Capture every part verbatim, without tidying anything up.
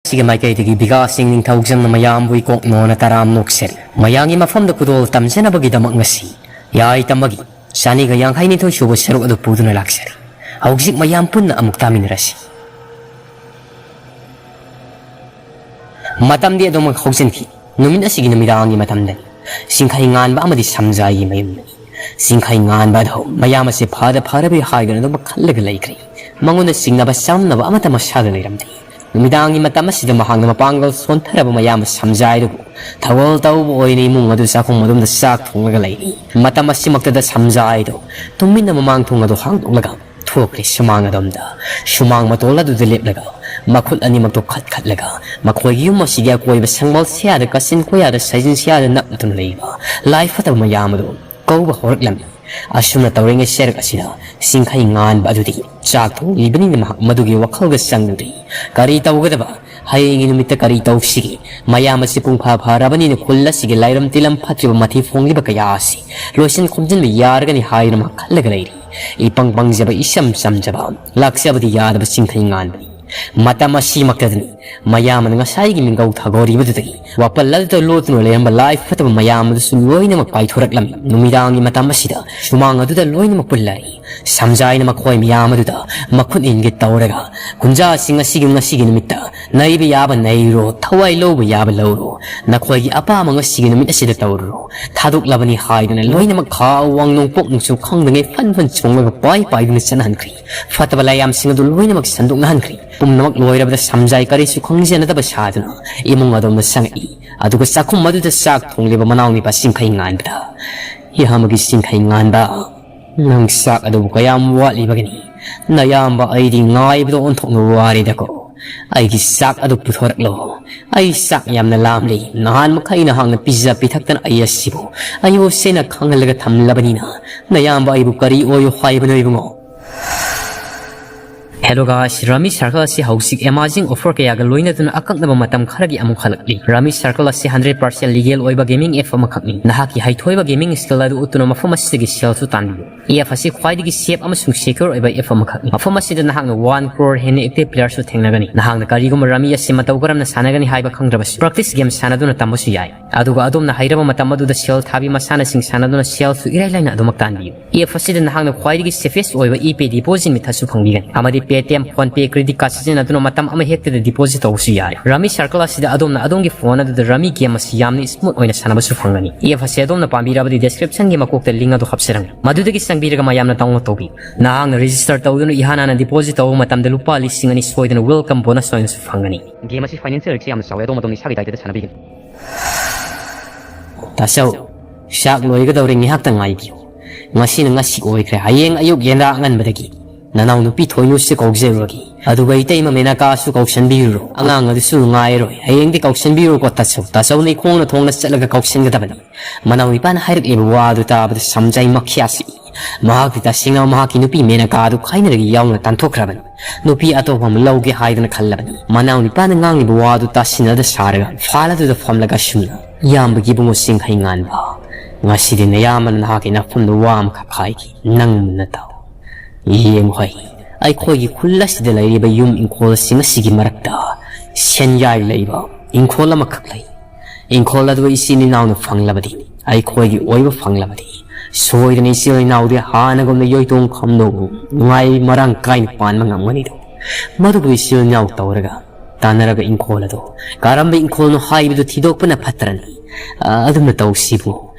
ꯁꯤꯒꯤ ꯃꯥꯏꯀꯩꯗꯒꯤ ꯕꯤꯀꯥꯁ ꯁꯤꯡ ꯅꯤꯡꯊꯧꯖꯝꯅ ꯃꯌꯥꯝꯕꯨ ꯏꯀꯣꯛ ꯅꯣꯅ ꯇꯔꯥꯝ ꯅꯣꯛꯆꯔꯤ꯫ ꯃꯌꯥꯝꯒꯤ ꯃꯐꯝꯗ ꯈꯨꯗꯣꯜ ꯇꯝꯖꯅꯕꯒꯤꯗꯃꯛ ꯉꯁꯤ ꯌꯥꯏ ꯇꯝꯕꯒꯤ ꯆꯅꯤꯒ ꯌꯥꯡꯈꯩ ꯅꯤꯊꯣꯏ ꯁꯨꯕ ꯁꯔꯨꯛ ꯑꯗꯨ ꯄꯨꯗꯨꯅ ꯂꯥꯛꯆꯔꯤ꯫ ꯍꯧꯖꯤꯛ ꯃꯌꯥꯝ ꯄꯨꯟꯅ ꯑꯃꯨꯛ ꯇꯥꯃꯤꯟꯅꯔꯁꯤ꯫ ꯃꯇꯝꯗꯤ ꯑꯗꯨꯃꯛ ꯍꯧꯖꯤꯟꯈꯤ꯫ ꯅꯨꯃꯤꯠ ꯑꯁꯤꯒꯤ ꯅꯨꯃꯤꯗꯥꯡꯒꯤ ꯃꯇꯝꯗꯅꯤ꯫ ꯆꯤꯡꯈꯩ ꯉꯥꯟꯕ ꯑꯃꯗꯤ ꯁꯝꯖꯥꯏꯒꯤ ꯃꯌꯨꯝꯗꯅꯤ꯫ ꯆꯤꯡꯈꯩ ꯉꯥꯟꯕ ꯑꯗꯨ ꯃꯌꯥꯝ ꯑꯁꯤ ꯐꯔ ꯐꯔꯕꯤ ꯍꯥꯏꯗꯨꯅ ꯑꯗꯨꯃꯛ ꯈꯜꯂꯒ ꯂꯩꯈ꯭ꯔꯦ꯫ ꯃꯉꯣꯟꯗ ꯆꯤꯡꯅꯕ ꯆꯝꯅꯕ ꯑꯃꯠꯇ ꯃꯁꯥꯗ ꯂꯩꯔꯝꯗꯦ꯫ ꯅꯨꯃꯤꯗꯥꯡꯒꯤ ꯃꯇꯝ ꯑꯁꯤꯗ ꯃꯍꯥꯛꯅ ꯃꯄꯥꯡꯒꯜ ꯁꯣꯟꯊꯔꯕ ꯃꯌꯥꯝ ꯁꯝꯖꯥꯏꯗꯨꯕꯨ ꯊꯧꯒꯜ ꯇꯧꯕ ꯑꯣꯏꯅ ꯏꯃꯨꯡ ꯑꯗꯨ ꯆꯥꯛꯈꯨꯝ ꯑꯗꯣꯝꯗ ꯆꯥꯛ ꯊꯣꯡꯂꯒ ꯂꯩꯔꯤ꯫ ꯃꯇꯝ ꯑꯁꯤꯃꯛꯇꯗ ꯁꯝꯖꯥꯏꯗꯨ ꯇꯨꯃꯤꯟꯅ ꯃꯃꯥꯡ ꯊꯣꯡ ꯑꯗꯨ ꯍꯥꯡꯗꯣꯛꯂꯒ ꯊꯣꯛꯈ꯭ꯔꯦ ꯁꯨꯃꯥꯡ ꯑꯗꯣꯝꯗ꯫ ꯁꯨꯃꯥꯡ ꯃꯇꯣꯜ ꯑꯗꯨꯗ ꯂꯦꯞꯂꯒ ꯃꯈꯨꯠ ꯑꯅꯤꯃꯛꯇꯨ ꯈꯠ ꯈꯠꯂꯒ ꯃꯈꯣꯏꯒꯤ ꯌꯨꯝ ꯑꯁꯤꯒꯤ ꯑꯀꯣꯏꯕ ꯁꯪꯕꯜ ꯁꯤꯌꯥꯗ, ꯀꯥꯆꯤꯟ ꯀꯣꯌꯥꯗ, ꯁꯥꯏꯖꯤꯟ ꯁꯤꯌꯥꯗ ꯅꯞꯇꯨꯅ ꯂꯩꯕ ꯂꯥꯏ ꯐꯠꯇꯕ ꯃꯌꯥꯝ ꯑꯗꯨ ꯀꯧꯕ ꯍꯧꯔꯛꯂꯝꯃꯤ꯫ ꯑꯁꯨꯝꯅ ꯇꯧꯔꯤꯉꯩ ꯁꯦꯔꯛ ꯑꯁꯤꯗ ꯆꯤꯡꯈꯩ ꯉꯥꯟꯕ ꯑꯗꯨꯗꯤ ꯆꯥꯛ ꯊꯣꯡꯂꯤꯕꯅꯤꯅ ꯃꯍꯥꯛ ꯃꯗꯨꯒꯤ ꯋꯥꯈꯜꯒ ꯆꯪꯗ꯭ꯔꯤ꯫ ꯀꯔꯤ ꯇꯧꯒꯗꯕ? ꯍꯌꯦꯡꯒꯤ ꯅꯨꯃꯤꯠꯇ ꯀꯔꯤ ꯇꯧꯁꯤꯒꯦ? ꯃꯌꯥꯝ ꯑꯁꯤ ꯄꯨꯡꯐꯥ ꯐꯥꯔꯕꯅꯤꯅ ꯈꯨꯜ ꯑꯁꯤꯒꯤ ꯂꯥꯏꯔꯝ ꯇꯤꯂꯝ ꯐꯠꯇ꯭ꯔꯤꯕ ꯃꯊꯤ ꯐꯣꯡꯂꯤꯕ ꯀꯌꯥ ꯑꯁꯤ ꯂꯣꯏꯁꯤꯟ ꯈꯣꯝꯖꯤꯟꯕ ꯌꯥꯔꯒꯅꯤ ꯍꯥꯏꯗꯨꯅ ꯃꯍꯥꯛ ꯈꯜꯂꯒ ꯂꯩꯔꯤ꯫ ꯏꯄꯪ ꯄꯪꯖꯕ, ꯏꯆꯝ ꯆꯝꯖꯕ, ꯂꯥꯛꯆꯕꯗꯤ ꯌꯥꯗꯕ ꯆꯤꯡꯈꯩ ꯉꯥꯟꯕꯅꯤ꯫ ꯃꯇꯝ ꯑꯁꯤꯃꯛꯇꯗꯅꯤ ꯃꯌꯥꯝ ꯑꯃꯅ ꯉꯁꯥꯏꯒꯤ ꯃꯤꯡꯒꯧ ꯊꯥꯒꯣꯔꯤꯕꯗꯨꯗꯒꯤ ꯋꯥꯄꯜ ꯑꯗꯨꯗ ꯂꯣꯠꯇꯨꯅ ꯂꯩꯔꯝꯕ ꯂꯥꯏ ꯐꯠꯇꯕ ꯃꯌꯥꯝ ꯑꯗꯨꯁꯨ ꯂꯣꯏꯅꯃꯛ ꯄꯥꯏꯊꯣꯔꯛꯂꯝꯃꯤ꯫ ꯅꯨꯃꯤꯗꯥꯡꯒꯤ ꯃꯇꯝ ꯑꯁꯤꯗ ꯁꯨꯃꯥꯡ ꯑꯗꯨꯗ ꯂꯣꯏꯅꯃꯛ ꯄꯨꯜꯂꯔꯤ꯫ ꯁꯝꯖꯥꯏꯅ ꯃꯈꯣꯏ ꯃꯌꯥꯝ ꯑꯗꯨꯗ ꯃꯈꯨꯠ ꯏꯟꯒꯦ ꯇꯧꯔꯒ, "ꯀꯨꯟꯖꯥꯁꯤꯡ ꯑꯁꯤꯒꯤ ꯉꯁꯤꯒꯤ ꯅꯨꯃꯤꯠꯇ ꯅꯩꯕ ꯌꯥꯕ ꯅꯩꯔꯣ, ꯊꯋꯥꯏ ꯂꯧꯕ ꯌꯥꯕ ꯂꯧꯔꯣ, ꯅꯈꯣꯏꯒꯤ ꯑꯄꯥꯝꯕ ꯉꯁꯤꯒꯤ ꯅꯨꯃꯤꯠ ꯑꯁꯤꯗ ꯇꯧꯔꯨꯔꯣ, ꯊꯥꯗꯣꯛꯂꯕꯅꯤ" ꯍꯥꯏꯗꯨꯅ ꯂꯣꯏꯅꯃꯛ ꯈꯥ ꯋꯥꯡ ꯅꯣꯡꯄꯣꯛ ꯅꯨꯡꯁꯨ ꯈꯪꯗꯉꯩ ꯐꯟ ꯐꯟ ꯆꯣꯡꯂꯒ ꯄꯥꯏ ꯄꯥꯏꯗꯨꯅ ꯆꯠꯅꯍꯟꯈ꯭ꯔꯤ꯫ ꯐꯠꯇꯕ ꯂꯥꯏꯌꯥꯝꯁꯤꯡ ꯑꯗꯨ ꯂꯣꯏꯅꯃꯛ ꯁꯟꯗꯣꯛꯅꯍꯟꯈ꯭ꯔꯤ꯫ ꯄꯨꯝꯅꯃꯛ ꯂꯣꯏꯔꯕꯗ ꯁꯝꯖꯥꯏ ꯀꯔꯤꯁꯨ ꯈꯪꯖꯅꯗꯕ ꯁꯥꯗꯨꯅ ꯏꯃꯨꯡ ꯑꯗꯣꯝꯗ ꯆꯪꯉꯛꯏ꯫ ꯑꯗꯨꯒ ꯆꯥꯛꯈꯨꯝ ꯑꯗꯨꯗ ꯆꯥꯛ ꯊꯣꯡꯂꯤꯕ ꯃꯅꯥꯎ ꯅꯤꯄꯥ ꯆꯤꯡꯈꯩ ꯉꯥꯟꯕꯗ, "ꯏꯌꯥꯝꯕꯒꯤ ꯆꯤꯡꯈꯩ ꯉꯥꯟꯕ, ꯅꯪ ꯆꯥꯛ ꯑꯗꯨꯕꯨ ꯀꯌꯥꯝ ꯋꯥꯠꯂꯤꯕꯒꯤꯅꯤ? ꯅꯌꯥꯝꯕ ꯑꯩꯗꯤ ꯉꯥꯏꯕꯗ ꯑꯣꯟꯊꯣꯛꯅ ꯋꯥꯔꯦꯗꯀꯣ꯫ ꯑꯩꯒꯤ ꯆꯥꯛ ꯑꯗꯨ ꯄꯨꯊꯣꯔꯛꯂꯣ꯫ ꯑꯩ ꯆꯥꯛ ꯌꯥꯝꯅ ꯂꯥꯝꯂꯤ꯫ ꯅꯍꯥꯟ ꯃꯈꯩ ꯅꯍꯥꯛꯅ ꯄꯤꯖ ꯄꯤꯊꯛꯇꯅ ꯑꯩ ꯑꯁꯤꯕꯨ ꯑꯌꯨꯁꯦꯅ ꯈꯪꯍꯜꯂꯒ ꯊꯝꯂꯕꯅꯤꯅ ꯅꯌꯥꯝꯕ ꯑꯩꯕꯨ ꯀꯔꯤ ꯑꯣꯏꯌꯨ ꯍꯥꯏꯕꯅꯣ ꯏꯕꯨꯡꯉꯣ?" Hello guys, Rummy Circle ꯑꯁꯤ ꯍꯧꯖꯤꯛ amazing offer ꯀꯌꯥꯒ ꯂꯣꯏꯅꯗꯨꯅ ꯑꯀꯛꯅꯕ ꯃꯇꯝ ꯈꯔꯒꯤ ꯑꯃꯨꯛ ꯍꯜꯂꯛꯂꯤ꯫ Rummy Circle ꯑꯁꯤ hundred percent legal ꯑꯣꯏꯕ gaming app ꯑꯃꯈꯛꯅꯤ꯫ ꯅꯍꯥꯛꯀꯤ ꯍꯩꯊꯣꯏꯕ gaming skill ꯑꯗꯨ ꯎꯠꯇꯨꯅ ꯃꯐꯝ ꯑꯁꯤꯗꯒꯤ ꯁꯦꯜꯁꯨ ꯇꯥꯟꯕꯤꯌꯨ꯫ App ꯑꯁꯤ ꯈ꯭ꯋꯥꯏꯗꯒꯤ safe ꯑꯃꯁꯨꯡ secure ꯑꯣꯏꯕ app ꯑꯃꯈꯛꯅꯤ꯫ ꯃꯐꯝ ꯑꯁꯤꯗ ꯅꯍꯥꯛꯅ one crore ꯍꯦꯟꯅ active playerꯁꯨ ꯊꯦꯡꯅꯒꯅꯤ꯫ ꯅꯍꯥꯛꯅ ꯀꯔꯤꯒꯨꯝꯕ Rummy ꯑꯁꯤ ꯃꯇꯧ ꯀꯔꯝꯅ ꯁꯥꯟꯅꯒꯅꯤ ꯍꯥꯏꯕ ꯈꯪꯗ꯭ꯔꯕꯁꯨ, practice game ꯁꯥꯟꯅꯗꯨꯅ ꯇꯝꯕꯁꯨ ꯌꯥꯏ꯫ ꯑꯗꯨꯒ ꯑꯗꯣꯝꯅ ꯍꯩꯔꯕ ꯃꯇꯝ ꯑꯗꯨꯗ ꯁꯦꯜ ꯊꯥꯕꯤ ꯃꯁꯥꯟꯅꯁꯤꯡ ꯁꯥꯟꯅꯗꯨꯅ ꯁꯦꯜꯁꯨ ꯏꯔꯥꯏ ꯂꯥꯏꯅ ꯑꯗꯨꯃꯛ ꯇꯥꯟꯕꯤꯌꯨ꯫ App ꯑꯁꯤꯗ ꯅꯍꯥꯛꯅ ꯈ꯭ꯋꯥꯏꯗꯒꯤ safest ꯑꯣꯏꯕ ePay deposit method ꯁꯨ ꯐꯪꯕꯤꯒꯅꯤ, ꯑꯃꯗꯤ Paytm, PhonePe, credit card ꯁꯤꯖꯤꯟꯅꯗꯨꯅ ꯃꯇꯝ ꯑꯃ ꯍꯦꯛꯇꯗ deposit ꯇꯧꯕꯁꯨ ꯌꯥꯔꯦ꯫ Rummy Circle ꯑꯁꯤꯗ ꯑꯗꯣꯝꯅ ꯑꯗꯣꯝꯒꯤ phone ꯑꯗꯨꯗ Rummy game ꯑꯁꯤ ꯌꯥꯝꯅ smooth ꯑꯣꯏꯅ ꯁꯥꯟꯅꯕꯁꯨ ꯐꯪꯒꯅꯤ꯫ App ꯑꯁꯤ ꯑꯗꯣꯝꯅ ꯄꯥꯝꯕꯤꯔꯕꯗꯤ description ꯒꯤ ꯃꯀꯣꯛꯇ link ꯑꯗꯨ ꯍꯥꯞꯆꯔꯝꯒꯦ, ꯃꯗꯨꯗꯒꯤ ꯆꯪꯕꯤꯔꯒ ꯃꯌꯥꯝꯅ download ꯇꯧꯕꯤꯌꯨ꯫ ꯅꯍꯥꯛꯅ register ꯇꯧꯗꯨꯅ ꯏꯍꯥꯟ ꯍꯥꯟꯅ deposit ꯇꯧꯕ ꯃꯇꯝꯗ ꯂꯨꯄꯥ ꯂꯤꯁꯤꯡ ꯑꯅꯤ ꯁꯣꯏꯗꯅ welcome bonus ꯑꯣꯏꯅꯁꯨ ꯐꯪꯒꯅꯤ꯫ Game ꯑꯁꯤ financial risk ꯌꯥꯝꯅ ꯆꯥꯎꯋꯦ, ꯑꯗꯣꯝ ꯑꯗꯣꯝ ꯏꯁꯥꯒꯤ ꯗꯥꯏꯇꯗ ꯁꯥꯟꯅꯕꯤꯒꯅꯤ꯫ ꯇꯥꯆꯧ, ꯆꯥꯛ ꯂꯣꯏꯒꯗꯧꯔꯦ, ꯉꯥꯏꯍꯥꯛꯇ ꯉꯥꯏꯕꯤꯌꯨ꯫ ꯉꯁꯤꯅ ꯉꯁꯤ ꯑꯣꯏꯈ꯭ꯔꯦ, ꯍꯌꯦꯡ ꯑꯌꯨꯛ ꯌꯦꯟꯗꯥ ꯑꯉꯟꯕꯗꯒꯤ ꯅꯅꯥꯎ ꯅꯨꯄꯤ ꯊꯣꯏꯅꯨꯁꯨ ꯀꯧꯖꯔꯨꯔꯒꯦ, ꯑꯗꯨꯒ ꯏꯇꯩꯃ ꯃꯦꯅꯀꯥꯁꯨ ꯀꯧꯁꯟꯕꯤꯔꯨꯔꯣ꯫ ꯑꯉꯥꯡ ꯑꯗꯨꯁꯨ ꯉꯥꯏꯔꯣꯏ, ꯍꯌꯦꯡꯗꯤ ꯀꯧꯁꯟꯕꯤꯔꯣꯀꯣ ꯇꯥꯆꯧ꯫ ꯇꯥꯆꯧꯅ ꯏꯈꯣꯡꯅ ꯊꯣꯡꯅ ꯆꯠꯂꯒ ꯀꯧꯁꯟꯒꯗꯕꯅꯤ꯫ ꯃꯅꯥꯎ ꯅꯤꯄꯥꯅ ꯍꯥꯏꯔꯛꯂꯤꯕ ꯋꯥ ꯑꯗꯨ ꯇꯥꯕꯗ ꯁꯝꯖꯥꯏ ꯃꯈ꯭ꯌꯥꯁꯤ ꯃꯍꯥꯛꯇꯤ ꯇꯁꯦꯡꯅ ꯃꯍꯥꯛꯀꯤ ꯅꯨꯄꯤ ꯃꯦꯅꯀꯥ ꯑꯗꯨ ꯈꯥꯏꯅꯔꯒ ꯌꯥꯎꯅ ꯇꯥꯟꯊꯣꯛꯈ꯭ꯔꯕꯅꯤ꯫ ꯅꯨꯄꯤ ꯑꯇꯣꯞꯄ ꯑꯃ ꯂꯧꯒꯦ ꯍꯥꯏꯗꯅ ꯈꯜꯂꯕꯅꯤ꯫ ꯃꯅꯥꯎ ꯅꯤꯄꯥꯅ ꯉꯥꯡꯂꯤꯕ ꯋꯥ ꯑꯗꯨ ꯇꯥꯁꯤꯟꯅꯗ ꯁꯥꯔꯒ ꯐꯥꯜ ꯑꯗꯨꯗ ꯐꯝꯂꯒ ꯑꯁꯨꯝꯅ, "ꯏꯌꯥꯝꯕꯒꯤ ꯏꯕꯨꯡꯉꯣ ꯆꯤꯡꯈꯩ ꯉꯥꯟꯕ, ꯉꯁꯤꯗꯤ ꯅꯌꯥꯝꯕꯅ ꯅꯍꯥꯛꯀꯤ ꯅꯐꯝꯗ ꯋꯥ ꯑꯃꯈꯛ ꯍꯥꯏꯈꯤ, ꯅꯪ ꯃꯨꯟꯅ ꯇꯥꯎ꯫ ꯌꯦꯡꯉꯨ ꯍꯩ, ꯑꯩꯈꯣꯏꯒꯤ ꯈꯨꯜ ꯑꯁꯤꯗ ꯂꯩꯔꯤꯕ ꯌꯨꯝ ꯏꯪꯈꯣꯜꯁꯤꯡ ꯑꯁꯤꯒꯤ ꯃꯔꯛꯇ ꯁꯦꯟꯌꯥꯏ ꯂꯩꯕ ꯏꯪꯈꯣꯜ ꯑꯃꯈꯛ ꯂꯩ꯫ ꯏꯪꯈꯣꯜ ꯑꯗꯨ ꯏꯆꯤꯟ ꯏꯅꯥꯎꯅ ꯐꯪꯂꯕꯗꯤ, ꯑꯩꯈꯣꯏꯒꯤ ꯑꯣꯏꯕ ꯐꯪꯂꯕꯗꯤ, ꯁꯣꯏꯗꯅ ꯏꯆꯤꯜ ꯏꯅꯥꯎꯗꯤ ꯍꯥꯟꯅꯒꯨꯝꯅ ꯌꯣꯏꯇꯣꯡ ꯈꯝꯗꯣꯡ ꯅꯨꯡꯉꯥꯏ ꯃꯔꯥꯡ ꯀꯥꯏꯅ ꯄꯥꯟꯕ ꯉꯝꯒꯅꯤꯗꯣ꯫ ꯃꯗꯨꯕꯨ ꯏꯆꯤꯜ ꯏꯅꯥꯎ ꯇꯧꯔꯒ ꯇꯥꯟꯅꯔꯒ ꯏꯪꯈꯣꯜ ꯑꯗꯨ ꯀꯔꯝꯕ ꯏꯪꯈꯣꯜꯅꯣ ꯍꯥꯏꯕꯗꯨ ꯊꯤꯗꯣꯛꯄꯅ ꯐꯠꯇ꯭ꯔꯅꯤ꯫ ꯑ, ꯑꯗꯨꯝꯅ ꯇꯧꯁꯤꯕꯨ꯫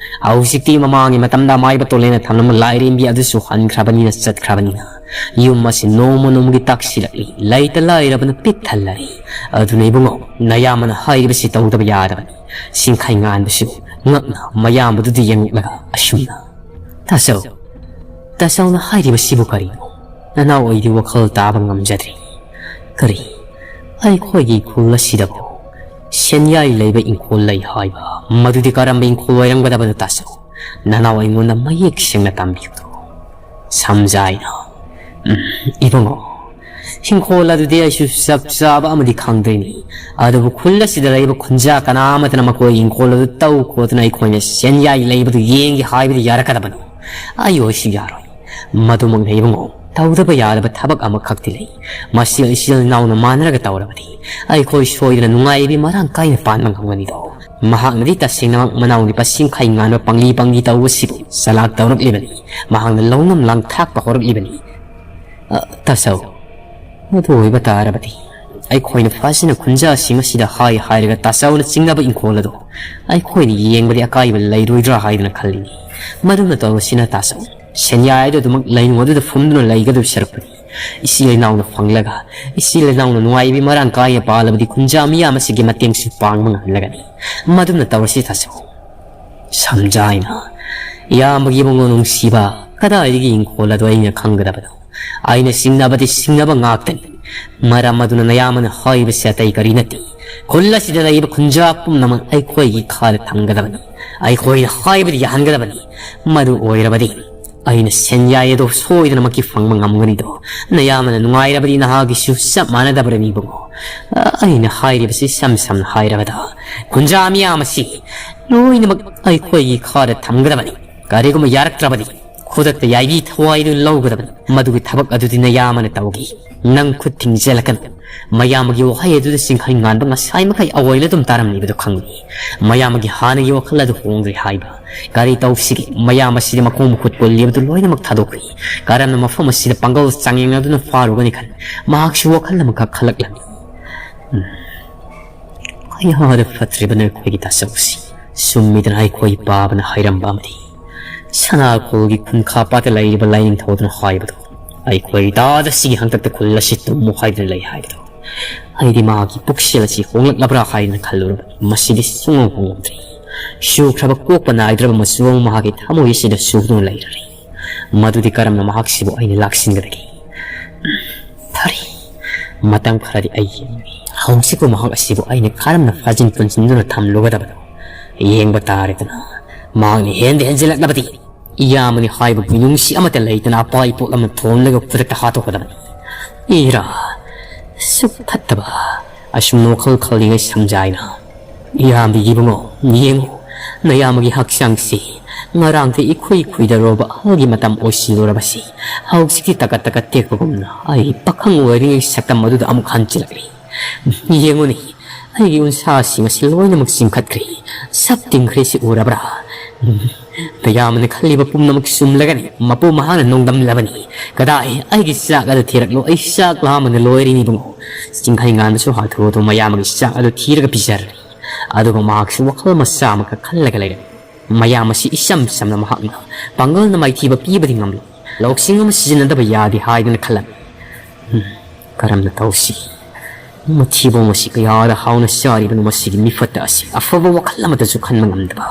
ꯍꯧꯖꯤꯛꯇꯤ ꯃꯃꯥꯡꯒꯤ ꯃꯇꯝꯗ ꯑꯃꯥꯏꯕ ꯇꯣꯂꯦꯅ ꯊꯝꯂꯝꯕ ꯂꯥꯏꯔꯦꯝꯕꯤ ꯑꯗꯨꯁꯨ ꯍꯟꯈ꯭ꯔꯕꯅꯤꯅ, ꯆꯠꯈ꯭ꯔꯕꯅꯤꯅ, ꯌꯨꯝ ꯑꯁꯤ ꯅꯣꯡꯃ ꯅꯣꯡꯃꯒꯤ ꯇꯥꯛꯁꯤꯜꯂꯛꯂꯤ꯫ ꯂꯩꯇ ꯂꯥꯏꯔꯕꯅ ꯄꯤꯛ ꯊꯜꯂꯔꯤ꯫ ꯑꯗꯨꯅ ꯏꯕꯨꯡꯉꯣ, ꯅꯌꯥꯝꯕꯅ ꯍꯥꯏꯔꯤꯕꯁꯤ ꯇꯧꯗꯕ ꯌꯥꯗꯕꯅꯤ꯫ ꯆꯤꯡꯈꯩ ꯉꯥꯟꯕꯁꯨ ꯉꯛꯅ ꯃꯌꯥꯝꯕꯗꯨꯗ ꯌꯦꯡꯂꯛꯂꯒ ꯑꯁꯨꯝꯅ, "ꯇꯥꯆꯧ, ꯇꯥꯆꯧꯅ ꯍꯥꯏꯔꯤꯕꯁꯤꯕꯨ ꯀꯔꯤꯅꯣ? ꯅꯅꯥꯎ ꯑꯩꯗꯤ ꯋꯥꯈꯜ ꯇꯥꯕ ꯉꯝꯖꯗ꯭ꯔꯦ꯫ ꯀꯔꯤ, ꯑꯩꯈꯣꯏꯒꯤ ꯈꯨꯜ ꯑꯁꯤꯗꯕꯨ ꯁꯦꯟꯌꯥꯏ ꯂꯩꯕ ꯏꯪꯈꯣꯜ ꯂꯩ ꯍꯥꯏꯕ? ꯃꯗꯨꯗꯤ ꯀꯔꯝꯕ ꯏꯪꯈꯣꯜ ꯑꯣꯏꯔꯝꯒꯗꯕꯅꯣ ꯇꯥꯆꯧ? ꯅꯅꯥꯎ ꯑꯩꯉꯣꯟꯗ ꯃꯌꯦꯛ ꯁꯦꯡꯅ ꯇꯝꯕꯤꯌꯨ꯫" ꯁꯝꯖꯥꯏꯅ, "ꯎꯝ, ꯏꯕꯨꯡꯉꯣ, ꯍꯤꯡꯈꯣꯜ ꯑꯗꯨꯗꯤ ꯑꯩꯁꯨ ꯆꯞ ꯆꯥꯕ ꯑꯃꯗꯤ ꯈꯪꯗ꯭ꯔꯤꯅꯤ꯫ ꯑꯗꯨꯕꯨ ꯈꯨꯜ ꯑꯁꯤꯗ ꯂꯩꯕ ꯈꯨꯟꯖꯥ ꯀꯅꯥ ꯑꯃꯠꯇꯅ ꯃꯈꯣꯏ ꯍꯤꯡꯈꯣꯜ ꯑꯗꯨ ꯇꯧ ꯈꯣꯠꯇꯨꯅ ꯑꯩꯈꯣꯏꯅ ꯁꯦꯟꯌꯥꯏ ꯂꯩꯕꯗꯨ ꯌꯦꯡꯒꯦ ꯍꯥꯏꯕꯗꯤ ꯌꯥꯔꯛꯀꯗꯕꯅꯤ꯫ ꯑꯩ ꯑꯣꯏꯁꯨ ꯌꯥꯔꯣꯏ꯫ ꯃꯗꯨꯃꯛꯅ ꯏꯕꯨꯡꯉꯣ, ꯇꯧꯗꯕ ꯌꯥꯗꯕ ꯊꯕꯛ ꯑꯃꯈꯛꯇꯤ ꯂꯩ꯫ ꯃꯁꯤ ꯏꯆꯤꯜ ꯏꯅꯥꯎꯅ ꯃꯥꯟꯅꯔꯒ ꯇꯧꯔꯕꯗꯤ ꯑꯩꯈꯣꯏ ꯁꯣꯏꯗꯅ ꯅꯨꯡꯉꯥꯏꯕꯤ ꯃꯔꯥꯡ ꯀꯥꯏꯅ ꯄꯥꯟꯕ ꯉꯝꯒꯅꯤꯗꯣ꯫ ꯃꯍꯥꯛꯅꯗꯤ ꯇꯁꯦꯡꯅꯃꯛ ꯃꯅꯥꯎ ꯅꯨꯄꯥ ꯁꯤꯡꯈꯩ ꯉꯥꯟꯕ ꯄꯪꯂꯤ ꯄꯪꯂꯤ ꯇꯧꯕꯁꯤꯕꯨ ꯆꯂꯥꯛ ꯇꯧꯔꯛꯂꯤꯕꯅꯤ꯫ ꯃꯍꯥꯛꯅ ꯂꯧꯅꯝ ꯂꯥꯡꯊꯥꯛꯄ ꯍꯧꯔꯛꯂꯤꯕꯅꯤ꯫ ꯑ, ꯇꯥꯆꯧ, ꯃꯗꯨ ꯑꯣꯏꯕ ꯇꯥꯔꯕꯗꯤ ꯑꯩꯈꯣꯏꯅ ꯐꯖꯅ ꯈꯨꯟꯖꯥꯁꯤꯡ ꯑꯁꯤꯗ ꯍꯥꯏ ꯍꯥꯏꯔꯒ ꯇꯥꯆꯧꯅ ꯆꯤꯡꯅꯕ ꯏꯪꯈꯣꯜ ꯑꯗꯨ ꯑꯩꯈꯣꯏꯅ ꯌꯦꯡꯕꯗꯤ ꯑꯀꯥꯏꯕ ꯂꯩꯔꯣꯏꯗ꯭ꯔꯥ ꯍꯥꯏꯗꯨꯅ ꯈꯜꯂꯤ꯫ ꯃꯗꯨꯅ ꯇꯧꯔꯁꯤꯅ ꯇꯥꯆꯧ, ꯁꯦꯟꯌꯥꯏ ꯑꯗꯨ ꯑꯗꯨꯃꯛ ꯂꯩꯅꯨꯡ ꯑꯗꯨꯗ ꯐꯨꯝꯗꯨꯅ ꯂꯩꯒꯗꯧ ꯁꯔꯨꯛꯄꯨꯗꯤ ꯏꯆꯤꯜ ꯏꯅꯥꯎꯅ ꯐꯪꯂꯒ ꯏꯆꯤꯜ ꯏꯅꯥꯎꯅ ꯅꯨꯡꯉꯥꯏꯕꯤ ꯃꯔꯥꯡ ꯀꯥꯏꯅ ꯄꯥꯜꯂꯕꯗꯤ ꯈꯨꯟꯖꯥ ꯃꯤꯌꯥꯝ ꯑꯁꯤꯒꯤ ꯃꯇꯦꯡꯁꯨ ꯄꯥꯡꯕ ꯉꯝꯂꯒꯅꯤ꯫ ꯃꯗꯨꯅ ꯇꯧꯔꯁꯤ ꯇꯥꯆꯧ꯫ ꯁꯝꯖꯥꯏꯅ, ꯏꯌꯥꯝꯕꯒꯤ ꯏꯕꯨꯡꯉꯣ ꯅꯨꯡꯁꯤꯕ, ꯀꯗꯥꯏꯗꯒꯤ ꯏꯪꯈꯣꯜ ꯑꯗꯨ ꯑꯩꯅ ꯈꯪꯒꯗꯕꯅꯣ? ꯑꯩꯅ ꯆꯤꯡꯅꯕꯗꯤ ꯆꯤꯡꯅꯕ ꯉꯥꯛꯇꯅꯤ꯫ ꯃꯔꯝ ꯑꯗꯨꯅ ꯅꯌꯥꯝꯕꯅ ꯍꯥꯏꯔꯤꯕꯁꯤ ꯑꯇꯩ ꯀꯔꯤ ꯅꯠꯇꯦ꯫ ꯈꯨꯜ ꯑꯁꯤꯗ ꯂꯩꯔꯤꯕ ꯈꯨꯟꯖꯥ ꯄꯨꯝꯅꯃꯛ ꯑꯩꯈꯣꯏꯒꯤ ꯈꯥꯗ ꯊꯝꯒꯗꯕꯅꯤ꯫ ꯑꯩꯈꯣꯏꯅ ꯍꯥꯏꯕꯗꯤ ꯌꯥꯍꯟꯒꯗꯕꯅꯤ꯫ ꯃꯗꯨ ꯑꯣꯏꯔꯕꯗꯤ ꯑꯩꯅ ꯁꯦꯟꯌꯥꯏ ꯑꯗꯨ ꯁꯣꯏꯗꯅꯃꯛꯀꯤ ꯐꯪꯕ ꯉꯝꯒꯅꯤꯗꯣ꯫ ꯅꯌꯥꯝꯕꯅ ꯅꯨꯡꯉꯥꯏꯔꯕꯗꯤ ꯅꯍꯥꯛꯀꯤꯁꯨ ꯆꯞ ꯃꯥꯟꯅꯗꯕ꯭ꯔꯅꯤ ꯏꯕꯨꯡꯉꯣ? ꯑꯩꯅ ꯍꯥꯏꯔꯤꯕꯁꯤ ꯏꯁꯝ ꯁꯝꯅ ꯍꯥꯏꯔꯕꯗ, ꯈꯨꯟꯖꯥ ꯃꯤꯌꯥꯝ ꯑꯁꯤ ꯂꯣꯏꯅꯃꯛ ꯑꯩꯈꯣꯏꯒꯤ ꯈꯥꯗ ꯊꯝꯒꯗꯕꯅꯤ꯫ ꯀꯔꯤꯒꯨꯝꯕ ꯌꯥꯔꯛꯇ꯭ꯔꯕꯗꯤ ꯈꯨꯗꯛꯇ ꯌꯥꯏꯕꯤ ꯊꯋꯥꯏꯗꯨ ꯂꯧꯒꯗꯕꯅꯤ꯫ ꯃꯗꯨꯒꯤ ꯊꯕꯛ ꯑꯗꯨꯗꯤ ꯅꯌꯥꯝꯕꯅ ꯇꯧꯒꯦ꯫ ꯅꯪ ꯈꯨꯠ ꯊꯤꯡꯖꯤꯜꯂꯛꯀꯅꯨ꯫ ꯃꯌꯥꯝꯕꯒꯤ ꯋꯥꯍꯩ ꯑꯗꯨꯗ ꯆꯤꯡꯈꯩ ꯉꯥꯟꯕ ꯉꯁꯥꯏ ꯃꯈꯩ ꯑꯑꯣꯏꯅ ꯑꯗꯨꯝ ꯇꯥꯔꯝꯂꯤꯕꯗꯨ ꯈꯪꯂꯤ꯫ ꯃꯌꯥꯝꯕꯒꯤ ꯍꯥꯟꯅꯒꯤ ꯋꯥꯈꯜ ꯑꯗꯨ ꯍꯣꯡꯗ꯭ꯔꯦ ꯍꯥꯏꯕ꯫ ꯀꯔꯤ ꯇꯧꯁꯤꯒꯦ? ꯃꯌꯥꯝ ꯑꯁꯤꯗ ꯃꯈꯣꯡ ꯃꯈꯨꯠ ꯄꯨꯜꯂꯤꯕꯗꯨ ꯂꯣꯏꯅꯃꯛ ꯊꯥꯗꯣꯛꯈ꯭ꯔꯦ꯫ ꯀꯔꯝꯅ ꯃꯐꯝ ꯑꯁꯤꯗ ꯄꯥꯡꯒꯜ ꯆꯥꯡꯌꯦꯡꯅꯗꯨꯅ ꯐꯥꯔꯨꯒꯅꯤ ꯈꯟ ꯃꯍꯥꯛꯁꯨ ꯋꯥꯈꯜ ꯑꯃꯈꯛ ꯈꯜꯂꯛꯂꯝꯃꯤ꯫ ꯎꯝ꯫ ꯀꯌꯥꯗ ꯐꯠꯇ꯭ꯔꯤꯕꯅꯣ ꯑꯩꯈꯣꯏꯒꯤ ꯇꯥꯆꯧꯁꯤ꯫ ꯆꯨꯝꯃꯤꯗꯅ ꯑꯩꯈꯣꯏ ꯄꯥꯕꯅ ꯍꯥꯏꯔꯝꯕ ꯑꯃꯗꯤ ꯁꯅꯥꯈꯣꯜꯒꯤ ꯈꯨꯟꯈꯥ ꯄꯥꯠꯇ ꯂꯩꯔꯤꯕ ꯂꯥꯏꯅꯤꯡꯊꯧꯗꯨꯅ ꯍꯥꯏꯕꯗꯣ꯫ ꯑꯩꯈꯣꯏ ꯇꯥꯗ ꯁꯤꯒꯤ ꯍꯪꯇꯛꯇ ꯈꯨꯜ ꯑꯁꯤ ꯇꯨꯝꯃꯨ ꯍꯥꯏꯗꯨꯅ ꯂꯩ ꯍꯥꯏꯕꯗꯣ꯫ ꯑꯩꯗꯤ ꯃꯍꯥꯛꯀꯤ ꯄꯨꯛꯆꯦꯜ ꯑꯁꯤ ꯍꯣꯡꯂꯛꯂꯕ꯭ꯔꯥ ꯍꯥꯏꯅ ꯈꯜꯂꯨꯔꯕꯅꯤ꯫ ꯃꯁꯤꯗꯤ ꯁꯨꯡꯍꯣꯡ ꯍꯣꯡꯂꯝꯗ꯭ꯔꯦ꯫ ꯁꯨꯈ꯭ꯔꯕ ꯀꯣꯛꯄ ꯅꯥꯏꯗ꯭ꯔꯕ ꯃꯆꯨ ꯑꯃ ꯃꯍꯥꯛꯀꯤ ꯊꯃꯣꯏ ꯑꯁꯤꯗ ꯆꯨꯗꯨꯅ ꯂꯩꯔꯔꯦ꯫ ꯃꯗꯨꯗꯤ ꯀꯔꯝꯅ ꯃꯍꯥꯛꯁꯤꯕꯨ ꯑꯩꯅ ꯂꯥꯛꯁꯤꯟꯒꯗꯒꯦ? ꯐꯔꯦ, ꯃꯇꯝ ꯈꯔꯗꯤ ꯑꯩ ꯌꯦꯡꯒꯦ꯫ ꯍꯧꯖꯤꯛꯄꯨ ꯃꯍꯥꯛ ꯑꯁꯤꯕꯨ ꯑꯩꯅ ꯀꯔꯝꯅ ꯐꯥꯖꯤꯟ ꯄꯨꯟꯁꯤꯟꯗꯨꯅ ꯊꯝꯂꯨꯒꯗꯕꯅꯣ? ꯌꯦꯡꯕ ꯇꯥꯔꯦꯗꯅ꯫ ꯃꯍꯥꯛꯅ ꯍꯦꯟꯗ ꯍꯦꯟꯖꯤꯜꯂꯛꯂꯕꯗꯤ ꯏꯌꯥꯝꯕꯅꯤ ꯍꯥꯏꯕ ꯃꯤꯅꯨꯡꯁꯤ ꯑꯃꯠꯇ ꯂꯩꯇꯅ ꯑꯄꯥ ꯏꯄꯣꯠ ꯑꯃ ꯊꯣꯝꯂꯒ ꯈꯨꯗꯛꯇ ꯍꯥꯠꯇꯣꯛꯀꯗꯕꯅꯤ꯫ ꯏꯔꯥ, ꯁꯨꯛ ꯐꯠꯇꯕ꯫ ꯑꯁꯨꯝꯅ ꯋꯥꯈꯜ ꯈꯜꯂꯤꯉꯩ ꯁꯝꯖꯥꯏꯅ, "ꯏꯌꯥꯝꯕ ꯏꯕꯨꯡꯉꯣ, ꯌꯦꯡꯉꯨ, ꯅꯌꯥꯝꯕꯒꯤ ꯍꯛꯆꯥꯡꯁꯤ ꯉꯔꯥꯡꯗꯤ ꯏꯈꯨꯏ ꯈꯨꯏꯗꯔꯨꯔꯕ ꯑꯍꯜꯒꯤ ꯃꯇꯝ ꯑꯣꯏꯁꯤꯜꯂꯨꯔꯕꯁꯤ ꯍꯧꯖꯤꯛꯇꯤ ꯇꯀꯠ ꯇꯀꯠ ꯇꯦꯛꯄꯒꯨꯝꯅ ꯑꯩ ꯄꯥꯈꯪ ꯑꯣꯏꯔꯤꯉꯩ ꯁꯛꯇꯝ ꯑꯗꯨꯗ ꯑꯃꯨꯛ ꯍꯟꯖꯤꯜꯂꯛꯂꯤ꯫ ꯌꯦꯡꯉꯨꯅꯦ, ꯑꯩꯒꯤ ꯎꯟꯁꯥꯁꯤꯡ ꯑꯁꯤ ꯂꯣꯏꯅꯃꯛ ꯆꯤꯡꯈꯠꯈ꯭ꯔꯦ, ꯁꯞ ꯇꯤꯡꯈ꯭ꯔꯦ, ꯁꯤ ꯎꯔꯕ꯭ꯔꯥ? ꯅꯌꯥꯝꯕꯅ ꯈꯜꯂꯤꯕ ꯄꯨꯝꯅꯃꯛ ꯆꯨꯝꯂꯒꯅꯤ, ꯃꯄꯨ ꯃꯍꯥꯛꯅ ꯅꯣꯡꯗꯝꯂꯕꯅꯤ꯫ ꯀꯗꯥꯏ, ꯑꯩꯒꯤ ꯆꯥꯛ ꯑꯗꯨ ꯊꯤꯔꯛꯂꯣ, ꯑꯩ ꯆꯥꯛ ꯂꯥꯝꯕꯅ ꯂꯣꯏꯔꯦꯅꯦ ꯏꯕꯨꯡꯉꯣ꯫" ꯆꯤꯡꯈꯩꯉꯥꯟꯕꯁꯨ ꯍꯥꯊꯨ ꯍꯥꯊꯨ ꯃꯌꯥꯝꯕꯒꯤ ꯆꯥꯛ ꯑꯗꯨ ꯊꯤꯔꯒ ꯄꯤꯖꯔꯅꯤ꯫ ꯑꯗꯨꯒ ꯃꯍꯥꯛꯁꯨ ꯋꯥꯈꯜ ꯃꯆꯥ ꯑꯃꯈꯛ ꯈꯜꯂꯒ ꯂꯩꯔꯝꯃꯤ꯫ ꯃꯌꯥꯝ ꯑꯁꯤ ꯏꯆꯝ ꯆꯝꯅ ꯃꯍꯥꯛꯅ ꯄꯥꯡꯒꯜꯅ ꯃꯥꯏꯊꯤꯕ ꯄꯤꯕꯗꯤ ꯉꯝꯂꯣꯏ꯫ ꯂꯧꯁꯤꯡ ꯑꯃ ꯁꯤꯖꯤꯟꯅꯗꯕ ꯌꯥꯗꯦ ꯍꯥꯏꯗꯨꯅ ꯈꯜꯂꯝꯃꯤ꯫ "ꯎꯝ, ꯀꯔꯝꯅ ꯇꯧꯁꯤ? ꯃꯊꯤꯕꯣꯡ ꯑꯁꯤ ꯀꯌꯥꯗ ꯍꯥꯎꯅ ꯆꯥꯔꯤꯕꯅꯣ ꯃꯁꯤꯒꯤ ꯃꯤꯐꯠꯇ ꯑꯁꯤ?" ꯑꯐꯕ ꯋꯥꯈꯜ ꯑꯃꯠꯇꯁꯨ ꯈꯟꯕ ꯉꯝꯗꯕ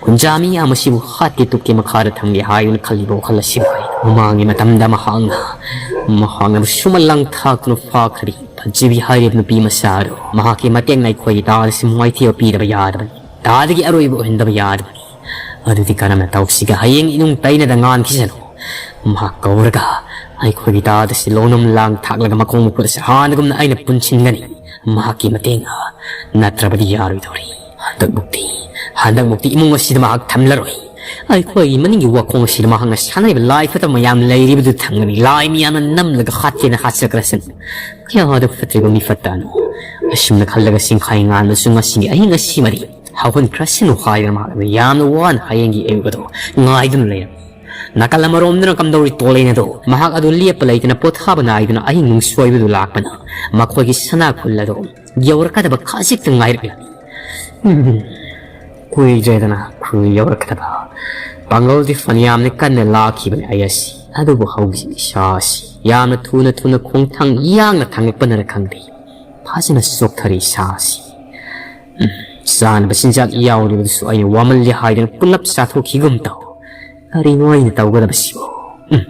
ꯀꯨꯟꯖꯥꯃꯤ ꯑꯃꯁꯤꯕꯨ ꯍꯥꯠꯀꯦ ꯇꯨꯞꯀꯦ ꯃꯈꯥꯗ ꯊꯝꯒꯦ ꯍꯥꯏꯗꯨꯅ ꯈꯜꯂꯤꯕ ꯋꯥꯈꯜ ꯑꯁꯤꯕꯨ ꯃꯃꯥꯡꯒꯤ ꯃꯇꯝꯗ ꯃꯍꯥꯛꯅ, ꯃꯍꯥꯛꯅ ꯁꯨꯃꯟ ꯂꯥꯡ ꯊꯥꯛꯇꯨꯅ ꯐꯥꯈ꯭ꯔꯕꯤ ꯐꯠꯖꯕꯤ ꯍꯥꯏꯔꯤꯕ ꯅꯨꯄꯤ ꯃꯆꯥ ꯑꯗꯨ ꯃꯍꯥꯛꯀꯤ ꯃꯇꯦꯡꯅ ꯑꯩꯈꯣꯏꯒꯤ ꯇꯥꯗ ꯁꯤ ꯃꯥꯏꯊꯤꯕ ꯄꯤꯗꯕ ꯌꯥꯗꯕꯅꯤ꯫ ꯇꯥꯗꯒꯤ ꯑꯔꯣꯏꯕ ꯑꯣꯏꯍꯟꯗꯕ ꯌꯥꯗꯕꯅꯤ꯫ ꯑꯗꯨꯗꯤ ꯀꯔꯝꯅ ꯇꯧꯁꯤꯒꯦ? ꯍꯌꯦꯡ ꯏꯅꯨꯡ ꯇꯩꯅꯗ ꯉꯥꯟꯈꯤꯁꯅꯨ꯫ ꯃꯍꯥꯛ ꯀꯧꯔꯒ ꯑꯩꯈꯣꯏꯒꯤ ꯇꯥꯗ ꯁꯤ ꯂꯣꯅꯝ ꯂꯥꯡ ꯊꯥꯛꯂꯒ ꯃꯈꯣꯡ ꯃꯈꯨꯠ ꯑꯁꯤ ꯍꯥꯟꯅꯒꯨꯝꯅ ꯑꯩꯅ ꯄꯨꯟꯁꯤꯟꯒꯅꯤ꯫ ꯃꯍꯥꯛꯀꯤ ꯃꯇꯦꯡ ꯅꯠꯇ꯭ꯔꯕꯗꯤ ꯌꯥꯔꯣꯏꯗꯧꯔꯤ꯫ ꯍꯟꯗꯛꯃꯨꯛꯇꯤ, ꯍꯟꯗꯛꯃꯨꯛꯇꯤ ꯏꯃꯨꯡ ꯑꯁꯤꯗ ꯃꯍꯥꯛ ꯊꯝꯂꯔꯣꯏ꯫ ꯑꯩꯈꯣꯏꯒꯤ ꯃꯅꯤꯡꯒꯤ ꯋꯥꯈꯣꯡ ꯑꯁꯤꯗ ꯃꯍꯥꯛꯅ ꯁꯥꯟꯅꯔꯤꯕ ꯂꯥꯏ ꯐꯠꯇꯕ ꯃꯌꯥꯝ ꯂꯩꯔꯤꯕꯗꯨ ꯊꯝꯒꯅꯤ꯫ ꯂꯥꯏ ꯃꯤꯌꯥꯝꯅ ꯅꯝꯂꯒ ꯍꯥꯠꯀꯦꯅ ꯍꯥꯠꯆꯈ꯭ꯔꯁꯅꯨ꯫ ꯀꯌꯥꯗ ꯐꯠꯇ꯭ꯔꯤꯕ ꯃꯤꯐꯠꯇꯅꯣ꯫ ꯑꯁꯨꯝꯅ ꯈꯜꯂꯒ ꯁꯤꯡꯈꯥꯏ ꯉꯥꯟꯕꯁꯨ ꯉꯁꯤꯒꯤ ꯑꯍꯤꯡ ꯑꯁꯤꯃꯗꯤ ꯍꯧꯍꯟꯈ꯭ꯔꯁꯅꯨ ꯍꯥꯏꯗꯨꯅ ꯃꯍꯥꯛꯅ ꯌꯥꯝꯅ ꯋꯥꯅ ꯍꯌꯦꯡꯒꯤ ꯑꯌꯨꯛ ꯑꯗꯨ ꯉꯥꯏꯗꯨꯅ ꯂꯩꯔꯝꯃꯤ꯫ ꯅꯥꯀꯜ ꯑꯃꯔꯣꯝꯗꯅ ꯀꯝꯗꯧꯔꯤ ꯇꯣꯂꯦꯟ ꯑꯗꯣ ꯃꯍꯥꯛ ꯑꯗꯨ ꯂꯦꯞꯄ ꯂꯩꯇꯅ ꯄꯣꯊꯥꯕ ꯅꯥꯏꯗꯨꯅ ꯑꯍꯤꯡ ꯅꯨꯡꯁꯣꯏꯕꯗꯨ ꯂꯥꯛꯄꯅ ꯃꯈꯣꯏꯒꯤ ꯁꯅꯥ ꯈꯨꯜ ꯑꯗꯨ ꯌꯧꯔꯛꯀꯗꯕ ꯈꯖꯤꯛꯇ ꯉꯥꯏꯔꯛꯂꯝꯃꯤ꯫ ꯎꯝ, ꯀꯨꯏꯗ꯭ꯔꯦꯗꯅ ꯈꯨꯜ ꯌꯧꯔꯛꯀꯗꯕ꯫ ꯄꯥꯡꯒꯜꯗꯤ ꯐꯅꯌꯥꯝꯅ ꯀꯟꯅ ꯂꯥꯛꯈꯤꯕꯅꯤ ꯑꯩ ꯑꯁꯤ, ꯑꯗꯨꯕꯨ ꯍꯧꯖꯤꯛ ꯏꯁꯥ ꯑꯁꯤ ꯌꯥꯝꯅ ꯊꯨꯅ ꯊꯨꯅ ꯈꯣꯡꯊꯥꯡ ꯌꯥꯡꯅ ꯊꯥꯡꯂꯛꯄꯅꯔ ꯈꯪꯗꯦ, ꯐꯖꯅ ꯆꯣꯛꯊꯔꯤ ꯏꯁꯥ ꯑꯁꯤ꯫ ꯎꯝ, ꯆꯥꯅꯕ ꯆꯤꯟꯖꯥꯛ ꯌꯥꯎꯔꯤꯕꯗꯨꯁꯨ ꯑꯩꯅ ꯋꯥꯃꯜꯂꯦ ꯍꯥꯏꯗꯅ ꯄꯨꯂꯞ ꯆꯥꯊꯣꯛꯈꯤꯒꯨꯝ ꯇꯧ꯫ ꯀꯔꯤꯅꯣ ꯑꯩꯅ ꯇꯧꯒꯗꯕꯁꯤꯕꯨ? ꯎꯝ꯫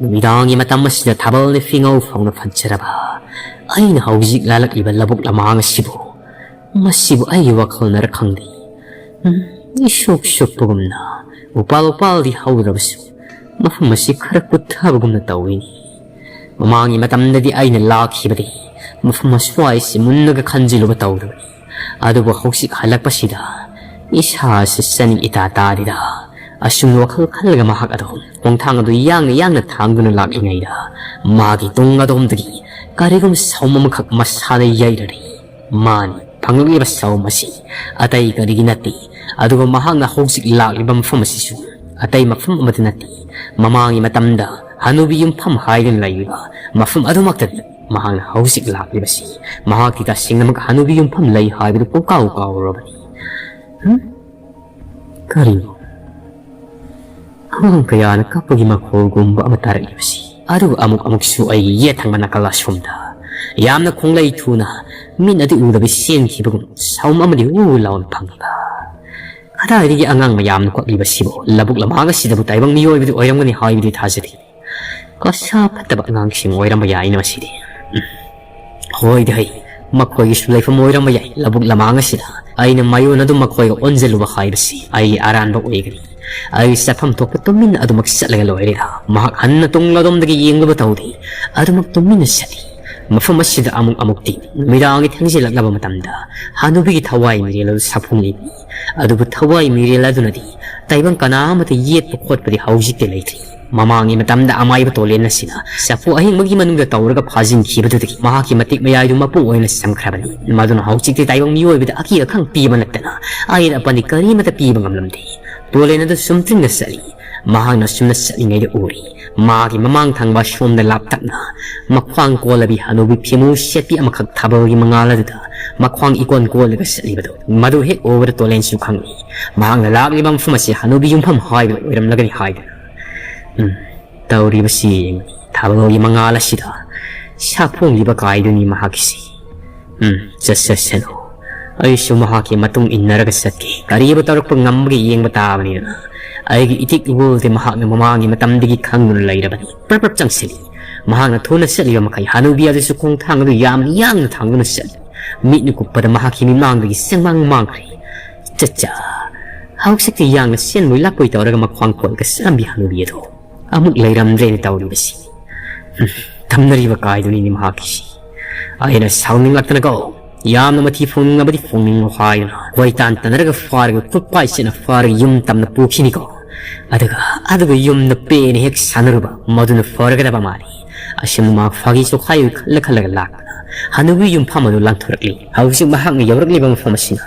ꯅꯨꯃꯤꯗꯥꯡꯒꯤ ꯃꯇꯝ ꯑꯁꯤꯗ ꯊꯥꯕꯜꯅ ꯐꯤꯉꯧ ꯐꯥꯎꯅ ꯐꯠꯖꯔꯕ ꯑꯩꯅ ꯍꯧꯖꯤꯛ ꯂꯥꯜꯂꯛꯂꯤꯕ ꯂꯧꯕꯨꯛ ꯂꯃꯥꯡ ꯑꯁꯤꯕꯨ, ꯃꯁꯤꯕꯨ ꯑꯩꯒꯤ ꯋꯥꯈꯜꯅꯔ ꯈꯪꯗꯦ, ꯎꯝ, ꯏꯁꯨꯛ ꯁꯨꯛꯄꯒꯨꯝꯅ, ꯎꯄꯥꯜ ꯎꯄꯥꯜꯗꯤ ꯍꯧꯗ꯭ꯔꯕꯁꯨ ꯃꯐꯝ ꯑꯁꯤ ꯈꯔ ꯀꯨꯠꯊꯕꯒꯨꯝꯅ ꯇꯧꯏꯅꯤ꯫ ꯃꯃꯥꯡꯒꯤ ꯃꯇꯝꯗꯗꯤ ꯑꯩꯅ ꯂꯥꯛꯈꯤꯕꯗꯤ ꯃꯐꯝ ꯑꯁ꯭ꯋꯥꯏꯁꯤ ꯃꯨꯟꯅꯒ ꯈꯟꯖꯤꯜꯂꯨꯕ ꯇꯧꯗꯕꯅꯤ꯫ ꯑꯗꯨꯕꯨ ꯍꯧꯖꯤꯛ ꯍꯜꯂꯛꯄꯁꯤꯗ ꯏꯁꯥꯁꯤ ꯆꯥꯅꯤꯡ ꯏꯇꯥ ꯇꯥꯗꯦꯗ꯫ ꯑꯁꯨꯝꯅ ꯋꯥꯈꯜ ꯈꯜꯂꯒ ꯃꯍꯥꯛ ꯑꯗꯣ ꯈꯣꯡꯊꯥꯡ ꯑꯗꯨ ꯌꯥꯡꯅ ꯌꯥꯡꯅ ꯊꯥꯡꯗꯨꯅ ꯂꯥꯛꯂꯤꯉꯩꯗ ꯃꯥꯒꯤ ꯇꯨꯡ ꯑꯗꯣꯝꯗꯒꯤ ꯀꯔꯤꯒꯨꯝꯕ ꯁꯥꯎꯝ ꯑꯃꯈꯛ ꯃꯁꯥꯗ ꯌꯩꯔꯔꯤ꯫ ꯃꯥꯅꯤ, ꯐꯪꯂꯛꯂꯤꯕ ꯁꯥꯎꯝ ꯑꯁꯤ ꯑꯇꯩ ꯀꯔꯤꯒꯤ ꯅꯠꯇꯦ, ꯑꯗꯨꯒ ꯃꯍꯥꯛꯅ ꯍꯧꯖꯤꯛ ꯂꯥꯛꯂꯤꯕ ꯃꯐꯝ ꯑꯁꯤꯁꯨ ꯑꯇꯩ ꯃꯐꯝ ꯑꯃꯠꯇ ꯅꯠꯇꯦ꯫ ꯃꯃꯥꯡꯒꯤ ꯃꯇꯝꯗ ꯍꯅꯨꯕꯤ ꯌꯨꯝꯐꯝ ꯍꯥꯏꯗꯨꯅ ꯂꯩꯔꯤꯕ ꯃꯐꯝ ꯑꯗꯨꯃꯛꯇꯅꯤ ꯃꯍꯥꯛꯅ ꯍꯧꯖꯤꯛ ꯂꯥꯛꯂꯤꯕꯁꯤ꯫ ꯃꯍꯥꯛꯀꯤ ꯇꯁꯦꯡꯅꯃꯛ ꯍꯅꯨꯕꯤ ꯌꯨꯝꯐꯝ ꯂꯩ ꯍꯥꯏꯕꯗꯨ ꯄꯨꯡꯀꯥꯎ ꯀꯥꯎꯔꯨꯔꯕꯅꯤ꯫ ꯍꯝ? ꯀꯔꯤꯅꯣ? ꯑꯉꯥꯡ ꯀꯌꯥꯅ ꯀꯞꯄꯒꯤ ꯃꯈꯣꯜꯒꯨꯝꯕ ꯑꯃ ꯇꯥꯔꯛꯂꯤꯕꯁꯤ꯫ ꯑꯗꯨꯒ ꯑꯃꯨꯛ ꯑꯃꯨꯛꯁꯨ ꯑꯩꯒꯤ ꯌꯦꯠ ꯊꯪꯕ ꯅꯥꯀꯜ ꯑꯁꯣꯝꯗ ꯌꯥꯝꯅ ꯈꯣꯡꯂꯩ ꯊꯨꯅ ꯃꯤꯠꯅꯗꯤ ꯎꯗꯕꯤ ꯆꯦꯟꯈꯤꯕꯒꯨꯝ ꯁꯥꯎꯝ ꯑꯃꯗꯤ ꯎ ꯂꯥꯎꯅ ꯐꯪꯉꯤꯕ꯫ ꯀꯗꯥꯏꯗꯒꯤ ꯑꯉꯥꯡ ꯃꯌꯥꯝꯅ ꯀꯞꯂꯤꯕꯁꯤꯕꯨ? ꯂꯧꯕꯨꯛ ꯂꯃꯥꯡ ꯑꯁꯤꯗꯕꯨ ꯇꯥꯏꯕꯪ ꯃꯤꯑꯣꯏꯕꯗꯤ ꯑꯣꯏꯔꯝꯒꯅꯤ ꯍꯥꯏꯕꯗꯤ ꯊꯥꯖꯗꯦ꯫ ꯀꯁꯥ ꯐꯠꯇꯕ ꯑꯉꯥꯡꯁꯤꯡ ꯑꯣꯏꯔꯝꯕ ꯌꯥꯏꯅ ꯃꯁꯤꯗꯤ꯫ ꯎꯝ꯫ ꯍꯣꯏꯗ ꯍꯩ, ꯃꯈꯣꯏꯒꯤꯁꯨ ꯂꯩꯐꯝ ꯑꯣꯏꯔꯝꯕ ꯌꯥꯏ꯫ ꯂꯧꯕꯨꯛ ꯂꯃꯥꯡ ꯑꯁꯤꯗ ꯑꯩꯅ ꯃꯌꯣꯟ ꯑꯗꯨ ꯃꯈꯣꯏꯒ ꯑꯣꯟꯁꯤꯜꯂꯨꯕ ꯍꯥꯏꯕꯁꯤ ꯑꯩꯒꯤ ꯑꯔꯥꯟꯕ ꯑꯣꯏꯒꯅꯤ꯫ ꯑꯩ ꯆꯠꯐꯝ ꯊꯣꯛꯄ ꯇꯨꯃꯤꯟꯅ ꯑꯗꯨꯃꯛ ꯆꯠꯂꯒ ꯂꯣꯏꯔꯦꯗ꯫ ꯃꯍꯥꯛ ꯍꯟꯅ ꯇꯨꯡꯂꯣꯝꯗꯒꯤ ꯌꯦꯡꯂꯨꯕ ꯇꯧꯗꯦ꯫ ꯑꯗꯨꯃꯛ ꯇꯨꯃꯤꯟꯅ ꯆꯠꯂꯤ꯫ ꯃꯐꯝ ꯑꯁꯤꯗ ꯑꯃꯨꯛ ꯑꯃꯨꯛꯇꯤ ꯅꯨꯃꯤꯗꯥꯡꯒꯤ ꯊꯦꯡꯖꯤꯜꯂꯛꯂꯕ ꯃꯇꯝꯗ ꯍꯅꯨꯕꯤꯒꯤ ꯊꯋꯥꯏ ꯃꯤꯔꯦꯜ ꯑꯗꯨ ꯁꯥꯐꯣꯡꯂꯤꯕꯅꯤ꯫ ꯑꯗꯨꯕꯨ ꯊꯋꯥꯏ ꯃꯤꯔꯦꯜ ꯑꯗꯨꯅꯗꯤ ꯇꯥꯏꯕꯪ ꯀꯅꯥ ꯑꯃꯠꯇ ꯌꯦꯠꯄ ꯈꯣꯠꯄꯗꯤ ꯍꯧꯖꯤꯛꯇꯤ ꯂꯩꯇ꯭ꯔꯤ꯫ ꯃꯃꯥꯡꯒꯤ ꯃꯇꯝꯗ ꯑꯃꯥꯏꯕ ꯇꯣꯂꯦꯟ ꯑꯁꯤꯅ ꯆꯐꯨ ꯑꯍꯤꯡꯕꯒꯤ ꯃꯅꯨꯡꯗ ꯇꯧꯔꯒ ꯐꯥꯖꯤꯟꯈꯤꯕꯗꯨꯗꯒꯤ ꯃꯍꯥꯛꯀꯤ ꯃꯇꯤꯛ ꯃꯌꯥꯏꯗꯨ ꯃꯄꯨ ꯑꯣꯏꯅ ꯆꯪꯈ꯭ꯔꯕꯅꯤ꯫ ꯃꯗꯨꯅ ꯍꯧꯖꯤꯛꯇꯤ ꯇꯥꯏꯕꯪ ꯃꯤꯑꯣꯏꯕꯗ ꯑꯀꯤ ꯑꯈꯪ ꯄꯤꯕ ꯅꯠꯇꯅ ꯑꯌꯦꯠ ꯑꯄꯟꯗꯤ ꯀꯔꯤꯃꯠꯇ ꯄꯤꯕ ꯉꯝꯂꯝꯗꯦ꯫ ꯇꯣꯂꯦꯟ ꯑꯗꯨ ꯁꯨꯝꯇ꯭ꯔꯤꯡꯅ ꯆꯠꯂꯤ꯫ ꯃꯍꯥꯛꯅ ꯁꯨꯝꯅ ꯆꯠꯂꯤꯉꯩꯗ ꯎꯔꯤ꯫ ꯃꯥꯒꯤ ꯃꯃꯥꯡ ꯊꯪꯕ ꯁꯣꯝꯗ ꯂꯥꯞꯇꯛꯅ ꯃꯈ꯭ꯋꯥꯡ ꯀꯣꯜꯂꯕꯤ ꯍꯅꯨꯕꯤ ꯐꯤꯃꯨ ꯁꯦꯠꯄꯤ ꯑꯃꯈꯛ ꯊꯥꯕꯜꯒꯤ ꯃꯉꯥꯜ ꯑꯗꯨꯗ ꯃꯈ꯭ꯋꯥꯡ ꯏꯀꯣꯟ ꯀꯣꯜꯂꯒ ꯆꯠꯂꯤꯕꯗꯨ꯫ ꯃꯗꯨ ꯍꯦꯛ ꯎꯕꯗ ꯇꯣꯂꯦꯟꯁꯨ ꯈꯪꯏ꯫ ꯃꯍꯥꯛꯅ ꯂꯥꯛꯂꯤꯕ ꯃꯐꯝ ꯑꯁꯤ ꯍꯅꯨꯕꯤ ꯌꯨꯝꯐꯝ ꯍꯥꯏꯕꯗꯨ ꯑꯣꯏꯔꯝꯂꯒꯅꯤ ꯍꯥꯏꯗꯨꯅ꯫ ꯎꯝ, ꯇꯧꯔꯤꯕꯁꯤ ꯌꯦꯡꯉꯨ꯫ ꯊꯥꯕꯜꯒꯤ ꯃꯉꯥꯜ ꯑꯁꯤꯗ ꯁꯥꯐꯣꯡꯂꯤꯕ ꯀꯥꯏꯗꯨꯅꯤ ꯃꯍꯥꯛꯀꯤꯁꯤ꯫ ꯎꯝ, ꯆꯠꯁꯁꯅꯨ꯫ ꯑꯩꯁꯨ ꯃꯍꯥꯛꯀꯤ ꯃꯇꯨꯡ ꯏꯟꯅꯔꯒ ꯆꯠꯀꯦ꯫ ꯀꯔꯤꯕꯨ ꯇꯧꯔꯛꯄ ꯉꯝꯕꯒꯦ ꯌꯦꯡꯕ ꯇꯥꯕꯅꯤꯗꯅ꯫ ꯑꯩꯒꯤ ꯏꯇꯤꯛ ꯏꯒꯨꯜꯗꯤ ꯃꯍꯥꯛꯅ ꯃꯃꯥꯡꯒꯤ ꯃꯇꯝꯗꯒꯤ ꯈꯪꯗꯨꯅ ꯂꯩꯔꯕꯅꯤ꯫ ꯄ꯭ꯔꯞ ꯄ꯭ꯔꯞ ꯆꯪꯁꯤꯜꯂꯤ꯫ ꯃꯍꯥꯛꯅ ꯊꯨꯅ ꯆꯠꯂꯤꯕ ꯃꯈꯩ ꯍꯅꯨꯕꯤ ꯑꯗꯨꯁꯨ ꯈꯣꯡꯊꯥꯡ ꯑꯗꯨ ꯌꯥꯝꯅ ꯌꯥꯡꯅ ꯊꯥꯡꯗꯨꯅ ꯆꯠꯂꯤ꯫ ꯃꯤꯠꯅ ꯀꯨꯞꯄꯗ ꯃꯍꯥꯛꯀꯤ ꯃꯤꯠꯃꯥꯡꯗꯒꯤ ꯆꯦꯡꯃꯥꯡ ꯃꯥꯡꯈ꯭ꯔꯦ꯫ ꯆꯠꯆꯥ! ꯍꯧꯖꯤꯛꯇꯤ ꯌꯥꯡꯅ ꯆꯦꯟꯕꯣꯏ ꯂꯥꯛꯄꯣꯏ ꯇꯧꯔꯒ ꯃꯈ꯭ꯋꯥꯡ ꯀꯣꯜꯂꯒ ꯆꯠꯂꯝꯕꯤ ꯍꯅꯨꯕꯤ ꯑꯗꯨ ꯑꯃꯨꯛ ꯂꯩꯔꯝꯗ꯭ꯔꯦꯅ ꯇꯧꯔꯤꯕꯁꯤ꯫ ꯎꯝ, ꯊꯝꯅꯔꯤꯕ ꯀꯥꯏꯗꯨꯅꯤꯅꯦ ꯃꯍꯥꯛꯀꯤꯁꯤ꯫ ꯑꯩꯅ ꯁꯥꯎꯅꯤꯡꯂꯛꯇꯅꯀꯣ, ꯌꯥꯝꯅ ꯃꯊꯤ ꯐꯣꯡꯅꯤꯡꯂꯕꯗꯤ ꯐꯣꯡꯅꯤꯡꯂꯣ ꯍꯥꯏꯗꯨꯅ ꯀꯣꯏꯇꯥꯟ ꯇꯥꯟꯅꯔꯒ ꯐꯥꯔꯒ ꯈꯨꯠ ꯄꯥꯏ ꯁꯦꯠꯅ ꯐꯥꯔꯒ ꯌꯨꯝ ꯇꯝꯅ ꯄꯨꯈꯤꯅꯤꯀꯣ꯫ ꯑꯗꯨꯒ, ꯑꯗꯨꯒ ꯌꯨꯝꯗ ꯄꯦꯅ ꯍꯦꯛ ꯁꯥꯟꯅꯔꯨꯕ ꯃꯗꯨꯅ ꯐꯔꯒꯗꯕ ꯃꯥꯜꯂꯤ꯫ ꯑꯁꯨꯝꯅ ꯃꯍꯥꯛ ꯐꯥꯒꯤ ꯆꯣꯈꯥꯏ ꯑꯣꯏ ꯈꯜꯂ ꯈꯜꯂꯒ ꯂꯥꯛꯄꯗ ꯍꯅꯨꯕꯤ ꯌꯨꯝꯐꯝ ꯑꯗꯨ ꯂꯥꯟꯊꯣꯔꯛꯂꯤ꯫ ꯍꯧꯖꯤꯛ ꯃꯍꯥꯛꯅ ꯌꯧꯔꯛꯂꯤꯕ ꯃꯐꯝ ꯑꯁꯤꯅ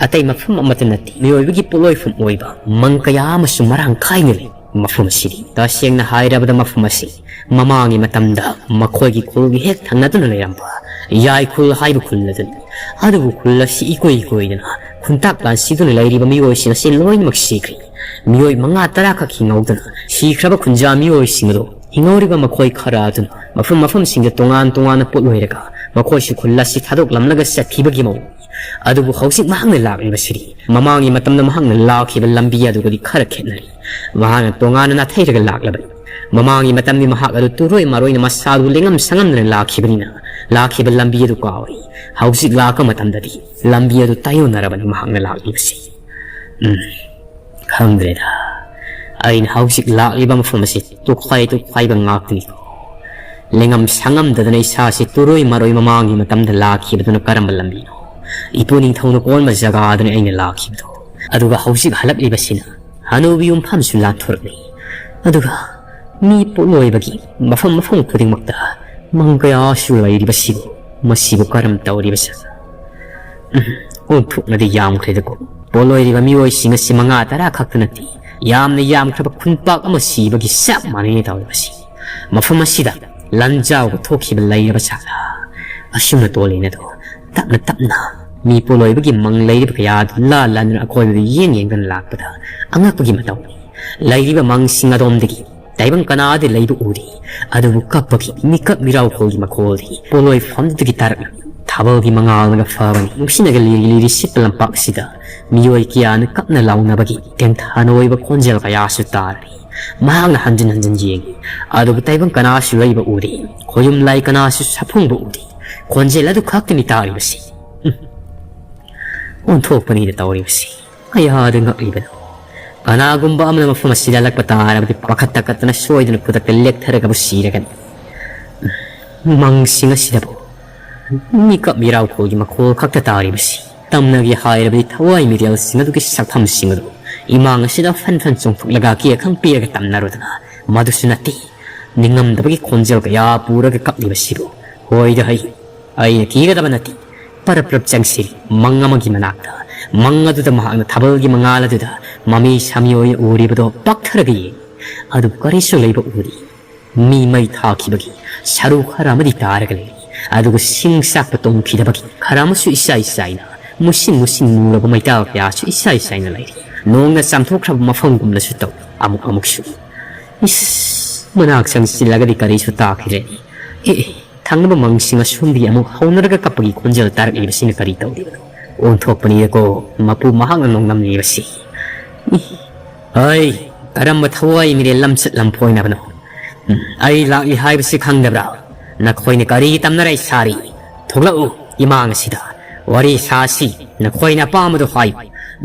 ꯑꯇꯩ ꯃꯐꯝ ꯑꯃꯠꯇ ꯅꯠꯇꯦ, ꯃꯤꯑꯣꯏꯕꯒꯤ ꯄꯣꯠꯂꯣꯏꯐꯝ ꯑꯣꯏꯕ ꯃꯪ ꯀꯌꯥ ꯑꯃꯁꯨ ꯃꯔꯥꯡ ꯀꯥꯏꯅ ꯂꯩ꯫ ꯃꯐꯝ ꯑꯁꯤꯗꯤ, ꯇꯁꯦꯡꯅ ꯍꯥꯏꯔꯕꯗ, ꯃꯐꯝ ꯑꯁꯤ ꯃꯃꯥꯡꯒꯤ ꯃꯇꯝꯗ ꯃꯈꯣꯏꯒꯤ ꯈꯨꯜꯒꯤ ꯍꯦꯛ ꯊꯪꯅꯗꯨꯅ ꯂꯩꯔꯝꯕ ꯌꯥꯏꯈꯨꯜ ꯍꯥꯏꯕ ꯈꯨꯜ ꯑꯗꯨꯅꯤ꯫ ꯑꯗꯨꯕꯨ ꯈꯨꯜ ꯑꯁꯤ ꯏꯀꯣꯏ ꯀꯣꯏꯗꯅ ꯈꯨꯟꯇꯥꯛ ꯂꯥꯟꯁꯤꯗꯨꯅ ꯂꯩꯔꯤꯕ ꯃꯤꯑꯣꯏꯁꯤꯡ ꯑꯁꯤ ꯂꯣꯏꯅꯃꯛ ꯁꯤꯈ꯭ꯔꯦ꯫ ꯃꯤꯑꯣꯏ ꯃꯉꯥ ꯇꯔꯥ ꯈꯛ ꯍꯤꯡꯍꯧꯗꯅ ꯁꯤꯈ꯭ꯔꯕ ꯈꯨꯟꯖꯥ ꯃꯤꯑꯣꯏꯁꯤꯡ ꯑꯗꯨ ꯍꯤꯡꯍꯧꯔꯤꯕ ꯃꯈꯣꯏ ꯈꯔ ꯑꯗꯨꯅ ꯃꯐꯝ ꯃꯐꯝꯁꯤꯡꯗ ꯇꯣꯉꯥꯟ ꯇꯣꯉꯥꯟꯅ ꯄꯣꯠ ꯂꯣꯏꯔꯒ ꯃꯈꯣꯏꯁꯨ ꯈꯨꯜ ꯑꯁꯤ ꯊꯥꯗꯣꯛꯂꯝꯂꯒ ꯆꯠꯈꯤꯕꯒꯤ ꯃꯑꯣꯡ꯫ ꯑꯗꯨꯕꯨ ꯍꯧꯖꯤꯛ ꯃꯍꯥꯛꯅ ꯂꯥꯛꯂꯤꯕꯁꯤꯗꯤ ꯃꯃꯥꯡꯒꯤ ꯃꯇꯝꯗ ꯃꯍꯥꯛꯅ ꯂꯥꯛꯈꯤꯕ ꯂꯝꯕꯤ ꯑꯗꯨꯒꯗꯤ ꯈꯔ ꯈꯦꯠꯅꯔꯤ꯫ ꯃꯍꯥꯛꯅ ꯇꯣꯉꯥꯟꯅ ꯅꯥꯊꯩꯔꯒ ꯂꯥꯛꯂꯕꯅꯤ꯫ ꯃꯃꯥꯡꯒꯤ ꯃꯇꯝꯗꯤ ꯃꯍꯥꯛ ꯑꯗꯨ ꯇꯨꯔꯣꯏ ꯃꯔꯣꯏꯅ ꯃꯁꯥꯗꯨ ꯂꯦꯡꯉꯝ ꯁꯉꯝꯗꯅ ꯂꯥꯛꯈꯤꯕꯅꯤꯅ ꯂꯥꯛꯈꯤꯕ ꯂꯝꯕꯤ ꯑꯗꯨ ꯀꯥꯎꯔꯤ꯫ ꯍꯧꯖꯤꯛ ꯂꯥꯛꯄ ꯃꯇꯝꯗꯗꯤ ꯂꯝꯕꯤ ꯑꯗꯨ ꯇꯥꯏꯌꯣꯟꯅꯔꯕꯅꯤ ꯃꯍꯥꯛꯅ ꯂꯥꯛꯂꯤꯕꯁꯤ꯫ ꯎꯝ, ꯈꯪꯗ꯭ꯔꯦꯗ꯫ ꯑꯩꯅ ꯍꯧꯖꯤꯛ ꯂꯥꯛꯂꯤꯕ ꯃꯐꯝ ꯑꯁꯤ ꯇꯨꯈꯥꯏ ꯇꯨꯈꯥꯏꯕ ꯉꯥꯛꯇꯅꯤꯀꯣ꯫ ꯂꯦꯡꯉꯝ ꯁꯉꯝꯗꯗꯅ ꯏꯁꯥꯁꯤ ꯇꯨꯔꯣꯏ ꯃꯔꯣꯏ ꯃꯃꯥꯡꯒꯤ ꯃꯇꯝꯗ ꯂꯥꯛꯈꯤꯕꯗꯨꯅ ꯀꯔꯝꯕ ꯂꯝꯕꯤꯅꯣ? ꯏꯄꯨ ꯅꯤꯡꯊꯧꯅ ꯀꯣꯟꯕ ꯖꯒꯥꯗꯨꯅ ꯑꯩꯅ ꯂꯥꯛꯈꯤꯕꯗꯣ꯫ ꯑꯗꯨꯒ ꯍꯧꯖꯤꯛ ꯍꯜꯂꯛꯂꯤꯕꯁꯤꯅ ꯍꯅꯨꯕꯤ ꯌꯨꯝꯐꯝꯁꯨ ꯂꯥꯟꯊꯣꯔꯛꯂꯤ꯫ ꯑꯗꯨꯒ ꯃꯤ ꯄꯣꯠꯂꯣꯏꯕꯒꯤ ꯃꯐꯝ ꯃꯐꯝ ꯈꯨꯗꯤꯡꯃꯛꯇ ꯃꯪ ꯀꯌꯥꯁꯨ ꯂꯩꯔꯤꯕꯁꯤꯕꯨ, ꯃꯁꯤꯕꯨ ꯀꯔꯝ ꯇꯧꯔꯤꯕꯁꯤꯅ? ꯎꯝ, ꯑꯣꯟꯊꯣꯛꯅꯗꯤ ꯌꯥꯝꯈ꯭ꯔꯦꯗꯀꯣ꯫ ꯄꯣꯠꯂꯣꯏꯔꯤꯕ ꯃꯤꯑꯣꯏꯁꯤꯡ ꯑꯁꯤ ꯃꯉꯥ ꯇꯔꯥ ꯈꯛꯇ ꯅꯠꯇꯦ, ꯌꯥꯝꯅ ꯌꯥꯝꯈ꯭ꯔꯕ ꯈꯨꯟꯄꯥꯛ ꯑꯃ ꯁꯤꯕꯒꯤ ꯆꯞ ꯃꯥꯟꯅꯩꯅ ꯇꯧꯔꯤꯕꯁꯤ꯫ ꯃꯐꯝ ꯑꯁꯤꯗ ꯂꯟꯖꯥꯎꯒ ꯊꯣꯛꯈꯤꯕ ꯂꯩꯔꯕ ꯖꯥꯠꯂꯥ? ꯑꯁꯨꯝꯅ ꯇꯣꯜꯂꯤꯅ ꯑꯗꯣ ꯇꯞꯅ ꯇꯞꯅ ꯃꯤ ꯄꯣꯠꯂꯣꯏꯕꯒꯤ ꯃꯪ ꯂꯩꯔꯤꯕ ꯀꯌꯥ ꯑꯗꯨ ꯂꯥ ꯂꯥꯟꯗꯨꯅ ꯑꯀꯣꯏꯕꯗ ꯌꯦꯡ ꯌꯦꯡꯗꯨꯅ ꯂꯥꯛꯄꯗ ꯑꯉꯛꯄꯒꯤ ꯃꯇꯧꯅꯤ꯫ ꯂꯩꯔꯤꯕ ꯃꯪꯁꯤꯡ ꯑꯗꯣꯝꯗꯒꯤ ꯇꯥꯏꯕꯪ ꯀꯅꯥꯗꯤ ꯂꯩꯕ ꯎꯗꯦ, ꯑꯗꯨꯕꯨ ꯀꯞꯄꯒꯤ ꯃꯤꯀꯞ ꯃꯤꯔꯥꯎꯈꯣꯜꯒꯤ ꯃꯈꯣꯜꯗꯤ ꯄꯣꯠꯂꯣꯏꯐꯝꯗꯨꯗꯒꯤ ꯇꯥꯔꯛꯂꯤ꯫ ꯊꯥꯕꯜꯒꯤ ꯃꯉꯥꯜꯅꯒ ꯐꯕꯅꯤ, ꯅꯨꯡꯁꯤꯅꯒ ꯂꯤꯔꯤ ꯂꯤꯔꯤ ꯁꯤꯠꯄ ꯂꯝꯄꯥꯛꯁꯤꯗ ꯃꯤꯑꯣꯏ ꯀꯌꯥꯅ ꯀꯞꯅ ꯂꯥꯎꯅꯕꯒꯤ ꯇꯦꯡꯊꯥꯅ ꯑꯣꯏꯕ ꯈꯣꯟꯖꯦꯜ ꯀꯌꯥꯁꯨ ꯇꯥꯔꯤ꯫ ꯃꯍꯥꯛꯅ ꯍꯟꯖꯤꯟ ꯍꯟꯖꯤꯟ ꯌꯦꯡꯏ, ꯑꯗꯨꯕꯨ ꯇꯥꯏꯕꯪ ꯀꯅꯥꯁꯨ ꯂꯩꯕ ꯎꯗꯦ, ꯈꯣꯌꯨꯝ ꯂꯥꯏ ꯀꯅꯥꯁꯨ ꯁꯥꯐꯣꯡꯕ ꯎꯗꯦ꯫ ꯈꯣꯟꯖꯦꯜ ꯑꯗꯨ ꯈꯛꯇꯅꯤ ꯇꯥꯔꯤꯕꯁꯤ꯫ ꯎꯝ꯫ ꯑꯣꯟꯊꯣꯛꯄꯅꯤꯗ ꯇꯧꯔꯤꯕꯁꯤ꯫ ꯀꯌꯥꯗ ꯉꯛꯂꯤꯕꯅꯣ? ꯀꯅꯥꯒꯨꯝꯕ ꯑꯃꯅ ꯃꯐꯝ ꯑꯁꯤꯗ ꯍꯜꯂꯛꯄ ꯇꯥꯔꯕꯗꯤ ꯄꯥꯈꯠ ꯇꯥꯈꯠꯇꯅ ꯁꯣꯏꯗꯅ ꯈꯨꯗꯛꯇ ꯂꯦꯛꯊꯔꯒꯕꯨ ꯁꯤꯔꯒꯅꯤ꯫ ꯎꯝ꯫ ꯃꯪꯁꯤꯡ ꯑꯁꯤꯗꯕꯨ ꯃꯤꯀꯞ ꯃꯤꯔꯥꯎꯈꯣꯜꯒꯤ ꯃꯈꯣꯜ ꯈꯛꯇ ꯇꯥꯔꯤꯕꯁꯤ꯫ ꯇꯝꯅꯒꯦ ꯍꯥꯏꯔꯕꯗꯤ ꯊꯋꯥꯏ ꯃꯤꯔꯦꯜꯁꯤꯡ ꯑꯗꯨꯒꯤ ꯁꯛꯐꯝꯁꯤꯡ ꯑꯗꯨ ꯏꯃꯥꯡ ꯑꯁꯤꯗ ꯐꯟ ꯐꯟ ꯆꯣꯡꯊꯣꯛꯂꯒ ꯀꯦꯈꯪ ꯄꯤꯔꯒ ꯇꯝꯅꯔꯨꯗꯅ꯫ ꯃꯗꯨꯁꯨ ꯅꯠꯇꯦ, ꯅꯤꯡꯉꯝꯗꯕꯒꯤ ꯈꯣꯟꯖꯦꯜ ꯀꯌꯥ ꯄꯨꯔꯒ ꯀꯞꯂꯤꯕꯁꯤꯕꯨ꯫ ꯍꯣꯏꯗ ꯍꯩ, ꯑꯩꯅ ꯀꯤꯒꯗꯕ ꯅꯠꯇꯦ꯫ ꯄꯔꯞ ꯄꯔꯞ ꯆꯪꯁꯤꯜꯂꯤ ꯃꯪ ꯑꯃꯒꯤ ꯃꯅꯥꯛꯇ꯫ ꯃꯪ ꯑꯗꯨꯗ ꯃꯍꯥꯛꯅ ꯊꯥꯕꯜꯒꯤ ꯃꯉꯥꯜ ꯑꯗꯨꯗ ꯃꯃꯤ ꯁꯥꯃꯤ ꯑꯣꯏꯅ ꯎꯔꯤꯕꯗꯣ ꯄꯛꯊꯔꯒ ꯌꯦꯡꯏ꯫ ꯑꯗꯨꯕꯨ ꯀꯔꯤꯁꯨ ꯂꯩꯕ ꯎꯗꯦ꯫ ꯃꯤ ꯃꯩ ꯊꯥꯈꯤꯕꯒꯤ ꯁꯔꯨ ꯈꯔ ꯑꯃꯗꯤ ꯇꯥꯔꯒ ꯂꯩꯔꯤ꯫ ꯑꯗꯨꯒ ꯁꯤꯡ ꯆꯥꯛꯄ ꯇꯣꯡꯈꯤꯗꯕꯒꯤ ꯈꯔ ꯑꯃꯁꯨ ꯏꯁꯥ ꯏꯁꯥꯏꯅ ꯃꯨꯁꯤꯟ ꯃꯨꯁꯤꯟ ꯃꯨꯔꯕ ꯃꯩꯇꯥꯜ ꯀꯌꯥꯁꯨ ꯏꯁꯥ ꯏꯁꯥꯏꯅ ꯂꯩꯔꯤ꯫ ꯅꯣꯡꯅ ꯆꯥꯝꯊꯣꯛꯈ꯭ꯔꯕ ꯃꯐꯝꯒꯨꯝꯅꯁꯨ ꯇꯧꯏ ꯑꯃꯨꯛ ꯑꯃꯨꯛꯁꯨ꯫ ꯏꯁ, ꯃꯅꯥꯛ ꯆꯪꯁꯤꯜꯂꯒꯗꯤ ꯀꯔꯤꯁꯨ ꯇꯥꯈꯤꯗ꯭ꯔꯦ꯫ ꯑꯦ, ꯑꯦ, ꯊꯪꯅꯕ ꯃꯪꯁꯤꯡ ꯑꯁꯣꯝꯗꯒꯤ ꯑꯃꯨꯛ ꯍꯧꯅꯔꯒ ꯀꯞꯄꯒꯤ ꯈꯣꯟꯖꯦꯜ ꯇꯥꯔꯛꯂꯤꯕꯁꯤꯅ ꯀꯔꯤ ꯇꯧꯔꯤꯕꯅꯣ? ꯑꯣꯟꯊꯣꯛꯄꯅꯤꯗꯀꯣ, ꯃꯄꯨ ꯃꯍꯥꯛꯅ ꯅꯣꯡꯗꯝꯂꯤꯕꯁꯤ꯫ ꯏ, ꯍꯩ, ꯀꯔꯝꯕ ꯊꯋꯥꯏ ꯃꯤꯔꯦꯜ ꯂꯝꯆꯠ ꯂꯝꯐꯣꯏꯅꯕꯅꯣ? ꯎꯝ, ꯑꯩ ꯂꯥꯛꯂꯤ ꯍꯥꯏꯕꯁꯤ ꯈꯪꯗꯕ꯭ꯔꯥ? ꯅꯈꯣꯏꯅ ꯀꯔꯤ ꯇꯝꯅꯔꯥꯏ ꯁꯥꯔꯤ? ꯊꯣꯛꯂꯛꯎ, ꯏꯃꯥꯡ ꯑꯁꯤꯗ ꯋꯥꯔꯤ ꯁꯥꯁꯤ꯫ ꯅꯈꯣꯏꯅ ꯑꯄꯥꯝꯕꯗꯨ ꯍꯥꯏꯌꯨ꯫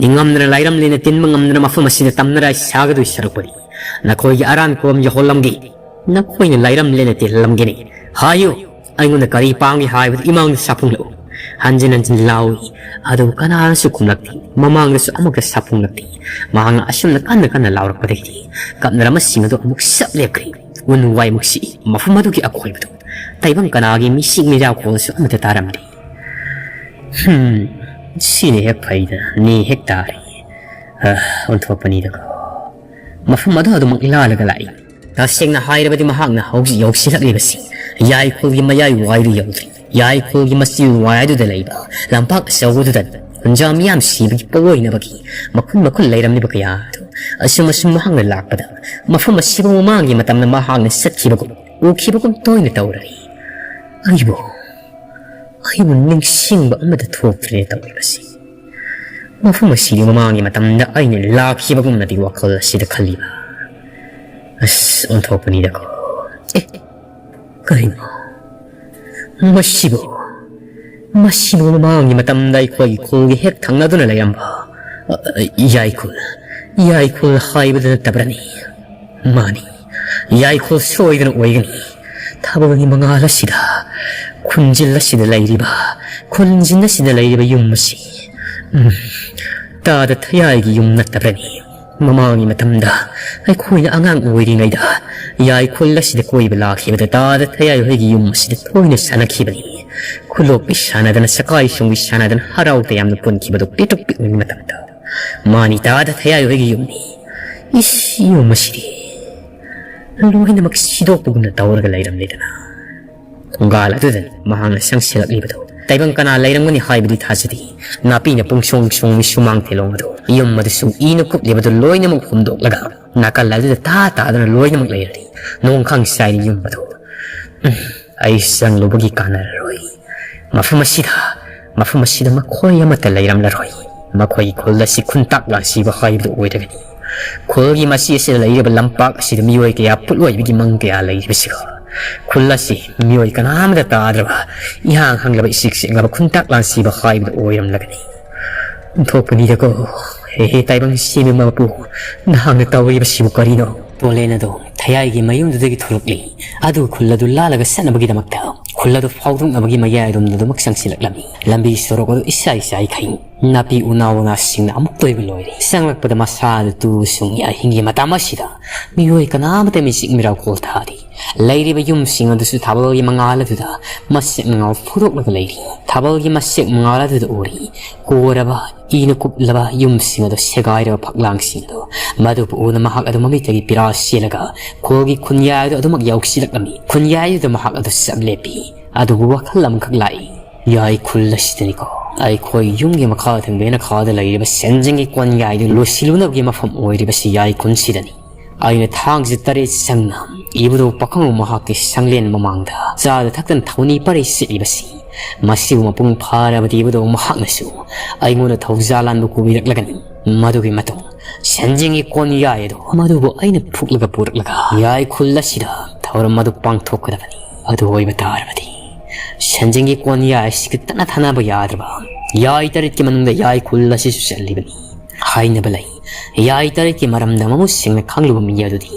ꯅꯤꯡꯉꯝꯗꯅ ꯂꯥꯏꯔꯝꯂꯦꯅ ꯇꯤꯟꯕ ꯉꯝꯗꯅ ꯃꯐꯝ ꯑꯁꯤꯗ ꯇꯝꯅꯔꯥꯏ ꯁꯥꯒꯗꯣꯏ ꯁꯔꯨꯛꯄꯨꯗꯤ ꯅꯈꯣꯏꯒꯤ ꯑꯔꯥꯟ ꯀꯣꯝ ꯌꯧꯍꯜꯂꯝꯒꯦ꯫ ꯅꯈꯣꯏꯅ ꯂꯥꯏꯔꯝꯂꯦꯅ ꯇꯤꯜꯍꯜꯂꯝꯒꯦꯅꯦ꯫ ꯍꯥꯏꯌꯨ, ꯑꯩꯉꯣꯟꯗ ꯀꯔꯤ ꯄꯥꯡꯒꯦ ꯍꯥꯏꯕꯗꯨ ꯏꯃꯥꯡꯗ ꯁꯥꯐꯨꯡꯂꯛꯎ꯫ ꯍꯟꯖꯤꯟ ꯍꯟꯖꯤꯟ ꯂꯥꯎꯏ, ꯑꯗꯨꯕꯨ ꯀꯅꯥꯅꯁꯨ ꯈꯨꯝꯂꯛꯇꯦ꯫ ꯃꯃꯥꯡꯗꯁꯨ ꯑꯃꯨꯛꯇ ꯁꯥꯐꯨꯡꯂꯛꯇꯦ꯫ ꯃꯍꯥꯛꯅ ꯑꯁꯨꯝꯅ ꯀꯟꯅ ꯀꯟꯅ ꯂꯥꯎꯔꯛꯄꯗꯒꯤꯗꯤ ꯀꯞꯅꯔꯝꯕꯁꯤꯡ ꯑꯗꯨ ꯑꯃꯨꯛ ꯆꯞ ꯂꯦꯞꯈ꯭ꯔꯦ꯫ ꯎꯟ ꯋꯥꯏꯃꯨꯛꯁꯤ ꯃꯐꯝ ꯑꯗꯨꯒꯤ ꯑꯀꯣꯏꯕꯗꯨ ꯇꯥꯏꯕꯪ ꯀꯅꯥꯒꯤ ꯃꯤꯁꯤꯡ ꯃꯤꯔꯥ ꯈꯣꯜꯁꯨ ꯑꯃꯠꯇ ꯇꯥꯔꯝꯗꯦ꯫ ꯍꯝ, ꯁꯤꯅ ꯍꯦꯛ ꯐꯩꯗ, ꯅꯦ ꯍꯦꯛ ꯇꯥꯔꯦ꯫ ꯑ, ꯑꯣꯟꯊꯣꯛꯄꯅꯤꯗꯀꯣ꯫ ꯃꯐꯝ ꯑꯗꯨ ꯑꯗꯨꯃꯛ ꯂꯥꯜꯂꯒ ꯂꯥꯛꯏ꯫ ꯇꯁꯦꯡꯅ ꯍꯥꯏꯔꯕꯗꯤ ꯃꯍꯥꯛꯅ ꯍꯧꯖꯤꯛ ꯌꯧꯁꯤꯜꯂꯛꯂꯤꯕꯁꯤ ꯌꯥꯏꯈꯣꯜꯒꯤ ꯃꯌꯥꯏ ꯋꯥꯏꯗꯨ ꯌꯧꯗ꯭ꯔꯤ꯫ ꯌꯥꯏꯈꯣꯜꯒꯤ ꯃꯆꯤꯜ ꯋꯥꯏꯗꯨꯗ ꯂꯩꯕ ꯂꯝꯄꯥꯛ ꯑꯆꯧꯕꯗꯨꯗ ꯈꯨꯟꯖꯥ ꯃꯤꯌꯥꯝ ꯁꯤꯕꯒꯤ ꯄꯣꯠ ꯑꯣꯏꯅꯕꯒꯤ ꯃꯈꯨꯟ ꯃꯈꯨꯟ ꯂꯩꯔꯝꯂꯤꯕ ꯀꯌꯥ ꯑꯗꯨ ꯑꯁꯨꯝ ꯑꯁꯨꯝ ꯃꯍꯥꯛꯅ ꯂꯥꯛꯄꯗ ꯃꯐꯝ ꯑꯁꯤꯕꯨ ꯃꯃꯥꯡꯒꯤ ꯃꯇꯝꯗ ꯃꯍꯥꯛꯅ ꯆꯠꯈꯤꯕꯒꯨꯝ ꯎꯈꯤꯕꯒꯨꯝ ꯇꯣꯏꯅ ꯇꯧꯔꯛꯏ꯫ ꯑꯩꯕꯨ, ꯑꯩꯕꯨ ꯅꯤꯡꯁꯤꯡꯕ ꯑꯃꯠꯇ ꯊꯣꯛꯇ꯭ꯔꯦ ꯇꯧꯔꯤꯕꯁꯤ꯫ ꯃꯐꯝ ꯑꯁꯤꯗꯤ ꯃꯃꯥꯡꯒꯤ ꯃꯇꯝꯗ ꯑꯩꯅ ꯂꯥꯛꯈꯤꯕꯒꯨꯝꯅꯗꯤ ꯋꯥꯈꯜ ꯑꯁꯤꯗ ꯈꯜꯂꯤꯕ꯫ ꯑꯁ, ꯑꯣꯟꯊꯣꯛꯄꯅꯤꯗꯀꯣ꯫ ꯑꯦ, ꯀꯔꯤꯅꯣ? ꯃꯁꯤꯕꯨ, ꯃꯁꯤꯕꯨ ꯃꯃꯥꯡꯒꯤ ꯃꯇꯝꯗ ꯑꯩꯈꯣꯏꯒꯤ ꯈꯨꯜꯒꯤ ꯍꯦꯛ ꯊꯪꯅꯗꯨꯅ ꯂꯩꯔꯝꯕ, ꯑ, ꯌꯥꯏꯈꯨꯜ, ꯌꯥꯏꯈꯨꯜ ꯍꯥꯏꯕꯗꯨ ꯅꯠꯇꯕ꯭ꯔꯅꯦ? ꯃꯥꯅꯤ, ꯌꯥꯏꯈꯨꯜ ꯁꯣꯏꯗꯅ ꯑꯣꯏꯒꯅꯤ꯫ ꯊꯥꯕꯜꯒꯤ ꯃꯉꯥꯜ ꯑꯁꯤꯗ, ꯈꯨꯟꯖꯤꯜ ꯑꯁꯤꯗ ꯂꯩꯔꯤꯕ, ꯈꯨꯟꯖꯤꯟ ꯑꯁꯤꯗ ꯂꯩꯔꯤꯕ ꯌꯨꯝ ꯑꯁꯤ, ꯎꯝ, ꯇꯥꯗ ꯊꯌꯥꯏꯒꯤ ꯌꯨꯝ ꯅꯠꯇꯕ꯭ꯔꯅꯤ? ꯃꯃꯥꯡꯒꯤ ꯃꯇꯝꯗ ꯑꯩꯈꯣꯏꯅ ꯑꯉꯥꯡ ꯑꯣꯏꯔꯤꯉꯩꯗ ꯌꯥꯏꯈꯨꯜ ꯑꯁꯤꯗ ꯀꯣꯏꯕ ꯂꯥꯛꯈꯤꯕꯗ ꯇꯥꯗ ꯊꯌꯥꯏ ꯍꯣꯏꯒꯤ ꯌꯨꯝ ꯑꯁꯤꯗ ꯇꯣꯏꯅ ꯁꯥꯟꯅꯈꯤꯕꯅꯤ꯫ ꯈꯨꯂꯣꯛꯄꯤ ꯁꯥꯟꯅꯗꯅ, ꯁꯀꯥꯏ ꯁꯨꯡꯕꯤ ꯁꯥꯟꯅꯗꯅ ꯍꯔꯥꯎ ꯇꯌꯥꯝꯅ ꯄꯨꯟꯈꯤꯕꯗꯨ ꯄꯤꯛꯇ꯭ꯔꯨ ꯄꯤꯛꯂꯤꯉꯩ ꯃꯇꯝꯗ꯫ ꯃꯥꯅꯤ ꯇꯥꯗ ꯊꯌꯥꯏ ꯍꯣꯏꯒꯤ ꯌꯨꯝꯅꯤ꯫ ꯏꯁ, ꯌꯨꯝ ꯑꯁꯤꯗꯤ ꯂꯣꯏꯅꯃꯛ ꯁꯤꯗꯣꯛꯄꯒꯨꯝꯅ ꯇꯧꯔꯒ ꯂꯩꯔꯝꯂꯦꯗꯅ꯫ ꯊꯣꯡꯒꯥꯜ ꯑꯗꯨꯗ ꯃꯍꯥꯛꯅ ꯆꯪꯁꯤꯜꯂꯛꯂꯤꯕꯗꯨ ꯇꯥꯏꯕꯪ ꯀꯅꯥ ꯂꯩꯔꯝꯒꯅꯤ ꯍꯥꯏꯕꯗꯤ ꯊꯥꯖꯗꯦ꯫ ꯅꯥꯄꯤꯅ ꯄꯨꯡꯁꯣꯡ ꯁꯣꯡꯕꯤ ꯁꯨꯃꯥꯡ ꯇꯦꯂꯣꯡ ꯑꯗꯨ, ꯌꯨꯝ ꯑꯗꯨꯁꯨ ꯏꯅ ꯀꯨꯞꯂꯤꯕꯗꯨ ꯂꯣꯏꯅꯃꯛ ꯍꯨꯝꯗꯣꯛꯂꯒ ꯅꯥꯀꯜ ꯑꯗꯨꯗ ꯇꯥ ꯇꯥꯗꯨꯅ ꯂꯣꯏꯅꯃꯛ ꯂꯩꯔꯝꯂꯤ꯫ ꯅꯣꯡꯈꯥꯡ ꯆꯥꯏꯔꯤ ꯌꯨꯝ ꯑꯗꯨ꯫ ꯎꯝ, ꯑꯩ ꯆꯪꯂꯨꯕꯒꯤ ꯀꯥꯟꯅꯔꯔꯣꯏ꯫ ꯃꯐꯝ ꯑꯁꯤꯗ, ꯃꯐꯝ ꯑꯁꯤꯗ ꯃꯈꯣꯏ ꯑꯃꯠꯇ ꯂꯩꯔꯝꯂꯔꯣꯏ꯫ ꯃꯈꯣꯏꯒꯤ ꯈꯨꯜ ꯑꯁꯤ ꯈꯨꯟꯇꯥꯛ ꯂꯥꯟꯁꯤꯕ ꯍꯥꯏꯕꯗꯨ ꯑꯣꯏꯔꯒꯅꯤ꯫ ꯈꯨꯜꯒꯤ ꯃꯁꯤ ꯑꯁꯤꯗ ꯂꯩꯔꯤꯕ ꯂꯝꯄꯥꯛ ꯑꯁꯤꯗ ꯃꯤꯑꯣꯏ ꯀꯌꯥ ꯄꯨꯠꯂꯣꯏꯕꯒꯤ ꯃꯪ ꯀꯌꯥ ꯂꯩꯔꯤꯕꯁꯤꯒ, ꯈꯨꯜ ꯑꯁꯤ ꯃꯤꯑꯣꯏ ꯀꯅꯥ ꯑꯃꯠꯇ ꯇꯥꯗ꯭ꯔꯕ, ꯏꯍꯥꯡ ꯍꯥꯡꯂꯕ, ꯏꯆꯤꯛ ꯆꯤꯛꯂꯕ ꯈꯨꯟꯇꯥꯛ ꯂꯥꯟꯁꯤꯕ ꯍꯥꯏꯕꯗꯨ ꯑꯣꯏꯔꯝꯂꯒꯅꯤ꯫ ꯑꯣꯟꯊꯣꯛꯄꯅꯤꯗꯀꯣ, ꯍꯦ ꯍꯦ ꯇꯥꯏꯕꯪ ꯁꯦꯝꯕ ꯃꯄꯨ, ꯅꯍꯥꯛꯅ ꯇꯧꯔꯤꯕꯁꯤꯕꯨ ꯀꯔꯤꯅꯣ? ꯇꯣꯂꯦꯟ ꯑꯗꯣ ꯊꯌꯥꯏꯒꯤ ꯃꯌꯨꯝꯗꯨꯗꯒꯤ ꯊꯣꯛꯂꯛꯂꯤ꯫ ꯑꯗꯨ ꯈꯨꯜ ꯑꯗꯨ ꯂꯥꯜꯂꯒ ꯆꯠꯅꯕꯒꯤꯗꯃꯛꯇ ꯈꯨꯜ ꯑꯗꯨ ꯐꯥꯎꯗꯣꯛꯅꯕꯒꯤ ꯃꯌꯥꯏ ꯑꯗꯣꯝꯗ ꯑꯗꯨꯃꯛ ꯆꯪꯁꯤꯜꯂꯛꯂꯝꯃꯤ꯫ ꯂꯝꯕꯤ ꯁꯣꯔꯣꯛ ꯑꯗꯨ ꯏꯁꯥꯏ ꯆꯥꯏꯈꯩ ꯅꯥꯄꯤ ꯎꯅꯥ ꯋꯥꯅꯥꯁꯤꯡꯅ ꯑꯃꯨꯛ ꯇꯣꯏꯕ ꯂꯣꯏꯔꯦ꯫ ꯆꯪꯂꯛꯄꯗ ꯃꯁꯥ ꯑꯗꯨ ꯇꯨ ꯁꯨꯡꯌꯥ ꯍꯤꯡꯒꯤ ꯃꯇꯝ ꯑꯁꯤꯗ ꯃꯤꯑꯣꯏ ꯀꯅꯥ ꯑꯃꯠꯇ ꯃꯤꯆꯤꯛ ꯃꯤꯔꯥꯎ ꯀꯣꯜ ꯊꯥꯗꯦ꯫ ꯂꯩꯔꯤꯕ ꯌꯨꯝꯁꯤꯡ ꯑꯗꯨꯁꯨ ꯊꯥꯕꯜꯒꯤ ꯃꯉꯥꯜ ꯑꯗꯨꯗ ꯃꯁꯦꯛ ꯃꯉꯥꯜ ꯐꯨꯗꯣꯛꯂꯒ ꯂꯩꯔꯤ꯫ ꯊꯥꯕꯜꯒꯤ ꯃꯁꯦꯛ ꯃꯉꯥꯜ ꯑꯗꯨꯗ ꯎꯔꯤ ꯀꯣꯔꯕ, ꯏꯅ ꯀꯨꯞꯂꯕ ꯌꯨꯝꯁꯤꯡ ꯑꯗꯨ, ꯁꯦꯒꯥꯏꯔꯕ ꯐꯛꯂꯥꯡꯁꯤꯡ ꯑꯗꯨ, ꯃꯗꯨꯕꯨ ꯎꯅ ꯃꯍꯥꯛ ꯑꯗꯨ ꯃꯃꯤꯠꯇꯒꯤ ꯄꯤꯔꯥ ꯆꯦꯜꯂꯒ ꯈꯨꯜꯒꯤ ꯈꯨꯟꯌꯥꯏ ꯑꯗꯨ ꯑꯗꯨꯃꯛ ꯌꯧꯁꯤꯜꯂꯛꯂꯝꯃꯤ꯫ ꯈꯨꯟꯌꯥꯏ ꯑꯗꯨꯗ ꯃꯍꯥꯛ ꯑꯗꯨ ꯆꯞ ꯂꯦꯞꯄꯤ꯫ ꯑꯗꯨꯕꯨ ꯋꯥꯈꯜ ꯑꯃꯈꯛ ꯂꯥꯛꯏ꯫ ꯌꯥꯏ ꯈꯨꯜ ꯑꯁꯤꯗꯅꯤꯀꯣ ꯑꯩꯈꯣꯏ ꯌꯨꯝꯒꯤ ꯃꯈꯥ ꯊꯪꯕ ꯌꯦꯅꯈꯥꯗ ꯂꯩꯔꯤꯕ ꯁꯦꯟꯖꯦꯡꯒꯤ ꯀꯣꯟꯌꯥꯏꯗꯨ ꯂꯣꯏꯁꯤꯜꯂꯨꯅꯕꯒꯤ ꯃꯐꯝ ꯑꯣꯏꯔꯤꯕꯁꯤ ꯌꯥꯏ ꯈꯨꯜꯁꯤꯗꯅꯤ꯫ ꯑꯩꯅ ꯊꯥꯡꯁꯦ ꯇꯔꯦꯠ ꯆꯪꯅ ꯏꯕꯨꯙꯧ ꯄꯥꯈꯪꯕ ꯃꯍꯥꯛꯀꯤ ꯁꯪꯂꯦꯟ ꯃꯃꯥꯡꯗ ꯆꯥꯗ ꯊꯛꯇꯅ ꯊꯧꯅꯤ ꯄꯔꯩ ꯆꯠꯂꯤꯕꯁꯤ, ꯃꯁꯤꯕꯨ ꯃꯄꯨꯡ ꯐꯥꯔꯕꯗꯤ ꯏꯕꯨꯙꯧ ꯃꯍꯥꯛꯅꯁꯨ ꯑꯩꯉꯣꯟꯗ ꯊꯧꯖꯥꯜ ꯂꯥꯟꯕ ꯀꯨꯕꯤꯔꯛꯂꯒꯅꯤ꯫ ꯃꯗꯨꯒꯤ ꯃꯇꯨꯡ ꯁꯦꯟꯖꯦꯡꯒꯤ ꯀꯣꯟꯌꯥꯏ ꯑꯗꯨ, ꯃꯗꯨꯕꯨ ꯑꯩꯅ ꯐꯨꯛꯂꯒ ꯄꯨꯔꯛꯂꯒ ꯌꯥꯏ ꯈꯨꯜ ꯑꯁꯤꯗ ꯊꯧꯔꯝ ꯑꯗꯨ ꯄꯥꯡꯊꯣꯛꯀꯗꯕꯅꯤ꯫ ꯑꯗꯨ ꯑꯣꯏꯕ ꯇꯥꯔꯕꯗꯤ ꯁꯦꯟꯖꯦꯡꯒꯤ ꯀꯣꯟꯌꯥꯏ ꯑꯁꯤꯒ ꯇꯠꯅ ꯊꯥꯅꯕ ꯌꯥꯗ꯭ꯔꯕ ꯌꯥꯏ ꯇꯔꯦꯠꯀꯤ ꯃꯅꯨꯡꯗ ꯌꯥꯏ ꯈꯨꯜ ꯑꯁꯤꯁꯨ ꯆꯜꯂꯤꯕꯅꯤ꯫ ꯍꯥꯏꯅꯕ ꯂꯩ, ꯌꯥꯏ ꯇꯔꯦꯠꯀꯤ ꯃꯔꯝꯗ ꯃꯃꯨꯠ ꯁꯦꯡꯅ ꯈꯪꯂꯨꯕ ꯃꯤ ꯑꯗꯨꯗꯤ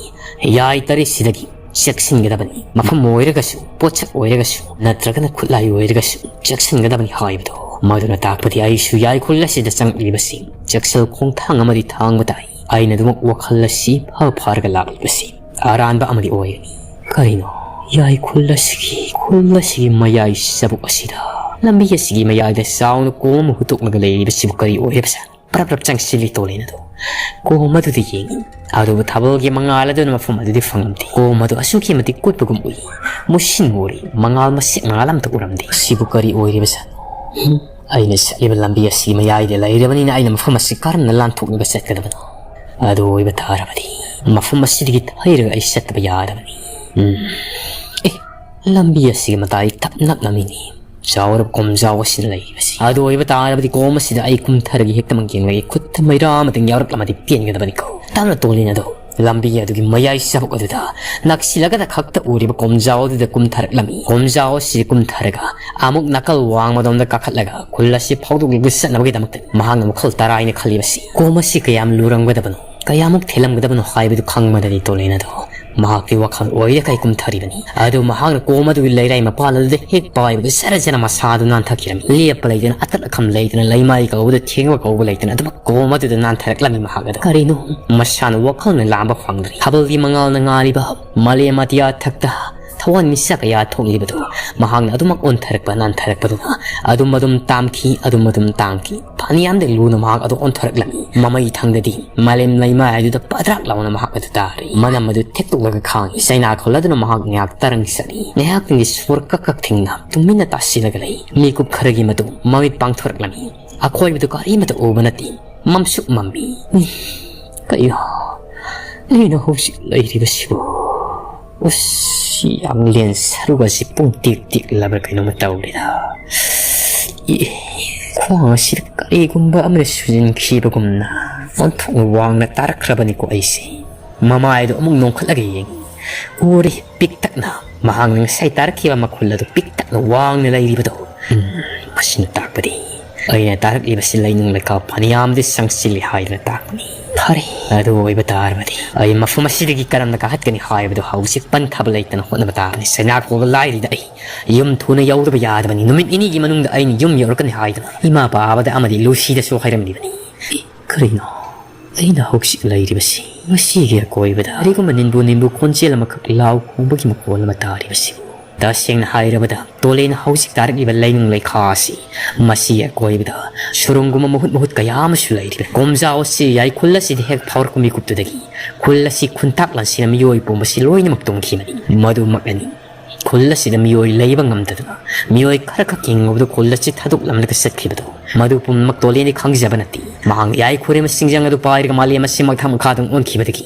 ꯌꯥꯏ ꯇꯔꯦꯠꯁꯤꯗꯒꯤ ꯆꯦꯛꯁꯤꯟꯒꯗꯕꯅꯤ꯫ ꯃꯐꯝ ꯑꯣꯏꯔꯒꯁꯨ, ꯄꯣꯠꯁꯛ ꯑꯣꯏꯔꯒꯁꯨ, ꯅꯠꯇ꯭ꯔꯒꯅ ꯈꯨꯠꯂꯥꯏ ꯑꯣꯏꯔꯒꯁꯨ ꯆꯦꯛꯁꯤꯟꯒꯗꯕꯅꯤ ꯍꯥꯏꯕꯗꯣ꯫ ꯃꯗꯨꯅ ꯇꯥꯛꯄꯗꯤ ꯑꯩꯁꯨ ꯌꯥꯏꯈꯨꯜ ꯑꯁꯤꯗ ꯆꯪꯂꯛꯂꯤꯕꯁꯤ ꯆꯦꯛꯁꯤꯜ ꯈꯣꯡꯊꯥꯡ ꯑꯃꯗꯤ ꯊꯥꯡꯕ ꯇꯥꯏ꯫ ꯑꯩꯅ ꯑꯗꯨꯃꯛ ꯋꯥꯈꯜ ꯑꯁꯤ ꯐ ꯐꯥꯔꯒ ꯂꯥꯛꯂꯤꯕꯁꯤ ꯑꯔꯥꯟꯕ ꯑꯃꯗꯤ ꯑꯣꯏꯒꯅꯤ꯫ ꯀꯔꯤꯅꯣ? ꯌꯥꯏꯈꯨꯜ ꯑꯁꯤꯒꯤ, ꯈꯨꯜ ꯑꯁꯤꯒꯤ ꯃꯌꯥꯏ ꯆꯕꯨꯛ ꯑꯁꯤꯗ, ꯂꯝꯕꯤ ꯑꯁꯤꯒꯤ ꯃꯌꯥꯏꯗ ꯆꯥꯎꯅ ꯀꯣꯝ ꯑꯃ ꯍꯨꯠꯇꯣꯛꯂꯒ ꯂꯩꯔꯤꯕꯁꯤꯕꯨ ꯀꯔꯤ ꯑꯣꯏꯔꯤꯕꯖꯥꯠꯅꯣ? ꯄ꯭ꯔꯞ ꯄ꯭ꯔꯞ ꯆꯪꯁꯤꯜꯂꯤ ꯇꯣꯂꯦꯟ ꯑꯗꯣ꯫ ꯀꯣꯝ ꯑꯗꯨꯗ ꯌꯦꯡꯉꯤ꯫ ꯑꯗꯨꯕꯨ ꯊꯥꯕꯜꯒꯤ ꯃꯉꯥꯜ ꯑꯗꯨꯅ ꯃꯐꯝ ꯑꯗꯨꯗꯤ ꯐꯪꯂꯝꯗꯦ꯫ ꯀꯣꯝ ꯑꯗꯨ ꯑꯁꯨꯛꯀꯤ ꯃꯇꯤꯛ ꯀꯨꯠꯄꯒꯨꯝ ꯎꯏ꯫ ꯃꯨꯁꯤꯟ ꯃꯨꯔꯤ꯫ ꯃꯉꯥꯜ ꯃꯁꯦꯛ ꯃꯉꯥꯜ ꯑꯃꯠꯇ ꯎꯔꯝꯗꯦ꯫ ꯁꯤꯕꯨ ꯀꯔꯤ ꯑꯣꯏꯔꯤꯕꯖꯥꯠꯅꯣ? ꯍꯝ? ꯑꯩꯅ ꯆꯠꯂꯤꯕ ꯂꯝꯕꯤ ꯑꯁꯤꯒꯤ ꯃꯌꯥꯏꯗ ꯂꯩꯔꯕꯅꯤꯅ ꯑꯩꯅ ꯃꯐꯝ ꯑꯁꯤ ꯀꯔꯝꯅ ꯂꯥꯟꯊꯣꯛꯂꯒ ꯆꯠꯀꯗꯕꯅꯣ? ꯑꯗꯨ ꯑꯣꯏꯕ ꯇꯥꯔꯕꯗꯤ ꯃꯐꯝ ꯑꯁꯤꯗꯒꯤ ꯊꯩꯔꯒ ꯑꯩ ꯆꯠꯇꯕ ꯌꯥꯗꯕꯅꯤ꯫ ꯎꯝ꯫ ꯑꯦ, ꯂꯝꯕꯤ ꯑꯁꯤꯒꯤ ꯃꯇꯥꯏ ꯇꯞ ꯅꯞꯅ ꯃꯤꯅꯤ꯫ ꯆꯥꯎꯔꯕ ꯀꯣꯝꯖꯥꯎ ꯑꯁꯤꯅ ꯂꯩꯔꯤꯕꯁꯤ꯫ ꯑꯗꯨ ꯑꯣꯏꯕ ꯇꯥꯔꯕꯗꯤ ꯀꯣꯝ ꯑꯁꯤꯗ ꯑꯩ ꯀꯨꯝꯊꯔꯒ ꯍꯦꯛꯇꯃꯛ ꯌꯦꯡꯂꯒꯦ꯫ ꯈꯨꯠꯇ ꯃꯩꯔꯥ ꯑꯃꯇꯪ ꯌꯥꯎꯔꯛꯂꯝꯃꯗꯤ ꯄꯦꯟꯒꯗꯕꯅꯤꯀꯣ꯫ ꯇꯞꯅ ꯇꯣꯂꯦꯟ ꯑꯗꯣ꯫ ꯂꯝꯕꯤ ꯑꯗꯨꯒꯤ ꯃꯌꯥꯏ ꯆꯕꯨꯛ ꯑꯗꯨꯗ ꯅꯛꯁꯤꯜꯂꯒꯗ ꯈꯛꯇ ꯎꯔꯤꯕ ꯀꯣꯝꯖꯥꯎ ꯑꯗꯨꯗ ꯀꯨꯝꯊꯔꯛꯂꯝꯃꯤ꯫ ꯀꯣꯝꯖꯥꯎ ꯑꯁꯤ ꯀꯨꯝꯊꯔꯒ ꯑꯃꯨꯛ ꯅꯥꯀꯜ ꯋꯥꯡꯃꯗꯣꯝꯗ ꯀꯥꯈꯠꯂꯒ ꯈꯨꯜ ꯑꯁꯤ ꯐꯥꯎꯗꯣꯛꯂꯒ ꯆꯠꯅꯕꯒꯤꯗꯃꯛꯇ ꯃꯍꯥꯛꯅ ꯋꯥꯈꯜ ꯇꯔꯥꯏꯅ ꯈꯜꯂꯤꯕꯁꯤ ꯀꯣꯝ ꯑꯁꯤ ꯀꯌꯥꯝ ꯂꯨꯔꯝꯒꯗꯕꯅꯣ, ꯀꯌꯥꯃꯨꯛ ꯊꯦꯜꯂꯝꯒꯗꯕꯅꯣ ꯍꯥꯏꯕꯗꯨ ꯈꯪꯕꯗꯅꯤ ꯇꯣꯂꯦꯟ ꯑꯗꯣ꯫ ꯃꯍꯥꯛꯀꯤ ꯋꯥꯈꯜ ꯑꯣꯏꯔꯒ ꯀꯩ ꯀꯨꯝꯊꯔꯤꯕꯅꯤ꯫ ꯑꯗꯨ ꯃꯍꯥꯛꯅ ꯀꯣꯝ ꯑꯗꯨꯒꯤ ꯂꯩꯔꯥꯏ ꯃꯄꯥꯜ ꯑꯗꯨꯗ ꯍꯦꯛ ꯄꯥꯏꯕꯗ ꯖꯔ ꯖꯔ ꯃꯁꯥꯗꯨ ꯅꯥꯟꯊꯈꯤꯔꯝꯃꯤ꯫ ꯂꯦꯞꯄ ꯂꯩꯇꯅ, ꯑꯇꯠ ꯑꯈꯝ ꯂꯩꯇꯅ, ꯂꯩꯃꯥꯏ ꯀꯧꯕꯗ ꯊꯦꯡꯕ ꯀꯧꯕ ꯂꯩꯇꯅ ꯑꯗꯨꯃꯛ ꯀꯣꯝ ꯑꯗꯨꯗ ꯅꯥꯟꯊꯔꯛꯂꯝꯃꯤ ꯃꯍꯥꯛ ꯑꯗꯨ꯫ ꯀꯔꯤꯅꯣ? ꯃꯁꯥꯅ ꯋꯥꯈꯜꯅ ꯂꯥꯝꯕ ꯐꯪꯗ꯭ꯔꯤ꯫ ꯊꯥꯕꯜꯒꯤ ꯃꯉꯥꯜꯅ ꯉꯥꯜꯂꯤꯕ ꯃꯥꯂꯦꯝ ꯑꯇꯤꯌꯥ ꯊꯛꯇ ꯊꯋꯥꯟꯃꯤꯆꯥꯛ ꯀꯌꯥ ꯊꯣꯛꯂꯤꯕꯗꯨ ꯃꯍꯥꯛꯅ ꯑꯗꯨꯃꯛ ꯑꯣꯟꯊꯔꯛꯄ ꯅꯥꯟꯊꯔꯛꯄꯗꯨꯅ ꯑꯗꯨꯝ ꯑꯗꯨꯝ ꯇꯥꯝꯈꯤ, ꯑꯗꯨꯝ ꯑꯗꯨꯝ ꯇꯥꯝꯈꯤ꯫ ꯐꯅꯌꯥꯝꯗꯤ ꯂꯨꯅ ꯃꯍꯥꯛ ꯑꯗꯨ ꯑꯣꯟꯊꯣꯔꯛꯂꯝꯃꯤ꯫ ꯃꯃꯩ ꯊꯪꯗꯗꯤ ꯃꯥꯂꯦꯝ ꯂꯩꯃꯥꯏ ꯑꯗꯨꯗ ꯄꯗ꯭ꯔꯥꯛ ꯂꯥꯎꯅ ꯃꯍꯥꯛ ꯑꯗꯨ ꯇꯥꯔꯤ꯫ ꯃꯅꯝ ꯑꯗꯨ ꯊꯦꯛꯇꯣꯛꯂꯒ ꯈꯥꯡꯉꯤ꯫ ꯆꯩꯅꯥ ꯈꯣꯜꯂꯗꯨꯅ ꯃꯍꯥꯛ ꯉꯥꯏꯍꯥꯛ ꯇꯔꯪ ꯆꯠꯂꯤ꯫ ꯉꯥꯏꯍꯥꯛꯇꯪꯒꯤ ꯁꯣꯔ ꯀꯛ ꯀꯛ ꯊꯤꯡꯅ ꯇꯨꯃꯤꯟꯅ ꯇꯥꯁꯤꯜꯂꯒ ꯂꯩ꯫ ꯃꯤꯀꯨꯞ ꯈꯔꯒꯤ ꯃꯇꯨꯡ ꯃꯃꯤꯠ ꯄꯥꯡꯊꯣꯔꯛꯂꯝꯃꯤ꯫ ꯑꯀꯣꯏꯕꯗꯨ ꯀꯔꯤꯃꯠꯇ ꯎꯕ ꯅꯠꯇꯦ꯫ ꯃꯝꯁꯨꯛ ꯃꯝꯃꯤ꯫ ꯀꯩꯅꯣ? ꯑꯩꯅ ꯍꯧꯖꯤꯛ ꯂꯩꯔꯤꯕꯁꯤꯕꯨ? ꯎꯁ, ꯌꯥꯝꯂꯦꯟ ꯁꯔꯨ ꯑꯁꯤ ꯄꯨꯡ ꯇꯦꯛ ꯇꯦꯛꯂꯕ꯭ꯔꯥ ꯀꯩꯅꯣꯝꯃ ꯇꯧꯔꯦꯗ꯫ ꯏ, ꯈ꯭ꯋꯥꯡ ꯑꯁꯤꯗ ꯀꯔꯤꯒꯨꯝꯕ ꯑꯃꯅ ꯁꯨꯖꯤꯟꯈꯤꯕꯒꯨꯝꯅ ꯑꯣꯟꯊꯣꯛꯅ ꯋꯥꯡꯅ ꯇꯥꯔꯛꯈ꯭ꯔꯕꯅꯤꯀꯣ ꯑꯩꯁꯦ꯫ ꯃꯃꯥꯏꯗꯣ ꯑꯃꯨꯛ ꯅꯣꯡꯈꯠꯂꯒ ꯌꯦꯡꯉꯤ꯫ ꯎꯔꯦ, ꯄꯤꯛꯇꯛꯅ꯫ ꯃꯍꯥꯛꯅ ꯉꯁꯥꯏ ꯇꯥꯔꯛꯈꯤꯕ ꯃꯈꯨꯜ ꯑꯗꯨ ꯄꯤꯛꯇꯛꯅ ꯋꯥꯡꯅ ꯂꯩꯔꯤꯕꯗꯣ꯫ ꯎꯝ, ꯃꯁꯤꯅ ꯇꯥꯛꯄꯗꯤ ꯑꯩꯅ ꯇꯥꯔꯛꯂꯤꯕꯁꯤ ꯂꯩꯅꯨꯡ ꯂꯩꯀꯥꯞ ꯐꯅꯌꯥꯝꯗꯤ ꯆꯪꯁꯤꯜꯂꯤ ꯍꯥꯏꯗꯨꯅ ꯇꯥꯛꯄꯅꯤ꯫ ꯐꯔꯦ, ꯑꯗꯨ ꯑꯣꯏꯕ ꯇꯥꯔꯕꯗꯤ ꯑꯩ ꯃꯐꯝ ꯑꯁꯤꯗꯒꯤ ꯀꯔꯝꯅ ꯀꯥꯈꯠꯀꯅꯤ ꯍꯥꯏꯕꯗꯨ ꯍꯧꯖꯤꯛ ꯄꯟꯊꯕ ꯂꯩꯇꯅ ꯍꯣꯠꯅꯕ ꯇꯥꯕꯅꯤ꯫ ꯆꯩꯅꯥꯈꯣꯜ ꯂꯥꯏꯔꯤꯗ ꯑꯩ ꯌꯨꯝ ꯊꯨꯅ ꯌꯧꯗꯕ ꯌꯥꯗꯕꯅꯤ꯫ ꯅꯨꯃꯤꯠ ꯅꯤꯅꯤꯒꯤ ꯃꯅꯨꯡꯗ ꯑꯩꯅ ꯌꯨꯝ ꯌꯧꯔꯛꯀꯅꯤ ꯍꯥꯏꯗꯨꯅ ꯏꯃꯥ ꯄꯥꯕꯗ ꯑꯃꯗꯤ ꯂꯨꯁꯤꯗꯁꯨ ꯍꯥꯏꯔꯝꯂꯤꯕꯅꯤ꯫ ꯑꯦ, ꯀꯔꯤꯅꯣ ꯑꯩꯅ ꯍꯧꯖꯤꯛ ꯂꯩꯔꯤꯕꯁꯤ? ꯃꯁꯤꯒꯤ ꯑꯀꯣꯏꯕꯗ ꯀꯔꯤꯒꯨꯝꯕ ꯅꯤꯟꯕꯨ ꯅꯤꯟꯕꯨ ꯈꯣꯟꯖꯦꯜ ꯑꯃꯈꯛ ꯂꯥꯎ ꯈꯣꯡꯕꯒꯤ ꯃꯈꯣꯜ ꯑꯃ ꯇꯥꯔꯤꯕꯁꯤꯕꯨ? ꯇꯁꯦꯡꯅ ꯍꯥꯏꯔꯕꯗ, ꯇꯣꯂꯦꯟ ꯍꯧꯖꯤꯛ ꯇꯥꯔꯛꯂꯤꯕ ꯂꯩꯅꯨꯡ ꯂꯩꯈꯥ ꯑꯁꯤ, ꯃꯁꯤꯒꯤ ꯑꯀꯣꯏꯕꯗ ꯁꯨꯔꯨꯡꯒꯨꯝꯕ ꯃꯍꯨꯠ ꯃꯍꯨꯠ ꯀꯌꯥ ꯑꯃꯁꯨ ꯂꯩꯔꯤꯕ꯫ ꯀꯣꯝꯖꯥꯎ ꯑꯁꯤ ꯌꯥꯏꯈꯨꯜ ꯑꯁꯤꯗ ꯍꯦꯛ ꯐꯥꯎꯔꯛꯄ ꯃꯤꯀꯨꯞꯇꯨꯗꯒꯤ ꯈꯨꯜ ꯑꯁꯤ ꯈꯨꯟꯇꯥꯛ ꯂꯥꯟꯁꯤꯅ ꯃꯤꯑꯣꯏ ꯄꯨꯝꯕꯁꯤ ꯂꯣꯏꯅꯃꯛ ꯇꯨꯝꯈꯤꯕꯅꯤ꯫ ꯃꯗꯨꯃꯛꯅꯅꯤ ꯈꯨꯜ ꯑꯁꯤꯗ ꯃꯤꯑꯣꯏ ꯂꯩꯕ ꯉꯝꯗꯗꯨꯅ, ꯃꯤꯑꯣꯏ ꯈꯔꯈꯛ ꯍꯤꯡꯍꯧꯕꯗꯨ ꯈꯨꯜ ꯑꯁꯤ ꯊꯥꯗꯣꯛꯂꯝꯂꯒ ꯆꯠꯈꯤꯕꯗꯨ꯫ ꯃꯗꯨ ꯄꯨꯝꯅꯃꯛ ꯇꯣꯂꯦꯟꯗꯤ ꯈꯪꯖꯕ ꯅꯠꯇꯦ꯫ ꯃꯍꯥꯛ ꯌꯥꯏꯈꯨꯔꯦꯝꯕ ꯁꯤꯡꯖꯪ ꯑꯗꯨ ꯄꯥꯏꯔꯒ ꯃꯥꯂꯦꯝ ꯑꯁꯤ ꯃꯊꯪ ꯃꯈꯥꯗ ꯑꯣꯟꯈꯤꯕꯗꯒꯤ,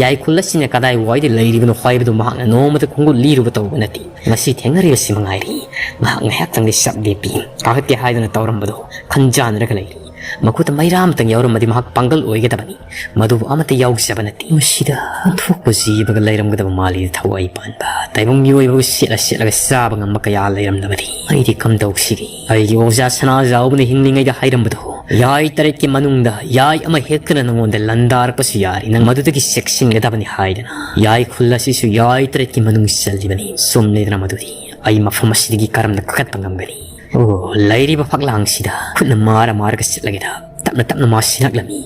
ꯌꯥꯏꯈꯨꯜ ꯑꯁꯤꯅ ꯀꯗꯥꯏ ꯋꯥꯏꯗ ꯂꯩꯔꯤꯕꯅꯣ ꯍꯥꯏꯕꯗꯨ ꯃꯍꯥꯛꯅ ꯅꯣꯡꯃꯇ ꯈꯣꯡꯒꯨꯜ ꯂꯤꯔꯨꯕ ꯇꯧꯕ ꯅꯠꯇꯦ꯫ ꯉꯁꯤ ꯊꯦꯡꯅꯔꯤꯕꯁꯤ ꯃꯉꯥꯏꯔꯤ꯫ ꯃꯍꯥꯛ ꯉꯥꯏꯍꯥꯛꯇꯪꯗꯤ ꯁꯛ ꯂꯦꯞꯄꯤ꯫ ꯀꯥꯈꯠꯀꯦ ꯍꯥꯏꯗꯨꯅ ꯇꯧꯔꯝꯕꯗꯨ ꯈꯟꯖꯥꯟꯅꯔꯒ ꯂꯩꯔꯤ꯫ ꯃꯈꯨꯠꯇ ꯃꯩꯔꯥ ꯑꯃꯇꯪ ꯌꯥꯎꯔꯝꯃꯗꯤ ꯃꯍꯥꯛ ꯄꯥꯡꯒꯜ ꯑꯣꯏꯒꯗꯕꯅꯤ꯫ ꯃꯗꯨꯕꯨ ꯑꯃꯠꯇ ꯌꯥꯎꯖꯕ ꯅꯠꯇꯦ꯫ ꯃꯁꯤꯗ ꯑꯣꯟꯊꯣꯛꯄ ꯖꯤꯕꯒ ꯂꯩꯔꯝꯒꯗꯕ ꯃꯥꯜꯂꯤ꯫ ꯊꯋꯥꯏ ꯄꯥꯟꯕ ꯇꯥꯏꯕꯪ ꯃꯤꯑꯣꯏꯕꯕꯨ ꯁꯦꯠꯂ ꯁꯦꯠꯂꯒ ꯆꯥꯕ ꯉꯝꯕ ꯀꯌꯥ ꯂꯩꯔꯝꯂꯕꯗꯤ ꯑꯩꯗꯤ ꯀꯝꯗꯧꯁꯤꯒꯦ? ꯑꯩꯒꯤ ꯑꯣꯖꯥ ꯁꯅꯥꯖꯥꯎꯕꯅ ꯍꯤꯡꯂꯤꯉꯩꯗ ꯍꯥꯏꯔꯝꯕꯗꯣ, "ꯌꯥꯏ ꯇꯔꯦꯠꯀꯤ ꯃꯅꯨꯡꯗ ꯌꯥꯏ ꯑꯃ ꯍꯦꯛꯇꯅ ꯅꯉꯣꯟꯗ ꯂꯥꯟꯗꯥꯔꯛꯄꯁꯨ ꯌꯥꯔꯤ, ꯅꯪ ꯃꯗꯨꯗꯒꯤ ꯆꯦꯛꯁꯤꯟꯒꯗꯕꯅꯤ" ꯍꯥꯏꯗꯅ꯫ ꯌꯥꯏ ꯈꯨꯜ ꯑꯁꯤꯁꯨ ꯌꯥꯏ ꯇꯔꯦꯠꯀꯤ ꯃꯅꯨꯡ ꯆꯜꯂꯤꯕꯅꯤ꯫ ꯆꯨꯝꯂꯦꯗꯅ ꯃꯗꯨꯗꯤ꯫ ꯑꯩ ꯃꯐꯝ ꯑꯁꯤꯗꯒꯤ ꯀꯔꯝꯅ ꯀꯥꯈꯠꯄ ꯉꯝꯒꯅꯤ? ꯑꯣ, ꯂꯩꯔꯤꯕ ꯐꯛꯂꯥꯡꯁꯤꯗ ꯈꯨꯠꯅ ꯃꯥꯔ ꯃꯥꯔꯒ ꯆꯠꯂꯒꯦꯗ꯫ ꯇꯞꯅ ꯇꯞꯅ ꯃꯥ ꯁꯤꯜꯂꯛꯂꯝꯃꯤ꯫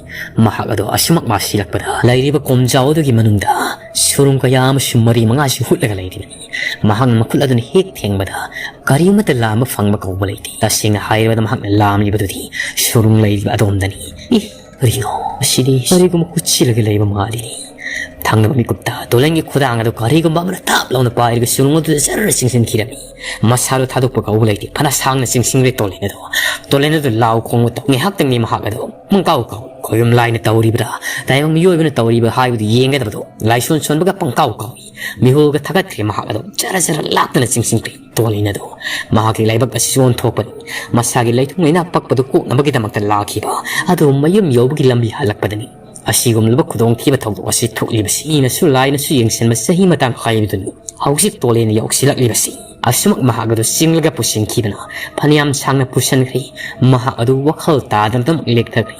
ꯃꯍꯥꯛ ꯑꯗꯣ ꯑꯁꯨꯃꯛ ꯃꯥ ꯁꯤꯜꯂꯛꯄꯗ ꯂꯩꯔꯤꯕ ꯀꯣꯝꯖꯥꯎ ꯑꯗꯨꯒꯤ ꯃꯅꯨꯡꯗ ꯁꯨꯔꯨꯡ ꯀꯌꯥ ꯑꯃꯁꯨ ꯃꯔꯤ ꯃꯉꯥꯁꯨ ꯍꯨꯠꯂꯒ ꯂꯩꯔꯤꯕꯅꯤ꯫ ꯃꯍꯥꯛꯅ ꯃꯈꯨꯠ ꯑꯗꯨꯅ ꯍꯦꯛ ꯊꯦꯡꯕꯗ ꯀꯔꯤꯃꯠꯇ ꯂꯥꯝꯕ ꯐꯪꯕ ꯀꯧꯕ ꯂꯩꯇꯦ꯫ ꯇꯁꯦꯡꯅ ꯍꯥꯏꯔꯕꯗ ꯃꯍꯥꯛꯅ ꯂꯥꯝꯂꯤꯕꯗꯨꯗꯤ ꯁꯨꯔꯨꯡ ꯂꯩꯔꯤꯕ ꯑꯗꯣꯝꯗꯅꯤ꯫ ꯏ, ꯀꯔꯤꯅꯣ? ꯃꯁꯤꯗꯤ ꯀꯔꯤꯒꯨꯝꯕ ꯍꯨꯠꯆꯤꯜꯂꯒ ꯂꯩꯕ ꯃꯥꯜꯂꯤꯅꯦ꯫ ꯊꯪꯅꯕ ꯃꯤꯀꯨꯞꯇ ꯇꯣꯂꯦꯟꯒꯤ ꯈꯨꯗꯥꯡ ꯑꯗꯨ ꯀꯔꯤꯒꯨꯝꯕ ꯑꯃꯅ ꯇꯥꯞ ꯂꯥꯎꯅ ꯄꯥꯏꯔꯒ ꯁꯨꯔꯨꯡ ꯑꯗꯨꯗ ꯖꯔ ꯆꯤꯡꯁꯤꯟꯈꯤꯔꯝꯃꯤ꯫ ꯃꯁꯥꯗꯣ ꯊꯥꯗꯣꯛꯄ ꯀꯧꯕ ꯂꯩꯇꯦ꯫ ꯐꯅ ꯁꯥꯡꯅ ꯆꯤꯡꯁꯤꯟꯈ꯭ꯔꯦ ꯇꯣꯂꯦꯟ ꯑꯗꯣ꯫ ꯇꯣꯂꯦꯟ ꯑꯗꯨ ꯂꯥꯎ ꯈꯣꯡꯕ ꯇꯧ-, ꯉꯥꯏꯍꯥꯛꯇꯪꯅꯤ ꯃꯍꯥꯛ ꯑꯗꯣ ꯄꯪꯀꯥꯎ ꯀꯥꯎꯏ꯫ ꯈꯣꯏꯔꯨꯝ ꯂꯥꯏꯅ ꯇꯧꯔꯤꯕ꯭ꯔꯥ, ꯇꯥꯏꯕꯪ ꯃꯤꯑꯣꯏꯕꯅ ꯇꯧꯔꯤꯕ꯭ꯔꯥ ꯍꯥꯏꯕꯗꯨ ꯌꯦꯡꯒꯗꯕꯗꯣ ꯂꯥꯏꯁꯣꯟ ꯁꯣꯟꯕꯒ ꯄꯪꯀꯥꯎ ꯀꯥꯎꯏ꯫ ꯃꯤꯍꯨꯜꯒ ꯊꯥꯒꯠꯈ꯭ꯔꯦ ꯃꯍꯥꯛ ꯑꯗꯣ꯫ ꯖꯔ ꯖꯔ ꯂꯥꯛꯇꯅ ꯆꯤꯡꯁꯤꯟꯈ꯭ꯔꯦ ꯇꯣꯂꯦꯟ ꯑꯗꯣ꯫ ꯃꯍꯥꯛꯀꯤ ꯂꯥꯏꯕꯛ ꯑꯁꯤꯁꯨ ꯑꯣꯟꯊꯣꯛꯄꯅꯤ꯫ ꯃꯁꯥꯒꯤ ꯂꯩꯊꯨꯡ ꯂꯩꯅꯥ ꯄꯛꯄꯗꯨ ꯀꯣꯛꯅꯕꯒꯤꯗꯃꯛꯇ ꯂꯥꯛꯈꯤꯕ ꯑꯗꯨ ꯃꯌꯨꯝ ꯌꯧꯕꯒꯤ ꯂꯝꯕꯤ ꯍꯜꯂꯛꯄꯗꯅꯤ ꯑꯁꯤꯒꯨꯝꯂꯕ ꯈꯨꯗꯣꯡꯊꯤꯕ ꯊꯧꯗꯣꯛ ꯑꯁꯤ ꯊꯣꯛꯂꯤꯕꯁꯤ꯫ ꯃꯤꯅꯁꯨ ꯂꯥꯏꯅꯁꯨ ꯌꯦꯡꯁꯤꯟꯕ ꯆꯍꯤ ꯃꯇꯥꯡ ꯍꯥꯏꯕꯗꯨꯅꯤ꯫ ꯍꯧꯖꯤꯛ ꯇꯣꯂꯦꯟ ꯌꯧꯁꯤꯜꯂꯛꯂꯤꯕꯁꯤ꯫ ꯑꯁꯨꯃꯛ ꯃꯍꯥꯛ ꯑꯗꯨ ꯆꯤꯡꯂꯒ ꯄꯨꯁꯤꯟꯈꯤꯕꯅ ꯐꯅꯌꯥꯝ ꯁꯥꯡꯅ ꯄꯨꯁꯤꯟꯈ꯭ꯔꯦ꯫ ꯃꯍꯥꯛ ꯑꯗꯨ ꯋꯥꯈꯜ ꯇꯥꯗꯅ ꯑꯗꯨꯃꯛ ꯂꯦꯛꯊꯈ꯭ꯔꯦ꯫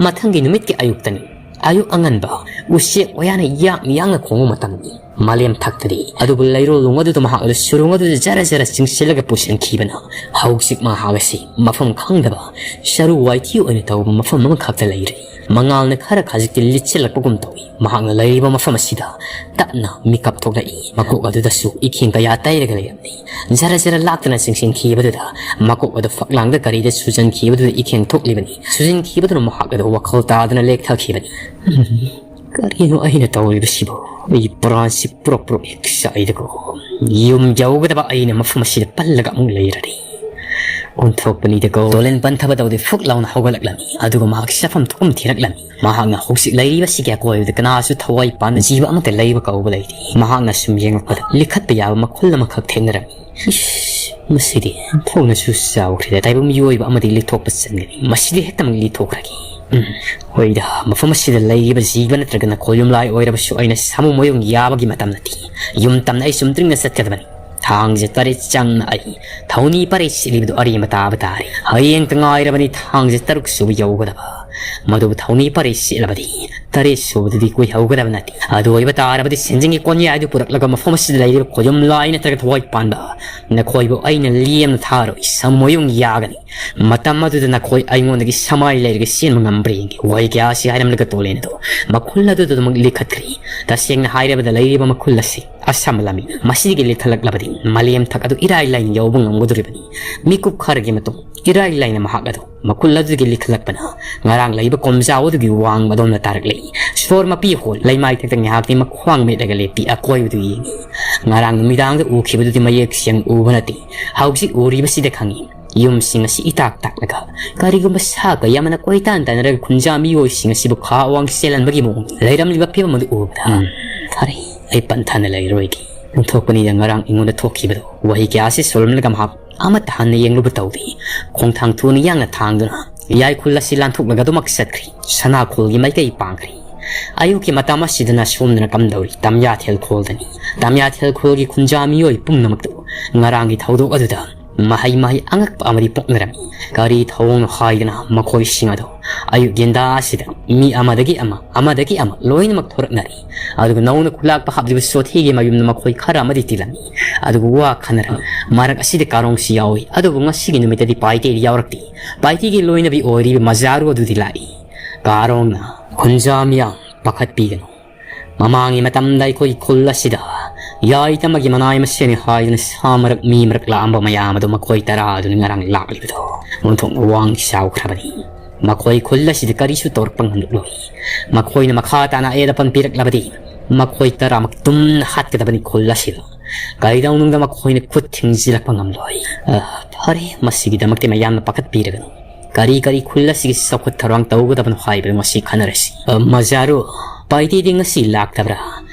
ꯃꯊꯪꯒꯤ ꯅꯨꯃꯤꯠꯀꯤ ꯑꯌꯨꯛꯇꯅꯤ꯫ ꯑꯌꯨꯛ ꯑꯉꯟꯕ ꯎꯆꯦꯛ ꯋꯥꯌꯥꯅ ꯌꯥꯡꯅ ꯌꯥꯡꯅ ꯈꯣꯡꯕ ꯃꯇꯝꯅꯤ꯫ ꯃꯥꯂꯦꯝ ꯊꯛꯇꯗꯤ꯫ ꯑꯗꯨꯕꯨ ꯂꯩꯔꯣꯜ ꯂꯨꯡ ꯑꯗꯨꯗ ꯃꯍꯥꯛ ꯑꯗꯨ ꯁꯨꯔꯨꯡ ꯑꯗꯨꯗ ꯖꯔ ꯖꯔ ꯆꯤꯡꯁꯤꯜꯂꯒ ꯄꯨꯁꯤꯟꯈꯤꯕꯅ ꯍꯧꯖꯤꯛ ꯃꯍꯥꯛ ꯑꯁꯤ ꯃꯐꯝ ꯈꯪꯗꯕ ꯆꯔꯨ ꯋꯥꯏꯊꯤ ꯑꯣꯏꯅ ꯇꯧꯕ ꯃꯐꯝ ꯑꯃꯈꯛꯇ ꯂꯩꯔꯦ꯫ ꯃꯉꯥꯜꯅ ꯈꯔ ꯈꯖꯤꯛꯇꯤ ꯂꯤꯠꯁꯤꯜꯂꯛꯄꯒꯨꯝ ꯇꯧꯏ꯫ ꯃꯍꯥꯛꯅ ꯂꯩꯔꯤꯕ ꯃꯐꯝ ꯑꯁꯤꯗ ꯇꯞꯅ ꯃꯤꯀꯞ ꯊꯣꯛꯂꯛꯏ꯫ ꯃꯀꯣꯛ ꯑꯗꯨꯗꯁꯨ ꯏꯈꯦꯡ ꯀꯌꯥ ꯇꯩꯔꯒ ꯂꯩꯔꯝꯃꯤ꯫ ꯖꯔ ꯖꯔ ꯂꯥꯛꯇꯅ ꯆꯤꯡꯁꯤꯟꯈꯤꯕꯗꯨꯗ ꯃꯀꯣꯛ ꯑꯗꯨ ꯐꯛꯂꯥꯡꯗ ꯀꯔꯤꯗ ꯁꯨꯖꯟꯈꯤꯕꯗꯨꯗ ꯏꯈꯦꯡ ꯊꯣꯛꯂꯤꯕꯅꯤ꯫ ꯁꯨꯖꯟꯈꯤꯕꯗꯨꯅ ꯃꯍꯥꯛ ꯑꯗꯨ ꯋꯥꯈꯜ ꯇꯥꯗꯅ ꯂꯦꯛꯊꯈꯤꯕꯅꯤ꯫ ꯀꯔꯤꯅꯣ ꯑꯩꯅ ꯇꯧꯔꯤꯕꯁꯤꯕꯨ? ꯑꯩ ꯄ꯭ꯔꯥꯟꯁꯤ ꯄ꯭ꯔꯣꯛ ꯄ꯭ꯔꯣꯛ ꯍꯦꯛ ꯆꯥꯏꯗꯀꯣ꯫ ꯌꯨꯝ ꯌꯧꯒꯗꯕ ꯑꯩꯅ ꯃꯐꯝ ꯑꯁꯤꯗ ꯄꯜꯂꯒ ꯑꯃꯨꯛ ꯂꯩꯔꯗꯤ꯫ ꯑꯣꯟꯊꯣꯛꯄꯅꯤꯗꯀꯣ꯫ ꯗꯣꯂꯦꯟ ꯄꯟꯊꯕ ꯇꯧꯗꯦ, ꯐꯨꯛ ꯂꯥꯎꯅ ꯍꯧꯒꯠꯂꯛꯂꯝꯃꯤ꯫ ꯑꯗꯨꯒ ꯃꯍꯥꯛ ꯆꯥꯐꯝ ꯊꯣꯛꯐꯝ ꯊꯤꯔꯛꯂꯝꯃꯤ꯫ ꯃꯍꯥꯛꯅ ꯍꯧꯖꯤꯛ ꯂꯩꯔꯤꯕꯁꯤꯒꯤ ꯑꯀꯣꯏꯕꯗ ꯀꯅꯥꯁꯨ ꯊꯋꯥꯏ ꯄꯥꯟꯕ ꯖꯤꯕ ꯑꯃꯠꯇ ꯂꯩꯕ ꯀꯧꯕ ꯂꯩꯇꯦ꯫ ꯃꯍꯥꯛꯅ ꯁꯨꯝ ꯌꯦꯡꯂꯛꯄꯗ ꯂꯤꯈꯠꯄ ꯌꯥꯕ ꯃꯈꯨꯜ ꯑꯃꯈꯛ ꯊꯦꯡꯅꯔꯝꯃꯤ꯫ ꯏꯁ, ꯃꯁꯤꯗꯤ ꯊꯣꯡꯅꯁꯨ ꯆꯥꯎꯈ꯭ꯔꯦꯗ꯫ ꯇꯥꯏꯕꯪ ꯃꯤꯑꯣꯏꯕ ꯑꯃꯗꯤ ꯂꯤꯊꯣꯛꯄ ꯆꯟꯒꯅꯤ꯫ ꯃꯁꯤꯗꯤ ꯍꯦꯛꯇꯃꯛ ꯂꯤꯊꯣꯛꯈ꯭ꯔꯒꯦ꯫ ꯎꯝ, ꯍꯣꯏꯗ, ꯃꯐꯝ ꯑꯁꯤꯗ ꯂꯩꯔꯤꯕ ꯖꯤꯕ ꯅꯠꯇ꯭ꯔꯒ ꯅꯈꯣꯏ ꯌꯨꯝꯂꯥꯏ ꯑꯣꯏꯔꯕꯁꯨ ꯑꯩꯅ ꯁꯥꯃꯨ ꯃꯌꯨꯡ ꯌꯥꯕꯒꯤ ꯃꯇꯝ ꯅꯠꯇꯦ꯫ ꯌꯨꯝ ꯇꯝꯅ ꯑꯩ ꯆꯨꯝꯗ꯭ꯔꯤꯡꯅ ꯆꯠꯀꯗꯕꯅꯤ꯫ ꯊꯥꯡꯖ ꯇꯔꯦꯠ ꯆꯪꯅ ꯑꯩ ꯊꯧꯅꯤ ꯄꯔꯦ ꯁꯤꯠꯂꯤꯕꯗꯨ ꯑꯔꯦꯝꯕ ꯇꯥꯕ ꯇꯥꯔꯦ꯫ ꯍꯌꯦꯡꯇ ꯉꯥꯏꯔꯕꯅꯤ ꯊꯥꯡꯖ ꯇꯔꯨꯛ ꯁꯨꯕ ꯌꯧꯒꯗꯕ꯫ ꯃꯗꯨꯕꯨ ꯊꯧꯅꯤ ꯄꯔꯦ ꯁꯤꯠꯂꯕꯗꯤ ꯇꯔꯦꯠ ꯁꯨꯕꯗꯨꯗꯤ ꯀꯨꯏꯍꯧꯒꯗꯕ ꯅꯠꯇꯦ꯫ ꯑꯗꯨ ꯑꯣꯏꯕ ꯇꯥꯔꯕꯗꯤ ꯁꯦꯟꯖꯦꯡꯒꯤ ꯀꯣꯟꯌꯥꯏ ꯑꯗꯨ ꯄꯨꯔꯛꯂꯒ ꯃꯐꯝ ꯑꯁꯤꯗ ꯂꯩꯔꯤꯕ ꯈꯣꯏꯌꯨꯝ ꯂꯥꯏ ꯅꯠꯇ꯭ꯔꯒ ꯊꯋꯥꯏ ꯄꯥꯟꯕ ꯅꯈꯣꯏꯕꯨ ꯑꯩꯅ ꯂꯦꯝꯅ ꯊꯥꯔꯣꯏ꯫ ꯁꯥꯃꯨ ꯃꯌꯨꯡ ꯌꯥꯒꯅꯤ꯫ ꯃꯇꯝ ꯑꯗꯨꯗ ꯅꯈꯣꯏ ꯑꯩꯉꯣꯟꯗꯒꯤ ꯁꯃꯥꯏ ꯂꯩꯔꯒ ꯆꯦꯟꯕ ꯉꯝꯕ꯭ꯔꯥ ꯌꯦꯡꯒꯦ꯫ ꯋꯥꯍꯩ ꯀꯌꯥ ꯑꯁꯤ ꯍꯥꯏꯔꯝꯂꯒ ꯇꯣꯂꯦꯟ ꯑꯗꯨ ꯃꯈꯨꯜ ꯑꯗꯨꯗ ꯑꯗꯨꯃꯛ ꯂꯤꯈꯠꯈ꯭ꯔꯤ꯫ ꯇꯁꯦꯡꯅ ꯍꯥꯏꯔꯕꯗ ꯂꯩꯔꯤꯕ ꯃꯈꯨꯜ ꯑꯁꯤ ꯑꯁꯝꯕ ꯂꯝꯕꯤ ꯃꯁꯤꯗꯒꯤ ꯂꯤꯈꯠꯂꯛꯂꯕꯗꯤ ꯃꯥꯂꯦꯝ ꯊꯛ ꯑꯗꯨ ꯏꯔꯥꯏ ꯂꯥꯏꯅ ꯌꯧꯕ ꯉꯝꯒꯗꯧꯔꯤꯕꯅꯤ꯫ ꯃꯤꯀꯨꯞ ꯈꯔꯒꯤ ꯃꯇꯨꯡ ꯏꯔꯥꯏ ꯂꯥꯏꯅ ꯃꯍꯥꯛ ꯑꯗꯨ ꯃꯈꯨꯜ ꯑꯗꯨꯗꯒꯤ ꯂꯤꯈꯠꯂꯛꯄꯅ ꯉꯔꯥꯡ ꯂꯩꯕ ꯀꯣꯝꯖꯥꯎ ꯑꯗꯨꯒꯤ ꯋꯥꯡꯃ ꯑꯗꯣꯝꯗ ꯇꯥꯔꯛꯂꯤ꯫ ꯁꯣꯔ ꯃꯄꯤ ꯍꯣꯜ ꯂꯩꯃꯥꯏ ꯊꯛꯇ ꯉꯥꯏꯍꯥꯛꯇꯤ ꯃꯈ꯭ꯋꯥꯡ ꯃꯦꯠꯂꯒ ꯂꯦꯞꯄꯤ꯫ ꯑꯀꯣꯏꯕꯗꯨ ꯌꯦꯡꯉꯤ꯫ ꯉꯔꯥꯡ ꯅꯨꯃꯤꯗꯥꯡꯗ ꯎꯈꯤꯕꯗꯨꯗꯤ ꯃꯌꯦꯛ ꯁꯦꯡ ꯎꯕ ꯅꯠꯇꯦ꯫ ꯍꯧꯖꯤꯛ ꯎꯔꯤꯕꯁꯤꯗ ꯈꯪꯉꯤ꯫ ꯌꯨꯝꯁꯤꯡ ꯑꯁꯤ ꯏꯇꯥꯛ ꯇꯥꯛꯂꯒ ꯀꯔꯤꯒꯨꯝꯕ ꯁꯥ ꯀꯌꯥ ꯑꯃꯅ ꯀꯣꯏꯇꯥꯟ ꯇꯥꯟꯅꯔꯒ ꯈꯨꯟꯖꯥ ꯃꯤꯑꯣꯏꯁꯤꯡ ꯑꯁꯤꯕꯨ ꯈꯥ ꯋꯥꯡ ꯆꯦꯜꯍꯟꯕꯒꯤ ꯃꯑꯣꯡ ꯂꯩꯔꯝꯂꯤꯕ ꯐꯤꯕꯝ ꯑꯗꯨ ꯎꯕꯗ, ꯎꯝ, ꯐꯔꯦ, ꯑꯩ ꯄꯟꯊꯥꯅ ꯂꯩꯔꯔꯣꯏꯒꯦ꯫ ꯑꯣꯟꯊꯣꯛꯄꯅꯤꯗ ꯉꯔꯥꯡ ꯑꯩꯉꯣꯟꯗ ꯊꯣꯛꯈꯤꯕꯗꯣ꯫ ꯋꯥꯍꯩ ꯀꯌꯥ ꯑꯁꯤ ꯁꯣꯜꯂꯝꯂꯒ ꯃꯍꯥꯛ ꯑꯃꯠꯇ ꯍꯟꯅ ꯌꯦꯡꯂꯨꯕ ꯇꯧꯗꯦ꯫ ꯈꯣꯡꯊꯥꯡ ꯊꯨꯅ ꯌꯥꯡꯅ ꯊꯥꯡꯗꯨꯅ ꯌꯥꯏꯈꯨꯜ ꯑꯁꯤ ꯂꯥꯟꯊꯣꯛꯂꯒ ꯑꯗꯨꯃꯛ ꯆꯠꯈ꯭ꯔꯤ꯫ ꯁꯅꯥꯈꯣꯜꯒꯤ ꯃꯥꯏꯀꯩ ꯄꯥꯡꯈ꯭ꯔꯤ꯫ ꯑꯌꯨꯛꯀꯤ ꯃꯇꯝ ꯑꯁꯤꯗꯅ ꯁꯣꯝꯗꯅ ꯀꯝꯗꯧꯔꯤ? ꯇꯝꯌꯥꯊꯦꯜ ꯈꯣꯜꯗꯅꯤ꯫ ꯇꯝꯌꯥꯊꯦꯜ ꯈꯣꯜꯒꯤ ꯈꯨꯟꯖꯥ ꯃꯤꯑꯣꯏ ꯄꯨꯝꯅꯃꯛꯇꯨ ꯉꯔꯥꯡꯒꯤ ꯊꯧꯗꯣꯛ ꯑꯗꯨꯗ ꯃꯍꯩ ꯃꯍꯩ ꯑꯉꯛꯄ ꯑꯃꯗꯤ ꯄꯣꯛꯅꯔꯝꯃꯤ꯫ ꯀꯔꯤ ꯊꯧꯑꯣꯡꯅꯣ ꯍꯥꯏꯗꯅ ꯃꯈꯣꯏꯁꯤꯡ ꯑꯗꯨ ꯑꯌꯨꯛ ꯌꯦꯟꯗꯥ ꯑꯁꯤꯗ ꯃꯤ ꯑꯃꯗꯒꯤ ꯑꯃ, ꯑꯃꯗꯒꯤ ꯑꯃ ꯂꯣꯏꯅꯃꯛ ꯊꯣꯔꯛꯅꯔꯤ꯫ ꯑꯗꯨꯒ ꯅꯧꯅ ꯈꯨꯂꯥꯛꯄ ꯍꯥꯞꯂꯤꯕ ꯁꯣꯊꯤꯒꯤ ꯃꯌꯨꯝꯗ ꯃꯈꯣꯏ ꯈꯔ ꯑꯃꯗꯤ ꯇꯤꯜꯂꯝꯃꯤ꯫ ꯑꯗꯨꯒ ꯋꯥ ꯈꯟꯅꯔꯝꯃꯤ꯫ ꯃꯔꯛ ꯑꯁꯤꯗ ꯀꯥꯔꯣꯡꯁꯨ ꯌꯥꯎꯏ꯫ ꯑꯗꯨꯕꯨ ꯉꯁꯤꯒꯤ ꯅꯨꯃꯤꯠꯇꯗꯤ ꯄꯥꯏꯇꯦꯗꯤ ꯌꯥꯎꯔꯛꯇꯦ꯫ ꯄꯥꯏꯇꯦꯒꯤ ꯂꯣꯏꯅꯕꯤ ꯑꯣꯏꯔꯤꯕ ꯃꯖꯥꯔꯨ ꯑꯗꯨꯗꯤ ꯂꯥꯛꯏ꯫ ꯀꯥꯔꯣꯡꯅ, "ꯈꯨꯟꯖꯥ ꯃꯤꯌꯥꯝ, ꯄꯥꯈꯠꯄꯤꯒꯅꯨ꯫ ꯃꯃꯥꯡꯒꯤ ꯃꯇꯝꯗ ꯑꯩꯈꯣꯏꯒꯤ ꯈꯨꯜ ꯑꯁꯤꯗ ꯌꯥꯏꯇꯃꯒꯤ ꯃꯅꯥꯏ ꯃꯁꯦꯟꯅꯤ ꯍꯥꯏꯗꯨꯅ ꯁꯥ ꯃꯔꯛ ꯃꯤ ꯃꯔꯛ ꯂꯥꯛꯑꯝꯕ ꯃꯌꯥꯝ ꯑꯗꯨ ꯃꯈꯣꯏ ꯇꯔꯥ ꯑꯗꯨꯅꯤ ꯉꯔꯥꯡ ꯂꯥꯛꯂꯤꯕꯗꯣ꯫ ꯑꯣꯟꯊꯣꯛꯅ ꯋꯥꯡ ꯆꯥꯎꯈ꯭ꯔꯕꯅꯤ꯫ ꯃꯈꯣꯏ ꯈꯨꯜ ꯑꯁꯤꯗ ꯀꯔꯤꯁꯨ ꯇꯧꯔꯛꯄ ꯉꯝꯂꯛꯂꯣꯏ꯫ ꯃꯈꯣꯏꯅ ꯃꯈꯥ ꯇꯥꯅ ꯑꯌꯦꯠ ꯑꯄꯟ ꯄꯤꯔꯛꯂꯕꯗꯤ ꯃꯈꯣꯏ ꯇꯔꯥꯃꯛ ꯇꯨꯝꯅ ꯍꯥꯠꯀꯗꯕꯅꯤ ꯈꯨꯜ ꯑꯁꯤꯗ꯫ ꯀꯔꯤꯗꯧꯅꯨꯡꯗ ꯃꯈꯣꯏꯅ ꯈꯨꯠ ꯊꯤꯡꯖꯤꯜꯂꯛꯄ ꯉꯝꯂꯣꯏ꯫ ꯑ, ꯐꯔꯦ, ꯃꯁꯤꯒꯤꯗꯃꯛꯇꯤ ꯃꯌꯥꯝꯅ ꯄꯥꯈꯠꯄꯤꯔꯒꯅꯨ꯫ ꯀꯔꯤ ꯀꯔꯤ ꯈꯨꯜ ꯑꯁꯤꯒꯤ ꯆꯥꯎꯈꯠ ꯊꯧꯔꯥꯡ ꯇꯧꯒꯗꯕꯅꯣ ꯍꯥꯏꯕꯗꯨ ꯉꯁꯤ ꯈꯟꯅꯔꯁꯤ꯫ ꯑ, ꯃꯖꯥꯔꯨ, ꯄꯥꯏꯇꯦꯗꯤ ꯉꯁꯤ ꯂꯥꯛꯇꯕ꯭ꯔꯥ?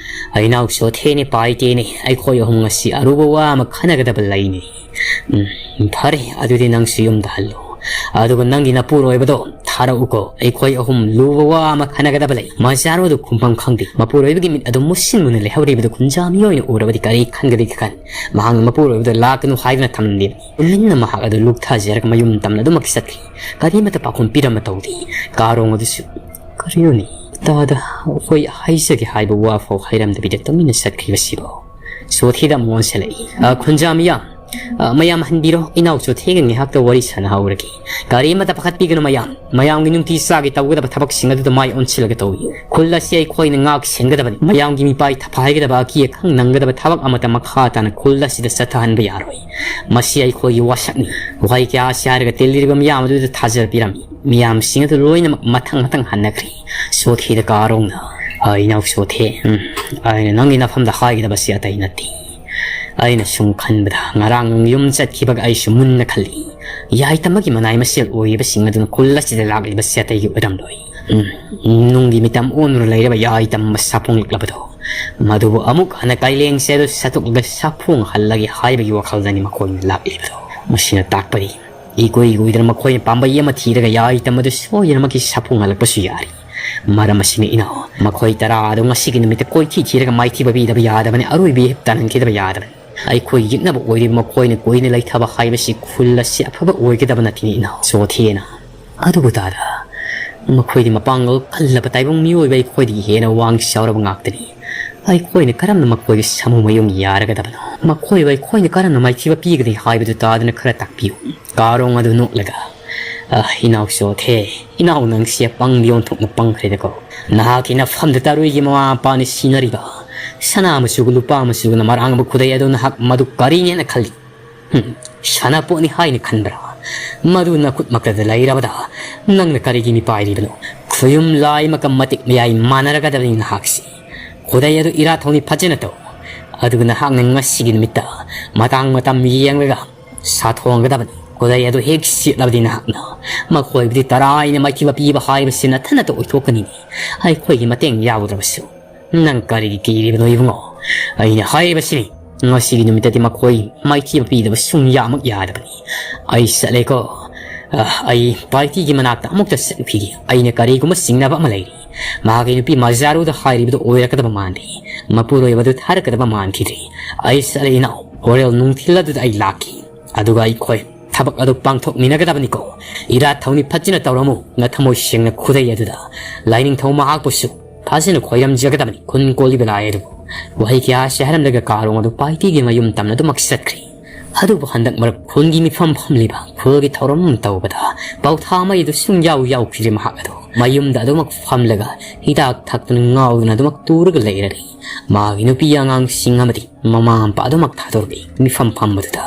ꯑꯩꯅꯥꯎ ꯁꯣꯊꯦꯅꯦ ꯄꯥꯏꯇꯦꯅꯦ, ꯑꯩꯈꯣꯏ ꯑꯍꯨꯝ ꯉꯁꯤ ꯑꯔꯨꯕ ꯋꯥ ꯑꯃ ꯈꯟꯅꯒꯗꯕ ꯂꯩꯅꯤ꯫ ꯎꯝ, ꯐꯔꯦ, ꯑꯗꯨꯗꯤ ꯅꯪꯁꯨ ꯌꯨꯝꯗ ꯍꯜꯂꯨ꯫ ꯑꯗꯨꯒ ꯅꯪꯒꯤ ꯅꯄꯨꯔꯣꯏꯕꯗꯣ ꯊꯥꯔꯛꯎꯀꯣ, ꯑꯩꯈꯣꯏ ꯑꯍꯨꯝ ꯂꯨꯕ ꯋꯥ ꯑꯃ ꯈꯟꯅꯒꯗꯕ ꯂꯩ꯫ ꯃꯖꯥꯔꯨꯗꯨ ꯈꯨꯝꯐꯝ ꯈꯪꯗꯦ꯫ ꯃꯄꯨꯔꯣꯏꯕꯒꯤ ꯃꯤꯠ ꯑꯗꯨ ꯃꯨꯁꯤꯟ ꯃꯨꯅ ꯂꯩꯍꯧꯔꯤꯕꯗꯨ ꯈꯨꯟꯖꯥ ꯃꯤꯑꯣꯏꯅ ꯎꯔꯕꯗꯤ ꯀꯔꯤ ꯈꯟꯒꯗꯒꯦ ꯈꯟ ꯃꯍꯥꯛꯅ ꯃꯄꯨꯔꯣꯏꯕꯗ ꯂꯥꯛꯀꯅꯨ ꯍꯥꯏꯗꯨꯅ ꯊꯝꯂꯝꯂꯤꯕꯅꯤ꯫ ꯇꯨꯃꯤꯟꯅ ꯃꯍꯥꯛ ꯑꯗꯨ ꯂꯨꯞꯊꯖꯔꯒ ꯃꯌꯨꯝ ꯇꯝꯅ ꯑꯗꯨꯃꯛ ꯆꯠꯈꯤ꯫ ꯀꯔꯤꯃꯠꯇ ꯄꯥꯎꯈꯨꯝ ꯄꯤꯔꯝꯕ ꯇꯧꯗꯦ꯫ ꯀꯥꯔꯣꯡ ꯑꯗꯨꯁꯨ, "ꯀꯔꯤꯅꯣꯅꯦ? ꯇꯥꯗ ꯑꯩꯈꯣꯏ ꯍꯥꯏꯖꯒꯦ ꯍꯥꯏꯕ ꯋꯥ ꯐꯥꯎ ꯍꯥꯏꯔꯝꯗꯕꯤꯗ ꯇꯨꯃꯤꯟꯅ ꯆꯠꯈ꯭ꯔꯤꯕꯁꯤꯕꯣ?" ꯁꯣꯊꯤꯗ ꯑꯃꯨꯛ ꯑꯣꯟꯁꯤꯜꯂꯛꯏ꯫ "ꯑ, ꯈꯨꯟꯖꯥ ꯃꯤꯌꯥꯝ, ꯑ, ꯃꯌꯥꯝ ꯍꯟꯕꯤꯔꯣ, ꯏꯅꯥꯎ ꯆꯣꯊꯦꯒ ꯉꯥꯏꯍꯥꯛꯇ ꯋꯥꯔꯤ ꯁꯥꯟꯅꯍꯧꯔꯒꯦ꯫ ꯀꯔꯤꯃꯠꯇ ꯄꯥꯈꯠꯄꯤꯒꯅꯨ ꯃꯌꯥꯝ꯫ ꯃꯌꯥꯝꯒꯤ ꯅꯨꯡꯇꯤ ꯆꯥꯒꯤ ꯇꯧꯒꯗꯕ ꯊꯕꯛꯁꯤꯡ ꯑꯗꯨꯗ ꯃꯥꯏ ꯑꯣꯟꯁꯤꯜꯂꯒ ꯇꯧꯏ꯫ ꯈꯨꯜ ꯑꯁꯤ ꯑꯩꯈꯣꯏꯅ ꯉꯥꯛ ꯁꯦꯟꯒꯗꯕꯅꯤ꯫ ꯃꯌꯥꯝꯒꯤ ꯃꯤꯄꯥꯏ ꯊꯐꯥꯏꯒꯗꯕ, ꯑꯀꯤ ꯑꯈꯪ ꯅꯪꯒꯗꯕ ꯊꯕꯛ ꯑꯃꯠꯇ ꯃꯈꯥ ꯇꯥꯅ ꯈꯨꯜ ꯑꯁꯤꯗ ꯆꯠꯊꯍꯟꯕ ꯌꯥꯔꯣꯏ꯫ ꯃꯁꯤ ꯑꯩꯈꯣꯏꯒꯤ ꯋꯥꯁꯛꯅꯤ꯫" ꯋꯥꯍꯩ ꯀꯌꯥ ꯑꯁꯤ ꯍꯥꯏꯔꯒ ꯇꯤꯜꯂꯤꯔꯤꯕ ꯃꯤꯌꯥꯝ ꯑꯗꯨꯗ ꯊꯥꯖꯕ ꯄꯤꯔꯝꯃꯤ꯫ ꯃꯤꯌꯥꯝꯁꯤꯡ ꯑꯗꯨ ꯂꯣꯏꯅꯃꯛ ꯃꯊꯪ ꯃꯊꯪ ꯍꯟꯅꯈ꯭ꯔꯤ꯫ ꯁꯣꯊꯤꯗ ꯀꯥꯔꯣꯡꯅ, "ꯑ, ꯏꯅꯥꯎ ꯁꯣꯊꯦ, ꯎꯝ, ꯑꯩꯅ ꯅꯪꯒꯤ ꯅꯐꯝꯗ ꯍꯥꯏꯒꯗꯕꯁꯤ ꯑꯇꯩ ꯅꯠꯇꯦ꯫ ꯑꯩꯅ ꯁꯨꯝ ꯈꯟꯕꯗ ꯉꯔꯥꯡ ꯅꯪ ꯌꯨꯝ ꯆꯠꯈꯤꯕꯒ ꯑꯩꯁꯨ ꯃꯨꯟꯅ ꯈꯜꯂꯤ꯫ ꯌꯥꯏꯇꯝꯕꯒꯤ ꯃꯅꯥꯏ ꯃꯁꯦꯜ ꯑꯣꯏꯔꯤꯕꯁꯤꯡ ꯑꯗꯨꯅ ꯈꯨꯜ ꯑꯁꯤꯗ ꯂꯥꯛꯂꯤꯕꯁꯤ ꯑꯇꯩꯒꯤ ꯑꯣꯏꯔꯝꯂꯣꯏ꯫ ꯎꯝ, ꯅꯨꯡꯒꯤ ꯃꯤꯇꯝ ꯑꯣꯟꯗꯨꯅ ꯂꯩꯔꯕ ꯌꯥꯏꯇꯝꯕ ꯁꯥꯐꯣꯡꯂꯛꯂꯕꯗꯣ, ꯃꯗꯨꯕꯨ ꯑꯃꯨꯛ ꯍꯟꯅ ꯀꯥꯏꯂꯦꯡꯁꯦ ꯑꯗꯨ ꯁꯠꯇꯣꯛꯂꯒ ꯁꯥꯐꯣꯡꯍꯜꯂꯒꯦ ꯍꯥꯏꯕꯒꯤ ꯋꯥꯈꯜꯗꯅꯤ ꯃꯈꯣꯏꯅ ꯂꯥꯛꯂꯤꯕꯗꯣ꯫ ꯃꯁꯤꯅ ꯇꯥꯛꯄꯗꯤ ꯏꯀꯨꯏ ꯀꯨꯏꯗꯅ ꯃꯈꯣꯏꯅ ꯄꯥꯝꯕꯩ ꯑꯃ ꯊꯤꯔꯒ ꯌꯥꯏꯇꯝꯕꯗꯨ ꯁꯣꯏꯗꯅꯃꯛꯀꯤ ꯁꯥꯐꯣꯡꯍꯜꯂꯛꯄꯁꯨ ꯌꯥꯔꯤ꯫ ꯃꯔꯝ ꯑꯁꯤꯅ ꯏꯅꯥꯎ, ꯃꯈꯣꯏ ꯇꯔꯥ ꯑꯗꯨ ꯉꯁꯤꯒꯤ ꯅꯨꯃꯤꯠꯇ ꯀꯣꯏꯊꯤ ꯊꯤꯔꯒ ꯃꯥꯏꯊꯤꯕ ꯄꯤꯗꯕ ꯌꯥꯗꯕꯅꯤ, ꯑꯔꯣꯏꯕꯤ ꯍꯦꯞ ꯇꯥꯟꯍꯟꯈꯤꯗꯕ ꯌꯥꯗꯕꯅꯤ꯫ ꯑꯩꯈꯣꯏ ꯌꯦꯛꯅꯕ ꯑꯣꯏꯔꯤꯕ ꯃꯈꯣꯏꯅ ꯀꯨꯏꯅ ꯂꯩꯊꯕ ꯍꯥꯏꯕꯁꯤ ꯈꯨꯜ ꯑꯁꯤ ꯑꯐꯕ ꯑꯣꯏꯒꯗꯕ ꯅꯠꯇꯦꯅꯦ ꯏꯅꯥꯎ ꯆꯣꯊꯦꯅ꯫ ꯑꯗꯨꯕꯨ ꯇꯥꯗ, ꯃꯈꯣꯏꯗꯤ ꯃꯄꯥꯡꯒꯜ ꯀꯜꯂꯕ ꯇꯥꯏꯕꯪ ꯃꯤꯑꯣꯏꯕ ꯑꯩꯈꯣꯏꯗꯒꯤ ꯍꯦꯟꯅ ꯋꯥꯡ ꯆꯥꯎꯔꯕ ꯉꯥꯛꯇꯅꯤ꯫ ꯑꯩꯈꯣꯏꯅ ꯀꯔꯝꯅ ꯃꯈꯣꯏꯒꯤ ꯁꯥꯃꯨ ꯃꯌꯨꯝ ꯌꯥꯔꯒꯗꯕꯅꯣ? ꯃꯈꯣꯏꯕꯨ ꯑꯩꯈꯣꯏꯅ ꯀꯔꯝꯅ ꯃꯥꯏꯊꯤꯕ ꯄꯤꯒꯅꯤ ꯍꯥꯏꯕꯗꯨ ꯇꯥꯗꯅ ꯈꯔ ꯇꯥꯛꯄꯤꯌꯨ꯫ ꯀꯥꯔꯣꯡ ꯑꯗꯨ ꯅꯣꯛꯂꯒ, "ꯑ, ꯏꯅꯥꯎ ꯆꯣꯊꯦ, ꯏꯅꯥꯎ ꯅꯪꯁꯤ ꯑꯄꯪꯕꯤ ꯑꯣꯟꯊꯣꯛꯅ ꯄꯪꯈ꯭ꯔꯦꯗꯀꯣ꯫ ꯅꯍꯥꯛꯀꯤ ꯅꯐꯝꯗ ꯇꯔꯨꯏꯒꯤ ꯃꯃꯥ ꯃꯄꯥꯅ ꯁꯤꯅꯔꯤꯕ ꯁꯅꯥ ꯃꯆꯨꯒ ꯂꯨꯄꯥ ꯃꯆꯨꯒꯅ ꯃꯔꯥꯡꯕ ꯈꯨꯗꯩ ꯑꯗꯨ ꯅꯍꯥꯛ ꯃꯗꯨ ꯀꯔꯤꯅꯦꯅ ꯈꯜꯂꯤ? ꯍꯨꯝ, ꯁꯥꯟꯅꯄꯣꯠꯅꯤ ꯍꯥꯏꯅ ꯈꯟꯕ꯭ꯔꯥ? ꯃꯗꯨ ꯅꯈꯨꯠꯃꯛꯇꯗ ꯂꯩꯔꯕꯗ ꯅꯪꯅ ꯀꯔꯤꯒꯤ ꯃꯤꯄꯥꯏꯔꯤꯕꯅꯣ? ꯈꯨꯌꯨꯝ ꯂꯥꯏꯃꯛꯀ ꯃꯇꯤꯛ ꯃꯌꯥꯏ ꯃꯥꯟꯅꯔꯒꯗꯕꯅꯤ ꯅꯍꯥꯛꯁꯤ꯫ ꯈꯨꯗꯩ ꯑꯗꯨ ꯏꯔꯥꯠ ꯊꯧꯅꯤ ꯐꯖꯅ ꯇꯧ꯫ ꯑꯗꯨꯒ ꯅꯍꯥꯛꯅ ꯉꯁꯤꯒꯤ ꯅꯨꯃꯤꯠꯇ ꯃꯇꯥꯡ ꯃꯇꯝ ꯌꯦꯡꯂꯒ ꯁꯥꯊꯣꯡꯒꯗꯕꯅꯤ꯫ ꯈꯨꯗꯩ ꯑꯗꯨ ꯍꯦꯛ ꯁꯦꯠꯂꯕꯗꯤ ꯅꯍꯥꯛꯅ ꯃꯈꯣꯏꯕꯨꯗꯤ ꯇꯔꯥꯏꯅ ꯃꯥꯏꯊꯤꯕ ꯄꯤꯕ ꯍꯥꯏꯕꯁꯤ ꯅꯊꯟꯅꯇ ꯑꯣꯏꯊꯣꯛꯀꯅꯤꯅꯦ, ꯑꯩꯈꯣꯏꯒꯤ ꯃꯇꯦꯡ ꯌꯥꯎꯗ꯭ꯔꯕꯁꯨ꯫ ꯅꯪ ꯀꯔꯤꯒꯤ ꯀꯤꯔꯤꯕꯅꯣ ꯏꯕꯨꯡꯉꯣ? ꯑꯩꯅ ꯍꯥꯏꯔꯤꯕꯁꯤꯅꯤ, ꯉꯁꯤꯒꯤ ꯅꯨꯃꯤꯠꯇꯗꯤ ꯃꯈꯣꯏ ꯃꯥꯏꯊꯤꯕ ꯄꯤꯗꯕ ꯁꯨꯡꯌꯥꯃꯛ ꯌꯥꯗꯕꯅꯤ꯫ ꯑꯩ ꯆꯠꯂꯦꯀꯣ꯫ ꯑ, ꯑꯩ ꯄꯥꯔꯇꯤꯒꯤ ꯃꯅꯥꯛꯇ ꯑꯃꯨꯛꯇ ꯆꯠꯂꯨꯈꯤꯒꯦ꯫ ꯑꯩꯅ ꯀꯔꯤꯒꯨꯝꯕ ꯆꯤꯡꯅꯕ ꯑꯃ ꯂꯩꯔꯤ꯫ ꯃꯍꯥꯛꯀꯤ ꯅꯨꯄꯤ ꯃꯖꯥꯔꯨꯗ ꯍꯥꯏꯔꯤꯕꯗꯨ ꯑꯣꯏꯔꯛꯀꯗꯕ ꯃꯥꯟꯗꯦ꯫ ꯃꯄꯨꯔꯣꯏꯕꯗꯨ ꯊꯥꯔꯛꯀꯗꯕ ꯃꯥꯟꯈꯤꯗ꯭ꯔꯦ꯫ ꯑꯩ ꯆꯠꯂꯦ ꯏꯅꯥꯎ꯫ ꯍꯣꯔꯦꯟ ꯅꯨꯡꯊꯤꯜ ꯑꯗꯨꯗ ꯑꯩ ꯂꯥꯛꯈꯤ꯫ ꯑꯗꯨꯒ ꯑꯩꯈꯣꯏ ꯊꯕꯛ ꯑꯗꯨ ꯄꯥꯡꯊꯣꯛꯃꯤꯟꯅꯒꯗꯕꯅꯤꯀꯣ꯫ ꯏꯔꯥꯠ ꯊꯧꯅꯤ ꯐꯖꯅ ꯇꯧꯔꯝꯃꯨ꯫ ꯅꯊꯃꯣꯏ ꯁꯦꯡꯅ ꯈꯨꯗꯩ ꯑꯗꯨꯗ ꯂꯥꯏꯅꯤꯡꯊꯧ ꯃꯍꯥꯛꯄꯨꯁꯨ ꯐꯖꯅ ꯈꯣꯏꯔꯝꯖꯒꯗꯕꯅꯤ꯫ ꯈꯨꯟ ꯀꯣꯜꯂꯤꯕ ꯂꯥꯏ ꯑꯗꯨꯕꯨ ꯋꯥꯍꯩ ꯀꯌꯥ ꯑꯁꯤ ꯍꯥꯏꯔꯝꯂꯒ ꯀꯥꯔꯣꯡ ꯑꯗꯨ ꯄꯥꯏꯇꯤꯒꯤ ꯃꯌꯨꯝ ꯇꯝꯅ ꯑꯗꯨꯃꯛ ꯆꯠꯈ꯭ꯔꯤ꯫ ꯑꯗꯨꯕꯨ ꯍꯟꯗꯛ ꯃꯔꯛ ꯈꯨꯜꯒꯤ ꯃꯤꯐꯝ ꯐꯝꯂꯤꯕ ꯈꯨꯜꯒꯤ ꯊꯧꯔꯝ ꯇꯧꯕꯗ ꯄꯥꯎꯊꯥ ꯃꯩꯗꯨ ꯁꯨꯡꯌꯥꯎ ꯌꯥꯎꯈꯤꯗ꯭ꯔꯦ꯫ ꯃꯍꯥꯛ ꯑꯗꯨ ꯃꯌꯨꯝꯗ ꯑꯗꯨꯃꯛ ꯐꯝꯂꯒ ꯍꯤꯗꯥꯛ ꯊꯛꯇꯨꯅ ꯉꯥꯎꯗꯨꯅ ꯑꯗꯨꯃꯛ ꯇꯨꯔꯒ ꯂꯩꯔꯔꯦ꯫ ꯃꯥꯒꯤ ꯅꯨꯄꯤ ꯑꯉꯥꯡꯁꯤꯡ ꯑꯃꯗꯤ ꯃꯃꯥ ꯃꯄꯥ ꯑꯗꯨꯃꯛ ꯊꯥꯗꯣꯔꯛꯏ꯫ ꯃꯤꯐꯝ ꯐꯝꯕꯗꯨꯗ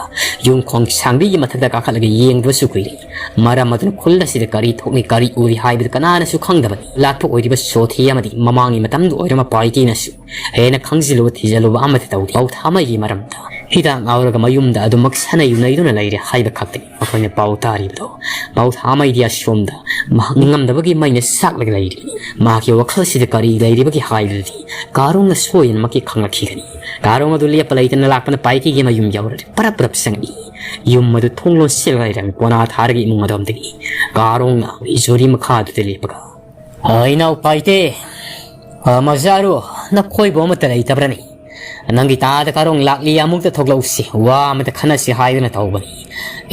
ꯌꯨꯝ ꯈꯣꯡ ꯁꯥꯡꯕꯤꯒꯤ ꯃꯊꯛꯇ ꯀꯥꯈꯠꯂꯒ ꯌꯦꯡꯗꯕꯁꯨ ꯀꯨꯏꯔꯦ꯫ ꯃꯔꯝ ꯑꯗꯨꯅ ꯈꯨꯜ ꯑꯁꯤꯗ ꯀꯔꯤ ꯊꯣꯛꯂꯤ ꯀꯔꯤ ꯎꯔꯤ ꯍꯥꯏꯕꯗꯨ ꯀꯅꯥꯅꯁꯨ ꯈꯪꯗꯕꯅꯤ꯫ ꯂꯥꯠꯄ ꯑꯣꯏꯔꯤꯕ ꯁꯣꯊꯤ ꯑꯃꯗꯤ ꯃꯃꯥꯡꯒꯤ ꯃꯇꯝꯗ ꯑꯣꯏꯔꯝꯕ ꯄꯥꯔꯇꯤꯅꯁꯨ ꯍꯦꯟꯅ ꯈꯪꯖꯤꯜꯂꯨꯕ ꯊꯤꯖꯤꯜꯂꯨꯕ ꯑꯃꯠꯇ ꯇꯧꯗꯦ꯫ ꯄꯥꯎꯊꯥꯃꯩꯒꯤ ꯃꯔꯝꯗ ꯍꯤꯗꯥꯛ ꯉꯥꯎꯔꯒ ꯃꯌꯨꯝꯗ ꯑꯗꯨꯃꯛ ꯁꯥꯟꯅꯩ ꯅꯩꯗꯨꯅ ꯂꯩꯔꯦ ꯍꯥꯏꯕ ꯈꯛꯇꯅꯤ ꯃꯈꯣꯏꯅ ꯄꯥꯎ ꯇꯥꯔꯤꯕꯗꯣ꯫ ꯄꯥꯎꯊꯥꯃꯩꯗꯤ ꯑꯁꯣꯝꯗ ꯃꯍꯥꯛ ꯅꯤꯡꯉꯝꯗꯕꯒꯤ ꯃꯩꯅ ꯆꯥꯛꯂꯒ ꯂꯩꯔꯤ꯫ ꯃꯍꯥꯛꯀꯤ ꯋꯥꯈꯜꯁꯤꯗ ꯀꯔꯤ ꯂꯩꯔꯤꯕꯒꯦ ꯍꯥꯏꯕꯗꯨꯗꯤ ꯀꯥꯔꯣꯡꯅ ꯁꯣꯏꯗꯅꯃꯛꯀꯤ ꯈꯪꯂꯛꯈꯤꯒꯅꯤ꯫ ꯀꯥꯔꯣꯡ ꯑꯗꯨ ꯂꯦꯞꯄ ꯂꯩꯇꯅ ꯂꯥꯛꯄꯅ ꯄꯥꯏꯇꯤꯒꯤ ꯃꯌꯨꯝ ꯌꯧꯔꯔꯦ꯫ ꯄꯔꯞ ꯄꯔꯞ ꯆꯪꯏ꯫ ꯌꯨꯝ ꯑꯗꯨ ꯊꯣꯡ ꯂꯣꯟꯁꯤꯜꯂꯒ ꯂꯩꯔꯝꯃꯤ꯫ ꯀꯣꯅꯥ ꯊꯥꯔꯒ ꯏꯃꯨꯡ ꯑꯗꯣꯝꯗꯒꯤ ꯀꯥꯔꯣꯡꯅ ꯖꯨꯔꯤ ꯃꯈꯥꯗꯨꯗ ꯂꯦꯞꯄꯒ, "ꯑ, ꯏꯅꯥꯎ ꯄꯥꯏꯇꯦ, ꯑ, ꯃꯖꯥꯔꯨ, ꯅꯈꯣꯏꯕꯨ ꯑꯃꯠꯇ ꯂꯩꯇꯕ꯭ꯔꯅꯤ? "ꯅꯪꯒꯤ ꯇꯥꯗ ꯀꯥꯔꯣꯡ ꯂꯥꯛꯂꯤ, ꯑꯃꯨꯛꯇ ꯊꯣꯛꯂꯛꯎꯁꯤ, ꯋꯥ ꯑꯃꯇ ꯈꯟꯅꯁꯤ" ꯍꯥꯏꯗꯨꯅ ꯇꯧꯕꯅꯤ꯫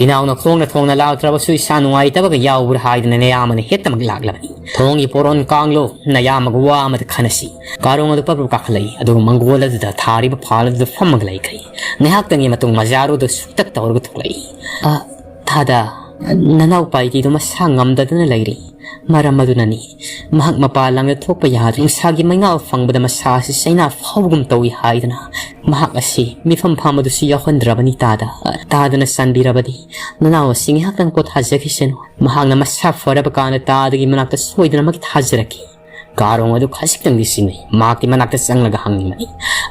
"ꯏꯅꯥꯎꯅ ꯈꯣꯡꯅ ꯊꯣꯡꯅ ꯂꯥꯛꯇ꯭ꯔꯕꯁꯨ ꯏꯁꯥ ꯅꯨꯡꯉꯥꯏꯇꯕꯒ ꯌꯥꯎꯕ꯭ꯔꯥ" ꯍꯥꯏꯗꯨꯅ ꯅꯌꯥꯝꯕꯅ ꯍꯦꯛꯇꯃꯛ ꯂꯥꯛꯂꯕꯅꯤ꯫ "ꯊꯣꯡꯒꯤ ꯄꯣꯔꯣꯟ ꯀꯥꯡꯂꯣ, ꯅꯌꯥꯝꯕꯒ ꯋꯥ ꯑꯃꯇ ꯈꯟꯅꯁꯤ"꯫ ꯀꯥꯔꯣꯡ ꯑꯗꯨ ꯄꯞ ꯄꯞ ꯀꯥꯈꯠꯂꯛꯏ, ꯑꯗꯨꯒ ꯃꯪꯒꯣꯜ ꯑꯗꯨꯗ ꯊꯥꯔꯤꯕ ꯐꯥꯜ ꯑꯗꯨꯗ ꯐꯝꯃꯒ ꯂꯩꯈ꯭ꯔꯦ꯫ ꯉꯥꯏꯍꯥꯛꯇꯪꯒꯤ ꯃꯇꯨꯡ ꯃꯖꯥꯔꯨ ꯑꯗꯨ ꯁꯨꯛꯇꯛ ꯇꯧꯔꯒ ꯊꯣꯛꯂꯛꯏ꯫ "ꯑ, ꯇꯥꯗ, ꯅꯅꯥꯎ ꯄꯥꯏꯗꯤꯗꯨ ꯃꯁꯥ ꯉꯝꯗꯗꯅ ꯂꯩꯔꯤ꯫ ꯃꯔꯝ ꯑꯗꯨꯅꯅꯤ꯫ ꯃꯍꯥꯛ ꯃꯄꯥꯟ ꯂꯝꯗ ꯊꯣꯛꯄ ꯌꯥꯗ꯭ꯔꯦ꯫ ꯅꯨꯡꯁꯥꯒꯤ ꯃꯩꯉꯥꯜ ꯐꯪꯕꯗ ꯃꯁꯥ ꯑꯁꯤ ꯆꯩꯅꯥ ꯐꯥꯎꯕꯒꯨꯝ ꯇꯧꯏ" ꯍꯥꯏꯗꯅ ꯃꯍꯥꯛ ꯑꯁꯤ ꯃꯤꯐꯝ ꯐꯝꯕꯗꯨꯁꯨ ꯌꯥꯎꯍꯟꯗ꯭ꯔꯕꯅꯤ꯫ "ꯇꯥꯗ, ꯇꯥꯗꯅ ꯆꯥꯟꯕꯤꯔꯕꯗꯤ ꯅꯅꯥꯎ ꯑꯁꯤ ꯉꯥꯏꯍꯥꯛꯇꯪ ꯄꯣꯊꯥꯖꯈꯤꯁꯅꯨ꯫ ꯃꯍꯥꯛꯅ ꯃꯁꯥ ꯐꯔꯕ ꯀꯥꯟꯗ ꯇꯥꯗꯒꯤ ꯃꯅꯥꯛꯇ ꯁꯣꯏꯗꯅꯃꯛꯀꯤ ꯊꯥꯖꯔꯛꯀꯦ"꯫ ꯀꯥꯔꯣꯡ ꯑꯗꯨ ꯈꯖꯤꯛꯇꯪꯗꯤ ꯆꯤꯡꯅꯩ꯫ ꯃꯍꯥꯛꯀꯤ ꯃꯅꯥꯛꯇ ꯆꯪꯂꯒ ꯍꯪꯅꯤꯡꯕꯅꯤ꯫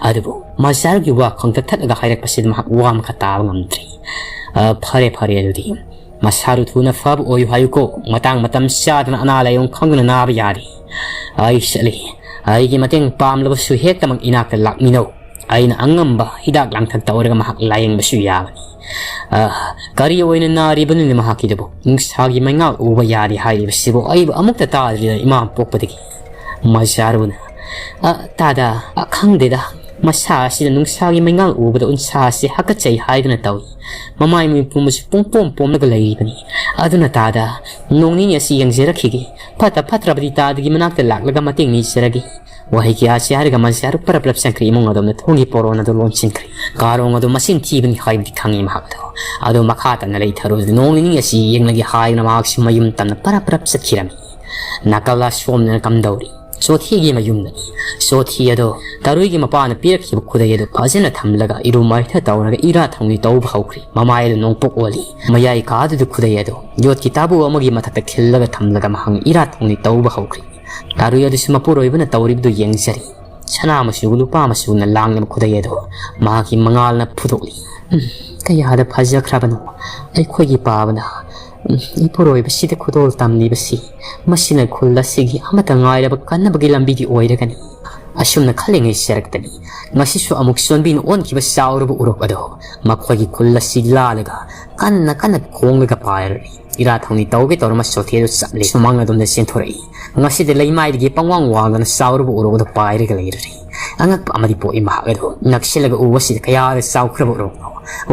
ꯑꯗꯨꯕꯨ ꯃꯖꯥꯔꯨꯒꯤ ꯋꯥ ꯈꯣꯡꯊ ꯊꯠꯂꯒ ꯍꯥꯏꯔꯛꯄꯁꯤꯗ ꯃꯍꯥꯛ ꯋꯥ ꯃꯈꯥ ꯇꯥꯕ ꯉꯝꯗ꯭ꯔꯦ꯫ "ꯑ, ꯐꯔꯦ, ꯐꯔꯦ, ꯑꯗꯨꯗꯤ ꯃꯁꯥꯔꯨ ꯊꯨꯅ ꯐꯕ ꯑꯣꯏꯌꯨ ꯍꯥꯏꯌꯨꯀꯣ꯫ ꯃꯇꯥꯡ ꯃꯇꯝ ꯆꯥꯗꯅ ꯑꯅꯥ ꯂꯥꯏꯌꯣꯡ ꯈꯪꯗꯅ ꯅꯥꯕ ꯌꯥꯗꯦ꯫ ꯑꯩ ꯆꯠꯂꯤ꯫ ꯑꯩꯒꯤ ꯃꯇꯦꯡ ꯄꯥꯝꯂꯕꯁꯨ ꯍꯦꯛꯇꯃꯛ ꯏꯅꯥꯛꯇ ꯂꯥꯛꯃꯤꯟꯅꯧ꯫ ꯑꯩꯅ ꯑꯉꯝꯕ ꯍꯤꯗꯥꯛ ꯂꯥꯡꯊꯛ ꯇꯧꯔꯒ ꯃꯍꯥꯛ ꯂꯥꯏꯌꯦꯡꯕꯁꯨ ꯌꯥꯕꯅꯤ"꯫ "ꯑ, ꯀꯔꯤ ꯑꯣꯏꯅ ꯅꯥꯔꯤꯕꯅꯣꯅꯦ ꯃꯍꯥꯛꯀꯤꯗꯨꯕꯨ? ꯅꯨꯡꯁꯥꯒꯤ ꯃꯩꯉꯥꯜ ꯎꯕ ꯌꯥꯗꯦ ꯍꯥꯏꯔꯤꯕꯁꯤꯕꯨ ꯑꯩꯕꯨ ꯑꯃꯨꯛꯇ ꯇꯥꯗ꯭ꯔꯤꯗ ꯏꯃꯥ ꯄꯣꯛꯄꯗꯒꯤ"꯫ ꯃꯖꯥꯔꯨꯅ, "ꯑ, ꯇꯥꯗ, ꯑ, ꯈꯪꯗꯦꯗ꯫ ꯃꯁꯥ ꯑꯁꯤꯗ ꯅꯨꯡꯁꯥꯒꯤ ꯃꯩꯉꯥꯜ ꯎꯕꯗ ꯎꯟꯁꯥ ꯑꯁꯤ ꯍꯥꯀꯠꯆꯩ ꯍꯥꯏꯗꯨꯅ ꯇꯧꯏ꯫ ꯃꯃꯥꯏ ꯃꯃꯤꯠ ꯄꯨꯝꯕꯁꯨ ꯄꯨꯡꯄꯣꯝ ꯄꯣꯝꯂꯒ ꯂꯩꯔꯤꯕꯅꯤ꯫ ꯑꯗꯨꯅ ꯇꯥꯗ, ꯅꯣꯡ ꯅꯤꯅꯤ ꯑꯁꯤ ꯌꯦꯡꯖꯔꯛꯈꯤꯒꯦ꯫ ꯐꯠꯇ ꯐꯠꯇ꯭ꯔꯕꯗꯤ ꯇꯥꯗꯒꯤ ꯃꯅꯥꯛꯇ ꯂꯥꯛꯂꯒ ꯃꯇꯦꯡ ꯅꯤꯖꯔꯒꯦ"꯫ ꯋꯥꯍꯩ ꯀꯌꯥꯁꯤ ꯍꯥꯏꯔꯒ ꯃꯖꯥꯔꯨ ꯄꯔꯞ ꯄꯔꯞ ꯆꯪꯈ꯭ꯔꯦ ꯏꯃꯨꯡ ꯑꯗꯣꯝꯗ꯫ ꯊꯣꯡꯒꯤ ꯄꯣꯔꯣꯟ ꯑꯗꯨ ꯂꯣꯟꯁꯤꯟꯈ꯭ꯔꯦ꯫ ꯀꯥꯔꯣꯡ ꯑꯗꯨ ꯃꯆꯤꯟ ꯊꯤꯕꯅꯤ ꯍꯥꯏꯕꯗꯤ ꯈꯪꯉꯤ ꯃꯍꯥꯛ ꯑꯗꯣ꯫ ꯑꯗꯨ ꯃꯈꯥ ꯇꯥꯅ ꯂꯩꯊꯔꯨ꯫ "ꯅꯣꯡ ꯅꯤꯅꯤ ꯑꯁꯤ ꯌꯦꯡꯂꯒꯦ" ꯍꯥꯏꯗꯨꯅ ꯃꯍꯥꯛꯁꯨ ꯃꯌꯨꯝ ꯇꯝꯅ ꯄꯔꯞ ꯄꯔꯞ ꯆꯠꯈꯤꯔꯝꯃꯤ꯫ ꯅꯥꯀꯜ ꯑꯁꯣꯝꯗꯅ ꯀꯝꯗꯧꯔꯤ? ꯆꯣꯊꯤꯒꯤ ꯃꯌꯨꯝꯗꯅꯤ꯫ ꯆꯣꯊꯤ ꯑꯗꯣ ꯇꯔꯨꯏꯒꯤ ꯃꯄꯥꯅ ꯄꯤꯔꯛꯈꯤꯕ ꯈꯨꯗꯩ ꯑꯗꯨ ꯐꯖꯅ ꯊꯝꯂꯒ ꯏꯔꯨ ꯃꯥꯏꯊ ꯇꯧꯔꯒ ꯏꯔꯥ ꯊꯧꯅꯤ ꯇꯧꯕ ꯍꯧꯈ꯭ꯔꯦ꯫ ꯃꯃꯥꯏ ꯑꯗꯨ ꯅꯣꯡꯄꯣꯛ ꯑꯣꯜꯂꯤ꯫ ꯃꯌꯥꯏ ꯀꯥꯗꯨꯗ ꯈꯨꯗꯩ ꯑꯗꯨ ꯌꯣꯠꯀꯤ ꯇꯥꯕꯨ ꯑꯃꯒꯤ ꯃꯊꯛꯇ ꯈꯤꯜꯂꯒ ꯊꯝꯂꯒ ꯃꯍꯥꯛꯅ ꯏꯔꯥ ꯊꯧꯅꯤ ꯇꯧꯕ ꯍꯧꯈ꯭ꯔꯦ꯫ ꯇꯔꯨꯏ ꯑꯗꯨꯁꯨ ꯃꯄꯨꯔꯣꯏꯕꯅ ꯇꯧꯔꯤꯕꯗꯨ ꯌꯦꯡꯖꯔꯤ꯫ ꯁꯅꯥ ꯃꯆꯨ, ꯂꯨꯄꯥ ꯃꯆꯨꯅ ꯂꯥꯡꯂꯕ ꯈꯨꯗꯩ ꯑꯗꯨ ꯃꯍꯥꯛꯀꯤ ꯃꯉꯥꯜꯅ ꯐꯨꯗꯣꯛꯂꯤ꯫ ꯎꯝ, ꯀꯌꯥꯗ ꯐꯖꯈ꯭ꯔꯕꯅꯣ ꯑꯩꯈꯣꯏꯒꯤ ꯄꯥꯕꯅ꯫ ꯎꯝ, ꯏꯄꯨꯔꯣꯏꯕꯁꯤꯗ ꯈꯨꯗꯣꯜ ꯇꯝꯂꯤꯕꯁꯤ꯫ ꯃꯁꯤꯅ ꯈꯨꯜ ꯑꯁꯤꯒꯤ ꯑꯃꯠꯇ ꯉꯥꯏꯔꯕ ꯀꯟꯅꯕꯒꯤ ꯂꯝꯕꯤꯗꯤ ꯑꯣꯏꯔꯒꯅꯤ꯫ ꯑꯁꯨꯝꯅ ꯈꯜꯂꯤꯉꯩ ꯆꯔꯛꯇꯅꯤ ꯉꯁꯤꯁꯨ ꯑꯃꯨꯛ ꯆꯣꯟꯕꯤꯅ ꯑꯣꯟꯈꯤꯕ ꯆꯥꯎꯔꯕ ꯎꯔꯣꯛ ꯑꯗꯣ ꯃꯈꯣꯏꯒꯤ ꯈꯨꯜ ꯑꯁꯤ ꯂꯥꯜꯂꯒ ꯀꯟꯅ ꯀꯟꯅ ꯈꯣꯡꯂꯒ ꯄꯥꯏꯔꯔꯤ꯫ ꯏꯔꯥ ꯊꯧꯅꯤ ꯇꯧꯒꯦ ꯇꯧꯔꯝꯕ ꯆꯣꯊꯦꯗꯨ ꯆꯠꯂꯦ꯫ ꯁꯨꯃꯥꯡ ꯑꯗꯣꯝꯗ ꯆꯦꯟꯊꯣꯔꯛꯏ꯫ ꯉꯁꯤꯗꯤ ꯂꯩꯃꯥꯏꯗꯒꯤ ꯄꯪꯋꯥꯡ ꯋꯥꯡꯗꯅ ꯆꯥꯎꯔꯕ ꯎꯔꯣꯛ ꯑꯗꯨ ꯄꯥꯏꯔꯒ ꯂꯩꯔꯔꯤ꯫ ꯑꯉꯛꯄ ꯑꯃꯗꯤ ꯄꯣꯛꯏ꯫ ꯃꯍꯥꯛ ꯑꯗꯨ ꯅꯛꯁꯤꯜꯂꯒ ꯎꯕꯁꯤꯗ ꯀꯌꯥꯗ ꯆꯥꯎꯈ꯭ꯔꯕ ꯎꯔꯣꯛꯅꯣ꯫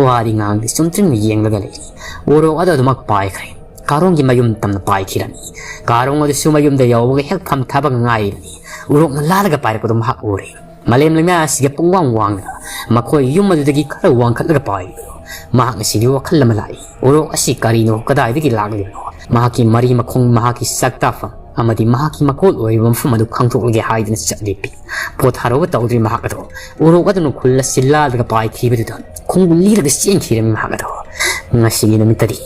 ꯋꯥꯗꯤ ꯉꯥꯡꯗꯦ, ꯆꯨꯝꯗ꯭ꯔꯤꯡꯅ ꯌꯦꯡꯂꯒ ꯂꯩꯔꯤ꯫ ꯎꯔꯣꯛ ꯑꯗꯨ ꯑꯗꯨꯃꯛ ꯄꯥꯏꯈ꯭ꯔꯦ꯫ ꯀꯥꯔꯣꯡꯒꯤ ꯃꯌꯨꯝ ꯇꯝꯅ ꯄꯥꯏꯈꯤꯔꯝꯃꯤ꯫ ꯀꯥꯔꯣꯡ ꯑꯗꯨꯁꯨ ꯃꯌꯨꯝꯗ ꯌꯧꯕꯒ ꯍꯦꯛ ꯐꯝꯊꯕꯒ ꯉꯥꯏꯔꯤꯕꯅꯤ꯫ ꯎꯔꯣꯛꯅ ꯂꯥꯜꯂꯒ ꯄꯥꯏꯔꯛꯄꯗꯨ ꯃꯍꯥꯛ ꯎꯔꯦ꯫ ꯃꯥꯂꯦꯝ ꯂꯩꯃꯥ ꯑꯁꯤꯒꯤ ꯄꯨꯡꯋꯥꯡ ꯋꯥꯡꯅ ꯃꯈꯣꯏ ꯌꯨꯝ ꯑꯗꯨꯗꯒꯤ ꯈꯔ ꯋꯥꯡꯈꯠꯂꯒ ꯄꯥꯏꯔꯤꯕꯗꯨ ꯃꯍꯥꯛ ꯉꯁꯤꯗꯤ ꯋꯥꯈꯜ ꯑꯃ ꯂꯥꯛꯏ꯫ ꯎꯔꯣꯛ ꯑꯁꯤ ꯀꯔꯤꯅꯣ, ꯀꯗꯥꯏꯗꯒꯤ ꯂꯥꯛꯂꯤꯕꯅꯣ? ꯃꯍꯥꯛꯀꯤ ꯃꯔꯤ ꯃꯈꯣꯡ, ꯃꯍꯥꯛꯀꯤ ꯆꯥꯛꯇꯥꯐꯝ ꯑꯃꯗꯤ ꯃꯍꯥꯛꯀꯤ ꯃꯀꯣꯜ ꯑꯣꯏꯔꯤꯕ ꯃꯐꯝ ꯑꯗꯨ ꯈꯪꯗꯣꯛꯂꯒꯦ ꯍꯥꯏꯗꯨꯅ ꯆꯠꯂꯤꯕꯤ꯫ ꯄꯣꯊꯥꯔꯧꯕ ꯇꯧꯗ꯭ꯔꯤ ꯃꯍꯥꯛ ꯑꯗꯣ ꯎꯔꯣꯛ ꯑꯗꯨꯅ ꯈꯨꯜ ꯑꯁꯤ ꯂꯥꯜꯂꯒ ꯄꯥꯏꯈꯤꯕꯗꯨꯗ ꯈꯣꯡꯒꯨꯜ ꯂꯤꯔꯒ ꯆꯦꯟꯈꯤꯔꯝꯃꯤ ꯃꯍꯥꯛ ꯑꯗꯣ꯫ ꯉꯁꯤꯒꯤ ꯅꯨꯃꯤꯠꯇꯗꯤ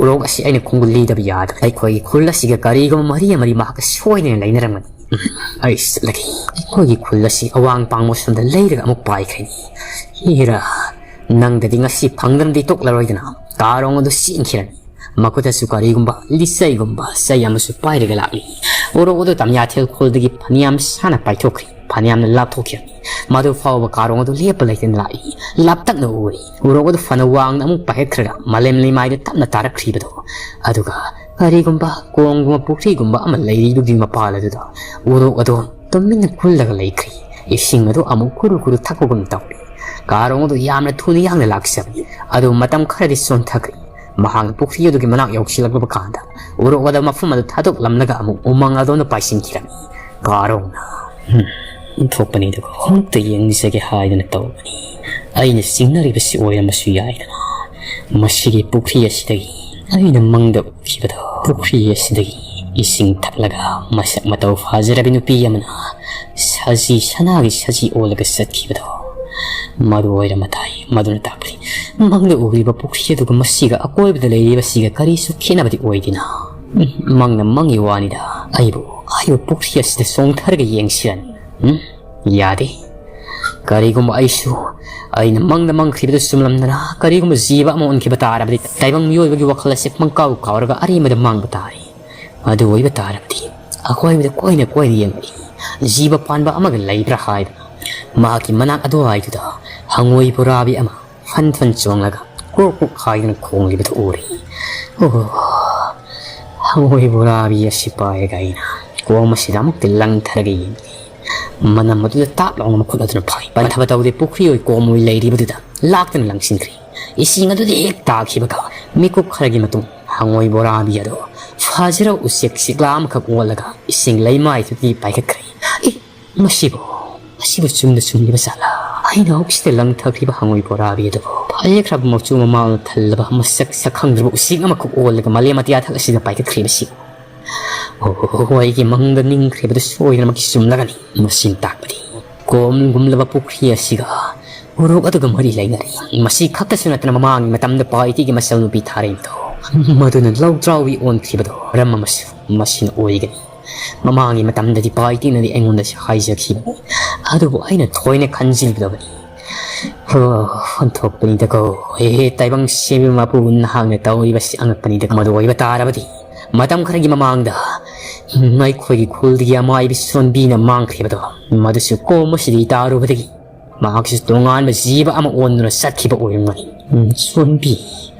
ꯎꯔꯣꯛ ꯑꯁꯤ ꯑꯩꯅ ꯈꯣꯡꯒꯨꯜ ꯂꯤꯗꯕ ꯌꯥꯗꯕ꯫ ꯑꯩꯈꯣꯏꯒꯤ ꯈꯨꯜ ꯑꯁꯤꯒ ꯀꯔꯤꯒꯨꯝꯕ ꯃꯔꯤ ꯑꯃꯗꯤ ꯃꯍꯥꯛꯀ ꯁꯣꯏꯗꯅ ꯂꯩꯅꯔꯝꯒꯅꯤ꯫ ꯎꯝ, ꯑꯩ ꯆꯠꯂꯒꯦ꯫ ꯑꯩꯈꯣꯏꯒꯤ ꯈꯨꯜ ꯑꯁꯤ ꯑꯋꯥꯡ ꯄꯥꯡꯕ ꯁꯣꯝꯗ ꯂꯩꯔꯒ ꯑꯃꯨꯛ ꯄꯥꯏꯈ꯭ꯔꯅꯤ꯫ ꯍꯤꯔꯥ, ꯅꯪꯗꯗꯤ ꯉꯁꯤ ꯐꯪꯗꯅꯗꯤ ꯇꯣꯛꯂꯔꯣꯏꯗꯅ ꯀꯥꯔꯣꯡ ꯑꯗꯨ ꯆꯦꯟꯈꯤꯔꯅꯤ꯫ ꯃꯈꯨꯠꯇꯁꯨ ꯀꯔꯤꯒꯨꯝꯕ ꯂꯤꯆꯩꯒꯨꯝꯕ ꯆꯩ ꯑꯃꯁꯨ ꯄꯥꯏꯔꯒ ꯂꯥꯛꯂꯤ꯫ ꯎꯔꯣꯛ ꯑꯗꯨ ꯇꯝꯌꯥꯊꯦꯜ ꯈꯨꯜꯗꯒꯤ ꯐꯅꯌꯥꯝ ꯁꯥꯟꯅ ꯄꯥꯏꯊꯣꯛꯈ꯭ꯔꯦ, ꯐꯅꯌꯥꯝꯅ ꯂꯥꯞꯊꯣꯛꯈꯤꯔꯅꯤ꯫ ꯃꯗꯨ ꯐꯥꯎꯕ ꯀꯥꯔꯣꯡ ꯑꯗꯨ ꯂꯦꯞꯄ ꯂꯩꯇꯅ ꯂꯥꯛꯏ꯫ ꯂꯥꯞꯇꯛꯅ ꯎꯔꯤ꯫ ꯎꯔꯣꯛ ꯑꯗꯨ ꯐꯅ ꯋꯥꯡꯅ ꯑꯃꯨꯛ ꯄꯥꯏꯈꯠꯈ꯭ꯔꯒ ꯃꯥꯂꯦꯝ ꯂꯩꯃꯥꯏꯗ ꯇꯞꯅ ꯇꯥꯔꯛꯈ꯭ꯔꯤꯕꯗꯣ꯫ ꯑꯗꯨꯒ ꯀꯔꯤꯒꯨꯝꯕ ꯀꯣꯝꯒꯨꯝꯕ ꯄꯨꯈ꯭ꯔꯤꯒꯨꯝꯕ ꯑꯃ ꯂꯩꯔꯤꯕꯒꯤ ꯃꯄꯥꯜ ꯑꯗꯨꯗ ꯎꯔꯣꯛ ꯑꯗꯨ ꯇꯨꯃꯤꯟꯅ ꯀꯨꯜꯂꯒ ꯂꯩꯈ꯭ꯔꯤ꯫ ꯏꯁꯤꯡ ꯑꯗꯨ ꯑꯃꯨꯛ ꯀꯨꯔꯨ ꯀꯨꯔꯨ ꯊꯛꯄꯒꯨꯝ ꯇꯧꯔꯤ꯫ ꯀꯥꯔꯣꯡ ꯑꯗꯨ ꯌꯥꯝꯅ ꯊꯨꯅ ꯌꯥꯡꯅ ꯂꯥꯛꯆꯕꯅꯤ꯫ ꯑꯗꯨ ꯃꯇꯝ ꯈꯔꯗꯤ ꯆꯣꯟꯊꯈ꯭ꯔꯤ꯫ ꯃꯍꯥꯛꯅ ꯄꯨꯈ꯭ꯔꯤ ꯑꯗꯨꯒꯤ ꯃꯅꯥꯛ ꯌꯧꯁꯤꯜꯂꯛꯂꯕ ꯀꯥꯟꯗ ꯎꯔꯣꯛ ꯑꯗꯨ ꯃꯐꯝ ꯑꯗꯨ ꯊꯥꯗꯣꯛꯂꯝꯂꯒ ꯑꯃꯨꯛ ꯎꯃꯪ ꯑꯗꯣꯝꯗ ꯄꯥꯏꯁꯤꯟꯈꯤꯔꯝꯃꯤ꯫ ꯀꯥꯔꯣꯡꯅ, "ꯍꯨꯝ, ꯊꯣꯛꯄꯅꯤꯗꯀꯣ, ꯑꯃꯨꯛꯇ ꯌꯦꯡꯖꯒꯦ ꯍꯥꯏꯗꯨꯅ ꯇꯧꯕꯅꯤ꯫ ꯑꯩꯅ ꯆꯤꯡꯅꯔꯤꯕꯁꯤ ꯑꯣꯏꯔꯝꯕꯁꯨ ꯌꯥꯏꯗꯅ꯫ ꯃꯁꯤꯒꯤ ꯄꯨꯈ꯭ꯔꯤ ꯑꯁꯤꯗꯒꯤ ꯑꯩꯅ ꯃꯪꯗ ꯎꯈꯤꯕꯗꯣ, ꯄꯨꯈ꯭ꯔꯤ ꯑꯁꯤꯗꯒꯤ ꯏꯁꯤꯡ ꯊꯛꯂꯒ ꯃꯁꯛ ꯃꯇꯧ ꯐꯖꯔꯕꯤ ꯅꯨꯄꯤ ꯑꯃꯅ ꯁꯖꯤ, ꯁꯅꯥꯒꯤ ꯁꯖꯤ ꯑꯣꯜꯂꯒ ꯆꯠꯈꯤꯕꯗꯣ, ꯃꯗꯨ ꯑꯣꯏꯔꯝꯕ ꯇꯥꯏ꯫ ꯃꯗꯨꯅ ꯇꯥꯛꯄꯗꯤ ꯃꯪꯗ ꯎꯔꯤꯕ ꯄꯨꯈ꯭ꯔꯤ ꯑꯗꯨꯒ ꯃꯁꯤꯒ ꯑꯀꯣꯏꯕꯗ ꯂꯩꯔꯤꯕꯁꯤꯒ ꯀꯔꯤꯁꯨ ꯈꯦꯠꯅꯕꯗꯤ ꯑꯣꯏꯗꯦꯅ꯫ ꯎꯝ, ꯃꯪꯅ ꯃꯪꯒꯤ ꯋꯥꯅꯤꯗ꯫ ꯑꯩꯕꯨ ꯍꯥꯏꯔꯤꯕ ꯄꯨꯈ꯭ꯔꯤ ꯑꯁꯤꯗ ꯆꯣꯡꯊꯔꯒ ꯌꯦꯡꯁꯤꯔꯅꯤ꯫ ꯎꯝ, ꯌꯥꯗꯦ꯫ ꯀꯔꯤꯒꯨꯝꯕ ꯑꯩꯁꯨ ꯑꯩꯅ ꯃꯪꯗ ꯃꯪꯈ꯭ꯔꯤꯕꯗꯨ ꯆꯨꯝꯂꯝꯗꯅ ꯀꯔꯤꯒꯨꯝꯕ ꯖꯤꯕ ꯑꯃ ꯑꯣꯟꯈꯤꯕ ꯇꯥꯔꯕꯗꯤ ꯇꯥꯏꯕꯪ ꯃꯤꯑꯣꯏꯕꯒꯤ ꯋꯥꯈꯜ ꯑꯁꯤ ꯄꯪꯀꯥꯎ ꯀꯥꯎꯔꯒ ꯑꯔꯦꯝꯕꯗ ꯃꯥꯡꯕ ꯇꯥꯔꯦ꯫ ꯑꯗꯨ ꯑꯣꯏꯕ ꯇꯥꯔꯕꯗꯤ ꯑꯀꯣꯏꯕꯗ ꯀꯣꯏꯅ ꯀꯣꯏꯅ ꯌꯦꯡꯂꯛꯏ꯫ ꯖꯤꯕ ꯄꯥꯟꯕ ꯑꯃꯒ ꯂꯩꯕ꯭ꯔꯥ ꯍꯥꯏꯗꯨꯅ ꯃꯍꯥꯛꯀꯤ ꯃꯅꯥꯛ ꯑꯗꯨꯋꯥꯏꯗꯨꯗ ꯍꯪꯉꯣꯏ ꯕꯣꯔꯥꯕꯤ ꯑꯃ ꯐꯟ ꯐꯟ ꯆꯣꯡꯂꯒ ꯀ꯭ꯔꯣꯛ ꯀ꯭ꯔꯣꯛ ꯍꯥꯏꯗꯨꯅ ꯈꯣꯡꯂꯤꯕꯗꯨ ꯎꯔꯦ꯫ ꯑꯣ, ꯍꯪꯉꯣꯏ ꯕꯣꯔꯥꯕꯤ ꯑꯁꯤ ꯄꯥꯏꯔꯒ ꯑꯩꯅ ꯀꯣꯝ ꯑꯁꯤꯗ ꯑꯃꯨꯛꯇ ꯂꯪꯊꯔꯒ ꯌꯦꯡꯂꯤ꯫ ꯃꯅꯝ ꯑꯗꯨꯗ ꯇꯥꯞ ꯂꯥꯎꯅ ꯃꯈꯨꯠ ꯑꯗꯨꯅ ꯐꯥꯏ꯫ ꯄꯟꯊꯕ ꯇꯧꯗꯦ, ꯄꯨꯈ꯭ꯔꯤ ꯑꯣꯏ ꯀꯣꯝ ꯑꯣꯏ ꯂꯩꯔꯤꯕꯗꯨꯗ ꯂꯥꯛꯇꯨꯅ ꯂꯪꯁꯤꯟꯈ꯭ꯔꯦ꯫ ꯏꯁꯤꯡ ꯑꯗꯨꯗ ꯍꯦꯛ ꯇꯥꯈꯤꯕꯒ ꯃꯤꯀꯨꯞ ꯈꯔꯒꯤ ꯃꯇꯨꯡ ꯍꯪꯉꯣꯏ ꯕꯣꯔꯥꯕꯤ ꯑꯗꯣ ꯐꯖꯔꯕ ꯎꯆꯦꯛ ꯆꯤꯛꯂꯥ ꯑꯃꯈꯛ ꯑꯣꯜꯂꯒ ꯏꯁꯤꯡ ꯂꯩꯃꯥꯏꯗꯨꯗꯒꯤ ꯄꯥꯏꯈꯠꯈ꯭ꯔꯦ꯫ ꯑꯦ, ꯃꯁꯤꯕꯨ, ꯃꯁꯤꯕꯨ ꯆꯨꯝꯅ ꯆꯨꯝꯂꯤꯕ ꯖꯥꯠꯂꯥ? ꯑꯩꯅ ꯍꯧꯖꯤꯛꯇ ꯂꯪꯊꯈ꯭ꯔꯤꯕ ꯍꯪꯉꯣꯏ ꯕꯣꯔꯥꯕꯤ ꯑꯗꯨꯕꯨ ꯐꯖꯈ꯭ꯔꯕ ꯃꯆꯨ ꯃꯃꯥꯜꯅ ꯊꯜꯂꯕ ꯃꯁꯛ ꯁꯛꯈꯪꯗ꯭ꯔꯕ ꯎꯆꯦꯛ ꯑꯃꯈꯛ ꯑꯣꯜꯂꯒ ꯃꯥꯂꯦꯝ ꯑꯇꯤꯌꯥ ꯊꯛ ꯑꯁꯤꯗ ꯄꯥꯏꯈꯠꯈ꯭ꯔꯤꯕꯁꯤ꯫ ꯑꯣ, ꯑꯩꯒꯤ ꯃꯪꯗ ꯅꯤꯡꯈ꯭ꯔꯤꯕꯗꯨ ꯁꯣꯏꯗꯅꯃꯛꯀꯤ ꯆꯨꯝꯂꯒꯅꯤ꯫ ꯃꯁꯤꯅ ꯇꯥꯛꯄꯗꯤ ꯀꯣꯝꯒꯨꯝꯂꯕ ꯄꯨꯈ꯭ꯔꯤ ꯑꯁꯤꯒ ꯎꯔꯣꯛ ꯑꯗꯨꯒ ꯃꯔꯤ ꯂꯩꯅꯔꯤ꯫ ꯃꯁꯤ ꯈꯛꯇꯁꯨ ꯅꯠꯇꯅ ꯃꯃꯥꯡꯒꯤ ꯃꯇꯝꯗ ꯄꯥꯏꯇꯤꯒꯤ ꯃꯆꯜ ꯅꯨꯄꯤ ꯊꯥꯔꯩꯕꯗꯣ, ꯃꯗꯨꯅ ꯂꯧꯗ꯭ꯔꯥꯎꯕꯤ ꯑꯣꯟꯈꯤꯕꯗꯣ ꯃꯔꯝ ꯑꯃꯁꯨ ꯃꯁꯤꯅ ꯑꯣꯏꯒꯅꯤ꯫ ꯃꯃꯥꯡꯒꯤ ꯃꯇꯝꯗꯗꯤ ꯄꯥꯏꯇꯤꯅꯗꯤ ꯑꯩꯉꯣꯟꯗ ꯍꯥꯏꯖꯈꯤꯕꯅꯤ, ꯑꯗꯨꯕꯨ ꯑꯩꯅ ꯊꯣꯏꯅ ꯈꯟꯖꯤꯟꯂꯨꯗꯕꯅꯤ꯫ ꯍꯣ, ꯑꯣꯟꯊꯣꯛꯄꯅꯤꯗꯀꯣ꯫ ꯍꯦ, ꯍꯦ, ꯇꯥꯏꯕꯪ ꯁꯦꯝꯕ ꯃꯄꯨ, ꯅꯍꯥꯛꯅ ꯇꯧꯔꯤꯕꯁꯤ ꯑꯉꯛꯄꯅꯤꯗ꯫ ꯃꯗꯨ ꯑꯣꯏꯕ ꯇꯥꯔꯕꯗꯤ ꯃꯇꯝ ꯈꯔꯒꯤ ꯃꯃꯥꯡꯗ ꯑꯩꯈꯣꯏꯒꯤ ꯈꯨꯜꯗꯒꯤ ꯑꯃꯥꯏꯕꯤ ꯁꯣꯟꯕꯤꯅ ꯃꯥꯡꯈ꯭ꯔꯤꯕꯗꯣ, ꯃꯗꯨꯁꯨ ꯀꯣꯝ ꯑꯁꯤꯗꯒꯤ ꯇꯥꯔꯨꯕꯗꯒꯤ ꯃꯍꯥꯛꯁꯨ ꯇꯣꯉꯥꯟꯕ ꯖꯤꯕ ꯑꯃ ꯑꯣꯟꯗꯨꯅ ꯆꯠꯈꯤꯕ ꯑꯣꯏꯔꯝꯒꯅꯤ꯫ ꯎꯝ, ꯁꯣꯟꯕꯤ,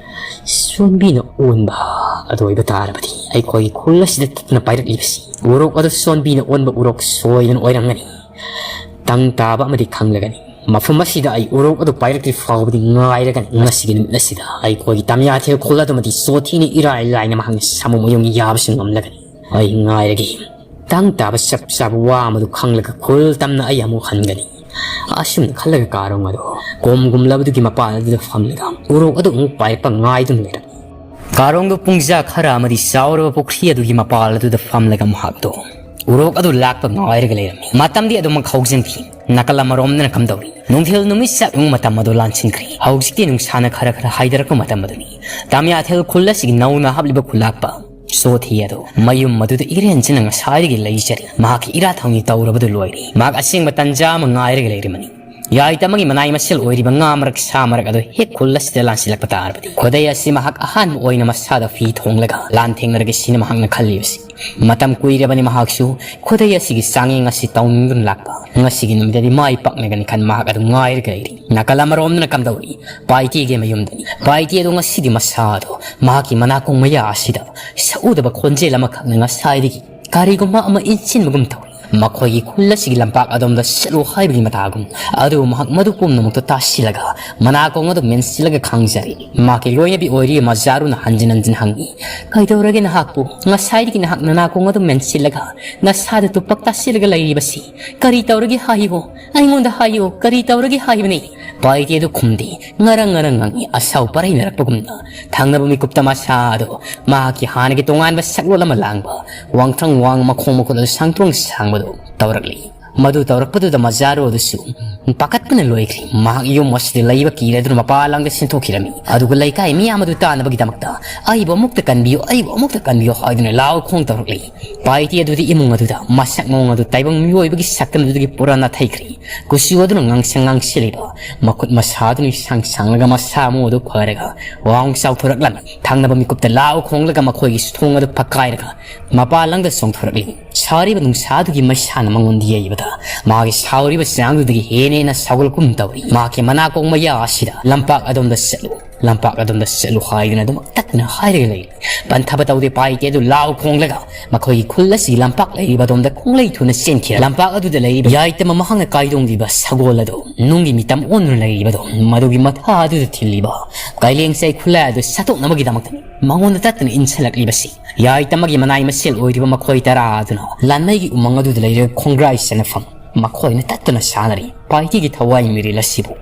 ꯁꯣꯟꯕꯤꯅ ꯑꯣꯟꯕ ꯑꯗꯨ ꯑꯣꯏꯕ ꯇꯥꯔꯕꯗꯤ ꯑꯩꯈꯣꯏꯒꯤ ꯈꯨꯜ ꯑꯁꯤꯗ ꯇꯠꯇꯨꯅ ꯄꯥꯏꯔꯛꯂꯤꯕꯁꯤ ꯎꯔꯣꯛ ꯑꯗꯨ ꯁꯣꯟꯕꯤꯅ ꯑꯣꯟꯕ ꯎꯔꯣꯛ ꯁꯣꯏꯗꯅ ꯑꯣꯏꯔꯝꯒꯅꯤ꯫ ꯇꯪ ꯇꯥꯕ ꯑꯃꯗꯤ ꯈꯪꯂꯒꯅꯤ꯫ ꯃꯐꯝ ꯑꯁꯤꯗ ꯑꯩ ꯎꯔꯣꯛ ꯑꯗꯨ ꯄꯥꯏꯔꯛꯇ꯭ꯔꯤ ꯐꯥꯎꯕꯗꯤ ꯉꯥꯏꯔꯒꯅꯤ꯫ ꯉꯁꯤꯒꯤ ꯅꯨꯃꯤꯠ ꯑꯁꯤꯗ ꯑꯩꯈꯣꯏꯒꯤ ꯇꯥꯃꯤꯌꯥꯊꯦꯜ ꯈꯨꯜ ꯑꯗꯨꯃꯗꯤ ꯆꯣꯊꯤꯅ ꯏꯔꯥꯏ ꯂꯥꯏꯅ ꯃꯍꯥꯛꯅ ꯁꯥꯃꯨ ꯃꯌꯨꯝ ꯌꯥꯕꯁꯨ ꯉꯝꯂꯒꯅꯤ꯫ ꯑꯩ ꯉꯥꯏꯔꯒꯦ꯫ ꯇꯪ ꯇꯥꯕ ꯆꯞ ꯆꯥꯕ ꯋꯥ ꯑꯃꯗꯨ ꯈꯪꯂꯒ ꯈꯨꯜ ꯇꯝꯅ ꯑꯩ ꯑꯃꯨꯛ ꯍꯟꯒꯅꯤ꯫ ꯑꯁꯨꯝꯅ ꯈꯜꯂꯒ ꯀꯥꯔꯣꯡ ꯑꯗꯣ ꯀꯣꯝꯒꯨꯝꯂꯕꯗꯨꯒꯤ ꯃꯄꯥꯟ ꯑꯗꯨꯗ ꯐꯝꯂꯒ ꯎꯔꯣꯛ ꯑꯗꯨ ꯑꯃꯨꯛ ꯄꯥꯏꯔꯛꯄ ꯉꯥꯏꯗꯨꯅ ꯂꯩꯔꯝꯃꯤ꯫ ꯀꯥꯔꯣꯡꯗꯨ ꯄꯨꯡꯖꯥ ꯈꯔ ꯑꯃꯗꯤ ꯆꯥꯎꯔꯕ ꯄꯨꯈ꯭ꯔꯤ ꯑꯗꯨꯒꯤ ꯃꯄꯥꯜ ꯑꯗꯨꯗ ꯐꯝꯂꯒ ꯃꯍꯥꯛꯇꯣ ꯎꯔꯣꯛ ꯑꯗꯨ ꯂꯥꯛꯄ ꯉꯥꯏꯔꯒ ꯂꯩꯔꯝꯃꯤ꯫ ꯃꯇꯝꯗꯤ ꯑꯗꯨꯃꯛ ꯍꯧꯖꯤꯟꯈꯤ꯫ ꯅꯥꯀꯜ ꯑꯃꯔꯣꯝꯗꯅ ꯀꯝꯗꯧꯔꯤ? ꯅꯨꯡꯊꯤꯜ ꯅꯨꯃꯤꯠ ꯆꯥꯛ ꯌꯨꯡ ꯃꯇꯝ ꯑꯗꯨ ꯂꯥꯟꯁꯤꯟꯈ꯭ꯔꯦ꯫ ꯍꯧꯖꯤꯛꯇꯤ ꯅꯨꯡꯁꯥꯅ ꯈꯔ ꯈꯔ ꯍꯥꯏꯗꯔꯛꯄ ꯃꯇꯝ ꯑꯗꯨꯅꯤ꯫ ꯇꯥꯃꯤꯌꯥꯊꯦꯜ ꯈꯨꯜ ꯑꯁꯤꯒꯤ ꯅꯧꯅ ꯍꯥꯞꯂꯤꯕ ꯈꯨꯂꯥꯛꯄ ꯁꯣꯊꯤ ꯑꯗꯣ ꯃꯌꯨꯝ ꯑꯗꯨꯗ ꯏꯔꯦꯟꯖꯅ ꯉꯁꯥꯏꯗꯒꯤ ꯂꯩꯖꯔꯤ꯫ ꯃꯍꯥꯛꯀꯤ ꯏꯔꯥ ꯊꯧꯅꯤ ꯇꯧꯔꯕꯗꯨ ꯂꯣꯏꯔꯦ꯫ ꯃꯍꯥꯛ ꯑꯁꯦꯡꯕ ꯇꯟꯖꯥ ꯑꯃ ꯉꯥꯏꯔꯒ ꯂꯩꯔꯤꯕꯅꯤ꯫ ꯌꯥꯏꯇꯃꯒꯤ ꯃꯅꯥꯏ ꯃꯁꯤꯜ ꯑꯣꯏꯔꯤꯕ ꯉꯥ ꯃꯔꯛ, ꯁꯥ ꯃꯔꯛ ꯑꯗꯨ ꯍꯦꯛ ꯈꯨꯜ ꯑꯁꯤꯗ ꯂꯥꯟꯁꯤꯜꯂꯛꯄ ꯇꯥꯔꯕꯗꯤ, ꯈꯨꯗꯩ ꯑꯁꯤ ꯃꯍꯥꯛ ꯑꯍꯥꯟꯕ ꯑꯣꯏꯅ ꯃꯁꯥꯗ ꯐꯤ ꯊꯣꯡꯂꯒ ꯂꯥꯟꯊꯦꯡꯅꯔꯒꯦ ꯁꯤꯅꯤ ꯃꯍꯥꯛꯅ ꯈꯜꯂꯤꯕꯁꯤ꯫ ꯃꯇꯝ ꯀꯨꯏꯔꯕꯅꯤ ꯃꯍꯥꯛꯁꯨ ꯈꯨꯗꯩ ꯑꯁꯤꯒꯤ ꯆꯥꯡꯌꯦꯡ ꯑꯁꯤ ꯇꯧꯅꯤꯡꯗꯨꯅ ꯂꯥꯛꯄ꯫ ꯉꯁꯤꯒꯤ ꯅꯨꯃꯤꯠꯇꯗꯤ ꯃꯥꯏ ꯄꯥꯛꯅꯒꯅꯤ ꯈꯟ ꯃꯍꯥꯛ ꯑꯗꯨꯝ ꯉꯥꯏꯔꯒ ꯂꯩꯔꯤ꯫ ꯅꯥꯀꯜ ꯑꯃꯔꯣꯝꯗꯅ ꯀꯝꯗꯧꯔꯤ? ꯄꯥꯏꯇꯦꯒꯤ ꯃꯌꯨꯝꯗꯅꯤ꯫ ꯄꯥꯏꯇꯦ ꯑꯗꯨ ꯉꯁꯤꯗꯤ ꯃꯁꯥꯗꯣ ꯃꯍꯥꯛꯀꯤ ꯃꯅꯥꯀꯣꯡ ꯃꯌꯥ ꯑꯁꯤꯗ ꯁꯛꯎꯗꯕ ꯈꯣꯟꯖꯦꯜ ꯑꯃꯈꯛꯅ ꯉꯁꯥꯏꯗꯒꯤ ꯀꯔꯤꯒꯨꯝꯕ ꯑꯃ ꯏꯟꯁꯤꯟꯕꯒꯨꯝ ꯇꯧꯏ꯫ ꯃꯈꯣꯏꯒꯤ ꯈꯨꯜ ꯑꯁꯤꯒꯤ ꯂꯝꯄꯥꯛ ꯑꯗꯣꯝꯗ ꯆꯠꯂꯨ ꯍꯥꯏꯕꯒꯤ ꯃꯇꯥꯒꯨꯝ꯫ ꯑꯗꯨꯕꯨ ꯃꯍꯥꯛ ꯃꯗꯨ ꯄꯨꯝꯅꯃꯛꯇ ꯇꯥꯁꯤꯜꯂꯒ ꯃꯅꯥꯀꯣꯡ ꯑꯗꯨ ꯃꯦꯟꯁꯤꯜꯂꯒ ꯈꯥꯡꯖꯔꯤ꯫ ꯃꯍꯥꯛꯀꯤ ꯂꯣꯏꯅꯕꯤ ꯑꯣꯏꯔꯤꯕ ꯃꯖꯥꯔꯨꯅ ꯍꯟꯖꯤꯟ ꯍꯟꯖꯤꯟ ꯍꯪꯏ, "ꯀꯩꯗꯧꯔꯒꯦ ꯅꯍꯥꯛꯄꯨ? ꯉꯁꯥꯏꯗꯒꯤ ꯅꯍꯥꯛ ꯅꯅꯥꯀꯣꯡ ꯑꯗꯨ ꯃꯦꯟꯁꯤꯜꯂꯒ ꯅꯁꯥꯗ ꯇꯨꯄꯛ ꯇꯥꯁꯤꯜꯂꯒ ꯂꯩꯔꯤꯕꯁꯤ ꯀꯔꯤ ꯇꯧꯔꯒꯦ ꯍꯥꯏꯌꯨ? ꯑꯩꯉꯣꯟꯗ ꯍꯥꯏꯌꯨ, ꯀꯔꯤ ꯇꯧꯔꯒꯦ ꯍꯥꯏꯕꯅꯤ?" ꯄꯥꯏꯇꯦ ꯑꯗꯨ ꯈꯨꯝꯗꯦ꯫ ꯉꯔꯪ ꯉꯔꯪ ꯉꯪꯏ, ꯑꯁꯥꯎ ꯄꯔꯩꯅꯔꯛꯄꯒꯨꯝꯅ꯫ ꯊꯪꯅꯕ ꯃꯤꯀꯨꯞꯇ ꯃꯁꯥ ꯑꯗꯨ ꯃꯍꯥꯛꯀꯤ ꯍꯥꯟꯅꯒꯤ ꯇꯣꯉꯥꯟꯕ ꯁꯛꯂꯣꯟ ꯑꯃ ꯂꯥꯡꯕ, ꯋꯥꯡꯊ꯭ꯔꯪ ꯋꯥꯡ ꯃꯈꯣꯡ ꯃꯈꯨꯠ ꯑꯗꯨ ꯁꯥꯡꯊꯣꯡ ꯁꯥꯡꯕꯗꯨ ꯇꯧꯔꯛꯂꯤ꯫ ꯃꯗꯨ ꯇꯧꯔꯛꯄꯗꯨꯗ ꯃꯖꯥꯔꯨ ꯑꯗꯨꯁꯨ ꯄꯥꯈꯠꯄꯅ ꯂꯣꯏꯈ꯭ꯔꯤ꯫ ꯃꯍꯥꯛ ꯌꯨꯝ ꯑꯁꯤꯗ ꯂꯩꯕ ꯀꯤꯔꯗꯨꯅ ꯃꯄꯥꯟ ꯂꯝꯗ ꯆꯦꯟꯊꯣꯛꯈꯤꯔꯝꯃꯤ꯫ ꯑꯗꯨꯒ ꯂꯩꯀꯥꯏ ꯃꯤꯌꯥꯝ ꯑꯗꯨ ꯇꯥꯅꯕꯒꯤꯗꯃꯛꯇ "ꯑꯩꯕꯨ ꯑꯃꯨꯛꯇ ꯀꯟꯕꯤꯌꯨ, ꯑꯩꯕꯨ ꯑꯃꯨꯛꯇ ꯀꯟꯕꯤꯌꯨ" ꯍꯥꯏꯗꯨꯅ ꯂꯥꯎ ꯈꯣꯡ ꯇꯧꯔꯛꯂꯤ꯫ ꯄꯥꯏꯇꯤ ꯑꯗꯨꯗꯤ ꯏꯃꯨꯡ ꯑꯗꯨꯗ ꯃꯁꯛ ꯃꯑꯣꯡ ꯑꯗꯨ ꯇꯥꯏꯕꯪ ꯃꯤꯑꯣꯏꯕꯒꯤ ꯁꯛꯇꯝ ꯑꯗꯨꯗꯒꯤ ꯄꯨꯔꯥ ꯅꯥꯊꯩꯈ꯭ꯔꯦ꯫ ꯀꯨꯆꯨ ꯑꯗꯨꯅ ꯉꯥꯡꯁꯪ ꯉꯥꯡꯁꯤꯜꯂꯤꯕ, ꯃꯈꯨꯠ ꯃꯁꯥ ꯑꯗꯨꯅ ꯏꯁꯥꯡ ꯁꯥꯡꯂꯒ ꯃꯁꯥ ꯃꯎ ꯑꯗꯨ ꯐꯔꯒ ꯋꯥꯡ ꯆꯥꯎꯊꯣꯔꯛꯂꯝꯃꯤ꯫ ꯊꯪꯅꯕ ꯃꯤꯀꯨꯞꯇ ꯂꯥꯎ ꯈꯣꯡꯂꯒ ꯃꯈꯣꯏꯒꯤ ꯊꯣꯡ ꯑꯗꯨ ꯐꯛꯀꯥꯏꯔꯒ ꯃꯄꯥꯟ ꯂꯝꯗ ꯆꯣꯡꯊꯣꯔꯛꯂꯤ꯫ ꯁꯥꯔꯤꯕ ꯅꯨꯡꯁꯥ ꯑꯗꯨꯒꯤ ꯃꯩꯁꯥꯅ ꯃꯉꯣꯟꯗ ꯌꯩꯕꯗ ꯃꯥꯒꯤ ꯁꯥꯎꯔꯤꯕ ꯆꯥꯡꯗꯨꯗꯒꯤ ꯍꯦꯟꯅ ꯍꯦꯟꯅ ꯁꯥꯎꯒꯠꯂꯛꯄꯒꯨꯝ ꯇꯧꯔꯤ꯫ ꯃꯍꯥꯛꯀꯤ ꯃꯅꯥꯀꯣꯡ ꯃꯌꯥ ꯑꯁꯤꯗ "ꯂꯝꯄꯥꯛ ꯑꯗꯣꯝꯗ ꯆꯠꯂꯨ, ꯂꯝꯄꯥꯛ ꯑꯗꯣꯝꯗ ꯆꯠꯂꯨ" ꯍꯥꯏꯗꯨꯅ ꯑꯗꯨꯝ ꯑꯀꯛꯅꯅ ꯍꯥꯏꯔꯒ ꯂꯩꯔꯤ꯫ ꯄꯟꯊꯕ ꯇꯧꯗꯦ ꯄꯥꯏꯇꯦ ꯑꯗꯨ ꯂꯥꯎ ꯈꯣꯡꯂꯒ ꯃꯈꯣꯏꯒꯤ ꯈꯨꯜ ꯑꯁꯤꯒꯤ ꯂꯝꯄꯥꯛ ꯂꯩꯔꯤꯕ ꯑꯗꯣꯝꯗ ꯈꯣꯡꯂꯩ ꯊꯨꯅ ꯆꯦꯟꯈꯤ꯫ ꯂꯝꯄꯥꯛ ꯑꯗꯨꯗ ꯂꯩꯔꯤꯕ ꯌꯥꯏꯇꯝ ꯑꯃ ꯃꯍꯥꯛꯅ ꯀꯥꯏꯗꯣꯡꯂꯤꯕ ꯁꯒꯣꯜ ꯑꯗꯨ ꯅꯨꯡꯒꯤ ꯃꯤꯇꯝ ꯑꯣꯟꯗꯨꯅ ꯂꯩꯔꯤꯕꯗꯣ, ꯃꯗꯨꯒꯤ ꯃꯊꯥ ꯑꯗꯨꯗ ꯊꯤꯜꯂꯤꯕ ꯀꯥꯏꯂꯦꯡꯁꯩ ꯈꯨꯠꯂꯥꯏ ꯑꯗꯨ ꯁꯠꯇꯣꯛꯅꯕꯒꯤꯗꯃꯛꯇꯅꯤ ꯃꯉꯣꯟꯗ ꯇꯠꯇꯅ ꯏꯟꯁꯤꯜꯂꯛꯂꯤꯕꯁꯤ꯫ ꯌꯥꯏꯇꯝ ꯑꯃꯒꯤ ꯃꯅꯥꯏ ꯃꯁꯦꯜ ꯑꯣꯏꯔꯤꯕ ꯃꯈꯣꯏ ꯇꯔꯥ ꯑꯗꯨꯅ ꯂꯥꯟꯃꯩꯒꯤ ꯎꯃꯪ ꯑꯗꯨꯗ ꯂꯩꯔꯤꯕ ꯈꯣꯡꯒ꯭ꯔꯥꯏ ꯆꯅꯐꯝ ꯃꯈꯣꯏꯅ ꯇꯠꯇꯅ ꯁꯥꯟꯅꯔꯤ꯫ ꯄꯥꯏꯇꯤꯒꯤ ꯊꯋꯥꯏ ꯃꯤꯔꯦꯜ ꯑꯁꯤꯕꯨ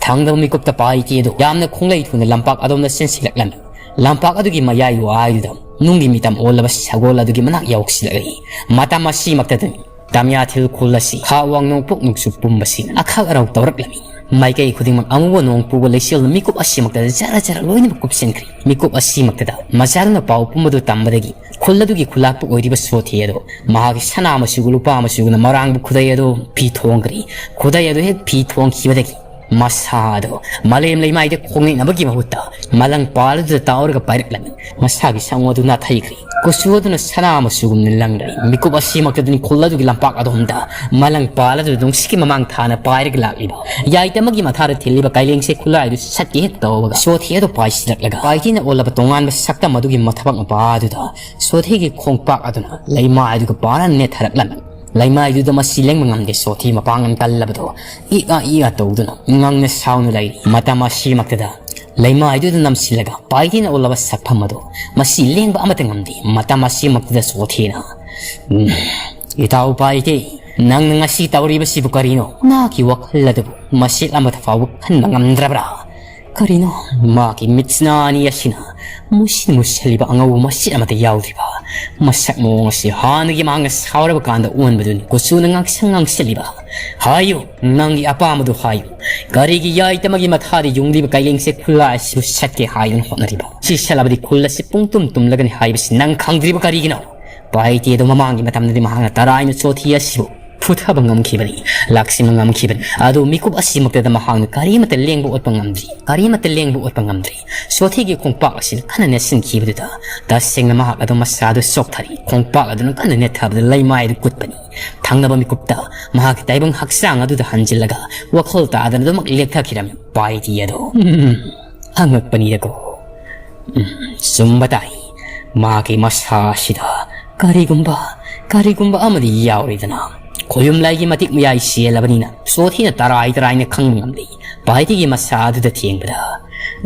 ꯊꯥꯡꯗꯕ ꯃꯤꯀꯨꯞꯇ ꯄꯥꯏꯇꯤ ꯑꯗꯨ ꯌꯥꯝꯅ ꯈꯣꯡꯂꯩ ꯊꯨꯅ ꯂꯝꯄꯥꯛ ꯑꯗꯣꯝꯗ ꯆꯦꯟꯁꯤꯜꯂꯛꯂꯝꯃꯤ꯫ ꯂꯝꯄꯥꯛ ꯑꯗꯨꯒꯤ ꯃꯌꯥꯏ ꯋꯥꯏꯗꯨꯗ ꯅꯨꯡꯒꯤ ꯃꯤꯇꯝ ꯑꯣꯜꯂꯕ ꯁꯒꯣꯜ ꯑꯗꯨꯒꯤ ꯃꯅꯥꯛ ꯌꯧꯁꯤꯜꯂꯛꯂꯤ꯫ ꯃꯇꯝ ꯑꯁꯤꯃꯛꯇꯗꯅꯤ ꯇꯥꯃꯤꯌꯥꯊꯤꯜ ꯈꯨꯜ ꯑꯁꯤ ꯈꯥ ꯋꯥꯡ ꯅꯣꯡꯄꯣꯛ ꯅꯣꯡꯆꯨꯞ ꯄꯨꯝꯕꯁꯤꯡ ꯑꯈꯥꯛ ꯑꯔꯥꯎ ꯇꯧꯔꯛꯂꯝꯃꯤ꯫ ꯃꯥꯏꯀꯩ ꯈꯨꯗꯤꯡꯃꯛ ꯑꯃꯨꯕ ꯅꯣꯡ ꯄꯨꯕ ꯂꯩꯆꯤꯜꯅ ꯃꯤꯀꯨꯞ ꯑꯁꯤꯃꯛꯇꯗ ꯖꯔ ꯖꯔ ꯂꯣꯏꯅꯃꯛ ꯀꯨꯞꯁꯤꯟꯈ꯭ꯔꯤ꯫ ꯃꯤꯀꯨꯞ ꯑꯁꯤꯃꯛꯇꯗ ꯃꯖꯥꯔꯨꯅ ꯄꯥꯎ ꯄꯨꯝꯕꯗꯨ ꯇꯝꯕꯗꯒꯤ ꯈꯨꯜ ꯑꯗꯨꯒꯤ ꯈꯨꯜꯂꯥꯛꯄ ꯑꯣꯏꯔꯤꯕ ꯁꯣꯊꯦ ꯑꯗꯣ ꯃꯍꯥꯛꯀꯤ ꯁꯅꯥ ꯃꯆꯨꯒ ꯂꯨꯄꯥ ꯃꯆꯨꯒꯅ ꯃꯔꯥꯡꯕ ꯈꯨꯗꯩ ꯑꯗꯨ ꯐꯤ ꯊꯣꯡꯈ꯭ꯔꯤ꯫ ꯈꯨꯗꯩ ꯑꯗꯨ ꯍꯦꯛ ꯐꯤ ꯊꯣꯡꯈꯤꯕꯗꯒꯤ ꯃꯁꯥ ꯑꯗꯨ ꯃꯥꯂꯦꯝ ꯂꯩꯃꯥꯏꯗ ꯈꯣꯡꯅꯤꯛꯅꯕꯒꯤ ꯃꯍꯨꯠꯇ ꯃꯂꯪ ꯄꯥꯜ ꯑꯗꯨꯗ ꯇꯥꯎꯔꯒ ꯄꯥꯏꯔꯛꯂꯝꯃꯤ꯫ ꯃꯁꯥꯒꯤ ꯁꯉꯨ ꯑꯗꯨ ꯅꯥꯊꯩꯈ꯭ꯔꯤ꯫ ꯀꯨꯆꯨ ꯑꯗꯨꯅ ꯁꯅꯥ ꯃꯆꯨꯒꯨꯝꯅ ꯂꯪꯂꯤ꯫ ꯃꯤꯀꯨꯞ ꯑꯁꯤꯃꯛꯇꯗꯅꯤ ꯈꯨꯜ ꯑꯗꯨꯒꯤ ꯂꯝꯄꯥꯛ ꯑꯗꯣꯝꯗ ꯃꯂꯪ ꯄꯥꯜ ꯑꯗꯨ ꯅꯨꯡꯁꯤꯠꯀꯤ ꯃꯃꯥꯡ ꯊꯥꯅ ꯄꯥꯏꯔꯒ ꯂꯥꯛꯂꯤꯕ꯫ ꯌꯥꯏꯇꯝ ꯑꯃꯒꯤ ꯃꯊꯥꯗ ꯊꯤꯜꯂꯤꯕ ꯀꯥꯏꯂꯦꯡꯁꯦ ꯈꯨꯠꯂꯥꯏ ꯑꯗꯨ ꯁꯠꯀꯦ ꯍꯦꯛ ꯇꯧꯕꯒ ꯁꯣꯊꯦ ꯑꯗꯨ ꯄꯥꯏꯁꯤꯜꯂꯛꯂꯒ ꯄꯥꯏꯇꯤꯅ ꯑꯣꯜꯂꯕ ꯇꯣꯉꯥꯟꯕ ꯁꯛꯇꯝ ꯑꯗꯨꯒꯤ ꯃꯊꯕꯥꯛ ꯃꯄꯥ ꯑꯗꯨꯗ ꯁꯣꯊꯦꯒꯤ ꯈꯣꯡꯄꯥꯛ ꯑꯗꯨꯅ ꯂꯩꯃꯥꯏ ꯑꯗꯨꯒ ꯄꯥꯅ ꯅꯦꯠꯊꯔꯛꯂꯝꯃꯤ꯫ ꯂꯩꯃꯥꯏꯗꯨꯗ ꯃꯁꯤ ꯂꯦꯡꯕ ꯉꯝꯗꯦ꯫ ꯁꯣꯊꯤ ꯃꯄꯥꯡꯒꯜ ꯀꯜꯂꯕꯗꯣ ꯏꯛ ꯑꯥ ꯏꯛ ꯑꯥ ꯇꯧꯗꯨꯅ ꯉꯪꯅ ꯁꯥꯎꯅ ꯂꯩꯔꯤ꯫ ꯃꯇꯝ ꯑꯁꯤꯃꯛꯇꯗ ꯂꯩꯃꯥꯏꯗꯨꯗ ꯅꯝꯁꯤꯜꯂꯒ ꯄꯥꯏꯇꯦꯅ ꯎꯠꯂꯕ ꯁꯛꯐꯝ ꯑꯗꯨ ꯃꯁꯤ ꯂꯦꯡꯕ ꯑꯃꯠꯇ ꯉꯝꯗꯦ꯫ ꯃꯇꯝ ꯑꯁꯤꯃꯛꯇꯗ ꯁꯣꯊꯤꯅ, "ꯎꯝ, ꯏꯇꯥꯎ ꯄꯥꯏꯇꯦ, ꯅꯪꯅ ꯉꯁꯤ ꯇꯧꯔꯤꯕꯁꯤꯕꯨ ꯀꯔꯤꯅꯣ?" ꯃꯍꯥꯛꯀꯤ ꯋꯥꯈꯜ ꯑꯗꯨꯕꯨ ꯃꯁꯦꯠ ꯑꯃꯠꯇ ꯐꯥꯎꯕ ꯈꯟꯕ ꯉꯝꯗ꯭ꯔꯕ꯭ꯔꯥ? ꯀꯔꯤꯅꯣ? ꯃꯍꯥꯛꯀꯤ ꯃꯤꯠꯁꯤꯅ ꯑꯅꯤ ꯑꯁꯤꯅ ꯃꯨꯁꯤꯟ ꯃꯨꯁꯜꯂꯤꯕ ꯑꯉꯧꯕ ꯃꯆꯦꯠ ꯑꯃꯠꯇ ꯌꯥꯎꯗ꯭ꯔꯤꯕ꯫ ꯃꯁꯛ ꯃꯑꯣꯡ ꯑꯁꯤ ꯍꯥꯟꯅꯒꯤ ꯃꯍꯥꯛꯅ ꯁꯥꯎꯔꯕ ꯀꯥꯟꯗ ꯑꯣꯟꯕꯗꯨꯅꯤ ꯀꯨꯆꯨꯅ ꯉꯥꯡꯁꯪ ꯉꯥꯡꯁꯜꯂꯤꯕ꯫ "ꯍꯥꯏꯌꯨ, ꯅꯪꯒꯤ ꯑꯄꯥꯝꯕꯗꯨ ꯍꯥꯏꯌꯨ꯫ ꯀꯔꯤꯒꯤ ꯌꯥꯏꯇꯃꯒꯤ ꯃꯊꯥꯗ ꯌꯨꯡꯂꯤꯕ ꯀꯩꯂꯦꯡꯁꯦ ꯈꯨꯜꯂꯥꯏ ꯑꯁꯤꯕꯨ ꯁꯠꯀꯦ ꯍꯥꯏꯗꯨꯅ ꯍꯣꯠꯅꯔꯤꯕ? ꯁꯤ ꯁꯠꯂꯕꯗꯤ ꯈꯨꯜ ꯑꯁꯤ ꯄꯨꯡꯇꯨꯝ ꯇꯨꯝꯂꯒꯅꯤ ꯍꯥꯏꯕꯁꯤ ꯅꯪ ꯈꯪꯗ꯭ꯔꯤꯕ ꯀꯔꯤꯒꯤꯅꯣ?" ꯄꯥꯏꯇꯦ ꯑꯗꯣ ꯃꯃꯥꯡꯒꯤ ꯃꯇꯝꯗꯗꯤ ꯃꯍꯥꯛꯅ ꯇꯔꯥꯏꯅ ꯆꯣꯊꯤ ꯑꯁꯤꯕꯨ ꯐꯨꯊꯕ ꯉꯝꯈꯤꯕꯅꯤ, ꯂꯥꯛꯁꯤꯟꯕ ꯉꯝꯈꯤꯕꯅꯤ꯫ ꯑꯗꯨ ꯃꯤꯀꯨꯞ ꯑꯁꯤꯃꯛꯇꯗ ꯃꯍꯥꯛꯅ ꯀꯔꯤꯃꯠꯇ ꯂꯦꯡꯕ ꯑꯣꯠꯄ ꯉꯝꯗ꯭ꯔꯤ, ꯀꯔꯤꯃꯠꯇ ꯂꯦꯡꯕ ꯑꯣꯠꯄ ꯉꯝꯗ꯭ꯔꯤ꯫ ꯁꯣꯊꯤꯒꯤ ꯈꯣꯡꯄꯥꯛ ꯑꯁꯤꯅ ꯀꯟꯅ ꯅꯦꯠꯁꯤꯟꯈꯤꯕꯗꯨꯗ ꯇꯁꯦꯡꯅ ꯃꯍꯥꯛ ꯑꯗꯨ ꯃꯁꯥꯗꯨ ꯆꯣꯛꯊꯔꯤ꯫ ꯈꯣꯡꯄꯥꯛ ꯑꯗꯨꯅ ꯀꯟꯅ ꯅꯦꯠꯊꯕꯗ ꯂꯩꯃꯥꯏꯗꯨ ꯀꯨꯠꯄꯅꯤ꯫ ꯊꯪꯅꯕ ꯃꯤꯀꯨꯞꯇ ꯃꯍꯥꯛꯀꯤ ꯇꯥꯏꯕꯪ ꯍꯛꯆꯥꯡ ꯑꯗꯨꯗ ꯍꯟꯖꯤꯜꯂꯒ ꯋꯥꯈꯜ ꯇꯥꯗꯅ ꯑꯗꯨꯃꯛ ꯂꯦꯛꯊꯈꯤꯔꯝꯃꯤ꯫ ꯄꯥꯏꯇꯦ ꯑꯗꯣ꯫ ꯎꯝ, ꯑꯉꯛꯄꯅꯤꯗꯀꯣ꯫ ꯎꯝ, ꯆꯨꯝꯕ ꯇꯥꯏ꯫ ꯃꯍꯥꯛꯀꯤ ꯃꯁꯥ ꯑꯁꯤꯗ ꯀꯔꯤꯒꯨꯝꯕ, ꯀꯔꯤꯒꯨꯝꯕ ꯑꯃꯗꯤ ꯌꯥꯎꯔꯤꯗꯅ꯫ ꯈꯣꯌꯨꯝ ꯂꯥꯏꯒꯤ ꯃꯇꯤꯛ ꯃꯌꯥꯏ ꯆꯦꯜꯂꯕꯅꯤꯅ ꯁꯣꯊꯤꯅ ꯇꯔꯥꯏ ꯇꯔꯥꯏꯅ ꯈꯪꯕ ꯉꯝꯂꯤ꯫ ꯄꯥꯏꯇꯦꯒꯤ ꯃꯁꯥ ꯑꯗꯨꯗ ꯊꯦꯡꯕꯗ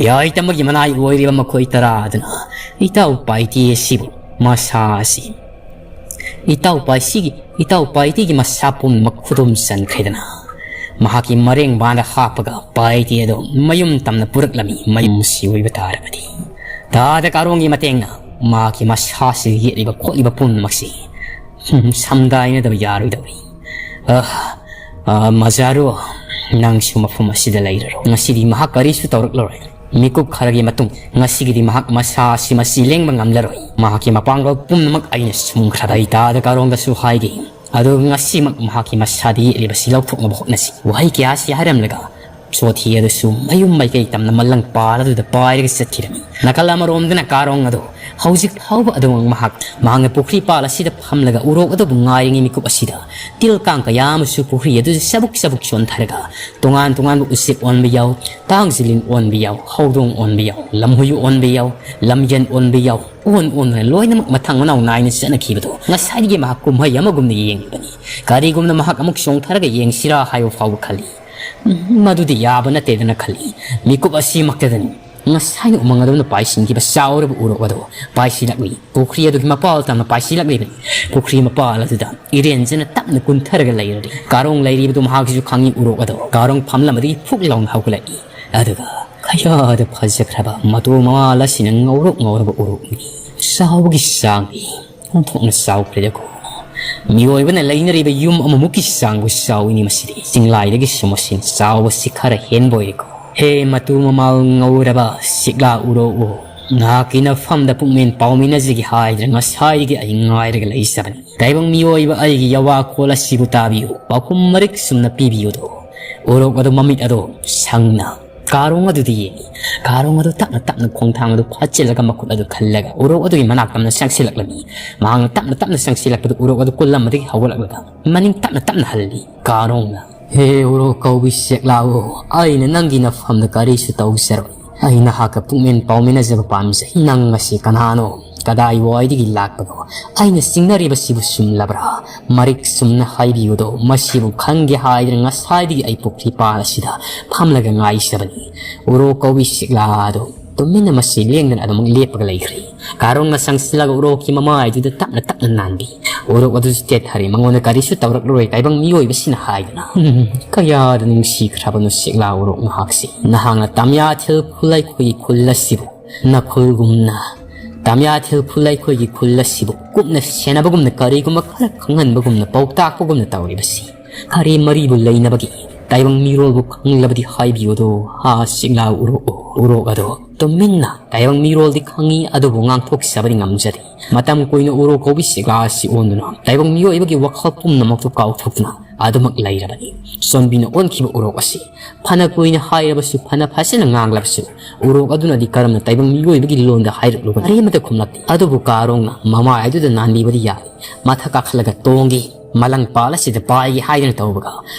ꯌꯥꯏꯇꯃꯒꯤ ꯃꯅꯥꯏ ꯑꯣꯏꯔꯤꯕ ꯃꯈꯣꯏ ꯇꯔꯥ ꯑꯗꯨꯅ ꯏꯇꯥꯎ ꯄꯥꯏꯇꯦ ꯑꯁꯤꯕꯨ ꯃꯁꯥ ꯑꯁꯤ ꯏꯇꯥꯎ ꯄꯥꯏꯁꯤꯒꯤ, ꯏꯇꯥꯎ ꯄꯥꯏꯇꯦꯒꯤ ꯃꯁꯥ ꯄꯨꯝꯅꯃꯛ ꯈꯨꯗꯨꯝ ꯆꯟꯈ꯭ꯔꯦꯗꯅ꯫ ꯃꯍꯥꯛꯀꯤ ꯃꯔꯦꯡꯕꯥꯟꯗ ꯍꯥꯞꯄꯒ ꯄꯥꯏꯇꯦ ꯑꯗꯣ ꯃꯌꯨꯝ ꯇꯝꯅ ꯄꯨꯔꯛꯂꯝꯃꯤ꯫ ꯃꯌꯨꯝꯁꯤ ꯑꯣꯏꯕ ꯇꯥꯔꯕꯗꯤ ꯇꯥꯗ ꯀꯥꯔꯣꯡꯒꯤ ꯃꯇꯦꯡꯅ ꯃꯍꯥꯛꯀꯤ ꯃꯁꯥꯁꯤꯗ ꯌꯦꯠꯂꯤꯕ ꯈꯣꯠꯂꯤꯕ ꯄꯨꯝꯅꯃꯛꯁꯤ ꯁꯝꯗꯥꯏꯅꯗꯕ ꯌꯥꯔꯣꯏꯗꯧꯔꯤ꯫ ꯑ, ꯑ, ꯃꯖꯥꯔꯨ, ꯅꯪꯁꯨ ꯃꯐꯝ ꯑꯁꯤꯗ ꯂꯩꯔꯔꯣ꯫ ꯉꯁꯤꯗꯤ ꯃꯍꯥꯛ ꯀꯔꯤꯁꯨ ꯇꯧꯔꯛꯂꯔꯣꯏ꯫ ꯃꯤꯀꯨꯞ ꯈꯔꯒꯤ ꯃꯇꯨꯡ ꯉꯁꯤꯒꯤꯗꯤ ꯃꯍꯥꯛ ꯃꯁꯥ ꯑꯁꯤ ꯃꯁꯤ ꯂꯦꯡꯕ ꯉꯝꯂꯔꯣꯏ꯫ ꯃꯍꯥꯛꯀꯤ ꯃꯄꯥꯡꯒꯜ ꯄꯨꯝꯅꯃꯛ ꯑꯩꯅ ꯁꯨꯝꯈ꯭ꯔꯕ꯫ ꯑꯩ ꯇꯥꯗ ꯀꯥꯔꯣꯡꯗꯁꯨ ꯍꯥꯏꯒꯦ꯫ ꯑꯗꯨ ꯉꯁꯤꯃꯛ ꯃꯍꯥꯛꯀꯤ ꯃꯁꯥꯗ ꯌꯦꯛꯂꯤꯕꯁꯤ ꯂꯧꯊꯣꯛꯅꯕ ꯍꯣꯠꯅꯁꯤ꯫ ꯋꯥꯍꯩ ꯀꯌꯥꯁꯤ ꯍꯥꯏꯔꯝꯂꯒ ꯆꯣꯊꯤ ꯑꯗꯨꯁꯨ ꯃꯌꯨꯝ ꯃꯥꯏꯀꯩ ꯇꯝꯅ ꯃꯂꯪ ꯄꯥꯜ ꯑꯗꯨꯗ ꯄꯥꯏꯔꯒ ꯆꯠꯈꯤꯔꯝꯃꯤ꯫ ꯅꯥꯀꯜ ꯑꯃꯔꯣꯝꯗꯅ ꯀꯥꯔꯣꯡ ꯑꯗꯣ ꯍꯧꯖꯤꯛ ꯐꯥꯎꯕ ꯑꯗꯨꯃꯛ ꯃꯍꯥꯛ ꯃꯍꯥꯛꯅ ꯄꯨꯈ꯭ꯔꯤ ꯄꯥꯜ ꯑꯁꯤꯗ ꯐꯝꯂꯒ ꯎꯔꯣꯛ ꯑꯗꯨꯕꯨ ꯉꯥꯏꯔꯤꯉꯩ ꯃꯤꯀꯨꯞ ꯑꯁꯤꯗ ꯇꯤꯜ ꯀꯥꯡ ꯀꯌꯥ ꯑꯃꯁꯨ ꯄꯨꯈ꯭ꯔꯤ ꯑꯗꯨꯗ ꯆꯕꯨꯛ ꯆꯕꯨꯛ ꯆꯣꯟꯊꯔꯒ ꯇꯣꯉꯥꯟ ꯇꯣꯉꯥꯟꯕ ꯎꯆꯦꯛ ꯑꯣꯟꯕ ꯌꯥꯎ, ꯇꯥꯡ ꯖꯤꯂꯤꯟ ꯑꯣꯟꯕ ꯌꯥꯎ, ꯍꯧꯗꯣꯡ ꯑꯣꯟꯕ ꯌꯥꯎ, ꯂꯝꯍꯨꯏ ꯑꯣꯟꯕ ꯌꯥꯎ, ꯂꯝꯌꯦꯟ ꯑꯣꯟꯕ ꯌꯥꯎ, ꯑꯣꯟ ꯑꯣꯟꯗꯨꯅ ꯂꯣꯏꯅꯃꯛ ꯃꯊꯪ ꯃꯅꯥꯎ ꯅꯥꯏꯅ ꯆꯠꯅꯈꯤꯕꯗꯣ ꯉꯁꯥꯏꯗꯒꯤ ꯃꯍꯥꯛ ꯀꯨꯝꯍꯩ ꯑꯃꯒꯨꯝꯅ ꯌꯦꯡꯂꯤꯕꯅꯤ꯫ ꯀꯔꯤꯒꯨꯝꯅ ꯃꯍꯥꯛ ꯑꯃꯨꯛ ꯆꯣꯡꯊꯔꯒ ꯌꯦꯡꯁꯤꯔꯥ ꯍꯥꯏꯕ ꯐꯥꯎꯕ ꯈꯜꯂꯤ꯫ ꯃꯗꯨꯗꯤ ꯌꯥꯕ ꯅꯠꯇꯦꯗꯅ ꯈꯜꯂꯤ꯫ ꯃꯤꯀꯨꯞ ꯑꯁꯤꯃꯛꯇꯗꯅꯤ ꯉꯁꯥꯏꯅ ꯎꯃꯪ ꯑꯗꯨꯅ ꯄꯥꯏꯁꯤꯟꯈꯤꯕ ꯆꯥꯎꯔꯕ ꯎꯔꯣꯛ ꯑꯗꯣ ꯄꯥꯏꯁꯤꯜꯂꯛꯂꯤ꯫ ꯄꯨꯈ꯭ꯔꯤ ꯑꯗꯨꯒꯤ ꯃꯄꯥꯜ ꯇꯝꯅ ꯄꯥꯏꯁꯤꯜꯂꯛꯂꯤꯕꯅꯤ꯫ ꯄꯨꯈ꯭ꯔꯤ ꯃꯄꯥꯜ ꯑꯗꯨꯗ ꯏꯔꯦꯟꯖꯅ ꯇꯞꯅ ꯀꯨꯟꯊꯔꯒ ꯂꯩꯔꯔꯤ꯫ ꯀꯥꯔꯣꯡ ꯂꯩꯔꯤꯕꯗꯨ ꯃꯍꯥꯛꯁꯨ ꯈꯪꯏ꯫ ꯎꯔꯣꯛ ꯑꯗꯣ ꯀꯥꯔꯣꯡ ꯐꯝꯂꯝꯕꯗꯒꯤ ꯐꯨꯛ ꯂꯥꯎꯅ ꯍꯧꯒꯠꯂꯛꯏ꯫ ꯑꯗꯨꯒ ꯀꯌꯥꯗ ꯐꯖꯈ꯭ꯔꯕ ꯃꯇꯨ ꯃꯃꯥꯜ ꯑꯁꯤꯅ ꯉꯧꯔꯣꯛ ꯉꯧꯔꯕ ꯎꯔꯣꯛꯅꯤ꯫ ꯆꯥꯎꯕꯒꯤ ꯆꯥꯡꯗꯤ ꯑꯣꯟꯊꯣꯛꯅ ꯆꯥꯎꯈ꯭ꯔꯦꯗꯀꯣ꯫ ꯃꯤꯑꯣꯏꯕꯅ ꯂꯩꯅꯔꯤꯕ ꯌꯨꯝ ꯑꯃꯃꯨꯛꯀꯤ ꯆꯥꯡꯕꯨ ꯆꯥꯎꯏꯅꯤ ꯃꯁꯤꯗꯤ꯫ ꯆꯤꯡꯂꯥꯏꯗꯒꯤꯁꯨ ꯃꯁꯤꯅ ꯆꯥꯎꯕꯁꯤ ꯈꯔ ꯍꯦꯟꯕ ꯑꯣꯏꯔꯦꯀꯣ꯫ ꯍꯦ ꯃꯇꯨ ꯃꯃꯥꯜ ꯉꯧꯔꯕ ꯁꯤꯛꯂꯥ ꯎꯔꯣꯛꯎ, ꯉꯥꯏꯍꯥꯛꯀꯤ ꯅꯐꯝꯗ ꯄꯨꯛꯃꯦꯟ ꯄꯥꯎꯃꯤꯟꯅꯖꯒꯦ ꯍꯥꯏꯗꯅ ꯉꯁꯥꯏꯗꯒꯤ ꯑꯩ ꯉꯥꯏꯔꯒ ꯂꯩꯖꯕꯅꯤ꯫ ꯇꯥꯏꯕꯪ ꯃꯤꯑꯣꯏꯕ ꯑꯩꯒꯤ ꯌꯋꯥꯈꯣꯜ ꯑꯁꯤꯕꯨ ꯇꯥꯕꯤꯌꯨ, ꯄꯥꯎꯈꯨꯝ ꯃꯔꯤꯛ ꯆꯨꯝꯅ ꯄꯤꯕꯤꯌꯨꯗꯣ꯫ ꯎꯔꯣꯛ ꯑꯗꯨ ꯃꯃꯤꯠ ꯑꯗꯣ ꯁꯪꯅ ꯀꯥꯔꯣꯡ ꯑꯗꯨꯗ ꯌꯦꯡꯏ꯫ ꯀꯥꯔꯣꯡ ꯑꯗꯨ ꯇꯞꯅ ꯇꯞꯅ ꯈꯣꯡꯊꯥꯡ ꯑꯗꯨ ꯐꯥꯠꯆꯤꯜꯂꯒ ꯃꯈꯨꯠ ꯑꯗꯨ ꯈꯜꯂꯒ ꯎꯔꯣꯛ ꯑꯗꯨꯒꯤ ꯃꯅꯥꯛ ꯇꯝꯅ ꯆꯪꯁꯤꯜꯂꯛꯂꯝꯃꯤ꯫ ꯃꯍꯥꯛꯅ ꯇꯞꯅ ꯇꯞꯅ ꯆꯪꯁꯤꯜꯂꯛꯄꯗ ꯎꯔꯣꯛ ꯑꯗꯨ ꯀꯨꯜꯂꯝꯕꯗꯒꯤ ꯍꯧꯒꯠꯂꯛꯂꯒ ꯃꯅꯤꯡ ꯇꯞꯅ ꯇꯞꯅ ꯍꯜꯂꯤ꯫ ꯀꯥꯔꯣꯡꯅ, "ꯍꯦ ꯎꯔꯣꯛ ꯀꯧꯕꯤ ꯁꯦꯛꯂꯥꯎ, ꯑꯩꯅ ꯅꯪꯒꯤ ꯅꯐꯝꯗ ꯀꯔꯤꯁꯨ ꯇꯧꯖꯔꯣꯏ꯫ ꯑꯩ ꯅꯍꯥꯛꯀ ꯄꯨꯛꯃꯦꯟ ꯄꯥꯎꯃꯤꯟꯅꯖꯕ ꯄꯥꯝꯖꯩ꯫ ꯅꯪ ꯑꯁꯤ ꯀꯅꯥꯅꯣ? ꯀꯗꯥꯏꯋꯥꯏꯗꯒꯤ ꯂꯥꯛꯄꯅꯣ? ꯑꯩꯅ ꯆꯤꯡꯅꯔꯤꯕꯁꯤꯕꯨ ꯆꯨꯝꯂꯕ꯭ꯔꯥ? ꯃꯔꯤꯛ ꯆꯨꯝꯅ ꯍꯥꯏꯕꯤꯌꯨꯗꯣ꯫ ꯃꯁꯤꯕꯨ ꯈꯪꯒꯦ ꯍꯥꯏꯗꯅ ꯉꯁꯥꯏꯗꯒꯤ ꯑꯩ ꯄꯨꯈ꯭ꯔꯤ ꯄꯥꯜ ꯑꯁꯤꯗ ꯐꯝꯂꯒ ꯉꯥꯏꯖꯕꯅꯤ꯫" ꯎꯔꯣꯛ ꯀꯧꯕꯤ ꯁꯤꯛꯂꯥꯗꯣ ꯇꯨꯃꯤꯟꯅ ꯃꯁꯤ ꯂꯦꯡꯗꯅ ꯑꯗꯨꯃꯛ ꯂꯦꯞꯄꯒ ꯂꯩꯈ꯭ꯔꯦ꯫ ꯀꯥꯔꯣꯡꯅ ꯆꯪꯁꯤꯜꯂꯒ ꯎꯔꯣꯛꯀꯤ ꯃꯃꯥꯏꯗꯨꯗ ꯇꯞꯅ ꯇꯞꯅ ꯅꯥꯟꯕꯤ꯫ ꯎꯔꯣꯛ ꯑꯗꯨꯁꯨ ꯇꯦꯊꯔꯦ꯫ ꯃꯉꯣꯟꯗ ꯀꯔꯤꯁꯨ ꯇꯧꯔꯛꯂꯔꯣꯏ ꯇꯥꯏꯕꯪ ꯃꯤꯑꯣꯏꯕꯁꯤꯅ ꯍꯥꯏꯗꯨꯅ꯫ ꯎꯝ, ꯀꯌꯥꯗ ꯅꯨꯡꯁꯤꯈ꯭ꯔꯕꯅꯣ ꯁꯤꯛꯂꯥ ꯎꯔꯣꯛ ꯃꯍꯥꯛꯁꯤ꯫ ꯅꯍꯥꯛꯅ ꯇꯝꯌꯥꯊꯤꯜ ꯈꯨꯜ ꯑꯩꯈꯣꯏꯒꯤ ꯈꯨꯜ ꯑꯁꯤꯕꯨ ꯅꯈꯨꯜꯒꯨꯝꯅ, ꯇꯝꯌꯥꯊꯤꯜ ꯈꯨꯜ ꯑꯩꯈꯣꯏꯒꯤ ꯈꯨꯜ ꯑꯁꯤꯕꯨ ꯀꯨꯞꯅ ꯁꯦꯟꯅꯕꯒꯨꯝꯅ ꯀꯔꯤꯒꯨꯝꯕ ꯈꯔ ꯈꯪꯍꯟꯕꯒꯨꯝꯅ ꯄꯥꯎꯇꯥꯛꯄꯒꯨꯝꯅ ꯇꯧꯔꯤꯕꯁꯤ ꯀꯔꯤ ꯃꯔꯤꯕꯨ ꯂꯩꯅꯕꯒꯦ? ꯇꯥꯏꯕꯪ ꯃꯤꯔꯣꯜꯕꯨ ꯈꯪꯂꯕꯗꯤ ꯍꯥꯏꯕꯤꯌꯨꯗꯣ꯫ ꯍꯥ ꯁꯤꯛꯂꯥ ꯎꯔꯣꯛ, ꯎꯔꯣꯛ ꯑꯗꯣ ꯇꯨꯃꯤꯟꯅ ꯇꯥꯏꯕꯪ ꯃꯤꯔꯣꯜꯗꯤ ꯈꯪꯏ, ꯑꯗꯨꯕꯨ ꯉꯥꯡꯊꯣꯛꯆꯕꯗꯤ ꯉꯝꯖꯗꯦ꯫ ꯃꯇꯝ ꯀꯨꯏꯅ ꯎꯔꯣꯛ ꯀꯧꯕꯤ ꯁꯤꯛꯂꯥ ꯑꯁꯤ ꯑꯣꯟꯗꯨꯅ ꯇꯥꯏꯕꯪ ꯃꯤꯑꯣꯏꯕꯒꯤ ꯋꯥꯈꯜ ꯄꯨꯝꯅꯃꯛꯇꯨ ꯀꯥꯎꯊꯣꯛꯇꯨꯅ ꯑꯗꯨꯃꯛ ꯂꯩꯔꯕꯅꯤ꯫ ꯆꯣꯟꯕꯤꯅ ꯑꯣꯟꯈꯤꯕ ꯎꯔꯣꯛ ꯑꯁꯤ ꯐꯅ ꯀꯨꯏꯅ ꯍꯥꯏꯔꯕꯁꯨ, ꯐꯅ ꯐꯖꯅ ꯉꯥꯡꯂꯕꯁꯨ, ꯎꯔꯣꯛ ꯑꯗꯨꯅꯗꯤ ꯀꯔꯝꯅ ꯇꯥꯏꯕꯪ ꯃꯤꯑꯣꯏꯕꯒꯤ ꯂꯣꯟꯗ ꯍꯥꯏꯔꯛꯂꯨꯕ ꯀꯔꯤꯃꯠꯇ ꯈꯨꯝꯂꯛꯇꯦ꯫ ꯑꯗꯨꯕꯨ ꯀꯥꯔꯣꯡꯅ ꯃꯃꯥꯏ ꯑꯗꯨꯗ ꯅꯥꯟꯕꯤꯕꯗꯤ ꯌꯥꯏ꯫ ꯃꯊꯛ ꯀꯥꯈꯠꯂꯒ ꯇꯣꯡꯒꯦ, ꯃꯂꯪ ꯄꯥꯜ ꯑꯁꯤꯗ ꯄꯥꯏꯒꯦ ꯍꯥꯏꯗꯨꯅ ꯇꯧꯕꯒ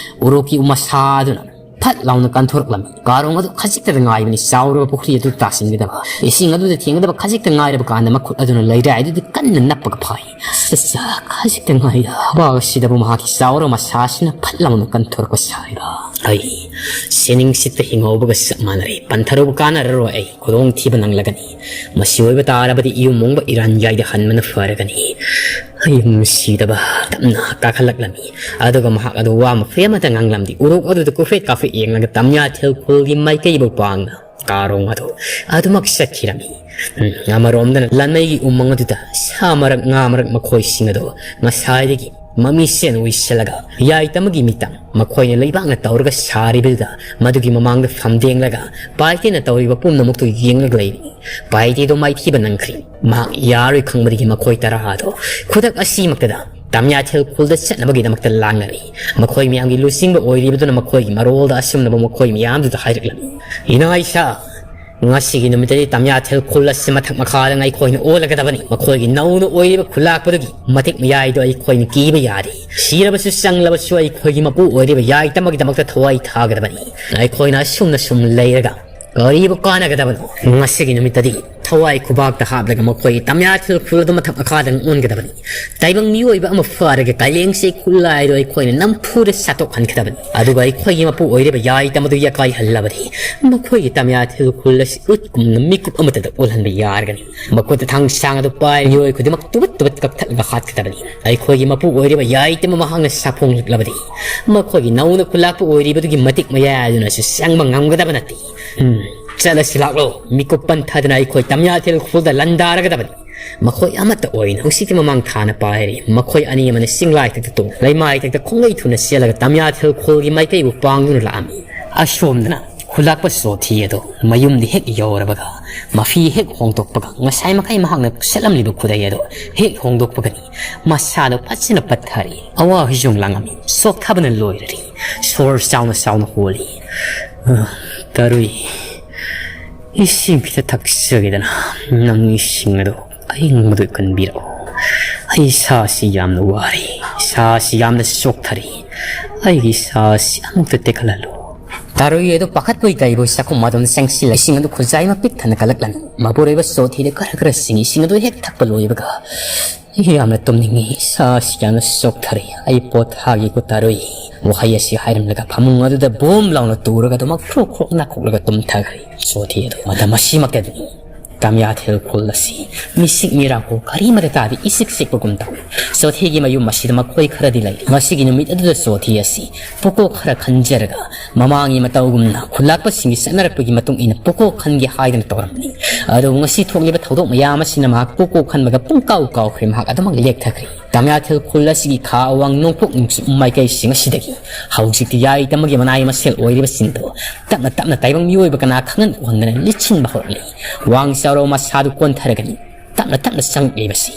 ꯎꯔꯣꯛꯀꯤ ꯎꯃꯁꯥ ꯑꯗꯨꯅ ꯐꯠ ꯂꯥꯎꯅ ꯀꯟꯊꯣꯔꯛꯂꯝꯃꯤ꯫ ꯀꯥꯔꯣꯡ ꯑꯗꯨ ꯈꯖꯤꯛꯇꯗ ꯉꯥꯏꯕꯅꯤ ꯆꯥꯎꯔꯕ ꯄꯨꯈ꯭ꯔꯤ ꯑꯗꯨ ꯇꯥꯁꯤꯟꯒꯗꯕ꯫ ꯏꯁꯤꯡ ꯑꯗꯨꯗ ꯊꯦꯡꯒꯗꯕ ꯈꯖꯤꯛꯇ ꯉꯥꯏꯔꯕ ꯀꯥꯟꯗ ꯃꯈꯨꯠ ꯑꯗꯨꯅ ꯂꯩꯔꯥꯏ ꯑꯗꯨꯗ ꯀꯟꯅ ꯅꯞꯄꯒ ꯐꯥꯏ꯫ ꯆꯥ, ꯈꯖꯤꯛꯇ ꯉꯥꯏꯔꯕ ꯑꯁꯤꯗꯕꯨ ꯃꯍꯥꯛꯀꯤ ꯆꯥꯎꯔꯕ ꯃꯁꯥꯁꯤꯅ ꯐꯠ ꯂꯥꯎꯅ ꯀꯟꯊꯣꯔꯛꯄ ꯁꯥꯏꯕ꯫ ꯑꯩ ꯁꯤꯅꯤꯡꯁꯤꯠꯇ ꯍꯤꯡꯍꯧꯕꯒ ꯆꯞ ꯃꯥꯟꯅꯔꯦ꯫ ꯄꯟꯊꯔꯨꯕ ꯀꯥꯟꯅꯔꯔꯣꯏ ꯑꯩ꯫ ꯈꯨꯗꯣꯡꯊꯤꯕ ꯅꯪꯂꯒꯅꯤ꯫ ꯃꯁꯤ ꯑꯣꯏꯕ ꯇꯥꯔꯕꯗꯤ ꯏꯌꯨꯝ ꯃꯣꯡꯕ ꯏꯔꯥꯟꯌꯥꯏꯗ ꯍꯟꯕꯅ ꯐꯔꯒꯅꯤ꯫ ꯑꯩ ꯅꯨꯡꯁꯤꯗꯕ ꯇꯞꯅ ꯀꯥꯈꯠꯂꯛꯂꯝꯃꯤ꯫ ꯑꯗꯨꯒ ꯃꯍꯥꯛ ꯑꯗꯨ ꯋꯥ ꯃꯐꯩ ꯑꯃꯠꯇ ꯉꯥꯡꯂꯝꯗꯦ꯫ ꯎꯔꯣꯛ ꯑꯗꯨꯗ ꯀꯨꯐꯦꯠ ꯀꯥꯐꯦꯠ ꯌꯦꯡꯂꯒ ꯇꯝꯌꯥꯊꯦꯜ ꯈꯨꯜꯒꯤ ꯃꯥꯏꯀꯩꯕꯨ ꯄꯥꯡꯅ ꯀꯥꯔꯣꯡ ꯑꯗꯨ ꯑꯗꯨꯃꯛ ꯆꯠꯈꯤꯔꯝꯃꯤ꯫ ꯎꯝ, ꯑꯃꯔꯣꯝꯗꯅ ꯂꯥꯟꯃꯩꯒꯤ ꯎꯃꯪ ꯑꯗꯨꯗ ꯁꯥ ꯃꯔꯛ, ꯉꯥ ꯃꯔꯛ ꯃꯈꯣꯏꯁꯤꯡ ꯑꯗꯨ ꯉꯁꯥꯏꯗꯒꯤ ꯃꯃꯤꯁꯦꯟ ꯎꯏꯁꯤꯜꯂꯒ ꯌꯥꯏ ꯇꯝꯕꯒꯤ ꯃꯤꯇꯝ ꯃꯈꯣꯏꯅ ꯂꯩꯕꯥꯛꯅ ꯇꯧꯔꯒ ꯁꯥꯔꯤꯕꯗꯨꯗ ꯃꯗꯨꯒꯤ ꯃꯃꯥꯡꯗ ꯐꯝꯗꯦꯡꯂꯒ ꯄꯥꯏꯇꯦꯅ ꯇꯧꯔꯤꯕ ꯄꯨꯝꯅꯃꯛꯇꯨ ꯌꯦꯡꯂꯒ ꯂꯩꯔꯤ꯫ ꯄꯥꯏꯇꯦꯗꯣ ꯃꯥꯏꯊꯤꯕ ꯅꯪꯈ꯭ꯔꯦ꯫ ꯃꯍꯥꯛ ꯌꯥꯔꯣꯏ ꯈꯪꯕꯗꯒꯤ ꯃꯈꯣꯏ ꯇꯔꯥ ꯑꯗꯣ ꯈꯨꯗꯛ ꯑꯁꯤꯃꯛꯇꯗ ꯇꯝꯌꯥꯊꯦꯜ ꯈꯨꯜꯗ ꯆꯠꯅꯕꯒꯤꯗꯃꯛꯇ ꯂꯥꯡꯅꯔꯤ꯫ ꯃꯈꯣꯏ ꯃꯌꯥꯝꯒꯤ ꯂꯨꯆꯤꯡꯕ ꯑꯣꯏꯔꯤꯕꯗꯨꯅ ꯃꯈꯣꯏꯒꯤ ꯃꯔꯣꯜꯗ ꯑꯁꯨꯝꯅꯕ ꯃꯈꯣꯏ ꯃꯌꯥꯝꯗꯨꯗ ꯍꯥꯏꯔꯛꯂꯝꯃꯤ꯫ ꯏꯅꯥ ꯏꯁꯥ, ꯉꯁꯤꯒꯤ ꯅꯨꯃꯤꯠꯇꯗꯤ ꯇꯝꯌꯥꯊꯦꯜ ꯈꯨꯜ ꯑꯁꯤ ꯃꯊꯛ ꯃꯈꯥꯗ ꯑꯩꯈꯣꯏꯅ ꯑꯣꯜꯂꯒꯗꯕꯅꯤ꯫ ꯃꯈꯣꯏꯒꯤ ꯅꯧꯅ ꯑꯣꯏꯔꯤꯕ ꯈꯨꯜꯂꯥꯛꯄꯗꯨꯒꯤ ꯃꯇꯤꯛ ꯃꯌꯥꯏꯗꯣ ꯑꯩꯈꯣꯏꯅ ꯀꯤꯕ ꯌꯥꯗꯦ꯫ ꯁꯤꯔꯕꯁꯨ ꯆꯪꯂꯕꯁꯨ ꯑꯩꯈꯣꯏꯒꯤ ꯃꯄꯨ ꯑꯣꯏꯔꯤꯕ ꯌꯥꯏꯇꯃꯒꯤꯗꯃꯛꯇ ꯊꯋꯥꯏ ꯊꯥꯒꯗꯕꯅꯤ꯫ ꯑꯩꯈꯣꯏꯅ ꯑꯁꯨꯝꯅ ꯁꯨꯝ ꯂꯩꯔꯒ ꯀꯔꯤꯕꯨ ꯀꯥꯟꯅꯒꯗꯕꯅꯣ? ꯉꯁꯤꯒꯤ ꯅꯨꯃꯤꯠꯇꯗꯤ ꯊꯋꯥꯏ ꯈꯨꯕꯥꯛꯇ ꯍꯥꯞꯂꯒ ꯃꯈꯣꯏꯒꯤ ꯇꯝꯌꯥꯊꯦꯜ ꯈꯨꯜ ꯑꯗꯨ ꯃꯊꯛ ꯃꯈꯥꯗ ꯑꯣꯟꯒꯗꯕꯅꯤ꯫ ꯇꯥꯏꯕꯪ ꯃꯤꯑꯣꯏꯕ ꯑꯃ ꯐꯔꯒ ꯀꯥꯂꯦꯡꯁꯤ ꯈꯨꯜꯂꯥꯏꯗꯣ ꯑꯩꯈꯣꯏꯅ ꯅꯝꯐꯨꯗ ꯁꯥꯠꯇꯣꯛꯍꯟꯒꯗꯕꯅꯤ꯫ ꯑꯗꯨꯒ ꯑꯩꯈꯣꯏꯒꯤ ꯃꯄꯨ ꯑꯣꯏꯔꯤꯕ ꯌꯥꯏꯇꯝ ꯑꯗꯨ ꯌꯥꯀꯥꯏꯍꯜꯂꯕꯗꯤ ꯃꯈꯣꯏꯒꯤ ꯇꯝꯌꯥꯊꯦꯜ ꯈꯨꯜ ꯑꯁꯤ ꯎꯠꯀꯨꯝꯅ ꯃꯤꯀꯨꯞ ꯑꯃꯠꯇꯗ ꯑꯣꯜꯍꯟꯕ ꯌꯥꯔꯒꯅꯤ꯫ ꯃꯈꯨꯠꯇ ꯊꯥꯡ ꯁꯥꯡ ꯑꯗꯨ ꯄꯥꯏ ꯃꯤꯑꯣꯏ ꯈꯨꯗꯤꯡꯃꯛ ꯇꯨꯕꯠ ꯇꯨꯕꯠ ꯀꯛꯊꯠꯂꯒ ꯍꯥꯠꯀꯗꯕꯅꯤ꯫ ꯑꯩꯈꯣꯏꯒꯤ ꯃꯄꯨ ꯑꯣꯏꯔꯤꯕ ꯌꯥꯏꯇꯝ ꯃꯍꯥꯛꯅ ꯁꯥꯐꯣꯡꯂꯛꯂꯕꯗꯤ ꯃꯈꯣꯏꯒꯤ ꯅꯧꯅ ꯈꯨꯜꯂꯥꯛꯄ ꯑꯣꯏꯔꯤꯕꯗꯨꯒꯤ ꯃꯇꯤꯛ ꯃꯌꯥꯏ ꯑꯗꯨꯅꯁꯨ ꯆꯪꯕ ꯉꯝꯒꯗꯕ ꯅꯠꯇꯦ꯫ ꯎꯝ, ꯆꯠꯂꯁꯤ ꯂꯥꯛꯂꯣ꯫ ꯃꯤꯀꯨꯞ ꯄꯟꯊꯗꯅ ꯑꯩꯈꯣꯏ ꯇꯝꯌꯥꯊꯦꯜ ꯈꯨꯜꯗ ꯂꯥꯟꯗꯥꯔꯒꯗꯕꯅꯤ꯫ ꯃꯈꯣꯏ ꯑꯃꯠꯇ ꯑꯣꯏꯅ ꯍꯧꯖꯤꯛꯇꯤ ꯃꯃꯥꯡ ꯊꯥꯅ ꯄꯥꯏꯔꯤ꯫ ꯃꯈꯣꯏ ꯑꯅꯤ ꯑꯃꯅ ꯆꯤꯡꯂꯥꯏꯊꯛꯇ ꯇꯣꯡ, ꯂꯩꯃꯥꯏꯊꯛꯇ ꯈꯣꯡꯂꯩ ꯊꯨꯅ ꯆꯦꯜꯂꯒ ꯇꯝꯌꯥꯊꯦꯜ ꯈꯨꯜꯒꯤ ꯃꯥꯏꯀꯩꯕꯨ ꯄꯥꯡꯗꯨꯅ ꯂꯥꯛꯑꯝꯃꯤ꯫ ꯑꯁꯣꯝꯗꯅ ꯈꯨꯜꯂꯥꯛꯄ ꯆꯣꯊꯤ ꯑꯗꯣ ꯃꯌꯨꯝꯗ ꯍꯦꯛ ꯌꯧꯔꯕꯒ ꯃꯐꯤ ꯍꯦꯛ ꯍꯣꯡꯗꯣꯛꯄꯒ, ꯉꯁꯥꯏ ꯃꯈꯩ ꯃꯍꯥꯛꯅ ꯁꯦꯠꯂꯝꯂꯤꯕ ꯈꯨꯗꯩ ꯑꯗꯨ ꯍꯦꯛ ꯍꯣꯡꯗꯣꯛꯄꯒꯅꯤ, ꯃꯁꯥꯗꯣ ꯐꯖꯅ ꯄꯠꯊꯔꯦ꯫ ꯑꯋꯥ ꯍꯨꯏꯖꯣꯡ ꯂꯥꯡꯉꯝꯃꯤ꯫ ꯆꯣꯛꯊꯕꯅ ꯂꯣꯏꯔꯔꯦ꯫ ꯁꯣꯔ ꯆꯥꯎꯅ ꯆꯥꯎꯅ ꯍꯣꯜꯂꯤ꯫ "ꯑ, ꯇꯔꯨꯏ, ꯏꯁꯤꯡ ꯈꯤꯇ ꯊꯛꯆꯒꯦꯗꯅ, ꯅꯪ ꯏꯁꯤꯡ ꯑꯗꯨ ꯑꯏꯪꯕꯗꯨ ꯀꯟꯕꯤꯔꯛꯑꯣ꯫ ꯑꯩ ꯏꯁꯥꯁꯤ ꯌꯥꯝꯅ ꯋꯥꯔꯦ, ꯏꯁꯥꯁꯤ ꯌꯥꯝꯅ ꯆꯣꯛꯊꯔꯦ꯫ ꯑꯩꯒꯤ ꯏꯁꯥꯁꯤ ꯑꯃꯨꯛꯇ ꯇꯦꯛꯈꯠꯍꯜꯂꯨ꯫" ꯇꯥꯔꯣꯏ ꯑꯗꯨ ꯄꯥꯈꯠꯄꯣꯏ ꯀꯩꯕꯣꯏ ꯆꯥꯛꯈꯨꯝ ꯑꯗꯣꯝꯗ ꯆꯪꯁꯤꯜꯂ ꯏꯁꯤꯡ ꯑꯗꯨ ꯈꯨꯖꯥꯏ ꯑꯃ ꯄꯤꯛ ꯊꯟꯅ ꯀꯜꯂꯛꯂꯝꯃꯤ꯫ ꯃꯄꯨꯔꯣꯏꯕ ꯆꯣꯊꯤꯗ ꯈꯔ ꯈꯔ ꯁꯤꯡ ꯏꯁꯤꯡ ꯑꯗꯨ ꯍꯦꯛ ꯊꯛꯄ ꯂꯣꯏꯕꯒ, "ꯑꯩ ꯌꯥꯝꯅ ꯇꯨꯝꯅꯤꯡꯉꯤ, ꯏꯁꯥꯁꯤ ꯌꯥꯝꯅ ꯆꯣꯛꯊꯔꯦ, ꯑꯩ ꯄꯣꯊꯥꯒꯦꯀꯣ ꯇꯥꯔꯣꯏ꯫" ꯋꯥꯍꯩ ꯑꯁꯤ ꯍꯥꯏꯔꯝꯂꯒ ꯐꯃꯨꯡ ꯑꯗꯨꯗ ꯕꯣꯝ ꯂꯥꯎꯅ ꯇꯨꯔꯒ ꯑꯗꯨꯃꯛ ꯈ꯭ꯔꯣꯛ ꯈ꯭ꯔꯣꯛ ꯅꯥꯈꯣꯛꯂꯒ ꯇꯨꯝꯊꯈ꯭ꯔꯦ꯫ ꯆꯣꯊꯤ ꯑꯗꯨ ꯃꯇꯝ ꯑꯁꯤꯃꯛꯇꯗꯅꯤ ꯇꯥꯃꯤꯌꯥꯊꯦꯜ ꯈꯨꯜ ꯑꯁꯤ ꯃꯤꯁꯤꯛ ꯃꯤꯔꯥ ꯀꯣ ꯀꯔꯤꯃꯠꯇ ꯇꯥꯗꯦ, ꯏꯆꯤꯛ ꯆꯤꯛꯄꯒꯨꯝ ꯇꯧꯏ꯫ ꯆꯣꯊꯤꯒꯤ ꯃꯌꯨꯝ ꯑꯁꯤꯗ ꯃꯈꯣꯏ ꯈꯔꯗꯤ ꯂꯩꯔꯤ꯫ ꯃꯁꯤꯒꯤ ꯅꯨꯃꯤꯠ ꯑꯗꯨꯗ ꯆꯣꯊꯤ ꯑꯁꯤ ꯄꯣꯀꯣ ꯈꯔ ꯈꯟꯖꯔꯒ ꯃꯃꯥꯡꯒꯤ ꯃꯇꯧꯒꯨꯝꯅ ꯈꯨꯜꯂꯥꯛꯄꯁꯤꯡꯒꯤ ꯆꯠꯅꯔꯛꯄꯒꯤ ꯃꯇꯨꯡ ꯏꯟꯅ ꯄꯣꯀꯣ ꯈꯟꯒꯦ ꯍꯥꯏꯗꯅ ꯇꯧꯔꯝꯕꯅꯤ꯫ ꯑꯗꯨꯕꯨ ꯉꯁꯤ ꯊꯣꯛꯂꯤꯕ ꯊꯧꯗꯣꯛ ꯃꯌꯥꯝ ꯑꯁꯤꯅ ꯃꯍꯥꯛ ꯄꯣꯀꯣ ꯈꯟꯕꯒ ꯄꯨꯡꯀꯥꯎ ꯀꯥꯎꯈ꯭ꯔꯦ꯫ ꯃꯍꯥꯛ ꯑꯗꯨꯃꯛ ꯂꯦꯛꯊꯈ꯭ꯔꯦ꯫ ꯇꯥꯃꯤꯌꯥꯊꯦꯜ ꯈꯨꯜ ꯑꯁꯤꯒꯤ ꯈꯥ ꯑꯋꯥꯡ ꯅꯣꯡꯄꯣꯛ ꯅꯣꯡꯆꯨꯞ ꯃꯥꯏꯀꯩꯁꯤꯡ ꯑꯁꯤꯗꯒꯤ ꯍꯧꯖꯤꯛꯇꯤ ꯌꯥꯏ ꯇꯝꯕꯒꯤ ꯃꯅꯥꯏ ꯃꯁꯦꯜ ꯑꯣꯏꯔꯤꯕꯁꯤꯡꯗꯣ ꯇꯞꯅ ꯇꯞꯅ ꯇꯥꯏꯕꯪ ꯃꯤꯑꯣꯏꯕ ꯀꯅꯥ ꯈꯪꯍꯟ ꯎꯍꯟꯗꯅ ꯂꯤꯠꯁꯤꯟꯕ ꯍꯧꯔꯛꯂꯤ꯫ ꯋꯥꯡ ꯆꯥꯎꯔꯕ ꯃꯁꯥꯗꯨ ꯀꯣꯟꯊꯔꯒꯅꯤ ꯇꯞꯅ ꯇꯞꯅ ꯆꯪꯂꯛꯂꯤꯕꯁꯤ꯫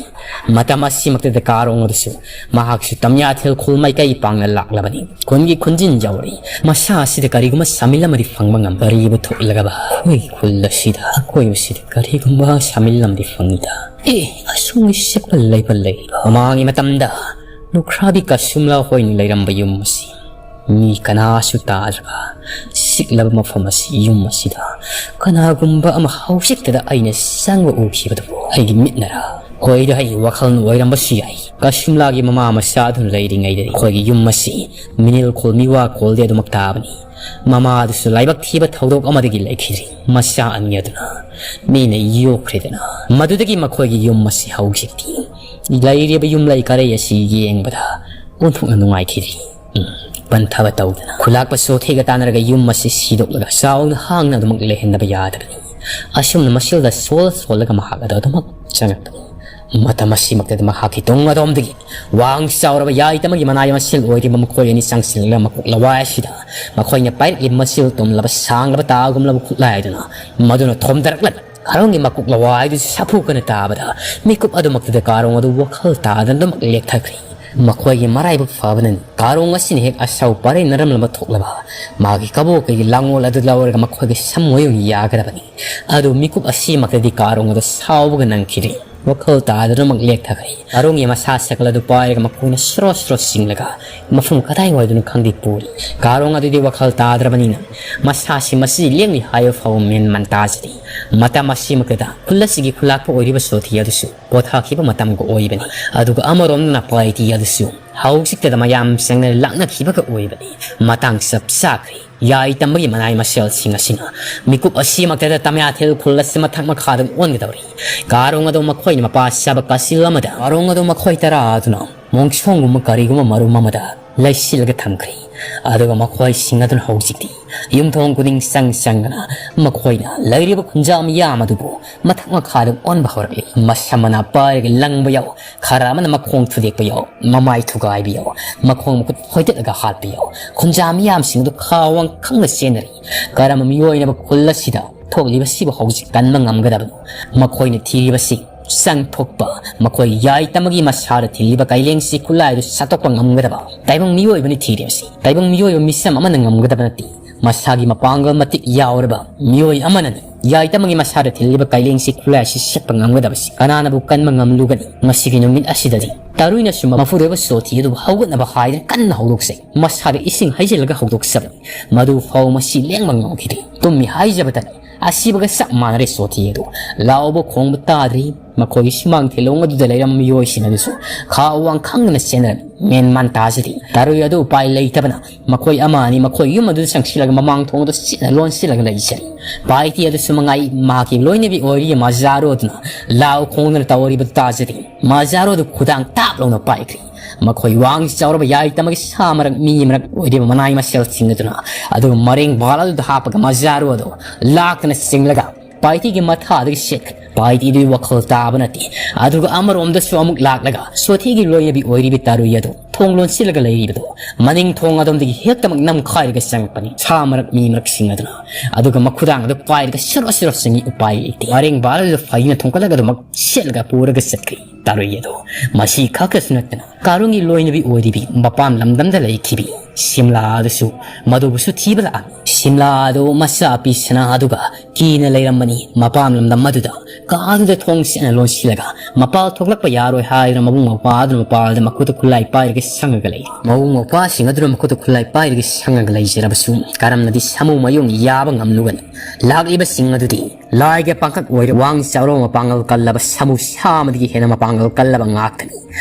ꯃꯇꯝ ꯑꯁꯤꯃꯛꯇꯗ ꯀꯥꯔꯣꯡ ꯑꯗꯨꯁꯨ ꯃꯍꯥꯛꯁꯨ ꯇꯝꯌꯥꯊꯦꯜ ꯈꯨꯜ ꯃꯥꯏꯀꯩ ꯄꯥꯡꯅ ꯂꯥꯛꯂꯕꯅꯤ꯫ ꯈꯨꯟꯒꯤ ꯈꯨꯟꯖꯤꯟ ꯌꯧꯔꯛꯏ꯫ ꯃꯁꯥ ꯑꯁꯤꯗ ꯀꯔꯤꯒꯨꯝꯕ ꯁꯥꯃꯤꯜ ꯑꯃꯗꯤ ꯐꯪꯕ ꯉꯝ꯫ ꯀꯔꯤꯕꯨ ꯊꯣꯛꯂꯒꯕ ꯑꯩꯈꯣꯏꯒꯤ ꯈꯨꯜ ꯑꯁꯤꯗ, ꯑꯀꯣꯏꯕꯁꯤꯗ ꯀꯔꯤꯒꯨꯝꯕ ꯁꯥꯃꯤꯜ ꯑꯃꯗꯤ ꯐꯪꯉꯤꯗ? ꯑꯦ, ꯑꯁꯨꯝꯅ ꯁꯤꯛꯄ ꯂꯩꯕ ꯂꯩꯕ꯫ ꯃꯃꯥꯡꯒꯤ ꯃꯇꯝꯗ ꯂꯨꯈ꯭ꯔꯥꯕꯤ ꯀꯁꯨꯝꯂꯥ ꯍꯣꯏꯅ ꯂꯩꯔꯝꯕ ꯌꯨꯝ ꯑꯁꯤ ꯃꯤ ꯀꯅꯥꯁꯨ ꯇꯥꯗ꯭ꯔꯕ ꯁꯤꯛꯂꯕ ꯃꯐꯝ ꯑꯁꯤ, ꯌꯨꯝ ꯑꯁꯤꯗ ꯀꯅꯥꯒꯨꯝꯕ ꯑꯃ ꯍꯧꯖꯤꯛꯇꯗ ꯑꯩꯅ ꯆꯪꯕ ꯎꯈꯤꯕꯗꯨꯕꯨ ꯑꯩꯒꯤ ꯃꯤꯠꯅꯔ? ꯍꯣꯏꯗ, ꯑꯩꯒꯤ ꯋꯥꯈꯜꯅ ꯑꯣꯏꯔꯝꯕꯁꯨ ꯌꯥꯏ꯫ ꯀꯁꯨꯝꯂꯥꯒꯤ ꯃꯃꯥ ꯃꯆꯥ ꯑꯗꯨꯅ ꯂꯩꯔꯤꯉꯩꯗ ꯑꯩꯈꯣꯏꯒꯤ ꯌꯨꯝ ꯑꯁꯤ ꯃꯤꯅꯤꯜ ꯈꯣꯜ ꯃꯤꯋꯥ ꯈꯣꯜꯗꯤ ꯑꯗꯨꯃꯛ ꯇꯥꯕꯅꯤ꯫ ꯃꯃꯥ ꯑꯗꯨꯁꯨ ꯂꯥꯏꯕꯛ ꯊꯤꯕ ꯊꯧꯗꯣꯛ ꯑꯃꯗꯒꯤ ꯂꯩꯈꯤꯗ꯭ꯔꯤ꯫ ꯃꯆꯥ ꯑꯅꯤ ꯑꯗꯨꯅ ꯃꯤꯅ ꯌꯣꯛꯈ꯭ꯔꯦꯗꯅ꯫ ꯃꯗꯨꯗꯒꯤ ꯃꯈꯣꯏꯒꯤ ꯌꯨꯝ ꯑꯁꯤ ꯍꯧꯖꯤꯛꯇꯤ ꯂꯩꯔꯤꯕ ꯌꯨꯝꯂꯩ ꯀꯔꯩ ꯑꯁꯤ ꯌꯦꯡꯕꯗ ꯑꯣꯟꯊꯣꯛꯅ ꯅꯨꯡꯉꯥꯏꯈꯤꯗ꯭ꯔꯤ꯫ ꯎꯝ, ꯄꯟꯊꯕ ꯇꯧꯗꯅ ꯈꯨꯂꯥꯛꯄ ꯆꯣꯊꯦꯒ ꯇꯥꯟꯅꯔꯒ ꯌꯨꯝ ꯑꯁꯤ ꯁꯤꯗꯣꯛꯂꯒ ꯆꯥꯎꯅ ꯍꯥꯡꯅ ꯑꯗꯨꯃꯛ ꯂꯩꯍꯟꯗꯕ ꯌꯥꯗꯕꯅꯤ꯫ ꯑꯁꯨꯝꯅ ꯃꯁꯤꯜꯗ ꯁꯣꯜ ꯁꯣꯜꯂꯒ ꯃꯍꯥꯛ ꯑꯗꯨ ꯑꯗꯨꯃꯛ ꯆꯪꯉꯛꯄꯅꯤ꯫ ꯃꯇꯝ ꯑꯁꯤꯃꯛꯇꯗ ꯃꯍꯥꯛꯀꯤ ꯇꯨꯡ ꯑꯗꯣꯝꯗꯒꯤ ꯋꯥꯡ ꯆꯥꯎꯔꯕ ꯌꯥꯏꯇꯃꯒꯤ ꯃꯅꯥꯏ ꯃꯁꯦꯜ ꯑꯣꯏꯔꯤꯕ ꯃꯈꯣꯏ ꯑꯅꯤ ꯆꯪꯁꯤꯜꯂꯒ ꯃꯀꯣꯛ ꯂꯋꯥꯏ ꯑꯁꯤꯗ ꯃꯈꯣꯏꯅ ꯄꯥꯏꯔꯛꯂꯤꯕ ꯃꯆꯤꯜ ꯇꯨꯝꯂꯕ ꯁꯥꯡꯂꯕ ꯇꯥꯒꯨꯝꯂꯕ ꯈꯨꯠꯂꯥꯏ ꯑꯗꯨꯅ ꯃꯗꯨꯅ ꯊꯣꯝꯊꯔꯛꯂꯒ ꯀꯥꯔꯣꯡꯒꯤ ꯃꯀꯣꯛ ꯂꯋꯥꯏꯗꯨ ꯁꯥꯐꯨ ꯀꯟꯅ ꯇꯥꯕꯗ ꯃꯤꯀꯨꯞ ꯑꯗꯨꯃꯛꯇꯗ ꯀꯥꯔꯣꯡ ꯑꯗꯨ ꯋꯥꯈꯜ ꯇꯥꯗꯅ ꯑꯗꯨꯃꯛ ꯂꯦꯛꯊꯈ꯭ꯔꯦ꯫ ꯃꯈꯣꯏꯒꯤ ꯃꯔꯥꯏꯕꯛ ꯐꯕꯅꯅꯤ ꯀꯥꯔꯣꯡ ꯑꯁꯤꯅ ꯍꯦꯛ ꯑꯁꯥꯎ ꯄꯥꯔꯩ ꯅꯔꯝꯂꯝꯕ ꯊꯣꯛꯂꯕ ꯃꯥꯒꯤ ꯀꯕꯣꯛꯀꯒꯤ ꯂꯥꯡꯑꯣꯜ ꯑꯗꯨ ꯂꯧꯔꯒ ꯃꯈꯣꯏꯒꯤ ꯁꯝꯃꯣꯏ ꯑꯣꯏꯅ ꯌꯥꯒꯗꯕꯅꯤ꯫ ꯑꯗꯨ ꯃꯤꯀꯨꯞ ꯑꯁꯤꯃꯛꯇꯗꯤ ꯀꯥꯔꯣꯡ ꯑꯗꯨ ꯁꯥꯎꯕꯒ ꯅꯪꯈꯤꯗꯦ꯫ ꯋꯥꯈꯜ ꯇꯥꯗꯅꯃꯛ ꯂꯦꯛꯊꯈ꯭ꯔꯦ꯫ ꯀꯥꯔꯣꯡꯒꯤ ꯃꯁꯥ ꯁꯀꯜ ꯑꯗꯨ ꯄꯥꯏꯔꯒ ꯃꯈꯣꯏꯅ ꯁ꯭ꯔꯣ ꯁ꯭ꯔꯣ ꯆꯤꯡꯂꯒ ꯃꯐꯝ ꯀꯗꯥꯏꯋꯥꯏꯗꯅꯣ ꯈꯪꯗꯦ ꯄꯨꯔꯤ꯫ ꯀꯥꯔꯣꯡ ꯑꯗꯨꯗꯤ ꯋꯥꯈꯜ ꯇꯥꯗ꯭ꯔꯕꯅꯤꯅ ꯃꯁꯥꯁꯤ ꯃꯁꯤ ꯂꯦꯡꯂꯤ ꯍꯥꯏꯕ ꯐꯥꯎꯕ ꯃꯦꯟ ꯃꯟ ꯇꯥꯖꯔꯤ꯫ ꯃꯇꯝ ꯑꯁꯤꯃꯛꯇꯗ ꯈꯨꯜ ꯑꯁꯤꯒꯤ ꯈꯨꯜꯂꯥꯛꯄ ꯑꯣꯏꯔꯤꯕ ꯁꯣꯊꯤ ꯑꯗꯨꯁꯨ ꯄꯣꯊꯥꯈꯤꯕ ꯃꯇꯝꯒ ꯑꯣꯏꯕꯅꯤ꯫ ꯑꯗꯨꯒ ꯑꯃꯔꯣꯝꯗꯅ ꯄꯥꯏꯇꯤ ꯑꯗꯨꯁꯨ ꯍꯧꯖꯤꯛꯇꯗ ꯃꯌꯥꯝ ꯆꯪꯅ ꯂꯥꯛꯅꯈꯤꯕꯒ ꯑꯣꯏꯕꯅꯤ꯫ ꯃꯇꯥꯡ ꯆꯞ ꯆꯥꯈ꯭ꯔꯦ꯫ ꯌꯥꯏ ꯇꯝꯕꯒꯤ ꯃꯅꯥꯏ ꯃꯁꯦꯜꯁꯤꯡ ꯑꯁꯤꯅ ꯃꯤꯀꯨꯞ ꯑꯁꯤꯃꯛꯇꯗ ꯇꯝꯌꯥꯊꯦꯜ ꯈꯨꯜ ꯑꯁꯤ ꯃꯊꯛ ꯃꯈꯥꯗ ꯑꯣꯟꯒꯗꯧꯔꯤ꯫ ꯀꯥꯔꯣꯡ ꯑꯗꯨ ꯃꯈꯣꯏꯅ ꯃꯄꯥ ꯆꯥꯕ ꯀꯥꯁꯤꯜ ꯑꯃꯗ ꯀꯥꯔꯣꯡ ꯑꯗꯨ ꯃꯈꯣꯏ ꯇꯔꯥ ꯑꯗꯨꯅ ꯃꯣꯡꯁꯣꯡꯒꯨꯝꯕ ꯀꯔꯤꯒꯨꯝꯕ ꯃꯔꯨꯝ ꯑꯃꯗ ꯂꯩꯁꯤꯜꯂꯒ ꯊꯝꯈ꯭ꯔꯤ꯫ ꯑꯗꯨꯒ ꯃꯈꯣꯏꯁꯤꯡ ꯑꯗꯨꯅ ꯍꯧꯖꯤꯛꯇꯤ ꯌꯨꯝꯊꯣꯡ ꯈꯨꯗꯤꯡ ꯆꯪ ꯆꯪꯗꯅ ꯃꯈꯣꯏꯅ ꯂꯩꯔꯤꯕ ꯈꯨꯟꯖꯥ ꯃꯤꯌꯥꯝ ꯑꯗꯨꯕꯨ ꯃꯊꯛ ꯃꯈꯥꯗ ꯑꯣꯟꯕ ꯍꯧꯔꯛꯂꯤ꯫ ꯃꯁꯝ ꯃꯅꯥ ꯄꯥꯏꯔꯒ ꯂꯪꯕ ꯌꯥꯎ, ꯈꯔ ꯑꯃꯅ ꯃꯈꯣꯡ ꯊꯨꯗꯦꯛꯄ ꯌꯥꯎ, ꯃꯃꯥꯏ ꯊꯨꯒꯥꯏꯕ ꯌꯥꯎ, ꯃꯈꯣꯡ ꯃꯈꯨꯠ ꯍꯣꯏꯇꯠꯂꯒ ꯍꯥꯠꯄ ꯌꯥꯎ꯫ ꯈꯨꯟꯖꯥ ꯃꯤꯌꯥꯝꯁꯤꯡ ꯑꯗꯨ ꯈꯥ ꯋꯥꯡ ꯈꯪꯅ ꯆꯦꯟꯅꯔꯤ꯫ ꯀꯔꯝꯕ ꯃꯤꯑꯣꯏꯅꯕ ꯈꯨꯜ ꯑꯁꯤꯗ ꯊꯣꯛꯂꯤꯕꯁꯤꯕꯨ ꯍꯧꯖꯤꯛ ꯀꯟꯕ ꯉꯝꯒꯗꯕꯅꯣ? ꯃꯈꯣꯏꯅ ꯊꯤꯔꯤꯕꯁꯤ ꯆꯪ ꯊꯣꯛꯄ, ꯃꯈꯣꯏ ꯌꯥꯏ ꯇꯝꯕꯒꯤ ꯃꯁꯥꯗ ꯊꯤꯜꯂꯤꯕ ꯀꯥꯏꯂꯦꯡꯁꯤ ꯈꯨꯠꯂꯥꯏꯗꯨ ꯁꯠꯇꯣꯛꯄ ꯉꯝꯒꯗꯕ ꯇꯥꯏꯕꯪ ꯃꯤꯑꯣꯏꯕꯅꯤ ꯊꯤꯔꯤꯕꯁꯤ꯫ ꯇꯥꯏꯕꯪ ꯃꯤꯑꯣꯏꯕ ꯃꯤꯁꯝ ꯑꯃꯅ ꯉꯝꯒꯗꯕ ꯅꯠꯇꯦ꯫ ꯃꯁꯥꯒꯤ ꯃꯄꯥꯡꯒꯜ ꯃꯇꯤꯛ ꯌꯥꯎꯔꯕ ꯃꯤꯑꯣꯏ ꯑꯃꯅꯅꯤ ꯌꯥꯏ ꯇꯝꯕꯒꯤ ꯃꯁꯥꯗ ꯊꯤꯜꯂꯤꯕ ꯀꯥꯏꯂꯦꯡꯁꯤ ꯈꯨꯠꯂꯥꯏ ꯑꯁꯤ ꯁꯠꯄ ꯉꯝꯒꯗꯕꯁꯤ꯫ ꯀꯅꯥꯅꯕꯨ ꯀꯟꯕ ꯉꯝꯂꯨꯒꯅꯤ? ꯉꯁꯤꯒꯤ ꯅꯨꯃꯤꯠ ꯑꯁꯤꯗꯗꯤ ꯇꯔꯨꯏꯅꯁꯨ ꯃꯄꯨꯔꯣꯏꯕ ꯁꯣꯊꯤ ꯑꯗꯨꯕꯨ ꯍꯧꯒꯠꯅꯕ ꯍꯥꯏꯗꯨꯅ ꯀꯟꯅ ꯍꯧꯗꯣꯛꯆꯩ꯫ ꯃꯁꯥꯗ ꯏꯁꯤꯡ ꯍꯩꯖꯤꯜꯂꯒ ꯍꯧꯗꯣꯛꯆꯕꯅꯤ꯫ ꯃꯗꯨ ꯐꯥꯎ ꯃꯁꯤ ꯂꯦꯡꯕ ꯉꯝꯈꯤꯗꯦ꯫ ꯇꯨꯝꯃꯤ ꯍꯥꯏꯖꯕꯇꯅꯤ꯫ ꯑꯁꯤꯕꯒ ꯆꯞ ꯃꯥꯟꯅꯔꯦ ꯁꯣꯊꯤ ꯑꯗꯨ꯫ ꯂꯥꯎꯕ ꯈꯣꯡꯕ ꯇꯥꯗ꯭ꯔꯤ꯫ ꯃꯈꯣꯏꯒꯤ ꯁꯨꯃꯥꯡ ꯊꯤꯂꯣꯡ ꯑꯗꯨꯗ ꯂꯩꯔꯝꯕ ꯃꯤꯑꯣꯏꯁꯤꯡ ꯑꯗꯨꯁꯨ ꯈꯥ ꯋꯥꯡ ꯈꯪꯗꯅ ꯆꯦꯟꯅꯔꯝꯃꯤ꯫ ꯃꯦꯟ ꯃꯥꯟ ꯇꯥꯖꯗꯦ꯫ ꯇꯔꯨꯏ ꯑꯗꯨ ꯎꯄꯥꯏ ꯂꯩꯇꯕꯅ ꯃꯈꯣꯏ ꯑꯃ ꯑꯅꯤ ꯃꯈꯣꯏ ꯌꯨꯝ ꯑꯗꯨꯗ ꯆꯪꯁꯤꯜꯂꯒ ꯃꯃꯥꯡ ꯊꯣꯡꯗ ꯆꯦꯠꯅ ꯂꯣꯟꯁꯤꯜꯂꯒ ꯂꯩꯖꯔꯤ꯫ ꯄꯥꯏꯇꯤ ꯑꯗꯨꯁꯨ ꯃꯉꯥꯏ ꯃꯍꯥꯛꯀꯤ ꯂꯣꯏꯅꯕꯤ ꯑꯣꯏꯔꯤꯕ ꯃꯖꯥꯔꯣ ꯑꯗꯨꯅ ꯂꯥꯎ ꯈꯣꯡꯗꯨꯅ ꯇꯧꯔꯤꯕꯗꯨ ꯇꯥꯖꯔꯤ꯫ ꯃꯖꯥꯔꯣ ꯑꯗꯨ ꯈꯨꯗꯥꯡ ꯇꯥꯞ ꯂꯥꯎꯅ ꯄꯥꯏꯈ꯭ꯔꯤ꯫ ꯃꯈꯣꯏ ꯋꯥꯡ ꯆꯥꯎꯔꯕ ꯌꯥꯏ ꯇꯝꯕꯒꯤ ꯁꯥ ꯃꯔꯛ ꯃꯤ ꯃꯔꯛ ꯑꯣꯏꯔꯤꯕ ꯃꯅꯥꯏ ꯃꯁꯦꯜꯁꯤꯡ ꯑꯗꯨꯅ ꯑꯗꯨ ꯃꯔꯦꯡ ꯕꯥꯜ ꯑꯗꯨꯗ ꯍꯥꯞꯄꯒ ꯃꯖꯥꯔꯣ ꯑꯗꯨ ꯂꯥꯛꯇꯅ ꯆꯤꯡꯂꯒ ꯄꯥꯏꯇꯤꯒꯤ ꯃꯊꯥꯗꯒꯤ ꯁꯦꯠꯈ꯭ꯔꯦ꯫ ꯄꯥꯏꯇꯤꯗꯨꯒꯤ ꯋꯥꯈꯜ ꯇꯥꯕ ꯅꯠꯇꯦ꯫ ꯑꯗꯨꯒ ꯑꯃꯔꯣꯝꯗꯁꯨ ꯑꯃꯨꯛ ꯂꯥꯛꯂꯒ ꯁꯣꯊꯤꯒꯤ ꯂꯣꯏꯅꯕꯤ ꯑꯣꯏꯔꯤꯕꯤ ꯇꯥꯔꯨꯏ ꯑꯗꯨ ꯊꯣꯡ ꯂꯣꯟꯁꯤꯜꯂꯒ ꯂꯩꯔꯤꯕꯗꯣ ꯃꯅꯤꯡ ꯊꯣꯡ ꯑꯗꯣꯝꯗꯒꯤ ꯍꯦꯛꯇꯃꯛ ꯅꯝꯈꯥꯏꯔꯒ ꯆꯪꯉꯛꯄꯅꯤ꯫ ꯁꯥ ꯃꯔꯛ ꯃꯤ ꯃꯔꯛꯁꯤꯡ ꯑꯗꯨꯅ ꯑꯗꯨꯒ ꯃꯈꯨꯗꯥꯡ ꯑꯗꯨ ꯄꯥꯏꯔꯒ ꯁꯤꯔꯣ ꯁꯤꯔꯣ ꯆꯪꯉꯤ꯫ ꯎꯄꯥꯏ ꯂꯩꯇꯦ꯫ ꯋꯥꯔꯦꯡ ꯕꯥꯔꯗꯨ ꯐꯩꯅ ꯊꯣꯡꯀꯠꯂꯒ ꯑꯗꯨꯃꯛ ꯁꯦꯠꯂꯒ ꯄꯨꯔꯒ ꯆꯠꯈ꯭ꯔꯦ꯫ ꯇꯥꯔꯨꯏ ꯑꯗꯣ ꯃꯁꯤ ꯈꯛꯇꯁꯨ ꯅꯠꯇꯅ ꯀꯥꯔꯣꯡꯒꯤ ꯂꯣꯏꯅꯕꯤ ꯑꯣꯏꯔꯤꯕꯤ ꯃꯄꯥꯟ ꯂꯝꯗꯝꯗ ꯂꯩꯈꯤꯕꯤ ꯁꯤꯝꯂꯥ ꯑꯗꯨꯁꯨ ꯃꯗꯨꯕꯨꯁꯨ ꯊꯤꯕ ꯂꯥꯛꯑꯝꯃꯤ꯫ ꯁꯤꯝꯂꯥ ꯑꯗꯨ ꯃꯆꯥ ꯄꯤ ꯁꯅꯥ ꯑꯗꯨꯒ ꯀꯤꯅ ꯂꯩꯔꯝꯕꯅꯤ꯫ ꯃꯄꯥꯟ ꯂꯝꯗꯝ ꯑꯗꯨꯗ ꯀꯥꯗꯨꯗ ꯊꯣꯡ ꯁꯦꯡꯅ ꯂꯣꯟꯁꯤꯜꯂꯒ ꯃꯄꯥꯜ ꯊꯣꯛꯂꯛꯄ ꯌꯥꯔꯣꯏ ꯍꯥꯏꯗꯨꯅ ꯃꯕꯨꯡ ꯃꯧꯄ꯭ꯋꯥ ꯑꯗꯨꯅ ꯃꯄꯥꯜꯗ ꯃꯈꯨꯠꯇ ꯈꯨꯠꯂꯥꯏ ꯄꯥꯏꯔꯒ ꯁꯪꯉꯒ ꯂꯩ꯫ ꯃꯕꯨꯡ ꯃꯧꯄ꯭ꯋꯥꯁꯤꯡ ꯑꯗꯨꯅ ꯃꯈꯨꯠꯇ ꯈꯨꯠꯂꯥꯏ ꯄꯥꯏꯔꯒ ꯁꯪꯉꯒ ꯂꯩꯖꯔꯕꯁꯨ ꯀꯔꯝꯅꯗꯤ ꯁꯥꯃꯨ ꯃꯌꯨꯡ ꯌꯥꯕ ꯉꯝꯂꯨꯒꯅꯤ? ꯂꯥꯛꯂꯤꯕꯁꯤꯡ ꯑꯗꯨꯗꯤ ꯂꯥꯏꯒ ꯄꯥꯡꯈꯛ ꯑꯣꯏꯔ ꯋꯥꯡ ꯆꯥꯎꯔꯕ ꯃꯄꯥꯡꯒꯜ ꯀꯜꯂꯕ ꯁꯥꯃꯨ ꯁꯥ ꯑꯃꯗꯒꯤ ꯍꯦꯟꯅ ꯃꯄꯥꯡꯒꯜ ꯀꯜꯂꯕ ꯉꯥꯛꯇꯅꯤ꯫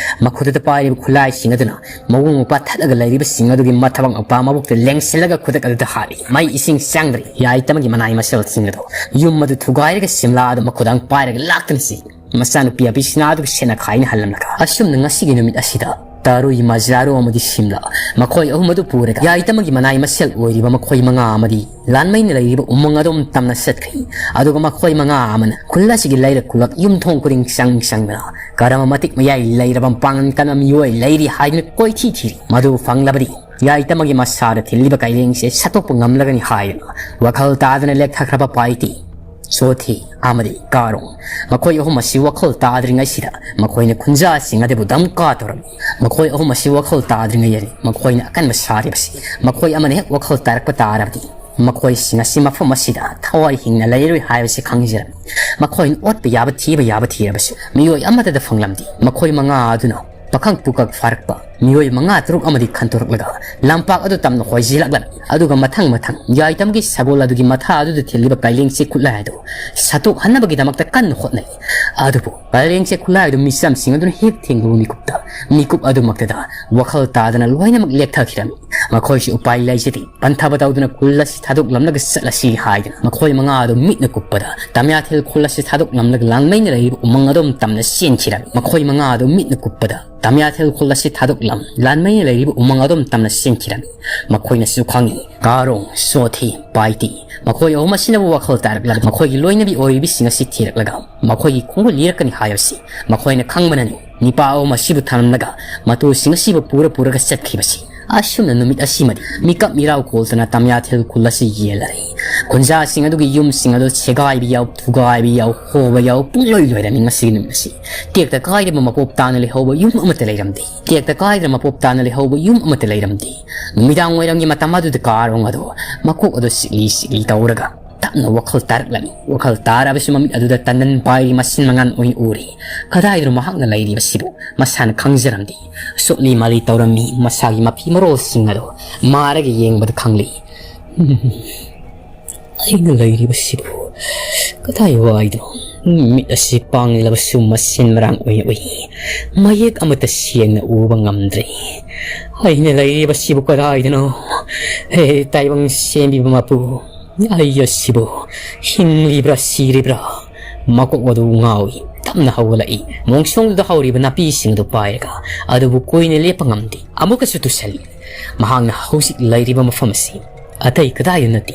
ꯃꯈꯨꯠꯇ ꯄꯥꯏꯔꯤꯕ ꯈꯨꯠꯂꯥꯏꯁꯤꯡ ꯑꯗꯨꯅ ꯃꯕꯨꯡ ꯃꯧꯄ꯭ꯋꯥ ꯊꯠꯂꯒ ꯂꯩꯔꯤꯕꯁꯤꯡ ꯑꯗꯨꯒꯤ ꯃꯊꯕꯥꯛ ꯃꯄꯥ ꯃꯕꯨꯛꯇ ꯂꯦꯡꯁꯤꯜꯂꯒ ꯈꯨꯗꯛ ꯑꯗꯨꯗ ꯍꯥꯠꯂꯤ꯫ ꯃꯩ ꯏꯁꯤꯡ ꯆꯪꯗ꯭ꯔꯤ꯫ ꯌꯥꯏꯇꯃꯒꯤ ꯃꯅꯥꯏ ꯃꯁꯤꯜꯁꯤꯡ ꯑꯗꯨ ꯌꯨꯝ ꯑꯗꯨ ꯊꯨꯒꯥꯏꯔꯒ ꯁꯤꯝꯂꯥ ꯑꯗꯨ ꯃꯈꯨꯗꯥꯡ ꯄꯥꯏꯔꯒ ꯂꯥꯛꯇꯨꯅ ꯆꯦꯜꯂꯤ꯫ ꯃꯆꯥꯅꯨꯄꯤ ꯑꯕꯤꯁꯅꯥ ꯑꯗꯨꯒ ꯁꯦꯟꯅꯈꯥꯏꯅ ꯍꯜꯂꯝꯂꯒ ꯑꯁꯨꯝꯅ ꯉꯁꯤꯒꯤ ꯅꯨꯃꯤꯠ ꯑꯁꯤꯗ ꯇꯥꯔꯨꯏ, ꯃꯖꯥꯔꯣ ꯑꯃꯗꯤ ꯁꯤꯝꯂꯥ ꯃꯈꯣꯏ ꯑꯍꯨꯝ ꯑꯗꯨ ꯄꯨꯔꯒ ꯌꯥꯏꯇꯃꯒꯤ ꯃꯅꯥꯏ ꯃꯁꯦꯜ ꯑꯣꯏꯔꯤꯕ ꯃꯈꯣꯏ ꯃꯉꯥ ꯑꯃꯗꯤ ꯂꯥꯟꯃꯩꯅ ꯂꯩꯔꯤꯕ ꯎꯃꯪ ꯑꯗꯣꯝ ꯇꯝꯅ ꯆꯠꯈ꯭ꯔꯤ꯫ ꯑꯗꯨꯒ ꯃꯈꯣꯏ ꯃꯉꯥ ꯑꯃꯅ ꯈꯨꯜ ꯑꯁꯤꯒꯤ ꯂꯩꯔꯛ ꯈꯨꯜꯂꯛ ꯌꯨꯝꯊꯣꯡ ꯈꯨꯗꯤꯡ ꯆꯪ ꯆꯪꯗꯨꯅ ꯀꯔꯝꯕ ꯃꯇꯤꯛ ꯃꯌꯥꯏ ꯂꯩꯔꯕ ꯃꯄꯥꯡꯒꯜ ꯀꯟꯕ ꯃꯤꯑꯣꯏ ꯂꯩꯔꯤ ꯍꯥꯏꯗꯨꯅ ꯀꯣꯏꯊꯤ ꯊꯤꯔꯤ꯫ ꯃꯗꯨ ꯐꯪꯂꯕꯗꯤ ꯌꯥꯏꯇꯃꯒꯤ ꯃꯁꯥꯗ ꯊꯤꯜꯂꯤꯕ ꯀꯥꯏꯂꯦꯡꯁꯦ ꯁꯠꯇꯣꯛꯄ ꯉꯝꯂꯒꯅꯤ ꯍꯥꯏꯗꯨꯅ ꯋꯥꯈꯜ ꯇꯥꯗꯅ ꯂꯦꯛꯊꯈ꯭ꯔꯕ ꯄꯥꯏꯇꯤ, ꯁꯣꯊꯤ ꯑꯃꯗꯤ ꯀꯥꯔꯣꯡ, ꯃꯈꯣꯏ ꯑꯍꯨꯝ ꯑꯁꯤ ꯋꯥꯈꯜ ꯇꯥꯗ꯭ꯔꯤꯉꯩꯁꯤꯗ ꯃꯈꯣꯏꯅ ꯈꯨꯟꯖꯥꯁꯤꯡ ꯑꯗꯨꯕꯨ ꯗꯝꯀꯥ ꯇꯧꯔꯝꯃꯤ꯫ ꯃꯈꯣꯏ ꯑꯍꯨꯝ ꯑꯁꯤ ꯋꯥꯈꯜ ꯇꯥꯗ꯭ꯔꯤꯉꯩꯗꯅꯤ ꯃꯈꯣꯏꯅ ꯑꯀꯟꯕ ꯁꯥꯔꯤꯕꯁꯤ꯫ ꯃꯈꯣꯏ ꯑꯃꯅ ꯍꯦꯛ ꯋꯥꯈꯜ ꯇꯥꯔꯛꯄ ꯇꯥꯔꯕꯗꯤ ꯃꯈꯣꯏꯁꯤꯡ ꯑꯁꯤ ꯃꯐꯝ ꯑꯁꯤꯗ ꯊꯋꯥꯏ ꯍꯤꯡꯅ ꯂꯩꯔꯣꯏ ꯍꯥꯏꯕꯁꯤ ꯈꯪꯖꯔꯝꯃꯤ꯫ ꯃꯈꯣꯏꯅ ꯑꯣꯠꯄ ꯌꯥꯕ ꯊꯤꯕ ꯌꯥꯕ ꯊꯤꯔꯕꯁꯨ ꯃꯤꯑꯣꯏ ꯑꯃꯠꯇꯗ ꯐꯪꯂꯝꯗꯦ꯫ ꯃꯈꯣꯏ ꯃꯉꯥ ꯑꯗꯨꯅ ꯄꯥꯈꯪ ꯄꯨꯀꯛ ꯐꯥꯔꯛꯄ ꯃꯤꯑꯣꯏ ꯃꯉꯥ ꯇꯔꯨꯛ ꯑꯃꯗꯤ ꯈꯟꯗꯣꯔꯛꯂꯒ ꯂꯝꯄꯥꯛ ꯑꯗꯨ ꯇꯝꯅ ꯍꯣꯏꯖꯤꯜꯂꯛꯂꯝꯃꯤ꯫ ꯑꯗꯨꯒ ꯃꯊꯪ ꯃꯊꯪ ꯌꯥꯏꯇꯝꯒꯤ ꯁꯒꯣꯜ ꯑꯗꯨꯒꯤ ꯃꯊꯥ ꯑꯗꯨꯗ ꯊꯤꯜꯂꯤꯕ ꯀꯥꯏꯂꯦꯡꯁꯦ ꯈꯨꯠꯂꯥꯏ ꯑꯗꯨ ꯁꯠꯇꯣꯛꯍꯟꯅꯕꯒꯤꯗꯃꯛꯇ ꯀꯟꯅ ꯍꯣꯠꯅꯩ꯫ ꯑꯗꯨꯕꯨ ꯀꯥꯏꯂꯦꯡꯁꯦ ꯈꯨꯠꯂꯥꯏ ꯑꯗꯨ ꯃꯤꯆꯝꯁꯤꯡ ꯑꯗꯨꯅ ꯍꯦꯛ ꯊꯦꯡꯂꯨꯕ ꯃꯤꯀꯨꯞꯇ ꯃꯤꯀꯨꯞ ꯑꯗꯨꯃꯛꯇꯗ ꯋꯥꯈꯜ ꯇꯥꯗꯅ ꯂꯣꯏꯅꯃꯛ ꯂꯦꯛꯊꯈꯤꯔꯝꯃꯤ꯫ ꯃꯈꯣꯏꯁꯨ ꯎꯄꯥꯏ ꯂꯩꯖꯗꯦ, ꯄꯟꯊꯕ ꯇꯧꯗꯨꯅ ꯈꯨꯜ ꯑꯁꯤ ꯊꯥꯗꯣꯛꯂꯝꯂꯒ ꯆꯠꯂꯁꯤ ꯍꯥꯏꯗꯨꯅ ꯃꯈꯣꯏ ꯃꯉꯥ ꯑꯗꯨ ꯃꯤꯠꯅ ꯀꯨꯞꯄꯗ ꯇꯃꯌꯥꯊꯦꯜ ꯈꯨꯜ ꯑꯁꯤ ꯊꯥꯗꯣꯛꯂꯝꯂꯒ ꯂꯥꯟꯃꯩꯅ ꯂꯩꯔꯤꯕ ꯎꯃꯪ ꯑꯗꯣꯝ ꯇꯝꯅ ꯆꯦꯟꯈꯤꯔꯝꯃꯤ꯫ ꯃꯈꯣꯏ ꯃꯉꯥ ꯑꯗꯨ ꯃꯤꯠꯅ ꯀꯨꯞꯄꯗ ꯇꯃꯌꯥꯊꯦꯜ ꯈꯨꯜ ꯑꯁꯤ ꯊꯥꯗꯣꯛꯂꯝ ꯂꯥꯟꯃꯩꯅ ꯂꯩꯔꯤꯕ ꯎꯃꯪ ꯑꯗꯣꯝ ꯇꯝꯅ ꯆꯦꯟꯈꯤꯔꯝꯃꯤ꯫ ꯃꯈꯣꯏꯅꯁꯨ ꯈꯪꯏ, ꯀꯥꯔꯣꯡ, ꯁꯣꯊꯤ, ꯄꯥꯏꯇꯤ, ꯃꯈꯣꯏ ꯑꯍꯨꯝ ꯑꯁꯤꯅꯕꯨ ꯋꯥꯈꯜ ꯇꯥꯔꯛꯂꯒ ꯃꯈꯣꯏꯒꯤ ꯂꯣꯏꯅꯕꯤ ꯑꯣꯏꯔꯤꯕꯁꯤꯡ ꯑꯁꯤ ꯊꯤꯔꯛꯂꯒ ꯃꯈꯣꯏꯒꯤ ꯈꯣꯡꯒꯨꯜ ꯂꯤꯔꯛꯀꯅꯤ ꯍꯥꯏꯕꯁꯤ ꯃꯈꯣꯏꯅ ꯈꯪꯕꯅꯅꯤ꯫ ꯅꯤꯄꯥ ꯑꯍꯨꯝ ꯑꯁꯤꯕꯨ ꯊꯝꯂꯝꯂꯒ ꯃꯇꯨꯁꯤꯡ ꯑꯁꯤꯕꯨ ꯄꯨꯔ ꯄꯨꯔꯒ ꯆꯠꯈꯤꯕꯁꯤ꯫ ꯑꯁꯨꯝꯅ ꯅꯨꯃꯤꯠ ꯑꯁꯤꯃꯗꯤ ꯃꯤꯀꯞ ꯃꯤꯔꯥꯎ ꯀꯣꯜꯗꯅ ꯇꯃꯌꯥꯊꯦꯜ ꯈꯨꯜ ꯑꯁꯤ ꯌꯦꯜꯂꯔꯦ꯫ ꯈꯨꯟꯖꯥꯁꯤꯡ ꯑꯗꯨꯒꯤ ꯌꯨꯝꯁꯤꯡ ꯑꯗꯨ ꯁꯦꯒꯥꯏꯕ ꯌꯥꯎ, ꯊꯨꯒꯥꯏꯕ ꯌꯥꯎ, ꯍꯣꯕ ꯌꯥꯎ, ꯄꯨꯡꯂꯣꯏ ꯂꯣꯏꯔꯝꯃꯤ ꯉꯁꯤꯒꯤ ꯅꯨꯃꯤꯠ ꯑꯁꯤ꯫ ꯇꯦꯛꯇ ꯀꯥꯏꯗꯕ ꯃꯄꯣꯞ ꯇꯥꯅ ꯂꯩꯍꯧꯕ ꯌꯨꯝ ꯑꯃꯠꯇ ꯂꯩꯔꯝꯗꯦ꯫ ꯇꯦꯛꯇ ꯀꯥꯏꯗꯅ ꯃꯄꯣꯞ ꯇꯥꯅ ꯂꯩꯍꯧꯕ ꯌꯨꯝ ꯑꯃꯠꯇ ꯂꯩꯔꯝꯗꯦ꯫ ꯅꯨꯃꯤꯗꯥꯡ ꯋꯥꯏꯔꯝꯒꯤ ꯃꯇꯝ ꯑꯗꯨꯗ ꯀꯥꯔꯣꯡ ꯑꯗꯨ ꯃꯀꯣꯛ ꯑꯗꯨ ꯁꯤꯛꯂꯤ ꯁꯤꯛꯂꯤ ꯇꯧꯔꯒ ꯇꯞꯅ ꯋꯥꯈꯜ ꯇꯥꯔꯛꯂꯝꯃꯤ꯫ ꯋꯥꯈꯜ ꯇꯥꯔꯕꯁꯨ ꯃꯃꯤꯠ ꯑꯗꯨꯗ ꯇꯟꯗꯟ ꯄꯥꯏꯔꯤ ꯃꯁꯤꯟ ꯃꯉꯥꯟ ꯑꯣꯏꯅ ꯎꯔꯤ꯫ ꯀꯗꯥꯏꯗꯅꯣ ꯃꯍꯥꯛꯅ ꯂꯩꯔꯤꯕꯁꯤꯕꯨ ꯃꯁꯥꯅ ꯈꯪꯖꯔꯝꯗꯦ꯫ ꯁꯣꯠꯂꯤ ꯃꯥꯂꯤ ꯇꯧꯔꯝꯃꯤ꯫ ꯃꯁꯥꯒꯤ ꯃꯐꯤ ꯃꯔꯣꯜꯁꯤꯡ ꯑꯗꯨ ꯃꯥꯔꯒ ꯌꯦꯡꯕꯗ ꯈꯪꯂꯤ꯫ ꯑꯩꯅ ꯂꯩꯔꯤꯕꯁꯤꯕꯨ ꯀꯗꯥꯏ ꯋꯥꯏꯗꯅꯣ? ꯃꯤꯠ ꯑꯁꯤ ꯄꯥꯡꯂꯕꯁꯨ ꯃꯁꯤꯟ ꯃꯔꯥꯡ ꯑꯣꯏꯅ ꯎꯏ꯫ ꯃꯌꯦꯛ ꯑꯃꯠꯇ ꯁꯦꯡꯅ ꯎꯕ ꯉꯝꯗ꯭ꯔꯦ꯫ ꯑꯩꯅ ꯂꯩꯔꯤꯕꯁꯤꯕꯨ ꯀꯗꯥꯏꯗꯅꯣ? ꯍꯦ ꯇꯥꯏꯕꯪ ꯁꯦꯝꯕꯤꯕ ꯃꯄꯨ, ꯑꯩ ꯑꯁꯤꯕꯨ ꯍꯤꯡꯂꯤꯕ꯭ꯔꯥ ꯁꯤꯔꯤꯕ꯭ꯔꯥ? ꯃꯀꯣꯛ ꯑꯗꯨ ꯉꯥꯎꯏ꯫ ꯇꯞꯅ ꯍꯧꯒꯠꯂꯛꯏ꯫ ꯃꯣꯡꯁꯣꯡꯗꯨꯗ ꯍꯧꯔꯤꯕ ꯅꯥꯄꯤꯁꯤꯡ ꯑꯗꯨ ꯄꯥꯏꯔꯒ ꯑꯗꯨꯕꯨ ꯀꯨꯏꯅ ꯂꯦꯞꯄ ꯉꯝꯗꯦ꯫ ꯑꯃꯨꯛꯀꯁꯨ ꯇꯨꯁꯜꯂꯤ꯫ ꯃꯍꯥꯛꯅ ꯍꯧꯖꯤꯛ ꯂꯩꯔꯤꯕ ꯃꯐꯝ ꯑꯁꯤ ꯑꯇꯩ ꯀꯗꯥꯏꯗ ꯅꯠꯇꯦ꯫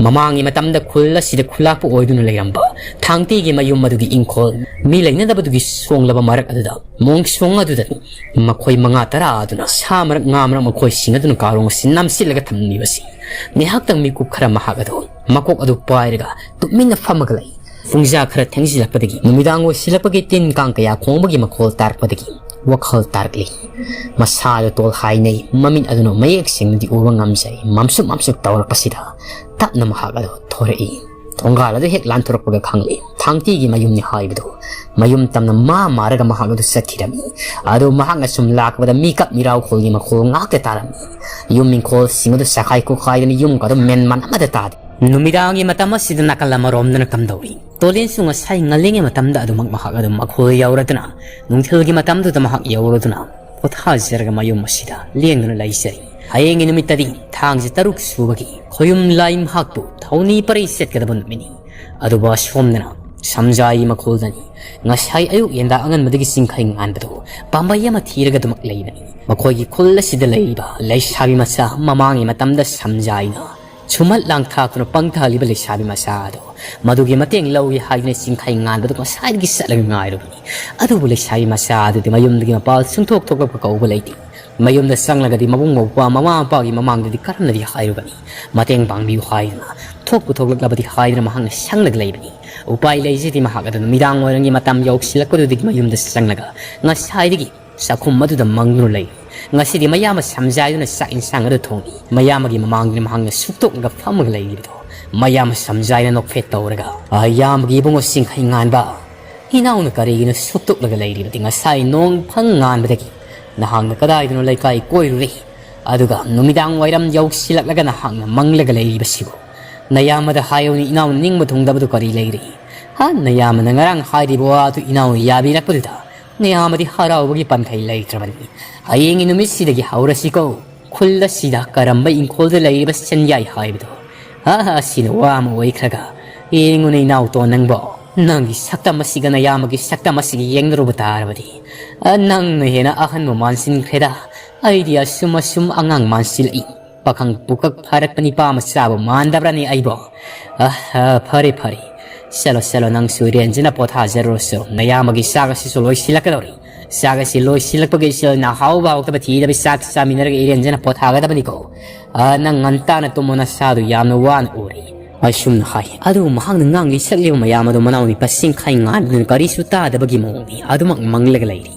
ꯃꯃꯥꯡꯒꯤ ꯃꯇꯝꯗ ꯈꯨꯜ ꯑꯁꯤꯗ ꯈꯨꯂꯥꯛꯄ ꯑꯣꯏꯗꯨꯅ ꯂꯩꯔꯝꯕ ꯊꯥꯡꯇꯤꯒꯤ ꯃꯌꯨꯝ ꯑꯗꯨꯒꯤ ꯏꯪꯈꯣꯜ, ꯃꯤ ꯂꯩꯅꯗꯕꯗꯨꯒꯤ ꯁꯣꯡꯂꯕ ꯃꯔꯛ ꯑꯗꯨꯗ, ꯃꯣꯡꯁꯣꯡ ꯑꯗꯨꯗ ꯃꯈꯣꯏ ꯃꯉꯥ ꯇꯔꯥ ꯑꯗꯨꯅ ꯁꯥ ꯃꯔꯛ, ꯉꯥ ꯃꯔꯛ ꯃꯈꯣꯏꯁꯤꯡ ꯑꯗꯨꯅ ꯀꯥꯔꯣꯡ ꯑꯁꯤ ꯅꯝꯁꯤꯜꯂꯒ ꯊꯝꯂꯤꯕꯁꯤ꯫ ꯉꯥꯏꯍꯥꯛꯇꯪ ꯃꯤꯀꯨꯞ ꯈꯔ ꯃꯍꯥꯛ ꯑꯗꯨ ꯃꯀꯣꯛ ꯑꯗꯨ ꯄꯥꯏꯔꯒ ꯇꯨꯃꯤꯟꯅ ꯐꯝꯃꯒ ꯂꯩ꯫ ꯄꯨꯡꯖꯥ ꯈꯔ ꯊꯦꯡꯖꯤꯜꯂꯛꯄꯗꯒꯤ, ꯅꯨꯃꯤꯗꯥꯡ ꯑꯣꯏꯁꯤꯜꯂꯛꯄꯒꯤ ꯇꯤꯟ ꯀꯥꯡ ꯀꯌꯥ ꯈꯣꯡꯕꯒꯤ ꯃꯈꯣꯜ ꯇꯥꯔꯛꯄꯗꯒꯤ ꯋꯥꯈꯜ ꯇꯥꯔꯛꯂꯤ꯫ ꯃꯁꯥꯗꯨ ꯇꯣꯜ ꯍꯥꯏꯅꯩ, ꯃꯃꯤꯠ ꯑꯗꯨꯅ ꯃꯌꯦꯛ ꯁꯦꯡꯅꯗꯤ ꯎꯕ ꯉꯝꯖꯩ꯫ ꯃꯝꯁꯨ ꯃꯝꯁꯨ ꯇꯧꯔꯛꯄꯁꯤꯗ ꯇꯞꯅ ꯃꯍꯥꯛ ꯑꯗꯨ ꯊꯣꯔꯛꯏ꯫ ꯊꯣꯡꯒꯥꯜ ꯑꯗꯨ ꯍꯦꯛ ꯂꯥꯟꯊꯣꯔꯛꯄꯒ ꯈꯪꯂꯦ, ꯊꯥꯡꯇꯤꯒꯤ ꯃꯌꯨꯝꯅꯤ ꯍꯥꯏꯕꯗꯨ꯫ ꯃꯌꯨꯝ ꯇꯝꯅ ꯃꯥ ꯃꯥꯔꯒ ꯃꯍꯥꯛ ꯑꯗꯨ ꯆꯠꯈꯤꯔꯝꯃꯤ꯫ ꯑꯗꯨ ꯃꯍꯥꯛꯅ ꯁꯨꯝ ꯂꯥꯛꯄꯗ ꯃꯤꯀꯞ ꯃꯤꯔꯥꯎꯈꯣꯜꯒꯤ ꯃꯈꯣꯜ ꯉꯥꯛꯇ ꯇꯥꯔꯝꯃꯤ꯫ ꯌꯨꯝ ꯏꯪꯈꯣꯜꯁꯤꯡ ꯑꯗꯨ ꯆꯈꯥꯏ ꯈꯣꯈꯥꯏꯗꯅ ꯌꯨꯝꯒ ꯑꯗꯨ ꯃꯦꯟ ꯃꯥꯟ ꯑꯃꯠꯇ ꯇꯥꯗꯦ꯫ ꯅꯨꯃꯤꯗꯥꯡꯒꯤ ꯃꯇꯝ ꯑꯁꯤꯗ ꯅꯥꯀꯜ ꯑꯃꯔꯣꯝꯗꯅ ꯀꯝꯗꯧꯔꯤ? ꯇꯣꯂꯤꯟꯁꯨ ꯉꯁꯥꯏ ꯉꯜꯂꯤꯉꯩ ꯃꯇꯝꯗ ꯑꯗꯨꯃꯛ ꯃꯍꯥꯛ ꯑꯗꯨꯝ ꯃꯈꯣꯜ ꯌꯧꯔꯗꯨꯅ, ꯅꯨꯡꯊꯤꯜꯒꯤ ꯃꯇꯝꯗꯨꯗ ꯃꯍꯥꯛ ꯌꯧꯔꯗꯨꯅ, ꯄꯣꯊꯥꯖꯔꯒ ꯃꯌꯨꯝ ꯑꯁꯤꯗ ꯂꯦꯡꯗꯨꯅ ꯂꯩꯖꯔꯤ꯫ ꯍꯌꯦꯡꯒꯤ ꯅꯨꯃꯤꯠꯇꯗꯤ ꯊꯥꯡꯖ ꯇꯔꯨꯛ ꯁꯨꯕꯒꯤ ꯈꯣꯌꯨꯝ ꯂꯥꯏ ꯃꯍꯥꯛꯄꯨ ꯊꯧꯅꯤ ꯄꯔꯤ ꯆꯠꯀꯗꯕ ꯅꯨꯃꯤꯠꯅꯤ꯫ ꯑꯗꯨꯕꯨ ꯑꯁꯣꯝꯗꯅ ꯁꯝꯖꯥꯏ ꯃꯈꯣꯜꯗꯅꯤ ꯉꯁꯥꯏ ꯑꯌꯨꯛ ꯌꯦꯟꯗꯥ ꯑꯉꯟꯕꯗꯒꯤ ꯆꯤꯡꯈꯩ ꯉꯥꯟꯕꯗꯨ ꯄꯥꯝꯕꯩ ꯑꯃ ꯊꯤꯔꯒ ꯑꯗꯨꯃꯛ ꯂꯩꯕꯅꯤ꯫ ꯃꯈꯣꯏꯒꯤ ꯈꯨꯜ ꯑꯁꯤꯗ ꯂꯩꯔꯤꯕ ꯂꯩꯁꯥꯕꯤ ꯃꯆꯥ ꯃꯃꯥꯡꯒꯤ ꯃꯇꯝꯗ ꯁꯝꯖꯥꯏꯅ ꯁꯨꯝꯍꯠ ꯂꯥꯡꯊꯥꯛꯇꯨꯅ ꯄꯪꯊꯍꯜꯂꯤꯕ ꯂꯩꯁꯥꯕꯤ ꯃꯆꯥ ꯑꯗꯣ, ꯃꯗꯨꯒꯤ ꯃꯇꯦꯡ ꯂꯧꯏ ꯍꯥꯏꯗꯨꯅ ꯆꯤꯡꯈꯩ ꯉꯥꯟꯕꯗꯨ ꯉꯁꯥꯏꯗꯒꯤ ꯆꯠꯂꯒ ꯉꯥꯏꯔꯨꯕꯅꯤ꯫ ꯑꯗꯨꯕꯨ ꯂꯩꯁꯥꯕꯤ ꯃꯆꯥ ꯑꯗꯨꯗꯤ ꯃꯌꯨꯝꯗꯒꯤ ꯃꯄꯥꯜ ꯁꯨꯡꯊꯣꯛ ꯊꯣꯛꯂꯛꯄ ꯀꯧꯕ ꯂꯩꯇꯦ꯫ ꯃꯌꯨꯝꯗ ꯆꯪꯂꯒꯗꯤ ꯃꯕꯨꯡ ꯃꯧꯄ꯭ꯋꯥ ꯃꯃꯥ ꯃꯄꯥꯒꯤ ꯃꯃꯥꯡꯗꯗꯤ ꯀꯔꯝꯅꯗꯤ ꯍꯥꯏꯔꯨꯒꯅꯤ? ꯃꯇꯦꯡ ꯄꯥꯡꯕꯤꯌꯨ ꯍꯥꯏꯗꯨꯅ ꯊꯣꯛꯄꯨ ꯊꯣꯛꯂꯛꯂꯕꯗꯤ ꯍꯥꯏꯗꯨꯅ ꯃꯍꯥꯛꯅ ꯁꯪꯂꯒ ꯂꯩꯕꯅꯤ꯫ ꯎꯄꯥꯏ ꯂꯩꯖꯗꯦ, ꯃꯍꯥꯛ ꯑꯗꯨ ꯅꯨꯃꯤꯗꯥꯡ ꯋꯥꯏꯔꯝꯒꯤ ꯃꯇꯝ ꯌꯧꯁꯤꯜꯂꯛꯄꯗꯨꯗꯒꯤ ꯃꯌꯨꯝꯗ ꯆꯪꯂꯒ ꯉꯁꯥꯏꯗꯒꯤ ꯆꯥꯛꯈꯨꯝ ꯑꯗꯨꯗ ꯃꯪꯗꯨꯅ ꯂꯩ꯫ ꯉꯁꯤꯗꯤ ꯃꯌꯥꯝꯕ ꯁꯝꯖꯥꯏꯗꯨꯅ ꯆꯥꯛ ꯏꯟꯁꯥꯡ ꯑꯗꯨ ꯊꯣꯡꯏ꯫ ꯃꯌꯥꯝꯕꯒꯤ ꯃꯃꯥꯡꯗ ꯃꯍꯥꯛꯅ ꯁꯨꯛꯇꯣꯛꯂꯒ ꯐꯝꯃꯒ ꯂꯩꯔꯤꯕꯗꯣ ꯃꯌꯥꯝꯕ ꯁꯝꯖꯥꯏꯅ ꯅꯣꯛꯐꯦꯠ ꯇꯧꯔꯒ, "ꯑ, ꯏꯌꯥꯝꯕꯒꯤ ꯏꯕꯨꯡꯉꯣ ꯆꯤꯡꯈꯩ ꯉꯥꯟꯕ, ꯏꯅꯥꯎꯅ ꯀꯔꯤꯒꯤꯅꯣ ꯁꯨꯛꯇꯣꯛꯂꯒ ꯂꯩꯔꯤꯕꯗꯤ? ꯉꯁꯥꯏ ꯅꯣꯡ ꯐꯪ ꯉꯥꯟꯕꯗꯒꯤ ꯅꯍꯥꯛꯅ ꯀꯗꯥꯏꯗꯅꯣ ꯂꯩꯀꯥꯏ ꯀꯣꯏꯔꯨꯔꯦ, ꯑꯗꯨꯒ ꯅꯨꯃꯤꯗꯥꯡ ꯋꯥꯏꯔꯝ ꯌꯧꯁꯤꯜꯂꯛꯂꯒ ꯅꯍꯥꯛꯅ ꯃꯪꯂꯒ ꯂꯩꯔꯤꯕꯁꯤꯕꯨ? ꯅꯌꯥꯝꯕꯗ ꯍꯥꯏꯌꯨꯅꯦ, ꯏꯅꯥꯎꯅ ꯅꯤꯡꯕ ꯊꯨꯡꯗꯕꯗꯨ ꯀꯔꯤ ꯂꯩꯔꯤ? ꯍꯥ, ꯅꯌꯥꯝꯕꯅ ꯉꯔꯥꯡ ꯍꯥꯏꯔꯤꯕ ꯋꯥꯗꯨ ꯏꯅꯥꯎꯅ ꯌꯥꯕꯤꯔꯛꯄꯗꯨꯗ ꯅꯌꯥꯝꯕꯗꯤ ꯍꯔꯥꯎꯕꯒꯤ ꯄꯟꯈꯩ ꯂꯩꯇ꯭ꯔꯕꯅꯤ꯫ ꯍꯌꯦꯡꯒꯤ ꯅꯨꯃꯤꯠꯁꯤꯗꯒꯤ ꯍꯧꯔꯁꯤꯀꯣ, ꯈꯨꯜ ꯑꯁꯤꯗ ꯀꯔꯝꯕ ꯏꯪꯈꯣꯜꯗ ꯂꯩꯔꯤꯕ ꯁꯦꯟꯌꯥꯏ ꯍꯥꯏꯕꯗꯣ꯫ ꯍꯥ, ꯍꯥ, ꯑꯁꯤꯅ ꯋꯥ ꯑꯃ ꯑꯣꯏꯈ꯭ꯔꯒ꯫ ꯌꯦꯡꯉꯨꯅꯦ ꯏꯅꯥꯎꯇꯣꯟ ꯅꯪꯕꯣ, ꯅꯪꯒꯤ ꯁꯛꯇꯝ ꯑꯁꯤꯒ ꯅꯌꯥꯝꯕꯒꯤ ꯁꯛꯇꯝ ꯑꯁꯤꯒ ꯌꯦꯡꯅꯔꯨꯕ ꯇꯥꯔꯕꯗꯤ, ꯑ, ꯅꯪꯅ ꯍꯦꯟꯅ ꯑꯍꯟꯕꯨ ꯃꯥꯟꯁꯤꯟꯈ꯭ꯔꯦꯗ꯫ ꯑꯩꯗꯤ ꯑꯁꯨꯝ ꯑꯁꯨꯝ ꯑꯉꯥꯡ ꯃꯥꯟꯁꯤꯜꯂꯛꯏ꯫ ꯄꯥꯈꯪ ꯄꯨꯀꯛ ꯐꯥꯔꯛꯄ ꯅꯤꯄꯥ ꯃꯆꯥꯕꯨ ꯃꯥꯟꯗꯕ꯭ꯔꯅꯦ ꯑꯩꯕꯣ? ꯑꯍ, ꯐꯔꯦ, ꯐꯔꯦ꯫ ꯆꯠꯂꯣ, ꯆꯠꯂꯣ, ꯅꯪꯁꯨ ꯏꯔꯦꯟꯖꯅ ꯄꯣꯊꯥꯖꯔꯨꯔꯁꯨ꯫ ꯅꯌꯥꯝꯕꯒꯤ ꯆꯥꯛ ꯑꯁꯤꯁꯨ ꯂꯣꯏꯁꯤꯜꯂꯛꯀꯗꯧꯔꯤ꯫ ꯆꯥꯛ ꯑꯁꯤ ꯂꯣꯏꯁꯤꯜꯂꯛꯄꯒ ꯏꯆꯦꯜꯅ ꯑꯍꯥꯎꯕ ꯍꯥꯎꯇꯕ ꯊꯤꯗꯕꯤ ꯆꯥꯛ ꯆꯥꯃꯤꯟꯅꯔꯒ ꯏꯔꯦꯟꯖꯅ ꯄꯣꯊꯥꯒꯗꯕꯅꯤꯀꯣ꯫ ꯑ, ꯅꯪ ꯉꯟꯇꯥꯅ ꯇꯨꯝꯃꯣ, ꯅꯁꯥꯗꯨ ꯌꯥꯝꯅ ꯋꯥꯅ ꯎꯔꯤ꯫ ꯑꯁꯨꯝꯅ ꯍꯥꯏ꯫ ꯑꯗꯨꯕꯨ ꯃꯍꯥꯛꯅ ꯉꯥꯡꯂꯤ ꯁꯛꯂꯤꯕ ꯃꯌꯥꯝ ꯑꯗꯨ ꯃꯅꯥꯎ ꯅꯤꯄꯥ ꯆꯤꯡꯈꯩ ꯉꯥꯟꯕꯗꯨꯅ ꯀꯔꯤꯁꯨ ꯇꯥꯗꯕꯒꯤ ꯃꯑꯣꯡꯅꯤ꯫ ꯑꯗꯨꯃꯛ ꯃꯪꯂꯒ ꯂꯩꯔꯤ꯫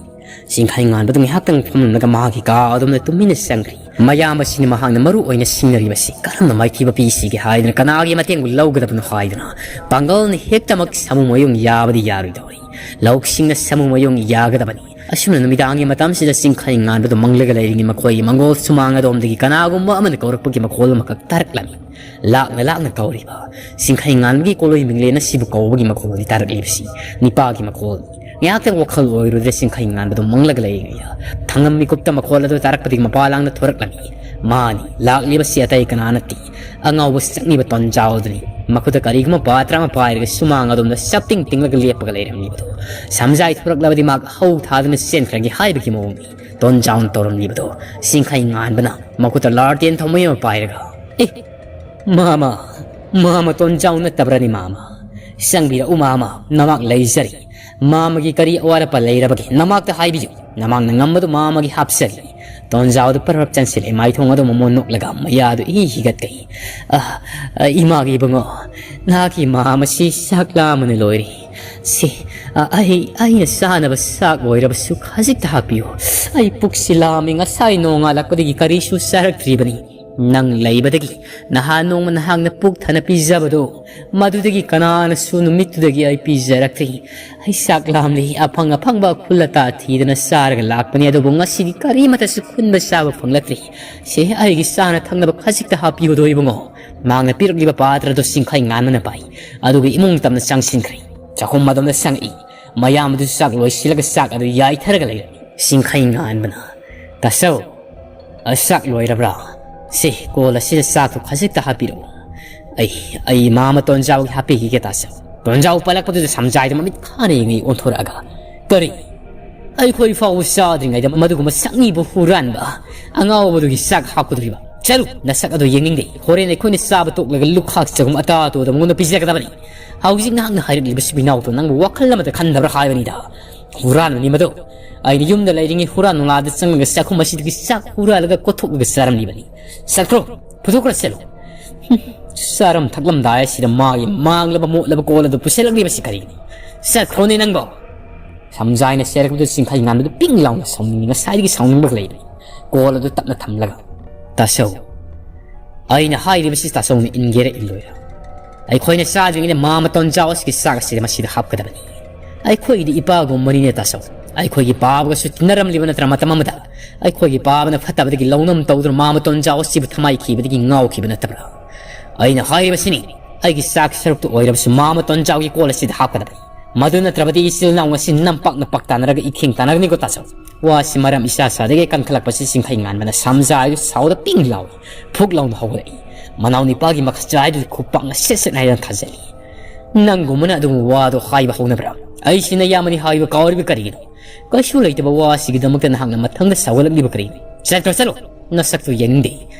ꯆꯤꯡꯈꯩ ꯉꯥꯟꯕꯗꯨ ꯉꯥꯏꯍꯥꯛꯇꯪ ꯐꯝꯂꯝꯂꯒ ꯃꯍꯥꯛꯀꯤ ꯀꯥ ꯑꯗꯨꯝꯅ ꯇꯨꯃꯤꯟꯅ ꯆꯪꯈ꯭ꯔꯤ꯫ ꯃꯌꯥꯝ ꯑꯁꯤꯅ ꯃꯍꯥꯛꯅ ꯃꯔꯨ ꯑꯣꯏꯅ ꯁꯤꯡꯅꯔꯤꯕꯁꯤ ꯀꯔꯝꯅ ꯃꯥꯏꯊꯤꯕ ꯄꯤꯁꯤꯒꯦ ꯍꯥꯏꯗꯨꯅ, ꯀꯅꯥꯒꯤ ꯃꯇꯦꯡꯕꯨ ꯂꯧꯒꯗꯕꯅꯣ ꯍꯥꯏꯗꯨꯅ, ꯄꯥꯡꯒꯜꯅ ꯍꯦꯛꯇꯃꯛ ꯁꯥꯃꯨ ꯃꯌꯨꯡ ꯌꯥꯕꯗꯤ ꯌꯥꯔꯣꯏꯗꯧꯔꯤ꯫ ꯂꯧꯁꯤꯡꯅ ꯁꯥꯃꯨ ꯃꯌꯨꯡ ꯌꯥꯒꯗꯕꯅꯤ꯫ ꯑꯁꯨꯝꯅ ꯅꯨꯃꯤꯗꯥꯡꯒꯤ ꯃꯇꯝꯁꯤꯗ ꯆꯤꯡꯈꯩ ꯉꯥꯟꯕꯗꯨ ꯃꯪꯂꯒ ꯂꯩꯔꯤꯉꯩ ꯃꯈꯣꯏꯒꯤ ꯃꯪꯒꯣꯜ ꯁꯨꯃꯥꯡ ꯑꯗꯣꯝꯗꯒꯤ ꯀꯅꯥꯒꯨꯝꯕ ꯑꯃꯅ ꯀꯧꯔꯛꯄꯒꯤ ꯃꯈꯣꯜ ꯑꯃꯈꯛ ꯇꯥꯔꯛꯂꯝꯃꯤ꯫ ꯂꯥꯛꯅ ꯂꯥꯛꯅ ꯀꯧꯔꯤꯕ ꯆꯤꯡꯈꯩ ꯉꯥꯟꯕꯒꯤ ꯀꯣꯂꯣꯏ ꯃꯤꯡꯂꯦꯟ ꯑꯁꯤꯕꯨ ꯀꯧꯕꯒꯤ ꯃꯈꯣꯜꯅꯤ ꯇꯥꯔꯛꯂꯤꯕꯁꯤ꯫ ꯅꯤꯄꯥꯒꯤ ꯃꯈꯣꯜꯅꯤ꯫ ꯉꯥꯏꯍꯥꯛꯇꯪ ꯋꯥꯈꯜ ꯑꯣꯏꯔꯨꯗ꯭ꯔꯦ ꯆꯤꯡꯈꯩ ꯉꯥꯟꯕꯗꯨ ꯃꯪꯂꯒ ꯂꯩꯔꯤꯉꯩꯗ꯫ ꯊꯥꯉꯝ ꯃꯤꯀꯨꯞꯇ ꯃꯈꯣꯜ ꯑꯗꯨ ꯇꯥꯔꯛꯄꯗꯒꯤ ꯃꯄꯥ ꯂꯥꯡꯅ ꯊꯣꯔꯛꯂꯝꯃꯤ꯫ ꯃꯥꯅꯤ, ꯂꯥꯛꯂꯤꯕꯁꯤ ꯑꯇꯩ ꯀꯅꯥ ꯅꯠꯇꯦ, ꯑꯉꯥꯎꯕ ꯁꯛꯅꯤꯕ ꯇꯣꯟꯖꯥꯎꯗꯨꯅꯤ꯫ ꯃꯈꯨꯠꯇ ꯀꯔꯤꯒꯨꯝꯕ ꯄꯥꯇ꯭ꯔ ꯑꯃ ꯄꯥꯏꯔꯒ ꯁꯨꯃꯥꯡ ꯑꯗꯣꯝꯗ ꯆꯞꯇꯤꯡ ꯇꯤꯡꯂꯒ ꯂꯦꯞꯄꯒ ꯂꯩꯔꯝꯂꯤꯕꯗꯨ꯫ ꯁꯝꯖꯥꯏ ꯊꯣꯔꯛꯂꯕꯗꯤ ꯃꯍꯥꯛ ꯍꯧ ꯊꯥꯗꯨꯅ ꯆꯦꯟꯈ꯭ꯔꯒꯦ ꯍꯥꯏꯕꯒꯤ ꯃꯑꯣꯡꯅꯤ ꯇꯣꯟꯖꯥꯎꯅ ꯇꯧꯔꯝꯂꯤꯕꯗꯨ꯫ ꯆꯤꯡꯈꯩ ꯉꯥꯟꯕꯅ ꯃꯈꯨꯠꯇ ꯂꯥꯔꯇꯦꯟ ꯊꯧꯃꯩ ꯑꯃ ꯄꯥꯏꯔꯒ, "ꯑꯦ, ꯃꯥꯃ, ꯃꯥꯃ ꯇꯣꯟꯖꯥꯎ ꯅꯠꯇꯕ꯭ꯔꯅꯤ ꯃꯥꯃ? ꯆꯪꯕꯤꯔꯛꯎ ꯃꯥꯃ, ꯅꯃꯥꯛ ꯂꯩꯖꯔꯤ꯫ ꯃꯥꯃꯒꯤ ꯀꯔꯤ ꯑꯋꯥꯠ ꯑꯄꯥ ꯂꯩꯔꯕꯒꯦ? ꯅꯃꯥꯛꯇ ꯍꯥꯏꯕꯤꯌꯨ꯫ ꯅꯃꯥꯛꯅ ꯉꯝꯕꯗꯨ ꯃꯥꯃꯒꯤ ꯍꯥꯞꯆꯒꯦ꯫" ꯇꯣꯟꯖꯥꯎꯗ ꯄꯔꯞ ꯆꯪꯁꯤꯜꯂꯦ, ꯃꯥꯏꯊꯣꯡ ꯑꯗꯨ ꯃꯃꯣꯟ ꯅꯣꯛꯂꯒ ꯃꯌꯥꯗꯨ ꯏꯍꯤ ꯍꯤꯒꯠꯀꯩ꯫ "ꯑ, ꯑ, ꯏꯃꯥꯒꯤ ꯏꯕꯨꯡꯉꯣ, ꯅꯍꯥꯛꯀꯤ ꯃꯥꯃꯁꯤ ꯆꯥꯛ ꯂꯥꯝꯕꯅ ꯂꯣꯏꯔꯦ꯫ ꯁꯤ, ꯑ, ꯑꯩ, ꯑꯩꯅ ꯆꯥꯅꯕ ꯆꯥꯛ ꯂꯣꯏꯔꯕꯁꯨ ꯈꯖꯤꯛꯇ ꯍꯥꯞꯄꯤꯌꯨ꯫ ꯑꯩ ꯄꯨꯛꯁꯤ ꯂꯥꯝꯃꯤ, ꯉꯁꯥꯏ ꯅꯣꯡꯉꯥꯜꯂꯛꯄꯗꯒꯤ ꯀꯔꯤꯁꯨ ꯆꯥꯔꯛꯇ꯭ꯔꯤꯕꯅꯤ꯫ ꯅꯪ ꯂꯩꯕꯗꯒꯤ ꯅꯍꯥꯟ ꯅꯣꯡꯃ ꯅꯍꯥꯛꯅ ꯄꯨꯛ ꯊꯟꯅ ꯄꯤꯖꯕꯗꯨ, ꯃꯗꯨꯗꯒꯤ ꯀꯅꯥꯅꯁꯨ ꯅꯨꯃꯤꯠꯇꯨꯗꯒꯤ ꯑꯩ ꯄꯤꯖꯔꯛꯇ꯭ꯔꯤ꯫ ꯑꯩ ꯆꯥꯛ ꯂꯥꯝꯂꯤ, ꯑꯐꯪ ꯑꯐꯪꯕ ꯑꯈꯨꯜ ꯑꯇꯥ ꯊꯤꯗꯅ ꯆꯥꯔꯒ ꯂꯥꯛꯄꯅꯤ, ꯑꯗꯨꯕꯨ ꯉꯁꯤꯗꯤ ꯀꯔꯤꯃꯠꯇꯁꯨ ꯈꯨꯟꯕ ꯆꯥꯕ ꯐꯪꯂꯛꯇ꯭ꯔꯤ꯫ ꯁꯦ, ꯑꯩꯒꯤ ꯆꯥꯅ ꯊꯛꯅꯕ ꯈꯖꯤꯛꯇ ꯍꯥꯞꯄꯤꯌꯨꯗꯣ ꯏꯕꯨꯡꯉꯣ꯫" ꯃꯍꯥꯛꯅ ꯄꯤꯔꯛꯂꯤꯕ ꯄꯥꯇ꯭ꯔꯗꯨ ꯆꯤꯡꯈꯩ ꯉꯥꯟꯕꯅ ꯄꯥꯏ꯫ ꯑꯗꯨꯒ ꯏꯃꯨꯡ ꯇꯝꯅ ꯆꯪꯁꯤꯟꯈ꯭ꯔꯦ꯫ ꯆꯥꯛꯈꯨꯝ ꯑꯗꯣꯝꯗ ꯆꯪꯉꯛꯏ꯫ ꯃꯌꯥꯝ ꯑꯗꯨ ꯆꯥꯛ ꯂꯣꯏꯁꯤꯜꯂꯒ ꯆꯥꯛ ꯑꯗꯨ ꯌꯥꯏꯊꯔꯒ ꯂꯩꯔꯝꯃꯤ꯫ ꯆꯤꯡꯈꯩ ꯉꯥꯟꯕꯅ, "ꯇꯥꯆꯧ, ꯑ, ꯆꯥꯛ ꯂꯣꯏꯔꯕ꯭ꯔꯥ? ꯁꯦ, ꯀꯣꯜ ꯑꯁꯤꯗ ꯆꯥꯛꯇꯨ ꯈꯖꯤꯛꯇ ꯍꯥꯞꯄꯤꯔꯛꯎ꯫ ꯑꯩ, ꯑꯩ ꯃꯥꯃ ꯇꯣꯟꯖꯥꯎꯒꯤ ꯍꯥꯞꯄꯤꯈꯤꯒꯦ ꯇꯥꯆꯧ꯫" ꯇꯣꯟꯖꯥꯎ ꯄꯜꯂꯛꯄꯗꯨꯗ ꯁꯝꯖꯥꯏꯗ ꯃꯃꯤꯠ ꯈꯥꯅ ꯌꯦꯡꯉꯤ ꯑꯣꯟꯊꯣꯔꯛꯑꯒ, "ꯀꯔꯤ? ꯑꯩꯈꯣꯏ ꯐꯥꯎꯕ ꯆꯥꯗ꯭ꯔꯤꯉꯩꯗ ꯃꯗꯨꯒꯨꯝꯕ ꯁꯛꯅꯤꯕ ꯍꯨꯔꯥꯟꯕ ꯑꯉꯥꯎꯕꯗꯨꯒꯤ ꯆꯥꯛ ꯍꯥꯞꯀꯗꯧꯔꯤꯕ? ꯆꯠꯂꯨ, ꯅꯁꯛ ꯑꯗꯨ ꯌꯦꯡꯅꯤꯡꯗꯦ꯫ ꯍꯣꯔꯦꯟ ꯑꯩꯈꯣꯏꯅ ꯆꯥꯕ ꯇꯣꯛꯂꯒ ꯂꯨꯈꯥꯛ ꯆꯒꯨꯝ ꯑꯇꯥ ꯑꯇꯣꯗ ꯃꯉꯣꯟꯗ ꯄꯤꯖꯒꯗꯕꯅꯤ꯫ ꯍꯧꯖꯤꯛ ꯅꯍꯥꯛꯅ ꯍꯥꯏꯔꯛꯂꯤꯕ ꯁꯤꯕꯤꯅꯥꯎꯗꯣ ꯅꯪꯕꯨ ꯋꯥꯈꯜ ꯑꯃꯗ ꯈꯟꯗꯕ꯭ꯔꯥ ꯍꯥꯏꯕꯅꯤꯗ꯫ ꯍꯨꯔꯥꯟꯕꯅꯤ ꯃꯗꯨ꯫ ꯑꯩꯅ ꯌꯨꯝꯗ ꯂꯩꯔꯤꯉꯩ ꯍꯨꯔꯥꯟ ꯅꯨꯡꯂꯥꯗ ꯆꯪꯂꯒ ꯆꯥꯛꯈꯨꯝ ꯑꯁꯤꯗꯒꯤ ꯆꯥꯛ ꯍꯨꯔꯥꯜꯂꯒ ꯀꯣꯠꯊꯣꯛꯂꯒ ꯆꯥꯔꯝꯂꯤꯕꯅꯤ꯫ ꯆꯠꯈ꯭ꯔꯣ, ꯄꯨꯊꯣꯛꯈ꯭ꯔ ꯆꯠꯂꯨ꯫ ꯆꯥꯔꯝ ꯊꯛꯂꯝꯗꯥꯏ ꯑꯁꯤꯗ ꯃꯥꯒꯤ ꯃꯥꯡꯂꯕ ꯃꯣꯠꯂꯕ ꯀꯣꯜ ꯑꯗꯨ ꯄꯨꯁꯤꯜꯂꯛꯂꯤꯕꯁꯤ ꯀꯔꯤꯒꯤꯅꯤ? ꯆꯠꯈ꯭ꯔꯣꯅꯦ ꯅꯪꯕꯣ!" ꯁꯝꯖꯥꯏꯅ ꯆꯦꯔꯛꯄꯗꯨ ꯆꯤꯡꯈꯩ ꯉꯥꯟꯕꯗꯨ ꯄꯤꯡ ꯂꯥꯎꯅ ꯁꯥꯎꯅꯤꯡꯉꯤ꯫ ꯉꯁꯥꯏꯗꯒꯤ ꯁꯥꯎꯅꯤꯡꯕꯒ ꯂꯩꯕꯅꯤ꯫ ꯀꯣꯜ ꯑꯗꯨ ꯇꯞꯅ ꯊꯝꯂꯒ, "ꯇꯥꯆꯧ, ꯑꯩꯅ ꯍꯥꯏꯔꯤꯕꯁꯤ ꯇꯥꯆꯧꯅ ꯏꯟꯒꯦꯔꯥ ꯏꯜꯂꯣꯏꯔꯥ? ꯑꯩꯈꯣꯏꯅ ꯆꯥꯗ꯭ꯔꯤꯉꯩꯗ ꯃꯥꯃ ꯇꯣꯟꯖꯥꯎ ꯑꯁꯤꯒꯤ ꯆꯥꯛ ꯑꯁꯤꯗ ꯃꯁꯤꯗ ꯍꯥꯞꯀꯗꯕꯅꯤ꯫ ꯑꯩꯈꯣꯏꯒꯤꯗꯤ ꯏꯄꯥꯒꯨꯝꯕꯅꯤꯅꯦ ꯇꯥꯆꯧ꯫ ꯑꯩꯈꯣꯏꯒꯤ ꯄꯥꯕꯒꯁꯨ ꯇꯤꯟꯅꯔꯝꯂꯤꯕ ꯅꯠꯇ꯭ꯔ? ꯃꯇꯝ ꯑꯃꯗ ꯑꯩꯈꯣꯏꯒꯤ ꯄꯥꯕꯅ ꯐꯠꯇꯕꯗꯒꯤ ꯂꯧꯅꯝ ꯇꯧꯗꯨꯅ ꯃꯥꯃ ꯇꯣꯟꯖꯥꯎ ꯑꯁꯤꯕꯨ ꯊꯃꯥꯏꯈꯤꯕꯗꯒꯤ ꯉꯥꯎꯈꯤꯕ ꯅꯠꯇꯕ꯭ꯔꯥ? ꯑꯩꯅ ꯍꯥꯏꯔꯤꯕꯁꯤꯅꯤ, ꯑꯩꯒꯤ ꯆꯥꯛ ꯁꯔꯨꯛꯇ ꯑꯣꯏꯔꯕꯁꯨ ꯃꯥꯃ ꯇꯣꯟꯖꯥꯎꯒꯤ ꯀꯣꯜ ꯑꯁꯤꯗ ꯍꯥꯞꯀꯗꯕꯅꯤ꯫ ꯃꯗꯨ ꯅꯠꯇ꯭ꯔꯕꯗꯤ ꯏꯆꯤꯜ ꯏꯅꯥꯎ ꯉꯁꯤ ꯅꯝꯄꯥꯛ ꯅꯄꯥꯛ ꯇꯥꯟꯅꯔꯒ ꯏꯈꯦꯡ ꯇꯥꯟꯅꯒꯅꯤꯀꯣ ꯇꯥꯖꯧ꯫ ꯋꯥꯁꯤ ꯃꯔꯝ ꯏꯆꯥ ꯆꯥꯗꯒꯤ ꯀꯟꯈꯠꯂꯛꯄꯁꯤ ꯆꯤꯡꯈꯩ ꯉꯥꯟꯕꯅ ꯁꯝꯖꯥꯏꯗꯨ ꯁꯥꯎꯗ ꯄꯤꯡ ꯂꯥꯎꯏ꯫ ꯐꯨꯛ ꯂꯥꯎꯅ ꯍꯧꯒꯠꯂꯛꯏ꯫ ꯃꯅꯥꯎ ꯅꯤꯄꯥꯒꯤ ꯃꯈꯆꯥꯏꯗꯨ ꯈꯨꯄꯥꯛꯅ ꯁꯦꯠ ꯁꯦꯠ ꯍꯥꯏꯗꯅ ꯊꯥꯖꯤꯜꯂꯤ꯫ ꯅꯪꯒꯨꯝꯕꯅ ꯑꯗꯨꯒꯨꯝꯕ ꯋꯥꯗꯣ ꯍꯥꯏꯕ ꯍꯧꯅꯕ꯭ꯔꯥ? ꯑꯩꯁꯤ ꯅꯌꯥꯝꯕꯅꯤ ꯍꯥꯏꯕ ꯀꯥꯎꯔꯤꯕ ꯀꯔꯤꯒꯤꯅꯣ? ꯀꯩꯁꯨ ꯂꯩꯇꯕ ꯋꯥꯁꯤꯒꯤꯗꯃꯛꯇ ꯅꯍꯥꯛꯅ ꯃꯊꯪꯗ ꯁꯥꯎꯒꯠꯂꯛꯂꯤꯕ ꯀꯔꯤꯅꯣ? ꯆꯠꯈ꯭ꯔꯣ, ꯆꯠꯂꯣ꯫ ꯅꯁꯛꯇꯨ ꯌꯦꯡꯅꯤꯡꯗꯦ꯫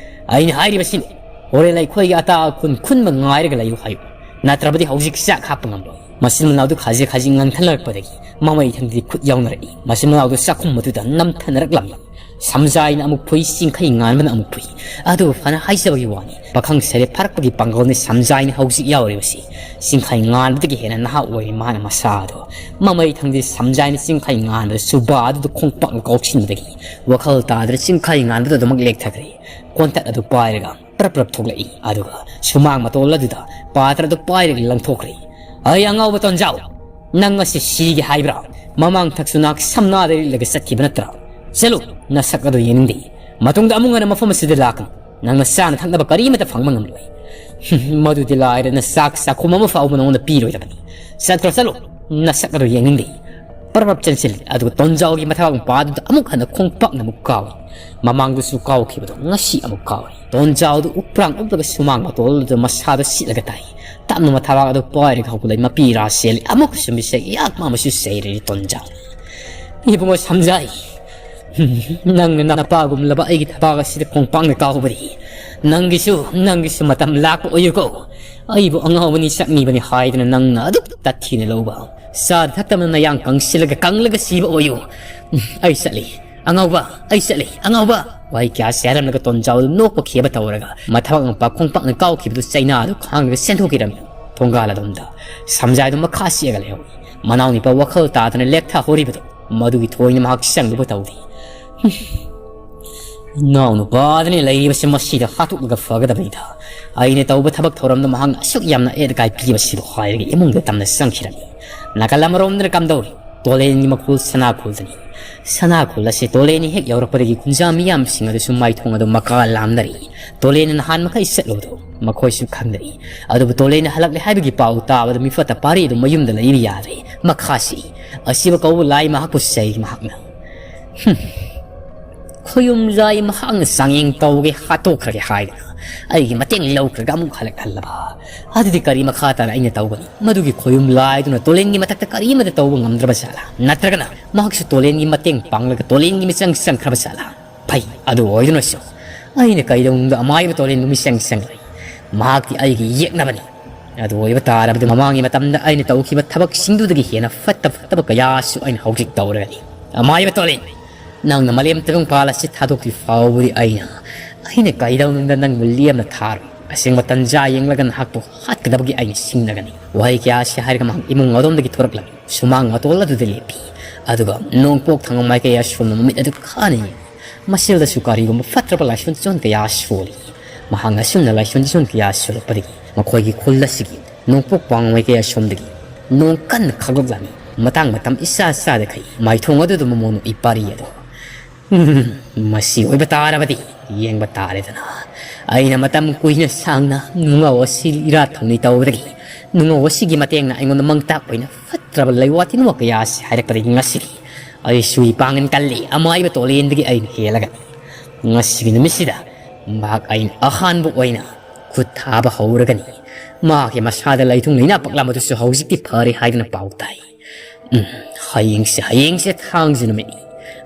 ꯑꯩꯅ ꯍꯥꯏꯔꯤꯕꯁꯤꯅꯤ, ꯍꯣꯔꯦꯟ ꯑꯩꯈꯣꯏꯒꯤ ꯑꯇꯥ ꯑꯈꯨꯟ ꯈꯨꯟꯕ ꯉꯥꯏꯔꯒ ꯂꯩꯌꯨ ꯍꯥꯏꯌꯨ꯫ ꯅꯠꯇ꯭ꯔꯕꯗꯤ ꯍꯧꯖꯤꯛ ꯆꯥꯛ ꯍꯥꯞꯄ ꯉꯝꯂꯣꯏ꯫ ꯃꯆꯤꯟ ꯃꯅꯥꯎꯗꯨ ꯈꯥꯖꯤꯛ ꯈꯥꯖꯤꯛ ꯉꯟꯈꯠꯂꯛꯄꯗꯒꯤ ꯃꯃꯩ ꯊꯪꯗꯗꯤ ꯈꯨꯠ ꯌꯥꯎꯅꯔꯛꯏ꯫ ꯃꯆꯤꯟ ꯃꯅꯥꯎꯗꯨ ꯆꯥꯛꯈꯨꯝ ꯑꯗꯨꯗ ꯅꯝꯊꯅꯔꯛꯂꯝꯃꯤ꯫ ꯁꯝꯖꯥꯏꯅ ꯑꯃꯨꯛ ꯐꯨꯏ, ꯆꯤꯡꯈꯩ ꯉꯥꯟꯕꯅ ꯑꯃꯨꯛ ꯐꯨꯏ꯫ ꯑꯗꯨꯕꯨ ꯐꯅ ꯍꯥꯏꯖꯕꯒꯤ ꯋꯥꯅꯤ, ꯄꯥꯈꯪ ꯁꯦꯔꯦ ꯐꯥꯔꯛꯄꯒꯤ ꯄꯥꯡꯒꯜꯅꯤ ꯁꯝꯖꯥꯏꯅ ꯍꯧꯖꯤꯛ ꯌꯥꯎꯔꯤꯕꯁꯤ꯫ ꯆꯤꯡꯈꯩ ꯉꯥꯟꯕꯗꯒꯤ ꯍꯦꯟꯅ ꯅꯍꯥ ꯑꯣꯏꯔꯤ ꯃꯥꯅ ꯃꯁꯥ ꯑꯗꯣ꯫ ꯃꯃꯩ ꯊꯪꯗꯤ ꯁꯝꯖꯥꯏꯅ ꯆꯤꯡꯈꯩ ꯉꯥꯟꯕꯗ ꯁꯨꯕꯥ ꯑꯗꯨꯗ ꯈꯣꯡꯄꯥꯛꯅ ꯀꯥꯎꯁꯤꯟꯕꯗꯒꯤ ꯋꯥꯈꯜ ꯇꯥꯗꯅ ꯆꯤꯡꯈꯩ ꯉꯥꯟꯕꯗ ꯑꯗꯨꯃꯛ ꯂꯦꯛꯊꯈ꯭ꯔꯦ꯫ ꯀꯣꯟꯇꯛ ꯑꯗꯨ ꯄꯥꯏꯔꯒ ꯄ꯭ꯔꯞ ꯄ꯭ꯔꯞ ꯊꯣꯛꯂꯛꯏ꯫ ꯑꯗꯨꯒ ꯁꯨꯃꯥꯡ ꯃꯇꯣꯜ ꯑꯗꯨꯗ ꯄꯥꯇ꯭ꯔ ꯑꯗꯨ ꯄꯥꯏꯔꯒ ꯂꯪꯊꯣꯛꯈ꯭ꯔꯦ꯫ "ꯑꯩ ꯑꯉꯥꯎꯕ ꯇꯣꯟꯖꯥꯎ, ꯅꯪ ꯉꯁꯤ ꯁꯤꯒꯦ ꯍꯥꯏꯕ꯭ꯔꯥ? ꯃꯃꯥꯡ ꯊꯛꯁꯨ ꯅꯍꯥꯛ ꯁꯝꯅꯥꯗ ꯂꯤꯠꯂꯒ ꯆꯠꯈꯤꯕ ꯅꯠꯇ꯭ꯔꯥ? ꯆꯠꯂꯨ, ꯅꯁꯛ ꯑꯗꯨ ꯌꯦꯡꯅꯤꯡꯗꯦ꯫ ꯃꯇꯨꯡꯗ ꯑꯃꯨꯛ ꯍꯟꯅ ꯃꯐꯝ ꯑꯁꯤꯗ ꯂꯥꯛꯀꯅꯨ꯫ ꯅꯪꯅ ꯆꯥꯅ ꯊꯛꯅꯕ ꯀꯔꯤꯃꯠꯇ ꯐꯪꯕ ꯉꯝꯂꯣꯏ꯫ ꯃꯗꯨꯗꯤ ꯂꯥꯏꯔꯅ ꯆꯥꯛ ꯆꯥꯛꯈꯨꯝ ꯑꯃ ꯐꯥꯎꯕ ꯅꯉꯣꯟꯗ ꯄꯤꯔꯣꯏꯗꯕꯅꯤ꯫ ꯆꯠꯈ꯭ꯔꯣ, ꯆꯠꯂꯨ, ꯅꯁꯛ ꯑꯗꯨ ꯌꯦꯡꯅꯤꯡꯗꯦ꯫" ꯄ꯭ꯔꯞ ꯄ꯭ꯔꯞ ꯆꯦꯟꯁꯤꯜꯂꯤ꯫ ꯑꯗꯨꯒ ꯇꯣꯟꯖꯥꯎꯒꯤ ꯃꯊꯕꯥꯛ ꯃꯄꯥꯗꯨꯗ ꯑꯃꯨꯛ ꯍꯟꯅ ꯈꯣꯡꯄꯥꯛꯅ ꯑꯃꯨꯛ ꯀꯥꯎꯏ꯫ ꯃꯃꯥꯡꯗꯁꯨ ꯀꯥꯎꯈꯤꯕꯗꯣ ꯉꯁꯤ ꯑꯃꯨꯛ ꯀꯥꯎꯏ꯫ ꯇꯣꯟꯖꯥꯎꯗꯨ ꯎꯞꯄ꯭ꯔꯥꯡ ꯎꯞꯂꯒ ꯁꯨꯃꯥꯡ ꯃꯇꯣꯜꯗꯨꯗ ꯃꯁꯥꯗ ꯁꯤꯠꯂꯒ ꯇꯥꯏ꯫ ꯇꯞꯅ ꯃꯊꯕꯥꯛ ꯑꯗꯨ ꯄꯥꯏꯔꯒ ꯍꯧꯒꯠꯂꯛꯏ꯫ ꯃꯄꯤ ꯏꯔꯥ ꯆꯦꯜꯂꯤ꯫ ꯑꯃꯨꯛꯀꯁꯨ ꯃꯤꯁꯛ ꯌꯥꯛꯄ ꯑꯃꯁꯨ ꯆꯩꯔꯔꯤ ꯇꯣꯟꯖꯥꯎ꯫ "ꯏꯕꯨꯡꯉꯣ ꯁꯝꯖꯥꯏ, ꯅꯪꯅ ꯅꯄꯥꯒꯨꯝꯂꯕ ꯑꯩꯒꯤ ꯊꯕꯥꯛ ꯑꯁꯤꯗ ꯈꯣꯡꯄꯥꯛꯅ ꯀꯥꯎꯕꯗꯤ ꯅꯪꯒꯤꯁꯨ, ꯅꯪꯒꯤꯁꯨ ꯃꯇꯝ ꯂꯥꯛꯄ ꯑꯣꯏꯌꯨꯀꯣ꯫ ꯑꯩꯕꯨ ꯑꯉꯥꯎꯕꯅꯤ, ꯆꯠꯅꯤꯕꯅꯤ ꯍꯥꯏꯗꯅ ꯅꯪꯅ ꯑꯗꯨꯛ ꯇꯠꯊꯤꯅ ꯂꯧꯕ꯫ ꯆꯥꯗ ꯊꯛꯇꯕꯅ ꯅꯌꯥꯡ ꯀꯪꯁꯤꯜꯂꯒ ꯀꯪꯂꯒ ꯁꯤꯕ ꯑꯣꯏꯌꯨ꯫ ꯑꯩ ꯆꯠꯂꯤ, ꯑꯉꯥꯎꯕ, ꯑꯩ ꯆꯠꯂꯤ, ꯑꯉꯥꯎꯕ꯫" ꯋꯥꯍꯩ ꯀꯌꯥ ꯆꯦꯔꯝꯂꯒ ꯇꯣꯟꯖꯥꯎꯗꯨ ꯅꯣꯛꯄ ꯈꯦꯕ ꯇꯧꯔꯒ ꯃꯊꯕꯥꯛ ꯃꯄꯥ ꯈꯣꯡꯄꯥꯛꯅ ꯀꯥꯎꯈꯤꯕꯗꯨ ꯆꯩꯅꯥꯗꯨ ꯈꯥꯡꯂꯒ ꯆꯦꯟꯊꯣꯛꯈꯤꯔꯝꯃꯤ꯫ ꯊꯣꯡꯒꯥꯜ ꯑꯗꯣꯝꯗ ꯁꯝꯖꯥꯏꯗꯨ ꯃꯈꯥ ꯆꯦꯛꯑꯒ ꯂꯩꯍꯧꯏ꯫ ꯃꯅꯥꯎ ꯅꯤꯄꯥ ꯋꯥꯈꯜ ꯇꯥꯗꯅ ꯂꯦꯛꯊꯍꯧꯔꯤꯕꯗꯨ ꯃꯗꯨꯒꯤ ꯊꯣꯏꯅ ꯃꯍꯥꯛ ꯆꯪꯂꯨꯕ ꯇꯧꯗꯦ꯫ ꯏꯅꯥꯎ ꯅꯨꯄꯥꯗꯅꯤ ꯂꯩꯔꯤꯕꯁꯤ, ꯃꯁꯤꯗ ꯍꯥꯠꯇꯣꯛꯂꯒ ꯐꯒꯗꯕꯅꯤꯗ꯫ ꯑꯩꯅ ꯇꯧꯕ ꯊꯕꯛ ꯊꯧꯔꯝꯗ ꯃꯍꯥꯛꯅ ꯑꯁꯨꯛ ꯌꯥꯝꯅ ꯑꯦꯠ ꯑꯀꯥꯏ ꯄꯤꯕꯁꯤꯕꯨ ꯍꯥꯏꯔꯒ ꯏꯃꯨꯡꯗ ꯇꯝꯅ ꯆꯪꯈꯤꯔꯝꯃꯤ꯫ ꯅꯥꯀꯜ ꯑꯃꯔꯣꯝꯗꯅ ꯀꯝꯗꯧꯔꯤ? ꯇꯣꯂꯦꯟꯒꯤ ꯃꯈꯨꯜ ꯁꯅꯥꯈꯨꯜꯗꯅꯤ꯫ ꯁꯅꯥꯈꯨꯜ ꯑꯁꯤ ꯇꯣꯂꯦꯟꯅ ꯍꯦꯛ ꯌꯧꯔꯛꯄꯗꯒꯤ ꯈꯨꯟꯖꯥ ꯃꯤꯌꯥꯝꯁꯤꯡ ꯑꯗꯨꯁꯨ ꯃꯥꯏꯊꯣꯡ ꯑꯗꯨ ꯃꯀꯥ ꯂꯥꯝꯅꯔꯤ꯫ ꯇꯣꯂꯦꯟꯅ ꯅꯍꯥꯟ ꯃꯈꯩ ꯆꯠꯂꯨꯕꯗꯨ ꯃꯈꯣꯏꯁꯨ ꯈꯪꯗꯔꯤ꯫ ꯑꯗꯨꯕꯨ ꯇꯣꯂꯦꯟꯅ ꯍꯜꯂꯛꯂꯦ ꯍꯥꯏꯕꯒꯤ ꯄꯥꯎ ꯇꯥꯕꯗ ꯃꯤꯐꯠꯇ ꯄꯥꯔꯤ ꯑꯗꯨ ꯃꯌꯨꯝꯗ ꯂꯩꯕ ꯌꯥꯗ꯭ꯔꯦ꯫ ꯃꯈꯥꯁꯤ ꯑꯁꯤꯕ ꯀꯧꯕ ꯂꯥꯏ ꯃꯍꯥꯛꯄꯨ ꯆꯩ ꯃꯍꯥꯛꯅ꯫ ꯍꯨꯝ꯫ ꯈꯣꯌꯨꯝꯖꯥꯏ ꯃꯍꯥꯛꯅ ꯆꯥꯡꯌꯦꯡ ꯇꯧꯒꯦ ꯍꯥꯠꯇꯣꯛꯈ꯭ꯔꯒꯦ ꯍꯥꯏꯗꯅ ꯑꯩꯒꯤ ꯃꯇꯦꯡ ꯂꯧꯈ꯭ꯔꯒ ꯑꯃꯨꯛ ꯍꯜꯂꯛꯍꯜꯂꯕ꯫ ꯑꯗꯨꯗꯤ ꯀꯔꯤ ꯃꯈꯥ ꯇꯥꯅ ꯑꯩꯅ ꯇꯧꯒꯅꯤ? ꯃꯗꯨꯒꯤ ꯈꯣꯌꯨꯝ ꯂꯥꯏꯗꯨꯅ ꯇꯣꯂꯦꯟꯒꯤ ꯃꯊꯛꯇ ꯀꯔꯤꯃꯠꯇ ꯇꯧꯕ ꯉꯝꯗ꯭ꯔꯕ ꯖꯥꯠꯂꯥ? ꯅꯠꯇ꯭ꯔꯒꯅ ꯃꯍꯥꯛꯁꯨ ꯇꯣꯂꯦꯟꯒꯤ ꯃꯇꯦꯡ ꯄꯥꯡꯂꯒ ꯇꯣꯂꯦꯟꯒꯤ ꯃꯤꯆꯪ ꯆꯪꯈ꯭ꯔꯕ ꯖꯥꯠꯂꯥ? ꯐꯩ, ꯑꯗꯨ ꯑꯣꯏꯗꯨꯅꯁꯨ ꯑꯩꯅ ꯀꯩꯗꯧꯅꯨꯡꯗ ꯑꯃꯥꯏꯕ ꯇꯣꯂꯦꯟꯕꯨ ꯃꯤꯆꯪ ꯆꯪꯂꯣꯏ꯫ ꯃꯍꯥꯛꯇꯤ ꯑꯩꯒꯤ ꯌꯦꯛꯅꯕꯅꯤ꯫ ꯑꯗꯨ ꯑꯣꯏꯕ ꯇꯥꯔꯕꯗꯤ ꯃꯃꯥꯡꯒꯤ ꯃꯇꯝꯗ ꯑꯩꯅ ꯇꯧꯈꯤꯕ ꯊꯕꯛꯁꯤꯡꯗꯨꯗꯒꯤ ꯍꯦꯟꯅ ꯐꯠꯇ ꯐꯠꯇꯕ ꯀꯌꯥꯁꯨ ꯑꯩꯅ ꯍꯧꯖꯤꯛ ꯇꯧꯔꯒꯅꯤ꯫ ꯑꯃꯥꯏꯕ ꯇꯣꯂꯦꯟ, ꯅꯪꯅ ꯃꯥꯂꯦꯝ ꯇꯥꯏꯕꯪꯄꯥꯜ ꯑꯁꯤ ꯊꯥꯗꯣꯛꯇ꯭ꯔꯤ ꯐꯥꯎꯕꯗꯤ ꯑꯩꯅ, ꯑꯩꯅ ꯀꯩꯗꯧꯅꯨꯡꯗ ꯅꯪꯕꯨ ꯂꯦꯝꯅ ꯊꯥꯔꯣꯏ꯫ ꯑꯁꯦꯡꯕ ꯇꯟꯖꯥ ꯌꯦꯡꯂꯒ ꯅꯍꯥꯛꯄꯨ ꯍꯥꯠꯀꯗꯕꯒꯤ ꯑꯩꯅ ꯁꯤꯡꯅꯒꯅꯤ꯫ ꯋꯥꯍꯩ ꯀꯌꯥ ꯑꯁꯤ ꯍꯥꯏꯔꯒ ꯃꯍꯥꯛ ꯏꯃꯨꯡ ꯑꯗꯣꯝꯗꯒꯤ ꯊꯣꯔꯛꯂꯝꯃꯤ꯫ ꯁꯨꯃꯥꯡ ꯃꯇꯣꯜ ꯑꯗꯨꯗ ꯂꯦꯞꯄꯤ꯫ ꯑꯗꯨꯒ ꯅꯣꯡꯄꯣꯛ ꯊꯪꯕ ꯃꯥꯏꯀꯩ ꯑꯁꯣꯝꯗ ꯃꯃꯤꯠ ꯑꯗꯨ ꯈꯥꯅ ꯌꯦꯡꯏ꯫ ꯃꯁꯤꯗꯁꯨ ꯀꯔꯤꯒꯨꯝꯕ ꯐꯠꯇ꯭ꯔꯕ ꯂꯥꯏꯁꯣꯟ ꯇꯤꯁꯣꯟ ꯀꯌꯥ ꯁꯣꯜꯂꯤ꯫ ꯃꯍꯥꯛꯅ ꯑꯁꯨꯝꯅ ꯂꯥꯏꯁꯣꯟ ꯇꯤꯁꯣꯟ ꯀꯌꯥ ꯁꯣꯜꯂꯛꯄꯗꯒꯤ ꯃꯈꯣꯏꯒꯤ ꯈꯨꯜ ꯑꯁꯤꯒꯤ ꯅꯣꯡꯄꯣꯛ ꯋꯥꯡꯃ ꯃꯥꯏꯀꯩ ꯑꯁꯣꯝꯗꯒꯤ ꯅꯣꯡ ꯀꯟꯅ ꯈꯥꯛꯂꯛꯂꯝꯃꯤ꯫ ꯃꯇꯥꯡ ꯃꯇꯝ ꯏꯆꯥ ꯆꯥꯗꯈꯩ ꯃꯥꯏꯊꯣꯡ ꯑꯗꯨꯗ ꯃꯃꯣꯟ ꯎꯏ ꯄꯥꯔꯤ ꯑꯗꯣ꯫ ꯎꯝ, ꯃꯁꯤ ꯑꯣꯏꯕ ꯇꯥꯔꯕꯗꯤ ꯌꯦꯡꯕ ꯇꯥꯔꯦꯗꯅ꯫ ꯑꯩꯅ ꯃꯇꯝ ꯀꯨꯏꯅ ꯁꯥꯡꯅ ꯅꯨꯡꯉꯥꯎ ꯑꯁꯤ ꯏꯔꯥꯠ ꯊꯧꯅꯤ ꯇꯧꯕꯗꯒꯤ ꯅꯨꯡꯉꯥꯎ ꯑꯁꯤꯒꯤ ꯃꯇꯦꯡꯅ ꯑꯩꯉꯣꯟꯗ ꯃꯥꯡꯇꯥꯛ ꯑꯣꯏꯅ ꯐꯠꯇ꯭ꯔꯕ ꯂꯩꯋꯥ ꯇꯤꯟꯋꯥ ꯀꯌꯥ ꯑꯁꯤ ꯍꯥꯏꯔꯛꯄꯗꯒꯤ ꯉꯁꯤꯗꯤ ꯑꯩꯁꯨ ꯏꯄꯥꯡꯒꯜ ꯀꯜꯂꯤ꯫ ꯑꯃꯥꯏꯕ ꯇꯣꯂꯦꯟꯗꯒꯤ ꯑꯩꯅ ꯍꯦꯜꯂꯒꯅꯤ꯫ ꯉꯁꯤꯒꯤ ꯅꯨꯃꯤꯠꯁꯤꯗ ꯃꯍꯥꯛ ꯑꯩꯅ ꯑꯍꯥꯟꯕ ꯑꯣꯏꯅ ꯈꯨꯠ ꯊꯥꯕ ꯍꯧꯔꯒꯅꯤ꯫ ꯃꯍꯥꯛꯀꯤ ꯃꯁꯥꯗ ꯂꯩꯊꯨꯡ ꯂꯩꯅꯥ ꯄꯛꯂꯝꯕꯗꯨꯁꯨ ꯍꯧꯖꯤꯛꯇꯤ ꯐꯔꯦ ꯍꯥꯏꯗꯨꯅ ꯄꯥꯎ ꯇꯥꯏ꯫ ꯎꯝ, ꯍꯌꯦꯡꯁꯦ, ꯍꯌꯦꯡꯁꯦ ꯊꯥꯡꯖ ꯅꯨꯃꯤꯠꯅꯤ꯫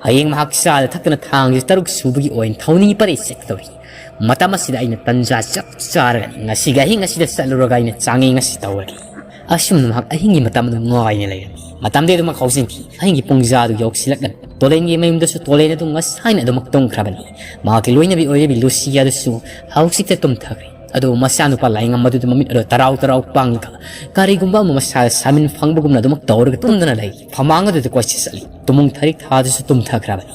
ꯍꯌꯦꯡ ꯃꯍꯥꯛ ꯆꯥꯗ ꯊꯛꯇꯅ ꯊꯥꯡꯖ ꯇꯔꯨꯛ ꯁꯨꯕꯒꯤ ꯑꯣꯏꯅ ꯊꯧꯅꯤ ꯄꯔꯦ ꯆꯠꯀꯗꯧꯔꯤ꯫ ꯃꯇꯝ ꯑꯁꯤꯗ ꯑꯩꯅ ꯇꯟꯖꯥ ꯆꯞ ꯆꯥꯔꯒꯅꯤ꯫ ꯉꯁꯤꯒꯤ ꯑꯍꯤꯡ ꯑꯁꯤꯗ ꯆꯠꯂꯨꯔꯒ ꯑꯩꯅ ꯆꯥꯡꯌꯦꯡ ꯑꯁꯤ ꯇꯧꯔꯒꯦ꯫ ꯑꯁꯨꯝꯅ ꯃꯍꯥꯛ ꯑꯍꯤꯡꯒꯤ ꯃꯇꯝ ꯑꯗꯨ ꯉꯥꯏꯅ ꯂꯩꯔꯝꯃꯤ꯫ ꯃꯇꯝꯗꯤ ꯑꯗꯨꯃꯛ ꯍꯧꯖꯤꯟꯈꯤ꯫ ꯑꯍꯤꯡꯒꯤ ꯄꯨꯡꯖꯥ ꯑꯗꯨ ꯌꯧꯁꯤꯜꯂꯛꯂꯝꯃꯤ꯫ ꯇꯣꯂꯦꯟꯒꯤ ꯃꯌꯨꯝꯗꯁꯨ ꯇꯣꯂꯦꯟ ꯑꯗꯨ ꯉꯁꯥꯏꯅ ꯑꯗꯨꯃꯛ ꯇꯨꯝꯈ꯭ꯔꯕꯅꯤ꯫ ꯃꯍꯥꯛꯀꯤ ꯂꯣꯏꯅꯕꯤ ꯑꯣꯏꯔꯤꯕꯤ ꯂꯨꯁꯤ ꯑꯗꯨꯁꯨ ꯍꯧꯖꯤꯛꯇ ꯇꯨꯝꯊꯈ꯭ꯔꯦ꯫ ꯑꯗꯨꯕꯨ ꯃꯆꯥꯅꯨꯄꯥ ꯂꯥꯏꯉꯝꯕꯗꯨꯗ ꯃꯃꯤꯠ ꯑꯗꯨ ꯇꯔꯥꯎ ꯇꯔꯥꯎ ꯄꯥꯡꯂꯒ ꯀꯔꯤꯒꯨꯝꯕ ꯑꯃ ꯃꯁꯥꯗ ꯁꯥꯃꯤꯟ ꯐꯪꯕꯒꯨꯝꯅ ꯑꯗꯨꯃꯛ ꯇꯧꯔꯒ ꯇꯨꯝꯗꯨꯅ ꯂꯩ꯫ ꯐꯃꯥꯡ ꯑꯗꯨꯗ ꯀꯣꯏꯆꯠ ꯆꯠꯂꯤ꯫ ꯇꯨꯃꯨꯡ ꯊꯔꯤꯛ ꯊꯥꯗꯨꯁꯨ ꯇꯨꯝꯊꯈ꯭ꯔꯕꯅꯤ꯫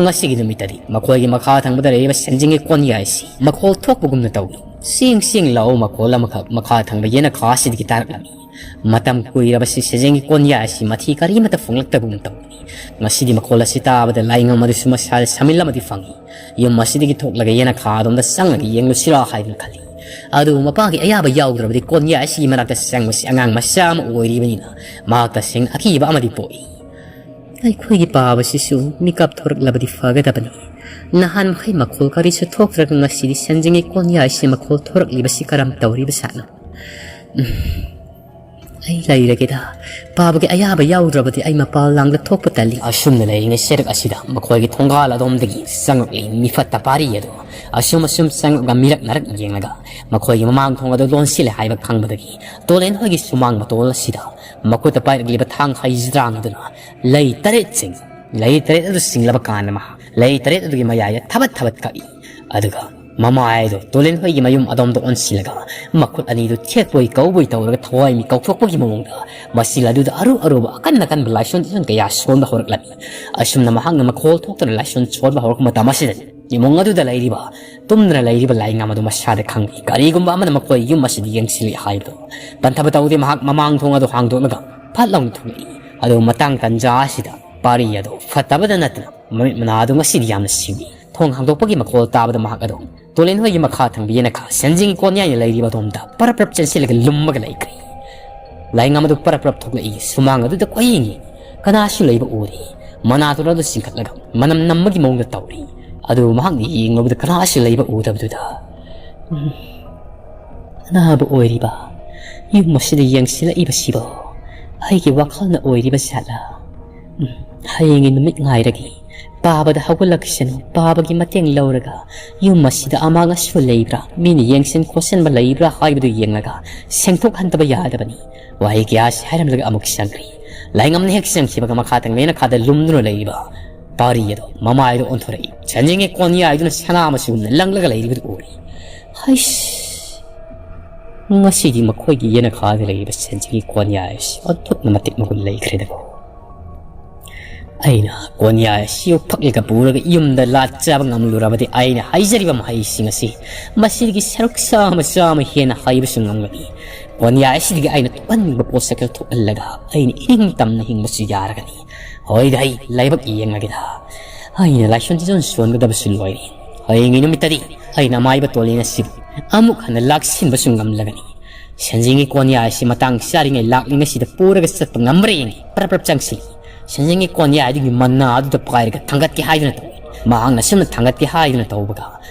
ꯉꯁꯤꯒꯤ ꯅꯨꯃꯤꯠꯇꯗꯤ ꯃꯈꯣꯏꯒꯤ ꯃꯈꯥ ꯊꯪꯕꯗ ꯂꯩꯔꯤꯕ ꯁꯦꯟꯖꯤꯡꯒꯤ ꯀꯣꯟꯌꯥꯏꯁꯤ ꯃꯈꯣꯜ ꯊꯣꯛꯄꯒꯨꯝꯅ ꯇꯧꯏ꯫ ꯆꯦꯡ ꯆꯦꯡ ꯂꯥꯎꯕ ꯃꯈꯣꯜ ꯑꯃꯈꯛ ꯃꯈꯥ ꯊꯪꯕ ꯌꯦꯅꯈꯥ ꯑꯁꯤꯗꯒꯤ ꯇꯥꯔꯛꯂꯝꯃꯤ꯫ ꯃꯇꯝ ꯀꯨꯏꯔꯕꯁꯤ ꯁꯦꯟꯖꯦꯡꯒꯤ ꯀꯣꯟꯌꯥꯏ ꯑꯁꯤ ꯃꯊꯤ ꯀꯔꯤꯃꯠꯇ ꯐꯣꯡꯂꯛꯇꯕꯒꯨꯝ ꯇꯧꯕꯅꯤ꯫ ꯉꯁꯤꯗꯤ ꯃꯈꯣꯜ ꯑꯁꯤ ꯇꯥꯕꯗ ꯂꯥꯏꯉꯝ ꯑꯗꯨꯁꯨ ꯃꯁꯥꯗ ꯁꯥꯃꯤꯜ ꯑꯃꯗꯤ ꯐꯪꯏ꯫ ꯌꯨꯝ ꯑꯁꯤꯗꯒꯤ ꯊꯣꯛꯂꯒ ꯌꯦꯅꯈꯥ ꯑꯗꯣꯝꯗ ꯆꯪꯉꯒ ꯌꯦꯡꯂꯨꯁꯤꯔꯥ ꯍꯥꯏꯗꯨꯅ ꯈꯜꯂꯤ꯫ ꯑꯗꯨꯕꯨ ꯃꯄꯥꯒꯤ ꯑꯌꯥꯕ ꯌꯥꯎꯗ꯭ꯔꯕꯗꯤ ꯀꯣꯟꯌꯥꯏ ꯑꯁꯤꯒꯤ ꯃꯅꯥꯛꯇ ꯆꯪꯕꯁꯤ ꯑꯉꯥꯡ ꯃꯆꯥ ꯑꯃ ꯑꯣꯏꯔꯤꯕꯅꯤꯅ ꯃꯍꯥꯛ ꯇꯁꯦꯡꯅ ꯑꯀꯤꯕ ꯑꯃꯗꯤ ꯄꯣꯛꯏ꯫ ꯑꯩꯈꯣꯏꯒꯤ ꯄꯥꯕꯁꯤꯁꯨ ꯃꯤꯀꯞ ꯊꯣꯔꯛꯂꯕꯗꯤ ꯐꯒꯗꯕꯅꯤ꯫ ꯅꯍꯥꯟ ꯃꯈꯩ ꯃꯈꯣꯜ ꯀꯔꯤꯁꯨ ꯊꯣꯛꯇ꯭ꯔꯒ ꯉꯁꯤꯗꯤ ꯁꯦꯟꯖꯦꯡꯒꯤ ꯀꯣꯟꯌꯥꯏꯁꯤ ꯃꯈꯣꯜ ꯊꯣꯔꯛꯂꯤꯕꯁꯤ ꯀꯔꯝ ꯇꯧꯔꯤꯕ ꯖꯥꯠꯅꯣ? ꯎꯝ, ꯑꯩ ꯂꯩꯔꯒꯦꯗ꯫ ꯄꯥꯕꯒꯤ ꯑꯌꯥꯕ ꯌꯥꯎꯗ꯭ꯔꯕꯗꯤ ꯑꯩ ꯃꯄꯥꯜ ꯂꯥꯡꯗ ꯊꯣꯛꯄ ꯇꯜꯂꯤ꯫ ꯑꯁꯨꯝꯅ ꯂꯩꯔꯤꯉꯩ ꯆꯔꯛ ꯑꯁꯤꯗ ꯃꯈꯣꯏꯒꯤ ꯊꯣꯡꯒꯥꯜ ꯑꯗꯣꯝꯗꯒꯤ ꯆꯪꯉꯛꯂꯤ ꯃꯤꯐꯠꯇ ꯄꯥꯔꯤ ꯑꯗꯨ꯫ ꯑꯁꯨꯝ ꯑꯁꯨꯝ ꯆꯪꯉꯛꯂꯒ ꯃꯤꯔꯛ ꯅꯔꯛ ꯌꯦꯡꯂꯒ ꯃꯈꯣꯏꯒꯤ ꯃꯃꯥꯡ ꯊꯣꯡ ꯑꯗꯨ ꯂꯣꯟꯁꯤꯜꯂꯦ ꯍꯥꯏꯕ ꯈꯪꯕꯗꯒꯤ ꯇꯣꯂꯦꯟ ꯍꯣꯏꯒꯤ ꯁꯨꯃꯥꯡ ꯃꯇꯣꯜ ꯑꯁꯤꯗ ꯃꯈꯨꯠꯇ ꯄꯥꯏꯔꯛꯂꯤꯕ ꯊꯥꯡ ꯍꯩꯖꯤꯗ꯭ꯔꯥꯡ ꯑꯗꯨꯅ ꯂꯩ ꯇꯔꯦꯠꯁꯤꯡ, ꯂꯩ ꯇꯔꯦꯠ ꯑꯗꯨ ꯆꯤꯡꯂꯕ ꯀꯥꯟꯗ ꯃꯍꯥꯛ ꯂꯩ ꯇꯔꯦꯠ ꯑꯗꯨꯒꯤ ꯃꯌꯥꯏꯗ ꯊꯕꯠ ꯊꯕꯠ ꯀꯛꯏ꯫ ꯑꯗꯨꯒ ꯃꯃꯥꯏꯗꯣ ꯇꯣꯂꯦꯟ ꯍꯣꯏꯒꯤ ꯃꯌꯨꯝ ꯑꯗꯣꯝꯗ ꯑꯣꯟꯁꯤꯜꯂꯒ ꯃꯈꯨꯠ ꯑꯅꯤꯗꯨ ꯊꯦꯛꯄꯣꯏ ꯀꯧꯕꯣꯏ ꯇꯧꯔꯒ ꯊꯋꯥꯏ ꯃꯤ ꯀꯧꯊꯣꯛꯄꯒꯤ ꯃꯑꯣꯡꯗ ꯃꯆꯤꯜ ꯑꯗꯨꯗ ꯑꯔꯨ ꯑꯔꯨꯕ ꯑꯀꯟ ꯑꯀꯟꯕ ꯂꯥꯏꯁꯣꯟ ꯇꯤꯁꯣꯟ ꯀꯌꯥ ꯁꯣꯟꯕ ꯍꯧꯔꯛꯂꯝꯃꯤ꯫ ꯑꯁꯨꯝꯅ ꯃꯍꯥꯛꯅ ꯃꯈꯣꯜ ꯊꯣꯛꯇꯅ ꯂꯥꯏꯁꯣꯟ ꯁꯣꯟꯕ ꯍꯧꯔꯛꯄ ꯃꯇꯝ ꯑꯁꯤꯗ ꯏꯃꯨꯡ ꯑꯗꯨꯗ ꯂꯩꯔꯤꯕ ꯇꯨꯝꯗꯨꯅ ꯂꯩꯔꯤꯕ ꯂꯥꯏꯉꯝ ꯑꯗꯨ ꯃꯁꯥꯗ ꯈꯪꯏ꯫ ꯀꯔꯤꯒꯨꯝꯕ ꯑꯃꯅ ꯃꯈꯣꯏ ꯌꯨꯝ ꯑꯁꯤꯗ ꯌꯦꯡꯁꯤꯜꯂꯤ ꯍꯥꯏꯕꯗꯨ ꯄꯟꯊꯕ ꯇꯧꯗꯦ꯫ ꯃꯍꯥꯛ ꯃꯃꯥꯡ ꯊꯣꯡ ꯑꯗꯨ ꯍꯥꯡꯗꯣꯛꯂꯒ ꯐꯠ ꯂꯥꯎꯅ ꯊꯣꯛꯂꯛꯏ꯫ ꯑꯗꯨ ꯃꯇꯥꯡ ꯇꯟꯖꯥ ꯑꯁꯤꯗ ꯄꯥꯔꯤ ꯑꯗꯨ ꯐꯠꯇꯕꯗ ꯅꯠꯇꯅ ꯃꯃꯤꯠ ꯃꯅꯥ ꯑꯗꯨ ꯉꯁꯤꯗꯤ ꯌꯥꯝꯅ ꯁꯤꯡꯏ꯫ ꯊꯣꯡ ꯍꯥꯡꯗꯣꯛꯄꯒꯤ ꯃꯈꯣꯜ ꯇꯥꯕꯗ ꯃꯍꯥꯛ ꯑꯗꯨ ꯇꯣꯂꯦꯟ ꯍꯣꯏꯒꯤ ꯃꯈꯥ ꯊꯪꯕ ꯌꯦꯅꯈꯥ ꯁꯦꯟꯖꯤꯡꯒꯤ ꯀꯣꯟꯌꯥꯏꯅ ꯂꯩꯔꯤꯕ ꯑꯗꯣꯝꯗ ꯄꯔꯞ ꯄꯔꯞ ꯆꯦꯟꯁꯤꯜꯂꯒ ꯂꯨꯝꯃꯒ ꯂꯩꯈ꯭ꯔꯦ꯫ ꯂꯥꯏꯉꯝ ꯑꯗꯨ ꯄꯔꯞ ꯄꯔꯞ ꯊꯣꯛꯂꯛꯏ꯫ ꯁꯨꯃꯥꯡ ꯑꯗꯨꯗ ꯀꯣꯏꯌꯦꯡꯉꯤ꯫ ꯀꯅꯥꯁꯨ ꯂꯩꯕ ꯎꯗꯦ꯫ ꯃꯅꯥ ꯇꯣꯔꯥꯗꯨ ꯆꯤꯡꯈꯠꯂꯒ ꯃꯅꯝ ꯅꯝꯕꯒꯤ ꯃꯑꯣꯡꯗ ꯇꯧꯔꯤ꯫ ꯑꯗꯨꯕꯨ ꯃꯍꯥꯛꯅ ꯌꯦꯡꯂꯨꯕꯗ ꯀꯅꯥꯁꯨ ꯂꯩꯕ ꯎꯗꯕꯗꯨꯗ, "ꯎꯝ, ꯑꯅꯥꯕ ꯑꯣꯏꯔꯤꯕ ꯌꯨꯝ ꯑꯁꯤꯗ ꯌꯦꯡꯁꯤꯜꯂꯛꯏꯕꯁꯤꯕꯨ ꯑꯩꯒꯤ ꯋꯥꯈꯜꯅ ꯑꯣꯏꯔꯤꯕ ꯖꯥꯠꯂꯥ? ꯎꯝ, ꯍꯌꯦꯡꯒꯤ ꯅꯨꯃꯤꯠ ꯉꯥꯏꯔꯒꯦ꯫ ꯄꯥꯕꯗ ꯍꯧꯒꯠꯂꯛꯁꯅꯨ꯫ ꯄꯥꯕꯒꯤ ꯃꯇꯦꯡ ꯂꯧꯔꯒ ꯌꯨꯝ ꯑꯁꯤꯗ ꯑꯃꯥꯡ ꯑꯁꯣꯏ ꯂꯩꯕ꯭ꯔꯥ, ꯃꯤꯅ ꯌꯦꯡꯁꯤꯟ ꯈꯣꯠꯆꯤꯟꯕ ꯂꯩꯕ꯭ꯔꯥ ꯍꯥꯏꯕꯗꯨ ꯌꯦꯡꯂꯒ ꯁꯦꯡꯊꯣꯛꯍꯟꯗꯕ ꯌꯥꯗꯕꯅꯤ꯫" ꯋꯥꯍꯩ ꯀꯌꯥꯁꯤ ꯍꯥꯏꯔꯝꯂꯒ ꯑꯃꯨꯛ ꯆꯪꯈ꯭ꯔꯤ꯫ ꯂꯥꯏꯉꯝꯅ ꯍꯦꯛ ꯆꯪꯈꯤꯕꯒ ꯃꯈꯥ ꯊꯪꯕ ꯌꯦꯅꯈꯥꯗ ꯂꯨꯝꯗꯨꯅ ꯂꯩꯔꯤꯕ ꯄꯥꯔꯤ ꯑꯗꯣ ꯃꯃꯥꯏꯗꯣ ꯑꯣꯟꯊꯣꯔꯛꯏ꯫ ꯁꯦꯟꯖꯦꯡꯒꯤ ꯀꯣꯟꯌꯥꯏꯗꯨꯅ ꯁꯅꯥ ꯃꯆꯨꯒꯨꯝꯅ ꯂꯪꯂꯒ ꯂꯩꯔꯤꯕꯗꯨ ꯎꯔꯤ꯫ ꯍꯩꯁ! ꯉꯁꯤꯗꯤ ꯃꯈꯣꯏꯒꯤ ꯌꯦꯅꯈꯥꯗ ꯂꯩꯔꯤꯕ ꯁꯦꯟꯖꯦꯡꯒꯤ ꯀꯣꯟꯌꯥꯏ ꯑꯁꯤ ꯑꯣꯟꯊꯣꯛꯅ ꯃꯇꯤꯛ ꯃꯒꯨꯟ ꯂꯩꯈ꯭ꯔꯦꯗꯀꯣ꯫ ꯑꯩꯅ ꯀꯣꯟꯌꯥꯏ ꯑꯁꯤ ꯐꯛꯂꯒ ꯄꯨꯔꯒ ꯌꯨꯝꯗ ꯂꯥꯠꯆꯕ ꯉꯝꯂꯨꯔꯕꯗꯤ ꯑꯩꯅ ꯍꯥꯏꯖꯔꯤꯕ ꯃꯍꯩꯁꯤꯡ ꯑꯁꯤ ꯃꯁꯤꯗꯒꯤ ꯁꯔꯨꯛ ꯆꯥꯝꯃ ꯆꯥꯝꯃ ꯍꯦꯟꯅ ꯍꯩꯕꯁꯨ ꯉꯝꯒꯅꯤ꯫ ꯀꯣꯟꯌꯥꯏ ꯑꯁꯤꯗꯒꯤ ꯑꯩꯅ ꯊꯣꯛꯍꯟꯅꯤꯡꯕ ꯄꯣꯠꯁꯛ ꯈꯔ ꯊꯣꯛꯍꯜꯂꯒ ꯑꯩꯅ ꯏꯅꯤꯡ ꯇꯝꯅ ꯍꯤꯡꯕꯁꯨ ꯌꯥꯔꯒꯅꯤ꯫ ꯍꯣꯏꯗ, ꯑꯩ ꯂꯥꯏꯕꯛ ꯌꯦꯡꯂꯒꯦꯗ꯫ ꯑꯩꯅ ꯂꯥꯏꯁꯣꯟꯁꯤ ꯁꯣꯟꯒꯗꯕꯁꯨ ꯂꯣꯏꯔꯦ꯫ ꯍꯌꯦꯡꯒꯤ ꯅꯨꯃꯤꯠꯇꯗꯤ ꯑꯩꯅ ꯑꯃꯥꯏꯕ ꯇꯣꯂꯦꯟ ꯑꯁꯤꯕꯨ ꯑꯃꯨꯛ ꯍꯟꯅ ꯂꯥꯛꯁꯤꯟꯕꯁꯨ ꯉꯝꯂꯒꯅꯤ꯫ ꯁꯦꯟꯖꯦꯡꯒꯤ ꯀꯣꯟꯌꯥꯏ ꯑꯁꯤ ꯃꯇꯥꯡ ꯆꯥꯔꯤꯉꯩ ꯂꯥꯛꯂꯤꯉꯩꯁꯤꯗ ꯄꯨꯔꯒ ꯆꯠꯄ ꯉꯝꯕ꯭ꯔꯥ ꯌꯦꯡꯒꯦ꯫ ꯄ꯭ꯔꯞ ꯄ꯭ꯔꯞ ꯆꯪꯁꯤꯜꯂꯤ꯫ ꯁꯦꯟꯖꯦꯡꯒꯤ ꯀꯣꯟꯌꯥꯏ ꯑꯗꯨꯒꯤ ꯃꯅꯥ ꯑꯗꯨꯗ ꯄꯥꯏꯔꯒ ꯊꯥꯡꯒꯠꯀꯦ ꯍꯥꯏꯗꯨꯅ ꯇꯧꯏ꯫ ꯃꯍꯥꯛꯅ ꯁꯨꯝꯅ ꯊꯥꯡꯒꯠꯀꯦ ꯍꯥꯏꯗꯨꯅ ꯇꯧꯕꯒ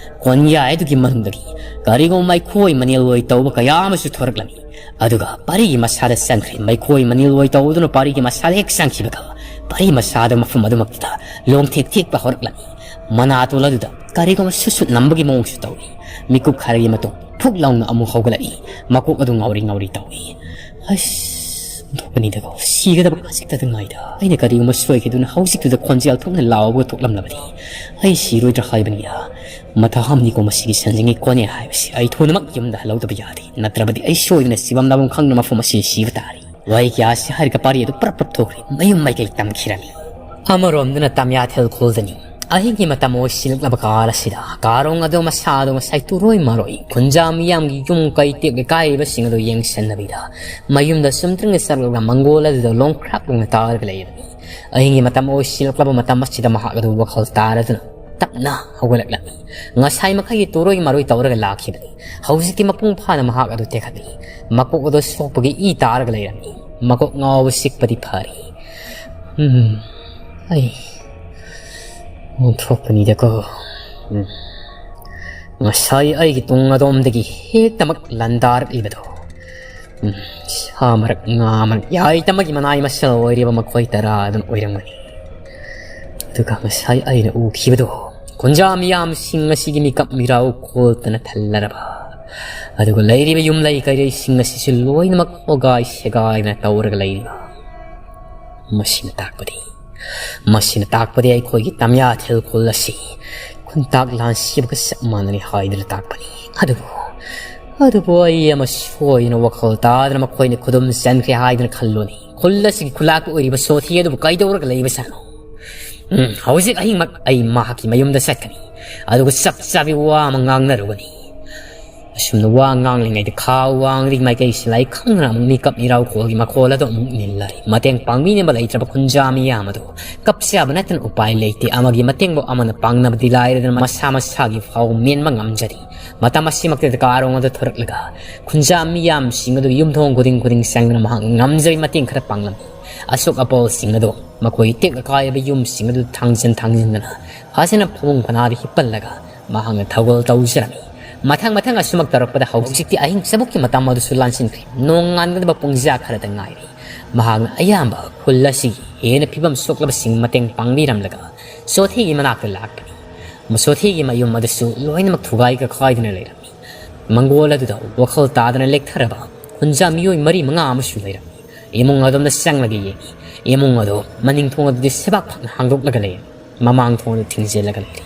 ꯀꯣꯟꯌꯥꯏ ꯑꯗꯨꯒꯤ ꯃꯅꯨꯡꯗꯒꯤ ꯀꯔꯤꯒꯨꯝꯕ ꯃꯩꯈꯣꯏ ꯃꯅꯤꯜ ꯑꯣꯏ ꯇꯧꯕ ꯀꯌꯥ ꯑꯃꯁꯨ ꯊꯣꯔꯛꯂꯝꯃꯤ꯫ ꯑꯗꯨꯒ ꯄꯔꯤꯒꯤ ꯃꯁꯥꯗ ꯆꯪꯈ꯭ꯔꯦ꯫ ꯃꯩꯈꯣꯏ ꯃꯅꯤꯜ ꯑꯣꯏ ꯇꯧꯗꯨꯅ ꯄꯔꯤꯒꯤ ꯃꯁꯥꯗ ꯍꯦꯛ ꯆꯪꯈꯤꯕꯒ ꯄꯔꯤ ꯃꯁꯥꯗ ꯃꯐꯝ ꯑꯗꯨꯃꯛꯇꯨꯗ ꯂꯣꯡꯊꯦꯛ ꯊꯦꯛꯄ ꯍꯧꯔꯛꯂꯝꯃꯤ꯫ ꯃꯅꯥꯇꯣꯜ ꯑꯗꯨꯗ ꯀꯔꯤꯒꯨꯝꯕ ꯁꯨꯠ ꯁꯨꯠ ꯅꯝꯕꯒꯤ ꯃꯑꯣꯡꯁꯨ ꯇꯧꯏ꯫ ꯃꯤꯀꯨꯞ ꯈꯔꯒꯤ ꯃꯇꯨꯡ ꯐꯨꯛ ꯂꯥꯎꯅ ꯑꯃꯨꯛ ꯍꯧꯒꯠꯂꯛꯏ꯫ ꯃꯀꯣꯛ ꯑꯗꯨ ꯉꯥꯎꯔꯤ ꯉꯥꯎꯔꯤ ꯇꯧꯏ꯫ ꯑꯁ, ꯑꯣꯟꯊꯣꯛꯄꯅꯤꯗꯀꯣ, ꯁꯤꯒꯗꯕ ꯈꯖꯤꯛꯇꯗ ꯉꯥꯏꯗ꯫ ꯑꯩꯅ ꯀꯔꯤꯒꯨꯝꯕ ꯁꯣꯏꯈꯤꯗꯨꯅ ꯍꯧꯖꯤꯛꯇꯨꯗ ꯈꯣꯟꯖꯦꯜ ꯊꯣꯛꯅ ꯂꯥꯎꯕꯒ ꯊꯣꯛꯂꯝꯂꯕꯗꯤ ꯑꯩ ꯁꯤꯔꯣꯏꯗ꯭ꯔꯥ ꯍꯥꯏꯕꯅꯤꯗ꯫ ꯃꯊꯥ ꯑꯃꯅꯤꯀꯣ ꯃꯁꯤꯒꯤ ꯁꯦꯟꯖꯦꯡꯒꯤ ꯀꯣꯟꯌꯥꯏ ꯍꯥꯏꯕꯁꯤ꯫ ꯑꯩ ꯊꯨꯅꯃꯛ ꯌꯨꯝꯗ ꯍꯜꯍꯧꯗꯕ ꯌꯥꯗꯦ, ꯅꯠꯇ꯭ꯔꯕꯗꯤ ꯑꯩ ꯁꯣꯏꯗꯅ ꯁꯤꯐꯝ ꯂꯥꯛꯐꯝ ꯈꯪꯗꯅ ꯃꯐꯝ ꯑꯁꯤꯗ ꯁꯤꯕ ꯇꯥꯔꯦ꯫ ꯋꯥꯍꯩ ꯀꯌꯥꯁꯤ ꯍꯥꯏꯔꯒ ꯄꯥꯔꯤ ꯑꯗꯨ ꯄ꯭ꯔꯞ ꯄ꯭ꯔꯞ ꯊꯣꯛꯈ꯭ꯔꯦ꯫ ꯃꯌꯨꯝ ꯃꯥꯏꯀꯩ ꯇꯝꯈꯤꯔꯝꯃꯤ꯫ ꯑꯃꯔꯣꯝꯗꯅ ꯇꯝꯌꯥꯊꯦꯜ ꯈꯨꯜꯗꯅꯤ꯫ ꯑꯍꯤꯡꯒꯤ ꯃꯇꯝ ꯑꯣꯏꯁꯤꯜꯂꯛꯂꯕ ꯀꯥꯜ ꯑꯁꯤꯗ ꯀꯥꯔꯣꯡ ꯑꯗꯨ ꯃꯁꯥꯗꯨ ꯉꯁꯥꯏ ꯇꯨꯔꯣꯏ ꯃꯥꯔꯣꯏ ꯈꯨꯟꯖꯥ ꯃꯤꯌꯥꯝꯒꯤ ꯌꯨꯝ ꯀꯩ ꯇꯦꯛ ꯂꯩꯀꯥꯏꯔꯤꯕꯁꯤꯡ ꯑꯗꯨ ꯌꯦꯡꯁꯤꯟꯅꯕꯤꯗ ꯃꯌꯨꯝꯗ ꯆꯨꯝꯗ꯭ꯔꯤꯡꯅ ꯆꯠꯂꯒ ꯃꯪꯒꯣꯜ ꯑꯗꯨꯗ ꯂꯣꯡꯈ꯭ꯔꯥꯛ ꯂꯣꯡꯅ ꯇꯥꯔꯒ ꯂꯩꯔꯝꯃꯤ꯫ ꯑꯍꯤꯡꯒꯤ ꯃꯇꯝ ꯑꯣꯏꯁꯤꯜꯂꯛꯂꯕ ꯃꯇꯝ ꯑꯁꯤꯗ ꯃꯍꯥꯛ ꯑꯗꯨ ꯋꯥꯈꯜ ꯇꯥꯔꯗꯨꯅ ꯇꯞꯅ ꯍꯧꯒꯠꯂꯛꯂꯝꯃꯤ꯫ ꯉꯁꯥꯏ ꯃꯈꯩꯒꯤ ꯇꯨꯔꯣꯏ ꯃꯥꯔꯣꯏ ꯇꯧꯔꯒ ꯂꯥꯛꯈꯤꯕꯅꯤ꯫ ꯍꯧꯖꯤꯛꯇꯤ ꯃꯄꯨꯡ ꯐꯥꯅ ꯃꯍꯥꯛ ꯑꯗꯨ ꯇꯦꯛꯈꯠꯂꯤ꯫ ꯃꯀꯣꯛ ꯑꯗꯨ ꯁꯣꯛꯄꯒꯤ ꯏ ꯇꯥꯔꯒ ꯂꯩꯔꯝꯃꯤ꯫ ꯃꯀꯣꯛ ꯉꯥꯎꯕ ꯆꯤꯛꯄꯗꯤ ꯐꯔꯤ꯫ ꯎꯝ, ꯑꯩ ꯑꯣꯟꯊꯣꯛꯄꯅꯤꯗꯀꯣ꯫ ꯎꯝ꯫ ꯉꯁꯥꯏ ꯑꯩꯒꯤ ꯇꯨꯡ ꯑꯗꯣꯝꯗꯒꯤ ꯍꯦꯛꯇꯃꯛ ꯂꯥꯟꯗꯥꯔꯛꯂꯤꯕꯗꯣ, ꯎꯝ, ꯁꯥ ꯃꯔꯛ, ꯉꯥ ꯃꯔꯛ, ꯌꯥꯏꯇꯃꯛꯀꯤ ꯃꯅꯥꯏ ꯃꯁꯜ ꯑꯣꯏꯔꯤꯕ ꯃꯈꯣꯏ ꯇꯔꯥ ꯑꯗꯨꯝ ꯑꯣꯏꯔꯝꯒꯅꯤ꯫ ꯑꯗꯨꯒ ꯉꯁꯥꯏ ꯑꯩꯅ ꯎꯈꯤꯕꯗꯣ, ꯈꯨꯟꯖꯥ ꯃꯤꯌꯥꯝꯁꯤꯡ ꯑꯁꯤꯒꯤ ꯃꯤꯀꯞ ꯃꯤꯔꯥꯎ ꯈꯣꯜꯇꯅ ꯊꯜꯂꯔꯕ, ꯑꯗꯨꯒ ꯂꯩꯔꯤꯕ ꯌꯨꯝꯂꯩ ꯀꯩꯔꯩꯁꯤꯡ ꯑꯁꯤꯁꯨ ꯂꯣꯏꯅꯃꯛ ꯍꯣꯒꯥꯏ ꯁꯦꯒꯥꯏꯅ ꯇꯧꯔꯒ ꯂꯩꯔꯤꯕ꯫ ꯃꯁꯤꯅ ꯇꯥꯛꯄꯗꯤ, ꯃꯁꯤꯅ ꯇꯥꯛꯄꯗꯤ ꯑꯩꯈꯣꯏꯒꯤ ꯇꯝꯌꯥꯊꯦꯜ ꯈꯨꯜ ꯑꯁꯤ ꯈꯨꯟꯇꯥꯛ ꯂꯥꯟꯁꯤꯕꯒ ꯆꯞ ꯃꯥꯟꯅꯔꯦ ꯍꯥꯏꯗꯨꯅ ꯇꯥꯛꯄꯅꯤ꯫ ꯑꯗꯨꯕꯨ, ꯑꯗꯨꯕꯨ ꯑꯩ ꯑꯃ ꯁꯣꯏꯗꯅ ꯋꯥꯈꯜ ꯇꯥꯗꯅ ꯃꯈꯣꯏꯅ ꯈꯨꯗꯨꯝ ꯆꯟꯈ꯭ꯔꯦ ꯍꯥꯏꯗꯨꯅ ꯈꯜꯂꯨꯅꯦ꯫ ꯈꯨꯜ ꯑꯁꯤꯒꯤ ꯈꯨꯂꯥꯛꯄ ꯑꯣꯏꯔꯤꯕ ꯁꯣꯊꯤ ꯑꯗꯨꯕꯨ ꯀꯩꯗꯧꯔꯒ ꯂꯩꯕ ꯁꯥꯅꯣ? ꯎꯝ, ꯍꯧꯖꯤꯛ ꯑꯍꯤꯡꯃꯛ ꯑꯩ ꯃꯍꯥꯛꯀꯤ ꯃꯌꯨꯝꯗ ꯆꯠꯀꯅꯤ, ꯑꯗꯨꯒ ꯆꯞ ꯆꯥꯕꯤ ꯋꯥ ꯑꯃ ꯉꯥꯡꯅꯔꯨꯒꯅꯤ꯫ ꯑꯁꯨꯝꯅ ꯋꯥ ꯉꯥꯡꯂꯤꯉꯩꯗ ꯈꯥ ꯋꯥꯡꯗꯒꯤ ꯃꯥꯏꯀꯩꯁꯤꯗ ꯑꯩ ꯈꯪꯗꯅ ꯑꯃꯨꯛ ꯃꯤꯀꯞ ꯏꯔꯥꯎ ꯈꯣꯜꯒꯤ ꯃꯈꯣꯜ ꯑꯗꯨ ꯑꯃꯨꯛ ꯅꯤꯜꯂꯔꯦ꯫ ꯃꯇꯦꯡ ꯄꯥꯡꯕꯤꯅꯕ ꯂꯩꯇ꯭ꯔꯕ ꯈꯨꯟꯖꯥ ꯃꯤꯌꯥꯝ ꯑꯗꯨ ꯀꯞꯆꯕ ꯅꯠꯇꯅ ꯎꯄꯥꯏ ꯂꯩꯇꯦ꯫ ꯑꯃꯒꯤ ꯃꯇꯦꯡꯕꯨ ꯑꯃꯅ ꯄꯥꯡꯅꯕꯗꯤ ꯂꯥꯏꯔꯗꯅ ꯃꯁꯥ ꯃꯁꯥꯒꯤ ꯐꯥꯎ ꯃꯦꯟꯕ ꯉꯝꯖꯔꯤ꯫ ꯃꯇꯝ ꯑꯁꯤꯃꯛꯇꯗ ꯀꯥꯔꯣꯡ ꯑꯗꯨ ꯊꯣꯔꯛꯂꯒ ꯈꯨꯟꯖꯥ ꯃꯤꯌꯥꯝꯁꯤꯡ ꯑꯗꯨ ꯌꯨꯝꯊꯣꯡ ꯈꯨꯗꯤꯡ ꯈꯨꯗꯤꯡ ꯆꯪꯗꯨꯅ ꯃꯍꯥꯛ ꯉꯝꯖꯕ ꯃꯇꯦꯡ ꯈꯔ ꯄꯥꯡꯂꯝꯃꯤ꯫ ꯑꯁꯣꯛ ꯑꯄꯜꯁꯤꯡ ꯑꯗꯨ, ꯃꯈꯣꯏ ꯇꯦꯛ ꯑꯀꯥꯏꯕ ꯌꯨꯝꯁꯤꯡ ꯑꯗꯨ ꯊꯥꯡꯖꯤꯟ ꯊꯥꯡꯖꯤꯟꯗꯅ ꯐꯖꯅ ꯐꯃꯨꯡ ꯐꯅꯥꯗ ꯍꯤꯞꯄꯜꯂꯒ ꯃꯍꯥꯛꯅ ꯊꯧꯒꯜ ꯇꯧꯖꯔꯝꯃꯤ꯫ ꯃꯊꯪ ꯃꯊꯪ ꯑꯁꯨꯃꯛ ꯇꯧꯔꯛꯄꯗ ꯍꯧꯖꯤꯛꯇꯤ ꯑꯍꯤꯡ ꯆꯕꯨꯛꯀꯤ ꯃꯇꯝ ꯑꯗꯨꯁꯨ ꯂꯥꯟꯁꯤꯟꯈ꯭ꯔꯦ꯫ ꯅꯣꯡꯉꯥꯟꯒꯗꯕ ꯄꯨꯡꯖꯥ ꯈꯔꯗ ꯉꯥꯏꯔꯦ꯫ ꯃꯍꯥꯛꯅ ꯑꯌꯥꯝꯕ ꯈꯨꯜ ꯑꯁꯤꯒꯤ ꯍꯦꯟꯅ ꯐꯤꯕꯝ ꯁꯣꯛꯂꯕꯁꯤꯡ ꯃꯇꯦꯡ ꯄꯥꯡꯕꯤꯔꯝꯂꯒ ꯁꯣꯊꯤꯒꯤ ꯃꯅꯥꯛꯇ ꯂꯥꯛꯄꯅꯤ꯫ ꯃꯁꯣꯊꯤꯒꯤ ꯃꯌꯨꯝ ꯑꯗꯨꯁꯨ ꯂꯣꯏꯅꯃꯛ ꯊꯨꯒꯥꯏ ꯀꯈꯥꯏꯗꯨꯅ ꯂꯩꯔꯝꯃꯤ꯫ ꯃꯪꯒꯣꯜ ꯑꯗꯨꯗ ꯋꯥꯈꯜ ꯇꯥꯗꯅ ꯂꯦꯛꯊꯔꯕ ꯈꯨꯟꯖꯥ ꯃꯤꯑꯣꯏ ꯃꯔꯤ ꯃꯉꯥ ꯑꯃꯁꯨ ꯂꯩꯔꯝꯃꯤ꯫ ꯏꯃꯨꯡ ꯑꯗꯣꯝꯗ ꯆꯪꯂꯒ ꯌꯦꯡꯉꯤ꯫ ꯏꯃꯨꯡ ꯑꯗꯨ ꯃꯅꯤꯡ ꯊꯣꯡ ꯑꯗꯨꯗꯤ ꯁꯦꯕꯥꯛ ꯐꯛꯅ ꯍꯥꯡꯗꯣꯛꯂꯒ ꯂꯩꯔꯝꯃꯤ꯫ ꯃꯃꯥꯡ ꯊꯣꯡ ꯑꯗꯨ ꯊꯤꯡꯖꯤꯜꯂꯒ ꯂꯩꯔꯤ꯫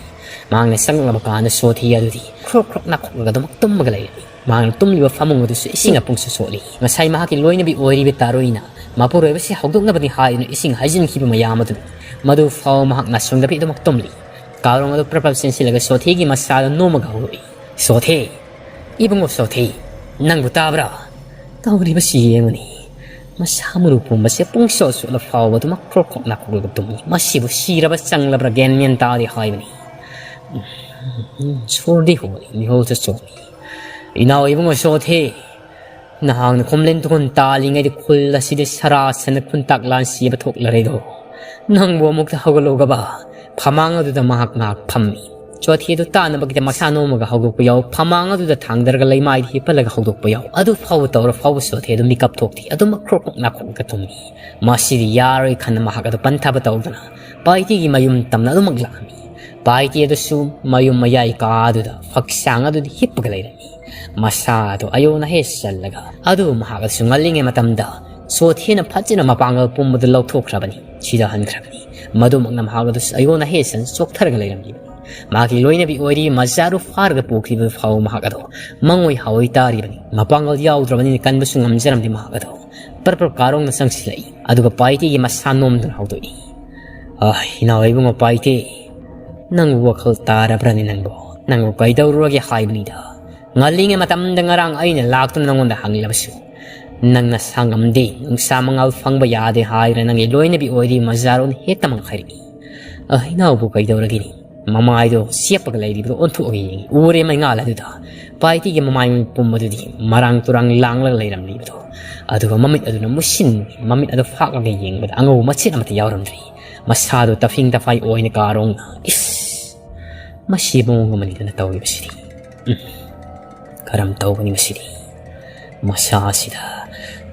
ꯃꯍꯥꯛꯅ ꯆꯪꯂꯛꯂꯕ ꯀꯥꯟꯗ ꯁꯣꯊꯤ ꯑꯗꯨꯗꯤ ꯈ꯭ꯔꯣꯛ ꯈ꯭ꯔꯣꯛ ꯅꯥꯈꯣꯛꯂꯒ ꯑꯗꯨꯃꯛ ꯇꯨꯝꯃꯒ ꯂꯩꯔꯝꯃꯤ꯫ ꯃꯍꯥꯛꯅ ꯇꯨꯝꯂꯤꯕ ꯐꯃꯨꯡ ꯑꯗꯨꯁꯨ ꯏꯁꯤꯡꯅ ꯄꯨꯡꯁꯨ ꯆꯣꯠꯂꯤ꯫ ꯉꯁꯥꯏ ꯃꯍꯥꯛꯀꯤ ꯂꯣꯏꯅꯕꯤ ꯑꯣꯏꯔꯤꯕ ꯇꯥꯔꯣꯏꯅ ꯃꯄꯨꯔꯣꯏꯕꯁꯤ ꯍꯧꯗꯣꯛꯅꯕꯅꯤ ꯍꯥꯏꯗꯨꯅ ꯏꯁꯤꯡ ꯍꯩꯖꯤꯟꯈꯤꯕ ꯃꯌꯥꯝ ꯑꯗꯨ ꯃꯗꯨ ꯐꯥꯎ ꯃꯍꯥꯛ ꯅꯥꯁꯣꯟꯗꯕꯤ ꯑꯗꯨꯃꯛ ꯇꯨꯝꯂꯤ꯫ ꯀꯥꯔꯣꯡ ꯑꯗꯨ ꯄ꯭ꯔꯞ ꯄ꯭ꯔꯞ ꯆꯦꯟꯁꯤꯜꯂꯒ ꯁꯣꯊꯤꯒꯤ ꯃꯁꯥꯗ ꯅꯣꯝꯃꯒ ꯍꯧꯗꯣꯛꯏ꯫ "ꯁꯣꯊꯤ! ꯏꯕꯨꯡꯉꯣ ꯁꯣꯊꯤ! ꯅꯪꯕꯨ ꯇꯥꯕ꯭ꯔꯥ? ꯇꯧꯔꯤꯕꯁꯤ ꯌꯦꯡꯉꯨꯅꯤ꯫ ꯃꯁꯥ ꯃꯔꯨ ꯄꯨꯝꯕꯁꯦ ꯄꯨꯡꯁꯣꯠ ꯁꯣꯠꯂ ꯐꯥꯎꯕ ꯑꯗꯨꯃꯛ ꯈ꯭ꯔꯣꯛ ꯈ꯭ꯔꯣꯛ ꯅꯥꯈꯣꯛꯂꯒ ꯇꯨꯝꯃꯤ꯫ ꯃꯁꯤꯕꯨ ꯁꯤꯔꯕ ꯆꯪꯂꯕ꯭ꯔꯥ ꯒ꯭ꯌꯥꯟ ꯃꯦꯟ ꯇꯥꯗꯦ ꯍꯥꯏꯕꯅꯤ꯫ ꯎꯝ, ꯁꯣꯔꯗꯤ ꯍꯣꯜꯂꯤ, ꯃꯤꯍꯨꯜꯁꯨ ꯆꯣꯠꯂꯤ꯫ ꯏꯅꯥꯎ ꯏꯕꯨꯡꯉꯣ ꯁꯣꯊꯤ, ꯅꯍꯥꯛꯅ ꯈꯣꯝꯂꯦꯟ ꯇꯨꯈꯣꯟ ꯇꯥꯜꯂꯤꯉꯩꯗ ꯈꯨꯜ ꯑꯁꯤꯗ ꯁꯔꯥ ꯁꯟꯅ ꯈꯨꯟꯇꯥꯛ ꯂꯥꯟ ꯁꯤꯕ ꯊꯣꯛꯂꯔꯦꯗꯣ꯫ ꯅꯪꯕꯨ ꯑꯃꯨꯛꯇ ꯍꯧꯒꯠꯂꯧꯒꯕ? ꯐꯃꯥꯡ ꯑꯗꯨꯗ ꯃꯍꯥꯛ ꯉꯥꯏꯍꯥꯛ ꯐꯝꯃꯤ꯫ ꯆꯣꯊꯤ ꯑꯗꯨ ꯇꯥꯅꯕꯒꯤꯗꯃꯛ ꯃꯁꯥ ꯅꯣꯝꯃꯒ ꯍꯧꯗꯣꯛꯄ ꯌꯥꯎ, ꯐꯃꯥꯡ ꯑꯗꯨꯗ ꯊꯥꯡꯗꯔꯒ ꯂꯩꯃꯥꯏꯗ ꯍꯤꯞꯍꯜꯂꯒ ꯍꯧꯗꯣꯛꯄ ꯌꯥꯎ꯫ ꯑꯗꯨ ꯐꯥꯎꯕ ꯇꯧꯔ ꯐꯥꯎꯕ ꯆꯣꯊꯤ ꯑꯗꯨ ꯃꯤꯀꯞ ꯊꯣꯛꯇꯦ꯫ ꯑꯗꯨꯃꯛ ꯈ꯭ꯔꯣꯛ ꯈ꯭ꯔꯣꯛ ꯅꯥꯈꯣꯛꯂꯒ ꯇꯨꯝꯃꯤ꯫ ꯃꯁꯤꯗꯤ ꯌꯥꯔꯣꯏ ꯈꯟꯅ ꯃꯍꯥꯛ ꯑꯗꯨ ꯄꯟꯊꯕ ꯇꯧꯗꯅ ꯄꯥꯏꯇꯤꯒꯤ ꯃꯌꯨꯝ ꯇꯝꯅ ꯑꯗꯨꯃꯛ ꯂꯥꯛꯑꯝꯃꯤ꯫ ꯄꯥꯏꯇꯤ ꯑꯗꯨꯁꯨ ꯃꯌꯨꯝ ꯃꯌꯥꯏ ꯀꯥ ꯑꯗꯨꯗ ꯐꯛꯁꯥꯡ ꯑꯗꯨꯗ ꯍꯤꯞꯄꯒ ꯂꯩꯔꯝꯃꯤ꯫ ꯃꯁꯥ ꯑꯗꯨ ꯑꯌꯣꯟ ꯑꯍꯦ ꯆꯜꯂꯒ ꯑꯗꯨ ꯃꯍꯥꯛ ꯑꯗꯨꯁꯨ ꯉꯜꯂꯤꯉꯩ ꯃꯇꯝꯗ ꯆꯣꯊꯤꯅ ꯐꯖꯅ ꯃꯄꯥꯡꯒꯜ ꯄꯨꯝꯕꯗꯨ ꯂꯧꯊꯣꯛꯈ꯭ꯔꯕꯅꯤ, ꯁꯤꯗꯍꯟꯈ꯭ꯔꯕꯅꯤ꯫ ꯃꯗꯨꯃꯛꯅ ꯃꯍꯥꯛ ꯑꯗꯨꯁꯨ ꯑꯌꯣꯟ ꯑꯍꯦ ꯆꯟ ꯆꯣꯛꯊꯔꯒ ꯂꯩꯔꯝꯂꯤꯕꯅꯤ꯫ ꯃꯍꯥꯛꯀꯤ ꯂꯣꯏꯅꯕꯤ ꯑꯣꯏꯔꯤ ꯃꯖꯥꯔꯨ ꯐꯥꯔꯒ ꯄꯨꯈꯤꯕ ꯐꯥꯎ ꯃꯍꯥꯛ ꯑꯗꯣ ꯃꯉꯣꯏ ꯍꯥꯋꯏ ꯇꯥꯔꯤꯕꯅꯤ꯫ ꯃꯄꯥꯡꯒꯜ ꯌꯥꯎꯗ꯭ꯔꯕꯅꯤꯅ ꯀꯟꯕꯁꯨ ꯉꯝꯖꯔꯝꯗꯦ ꯃꯍꯥꯛ ꯑꯗꯣ꯫ ꯄꯔ ꯄꯔ ꯀꯥꯔꯣꯡꯅ ꯆꯪꯁꯤꯜꯂꯛꯏ, ꯑꯗꯨꯒ ꯄꯥꯏꯇꯤꯒꯤ ꯃꯁꯥ ꯅꯣꯝꯗꯨꯅ ꯍꯧꯗꯣꯛꯏ꯫ "ꯑꯥ, ꯏꯅꯥꯎ ꯏꯕꯨꯡꯉꯣ ꯄꯥꯏꯇꯤ, ꯅꯪꯕꯨ ꯋꯥꯈꯜ ꯇꯥꯔꯕ꯭ꯔꯅꯤ ꯅꯪꯕꯨ? ꯅꯪꯕꯨ ꯀꯩꯗꯧꯔꯨꯔꯒꯦ ꯍꯥꯏꯕꯅꯤꯗ?" ꯉꯜꯂꯤꯉꯩ ꯃꯇꯝꯗ ꯉꯔꯥꯡ ꯑꯩꯅ ꯂꯥꯛꯇꯨꯅ ꯅꯪꯉꯣꯟꯗ ꯍꯪꯂꯕꯁꯨ ꯅꯪ ꯅꯁꯥ ꯉꯝꯗꯦ, ꯅꯨꯡꯁꯥ ꯃꯉꯥꯜ ꯐꯪꯕ ꯌꯥꯗꯦ ꯍꯥꯏꯗꯅ ꯅꯪꯒꯤ ꯂꯣꯏꯅꯕꯤ ꯑꯣꯏꯔꯤ ꯃꯖꯥꯔꯨꯅ ꯍꯦꯛꯇꯃꯛ ꯍꯥꯏꯔꯛꯏ꯫ "ꯑ, ꯏꯅꯥꯎꯕꯨ ꯀꯩꯗꯧꯔꯒꯦꯅꯦ?" ꯃꯃꯥꯏꯗꯣ ꯆꯦꯞꯄꯒ ꯂꯩꯔꯤꯕꯗꯣ ꯑꯣꯟꯊꯣꯛꯑꯒ ꯌꯦꯡꯉꯤ꯫ ꯎꯔꯦ ꯃꯩꯉꯥꯜ ꯑꯗꯨꯗ ꯄꯥꯏꯇꯤꯒꯤ ꯃꯃꯥꯏ ꯄꯨꯝꯕꯗꯨꯗꯤ ꯃꯔꯥꯡ ꯇꯨꯔꯥꯡ ꯂꯥꯡꯂꯒ ꯂꯩꯔꯝꯂꯤꯕꯗꯣ꯫ ꯑꯗꯨꯒ ꯃꯃꯤꯠ ꯑꯗꯨꯅ ꯃꯨꯁꯤꯟ, ꯃꯃꯤꯠ ꯑꯗꯨ ꯐꯥꯛꯂꯒ ꯌꯦꯡꯕꯗ ꯑꯉꯧꯕ ꯃꯆꯦꯠ ꯑꯃꯠꯇ ꯌꯥꯎꯔꯝꯗ꯭ꯔꯤ꯫ ꯃꯁꯥꯗꯨ ꯇꯐꯤꯡ ꯇꯐꯥꯏ ꯑꯣꯏꯅ ꯀꯥꯔꯣꯡꯅ, "ꯏꯁ! ꯃꯁꯤ ꯃꯑꯣꯡ ꯑꯃꯅꯤꯗꯅ ꯇꯧꯔꯤꯕꯁꯤꯗꯤ꯫ ꯎꯝ, ꯀꯔꯝ ꯇꯧꯒꯅꯤ ꯃꯁꯤꯗꯤ? ꯃꯁꯥꯁꯤꯗ,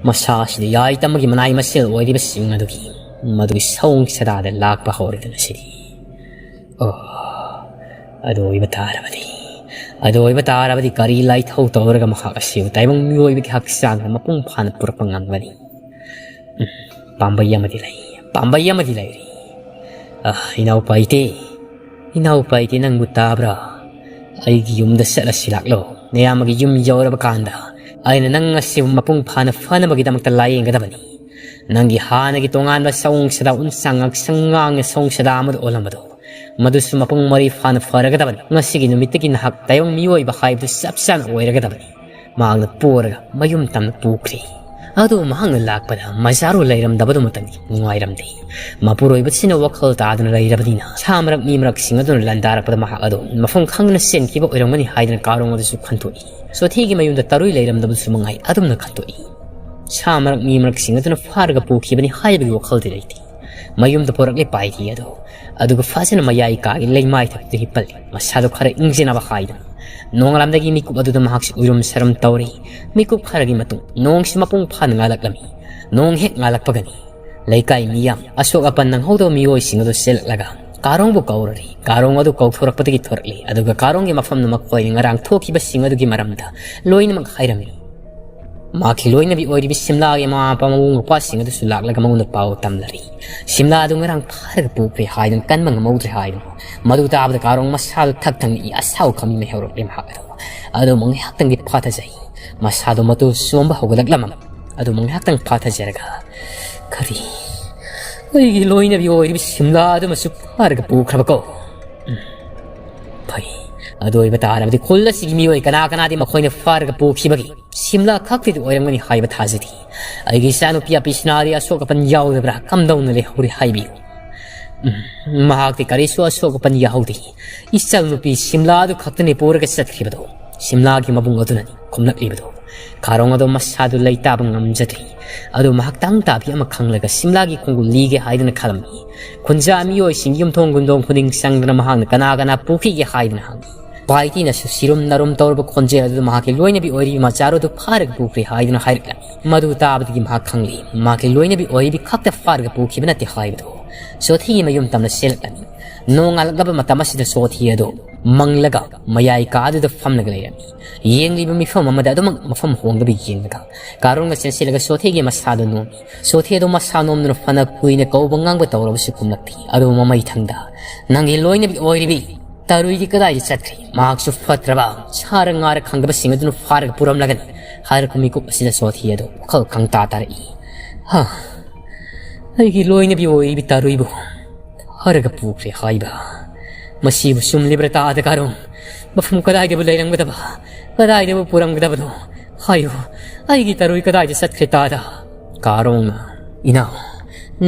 ꯃꯁꯥꯁꯤꯗ ꯌꯥꯏꯇꯝꯕꯒꯤ ꯃꯅꯥꯏ ꯃꯁꯤꯜ ꯑꯣꯏꯔꯤꯕꯁꯤꯡ ꯑꯗꯨꯒꯤ, ꯃꯗꯨꯒꯤ ꯁꯑꯣꯡ ꯁꯗꯥꯗ ꯂꯥꯛꯄ ꯍꯧꯔꯦꯗꯅ ꯁꯤꯗꯤ꯫ ꯑꯣ, ꯑꯗꯨ ꯑꯣꯏꯕ ꯇꯥꯔꯕꯗꯤ, ꯑꯗꯨ ꯑꯣꯏꯕ ꯇꯥꯔꯕꯗꯤ ꯀꯔꯤ ꯂꯥꯏꯊꯧ ꯇꯧꯔꯒ ꯃꯍꯥꯛ ꯑꯁꯤꯕꯨ ꯇꯥꯏꯕꯪ ꯃꯤꯑꯣꯏꯕꯒꯤ ꯍꯛꯆꯥꯡꯗ ꯃꯄꯨꯡ ꯐꯥꯅ ꯄꯨꯔꯛꯄ ꯉꯝꯒꯅꯤ? ꯎꯝ, ꯄꯥꯝꯕꯩ ꯑꯃꯗꯤ ꯂꯩ, ꯄꯥꯝꯕꯩ ꯑꯃꯗꯤ ꯂꯩꯔꯤ꯫ ꯑ, ꯏꯅꯥꯎ ꯄꯥꯏꯇꯦ, ꯏꯅꯥꯎ ꯄꯥꯏꯇꯦ, ꯅꯪꯕꯨ ꯇꯥꯕ꯭ꯔꯥ? ꯑꯩꯒꯤ ꯌꯨꯝꯗ ꯆꯠꯂꯁꯤ ꯂꯥꯛꯂꯣ꯫ ꯅꯌꯥꯝꯕꯒꯤ ꯌꯨꯝ ꯌꯧꯔꯕ ꯀꯥꯟꯗ ꯑꯩꯅ ꯅꯪ ꯑꯁꯤꯕꯨ ꯃꯄꯨꯡ ꯐꯥꯅ ꯐꯅꯕꯒꯤꯗꯃꯛꯇ ꯂꯥꯌꯦꯡꯒꯗꯕꯅꯤ꯫ ꯅꯪꯒꯤ ꯍꯥꯟꯅꯒꯤ ꯇꯣꯉꯥꯟꯕ ꯁꯑꯣꯡ ꯁꯥꯗꯥ, ꯎꯟꯁꯥꯡ ꯉꯥꯛꯁꯪ ꯉꯥꯡꯅ ꯁꯑꯣꯡ ꯁꯥꯗꯥ ꯑꯃꯗ ꯑꯣꯜꯂꯝꯕꯗꯣ, ꯃꯗꯨꯁꯨ ꯃꯄꯨꯡ ꯃꯔꯩ ꯐꯥꯅ ꯐꯔꯒꯗꯕꯅꯤ꯫ ꯉꯁꯤꯒꯤ ꯅꯨꯃꯤꯠꯇꯒꯤ ꯅꯍꯥꯛ ꯇꯥꯏꯕꯪ ꯃꯤꯑꯣꯏꯕ ꯍꯥꯏꯕꯗꯨ ꯆꯞ ꯆꯥꯅ ꯑꯣꯏꯔꯒꯗꯕꯅꯤ꯫ ꯃꯍꯥꯛꯅ ꯄꯣꯔꯒ ꯃꯌꯨꯝ ꯇꯝꯅ ꯄꯨꯈ꯭ꯔꯦ꯫ ꯑꯗꯨꯕꯨ ꯃꯍꯥꯛꯅ ꯂꯥꯛꯄꯗ ꯃꯖꯥꯔꯨ ꯂꯩꯔꯝꯗꯕꯗꯨꯃꯇꯪꯗꯤ ꯅꯨꯡꯉꯥꯏꯔꯝꯗꯦ꯫ ꯃꯄꯨꯔꯣꯏꯕꯁꯤꯅ ꯋꯥꯈꯜ ꯇꯥꯗꯨꯅ ꯂꯩꯔꯕꯅꯤꯅ, ꯁꯥ ꯃꯔꯛ ꯃꯤ ꯃꯔꯛꯁꯤꯡ ꯑꯗꯨꯅ ꯂꯥꯟꯗꯥꯔꯛꯄꯗ ꯃꯍꯥꯛ ꯑꯗꯨ ꯃꯐꯝ ꯈꯪꯗꯅ ꯆꯦꯟꯈꯤꯕ ꯑꯣꯏꯔꯝꯒꯅꯤ ꯍꯥꯏꯗꯅ ꯀꯥꯔꯣꯡ ꯑꯗꯨꯁꯨ ꯈꯟꯊꯣꯛꯏ꯫ ꯁꯣꯊꯤꯒꯤ ꯃꯌꯨꯝꯗ ꯇꯔꯨꯏ ꯂꯩꯔꯝꯗꯕꯁꯨ ꯃꯉꯥꯏ ꯑꯗꯨꯝꯅ ꯈꯟꯊꯣꯛꯏ꯫ ꯁꯥ ꯃꯔꯛ ꯃꯤ ꯃꯔꯛꯁꯤꯡ ꯑꯗꯨꯅ ꯐꯥꯔꯒ ꯄꯨꯈꯤꯕꯅꯤ ꯍꯥꯏꯕꯒꯤ ꯋꯥꯈꯜꯗꯤ ꯂꯩꯇꯦ꯫ ꯃꯌꯨꯝꯗ ꯄꯨꯔꯛꯂꯦ ꯄꯥꯏꯔꯤ ꯑꯗꯨ, ꯑꯗꯨꯒ ꯐꯖꯅ ꯃꯌꯥꯏ ꯀꯥꯒꯤ ꯂꯩꯃꯥꯏ ꯊꯛꯇ ꯍꯤꯞꯄꯜꯂꯤ꯫ ꯃꯁꯥꯗꯨ ꯈꯔ ꯏꯪꯖꯅꯕ ꯍꯥꯏꯗꯨꯅ ꯅꯣꯡꯉꯥꯜꯂꯝꯗꯒꯤ ꯃꯤꯀꯨꯞ ꯑꯗꯨꯗ ꯃꯍꯥꯛꯁꯨ ꯎꯏꯔꯨꯝ ꯁꯔꯨꯝ ꯇꯧꯔꯤ꯫ ꯃꯤꯀꯨꯞ ꯈꯔꯒꯤ ꯃꯇꯨꯡ ꯅꯣꯡꯁꯤ ꯃꯄꯨꯡ ꯐꯥꯅ ꯉꯥꯜꯂꯛꯂꯝꯃꯤ꯫ ꯅꯣꯡ ꯍꯦꯛ ꯉꯥꯜꯂꯛꯄꯒꯅꯤ ꯂꯩꯀꯥꯏ ꯃꯤꯌꯥꯝ, ꯑꯁꯣꯛ ꯑꯄꯟ ꯅꯪꯍꯧꯗꯕ ꯃꯤꯑꯣꯏꯁꯤꯡ ꯑꯗꯨ ꯆꯦꯜꯂꯛꯂꯒ ꯀꯥꯔꯣꯡꯕꯨ ꯀꯧꯔꯔꯤ꯫ ꯀꯥꯔꯣꯡ ꯑꯗꯨ ꯀꯧꯊꯣꯔꯛꯄꯗꯒꯤ ꯊꯣꯔꯛꯂꯤ꯫ ꯑꯗꯨꯒ ꯀꯥꯔꯣꯡꯒꯤ ꯃꯐꯝꯗ ꯃꯈꯣꯏꯅ ꯉꯔꯥꯡ ꯊꯣꯛꯈꯤꯕꯁꯤꯡ ꯑꯗꯨꯒꯤ ꯃꯔꯝꯗ ꯂꯣꯏꯅꯃꯛ ꯍꯥꯏꯔꯝꯃꯤ꯫ ꯃꯍꯥꯛꯀꯤ ꯂꯣꯏꯅꯕꯤ ꯑꯣꯏꯔꯤꯕ ꯁꯤꯝꯂꯥꯒꯤ ꯃꯃꯥ ꯃꯄꯥ ꯃꯕꯨꯡ ꯃꯧꯄ꯭ꯋꯥꯁꯤꯡ ꯑꯗꯨꯁꯨ ꯂꯥꯛꯂꯒ ꯃꯉꯣꯟꯗ ꯄꯥꯎ ꯇꯝꯂꯔꯤ꯫ ꯁꯤꯝꯂꯥ ꯑꯗꯨ ꯉꯔꯥꯡ ꯐꯥꯔꯒ ꯄꯨꯈ꯭ꯔꯦ ꯍꯥꯏꯗꯨꯅ ꯀꯟꯕ ꯉꯝꯍꯧꯗ꯭ꯔꯦ ꯍꯥꯏꯗꯨꯅ꯫ ꯃꯗꯨ ꯇꯥꯕꯗ ꯀꯥꯔꯣꯡ ꯃꯁꯥꯗꯨ ꯊꯛ ꯊꯛꯅ ꯏ ꯑꯁꯥꯎ ꯈꯝꯃꯤ ꯃꯩꯍꯧꯔꯛꯂꯦ ꯃꯍꯥꯛ ꯑꯗꯨ꯫ ꯑꯗꯨꯕꯨ ꯉꯥꯏꯍꯥꯛꯇꯪꯗꯤ ꯐꯥꯊꯖꯩ꯫ ꯃꯁꯥꯗꯨ ꯃꯇꯨ ꯆꯣꯝꯕ ꯍꯧꯒꯠꯂꯛꯂꯝꯃꯤ꯫ ꯑꯗꯨꯕꯨ ꯉꯥꯏꯍꯥꯛꯇꯪ ꯐꯥꯊꯖꯔꯒ, "ꯀꯔꯤ? ꯑꯩꯒꯤ ꯂꯣꯏꯅꯕꯤ ꯑꯣꯏꯔꯤꯕ ꯁꯤꯝꯂꯥ ꯑꯗꯨꯃꯁꯨ ꯐꯥꯔꯒ ꯄꯨꯈ꯭ꯔꯕꯀꯣ? ꯎꯝ, ꯐꯩ, ꯑꯗꯨ ꯑꯣꯏꯕ ꯇꯥꯔꯕꯗꯤ ꯈꯨꯜ ꯑꯁꯤꯒꯤ ꯃꯤꯑꯣꯏ ꯀꯅꯥ ꯀꯅꯥꯗꯤ ꯃꯈꯣꯏꯅ ꯐꯥꯔꯒ ꯄꯨꯈꯤꯕꯒꯤ ꯁꯤꯝꯂꯥ ꯈꯛꯇꯗꯤ ꯑꯣꯏꯔꯝꯒꯅꯤ ꯍꯥꯏꯕ ꯊꯥꯖꯗꯦ꯫ ꯑꯩꯒꯤ ꯏꯆꯥꯅꯨꯄꯤ ꯑꯄꯤꯁꯅꯥꯗꯤ ꯑꯁꯣꯛ ꯑꯄꯟ ꯌꯥꯎꯗꯕ꯭ꯔꯥ, ꯀꯝꯗꯧꯅ ꯂꯩꯍꯧꯔꯤ ꯍꯥꯏꯕꯤꯌꯨ꯫ ꯎꯝ, ꯃꯍꯥꯛꯇꯤ ꯀꯔꯤꯁꯨ ꯑꯁꯣꯛ ꯑꯄꯟ ꯌꯥꯍꯧꯗꯦ꯫ ꯏꯆꯜ ꯅꯨꯄꯤ ꯁꯤꯝꯂꯥ ꯑꯗꯨ ꯈꯛꯇꯅꯤ ꯄꯨꯔꯒ ꯆꯠꯈꯤꯕꯗꯣ꯫ ꯁꯤꯝꯂꯥꯒꯤ ꯃꯕꯨꯡ ꯑꯗꯨꯅꯅꯤ ꯈꯨꯝꯂꯛꯂꯤꯕꯗꯣ꯫ ꯀꯥꯔꯣꯡ ꯑꯗꯣ ꯃꯁꯥꯗꯨ ꯂꯩꯇꯥꯕ ꯉꯝꯖꯗ꯭ꯔꯤ꯫ ꯑꯗꯨ ꯃꯍꯥꯛ ꯇꯪ ꯇꯥꯕꯤ ꯑꯃ ꯈꯪꯂꯒ ꯁꯤꯝꯂꯥꯒꯤ ꯈꯣꯡꯒꯨꯜ ꯂꯤꯒꯦ ꯍꯥꯏꯗꯨꯅ ꯈꯜꯂꯝꯃꯤ꯫ ꯈꯨꯟꯖꯥ ꯃꯤꯑꯣꯏꯁꯤꯡ ꯌꯨꯝꯊꯣꯡ ꯈꯨꯟꯗꯣꯡ ꯈꯨꯗꯤꯡ ꯆꯪꯗꯅ ꯃꯍꯥꯛꯅ ꯀꯅꯥ ꯀꯅꯥ ꯄꯨꯈꯤꯒꯦ ꯍꯥꯏꯗꯨꯅ ꯍꯪꯉꯤ꯫ ꯄꯥꯏꯇꯤꯅꯁꯨ ꯁꯤꯔꯨꯝ ꯅꯥꯔꯨꯝ ꯇꯧꯔꯕ ꯈꯣꯟꯖꯦꯜ ꯑꯗꯨ ꯃꯍꯥꯛꯀꯤ ꯂꯣꯏꯅꯕꯤ ꯑꯣꯏꯔꯤꯕꯤ ꯃꯆꯥꯔꯨ ꯑꯗꯨ ꯐꯥꯔꯒ ꯄꯨꯈ꯭ꯔꯦ ꯍꯥꯏꯗꯨꯅ ꯍꯥꯏꯔꯛꯂꯝꯃꯤ꯫ ꯃꯗꯨ ꯇꯥꯕꯗꯒꯤ ꯃꯍꯥꯛ ꯈꯪꯂꯤ, ꯃꯍꯥꯛꯀꯤ ꯂꯣꯏꯅꯕꯤ ꯑꯣꯏꯔꯤꯕꯤ ꯈꯛꯇ ꯐꯥꯔꯒ ꯄꯨꯈꯤꯕ ꯅꯠꯇꯦ ꯍꯥꯏꯕꯗꯨ꯫ ꯆꯣꯊꯤꯒꯤ ꯃꯌꯨꯝ ꯇꯝꯅ ꯆꯦꯜꯂꯛꯂꯝꯃꯤ꯫ ꯅꯣꯡꯉꯥꯜꯂꯛꯂꯕ ꯃꯇꯝ ꯑꯁꯤꯗ ꯆꯣꯊꯤ ꯑꯗꯨ ꯃꯪꯂꯒ ꯃꯌꯥꯏ ꯀꯥꯗꯨꯗ ꯐꯝꯂꯒ ꯂꯩꯔꯝꯃꯤ꯫ ꯌꯦꯡꯂꯤꯕ ꯃꯤꯐꯝ ꯑꯃꯗ ꯑꯗꯨꯃꯛ ꯃꯐꯝ ꯍꯣꯡꯗꯕ ꯌꯦꯡꯂꯒ ꯀꯥꯔꯣꯡꯒ ꯆꯦꯟꯁꯤꯜꯂꯒ ꯆꯣꯊꯤꯒꯤ ꯃꯁꯥꯗꯨ ꯅꯣꯝꯃꯤ꯫ ꯆꯣꯊꯤ ꯑꯗꯨ ꯃꯁꯥ ꯅꯣꯝꯗꯨꯅ ꯐꯅ ꯀꯨꯏꯅ ꯀꯧꯕ ꯉꯥꯡꯕ ꯇꯧꯔꯕꯁꯨ ꯈꯨꯝꯂꯛꯇꯦ꯫ ꯑꯗꯨꯕꯨ ꯃꯃꯩ ꯊꯪꯗ, "ꯅꯪꯒꯤ ꯂꯣꯏꯅꯕꯤ ꯑꯣꯏꯔꯤꯕꯤ ꯇꯔꯨꯏꯗꯤ ꯀꯗꯥꯏꯗ ꯆꯠꯈ꯭ꯔꯦ? ꯃꯍꯥꯛꯁꯨ ꯐꯠꯇ꯭ꯔꯕ ꯁꯥꯔ ꯉꯥꯔ ꯈꯪꯗꯕꯁꯤꯡ ꯑꯗꯨꯅ ꯐꯥꯔꯒ ꯄꯨꯔꯝꯂꯒꯅꯤ" ꯍꯥꯏꯔꯛꯄ ꯃꯤꯀꯨꯞ ꯑꯁꯤꯗ ꯆꯣꯊꯤ ꯑꯗꯨ ꯋꯥꯈꯜ ꯈꯪꯇꯥ ꯇꯥꯔꯛꯏ꯫ "ꯍꯥ, ꯑꯩꯒꯤ ꯂꯣꯏꯅꯕꯤ ꯑꯣꯏꯔꯤꯕꯤ ꯇꯔꯨꯏꯕꯨ ꯐꯥꯔꯒ ꯄꯨꯈ꯭ꯔꯦ ꯍꯥꯏꯕ꯫ ꯃꯁꯤꯕꯨ ꯆꯨꯝꯂꯤꯕ꯭ꯔꯥ ꯇꯥꯗ ꯀꯥꯔꯣꯡ? ꯃꯐꯝ ꯀꯗꯥꯏꯗꯕꯨ ꯂꯩꯔꯝꯒꯗꯕ, ꯀꯗꯥꯏꯗꯕꯨ ꯄꯨꯔꯝꯒꯗꯕꯅꯣ? ꯍꯥꯏꯌꯨ, ꯑꯩꯒꯤ ꯇꯔꯨꯏ ꯀꯗꯥꯏꯗ ꯆꯠꯈ꯭ꯔꯦ ꯇꯥꯗ?" ꯀꯥꯔꯣꯡꯅ, "ꯏꯅꯥꯎ,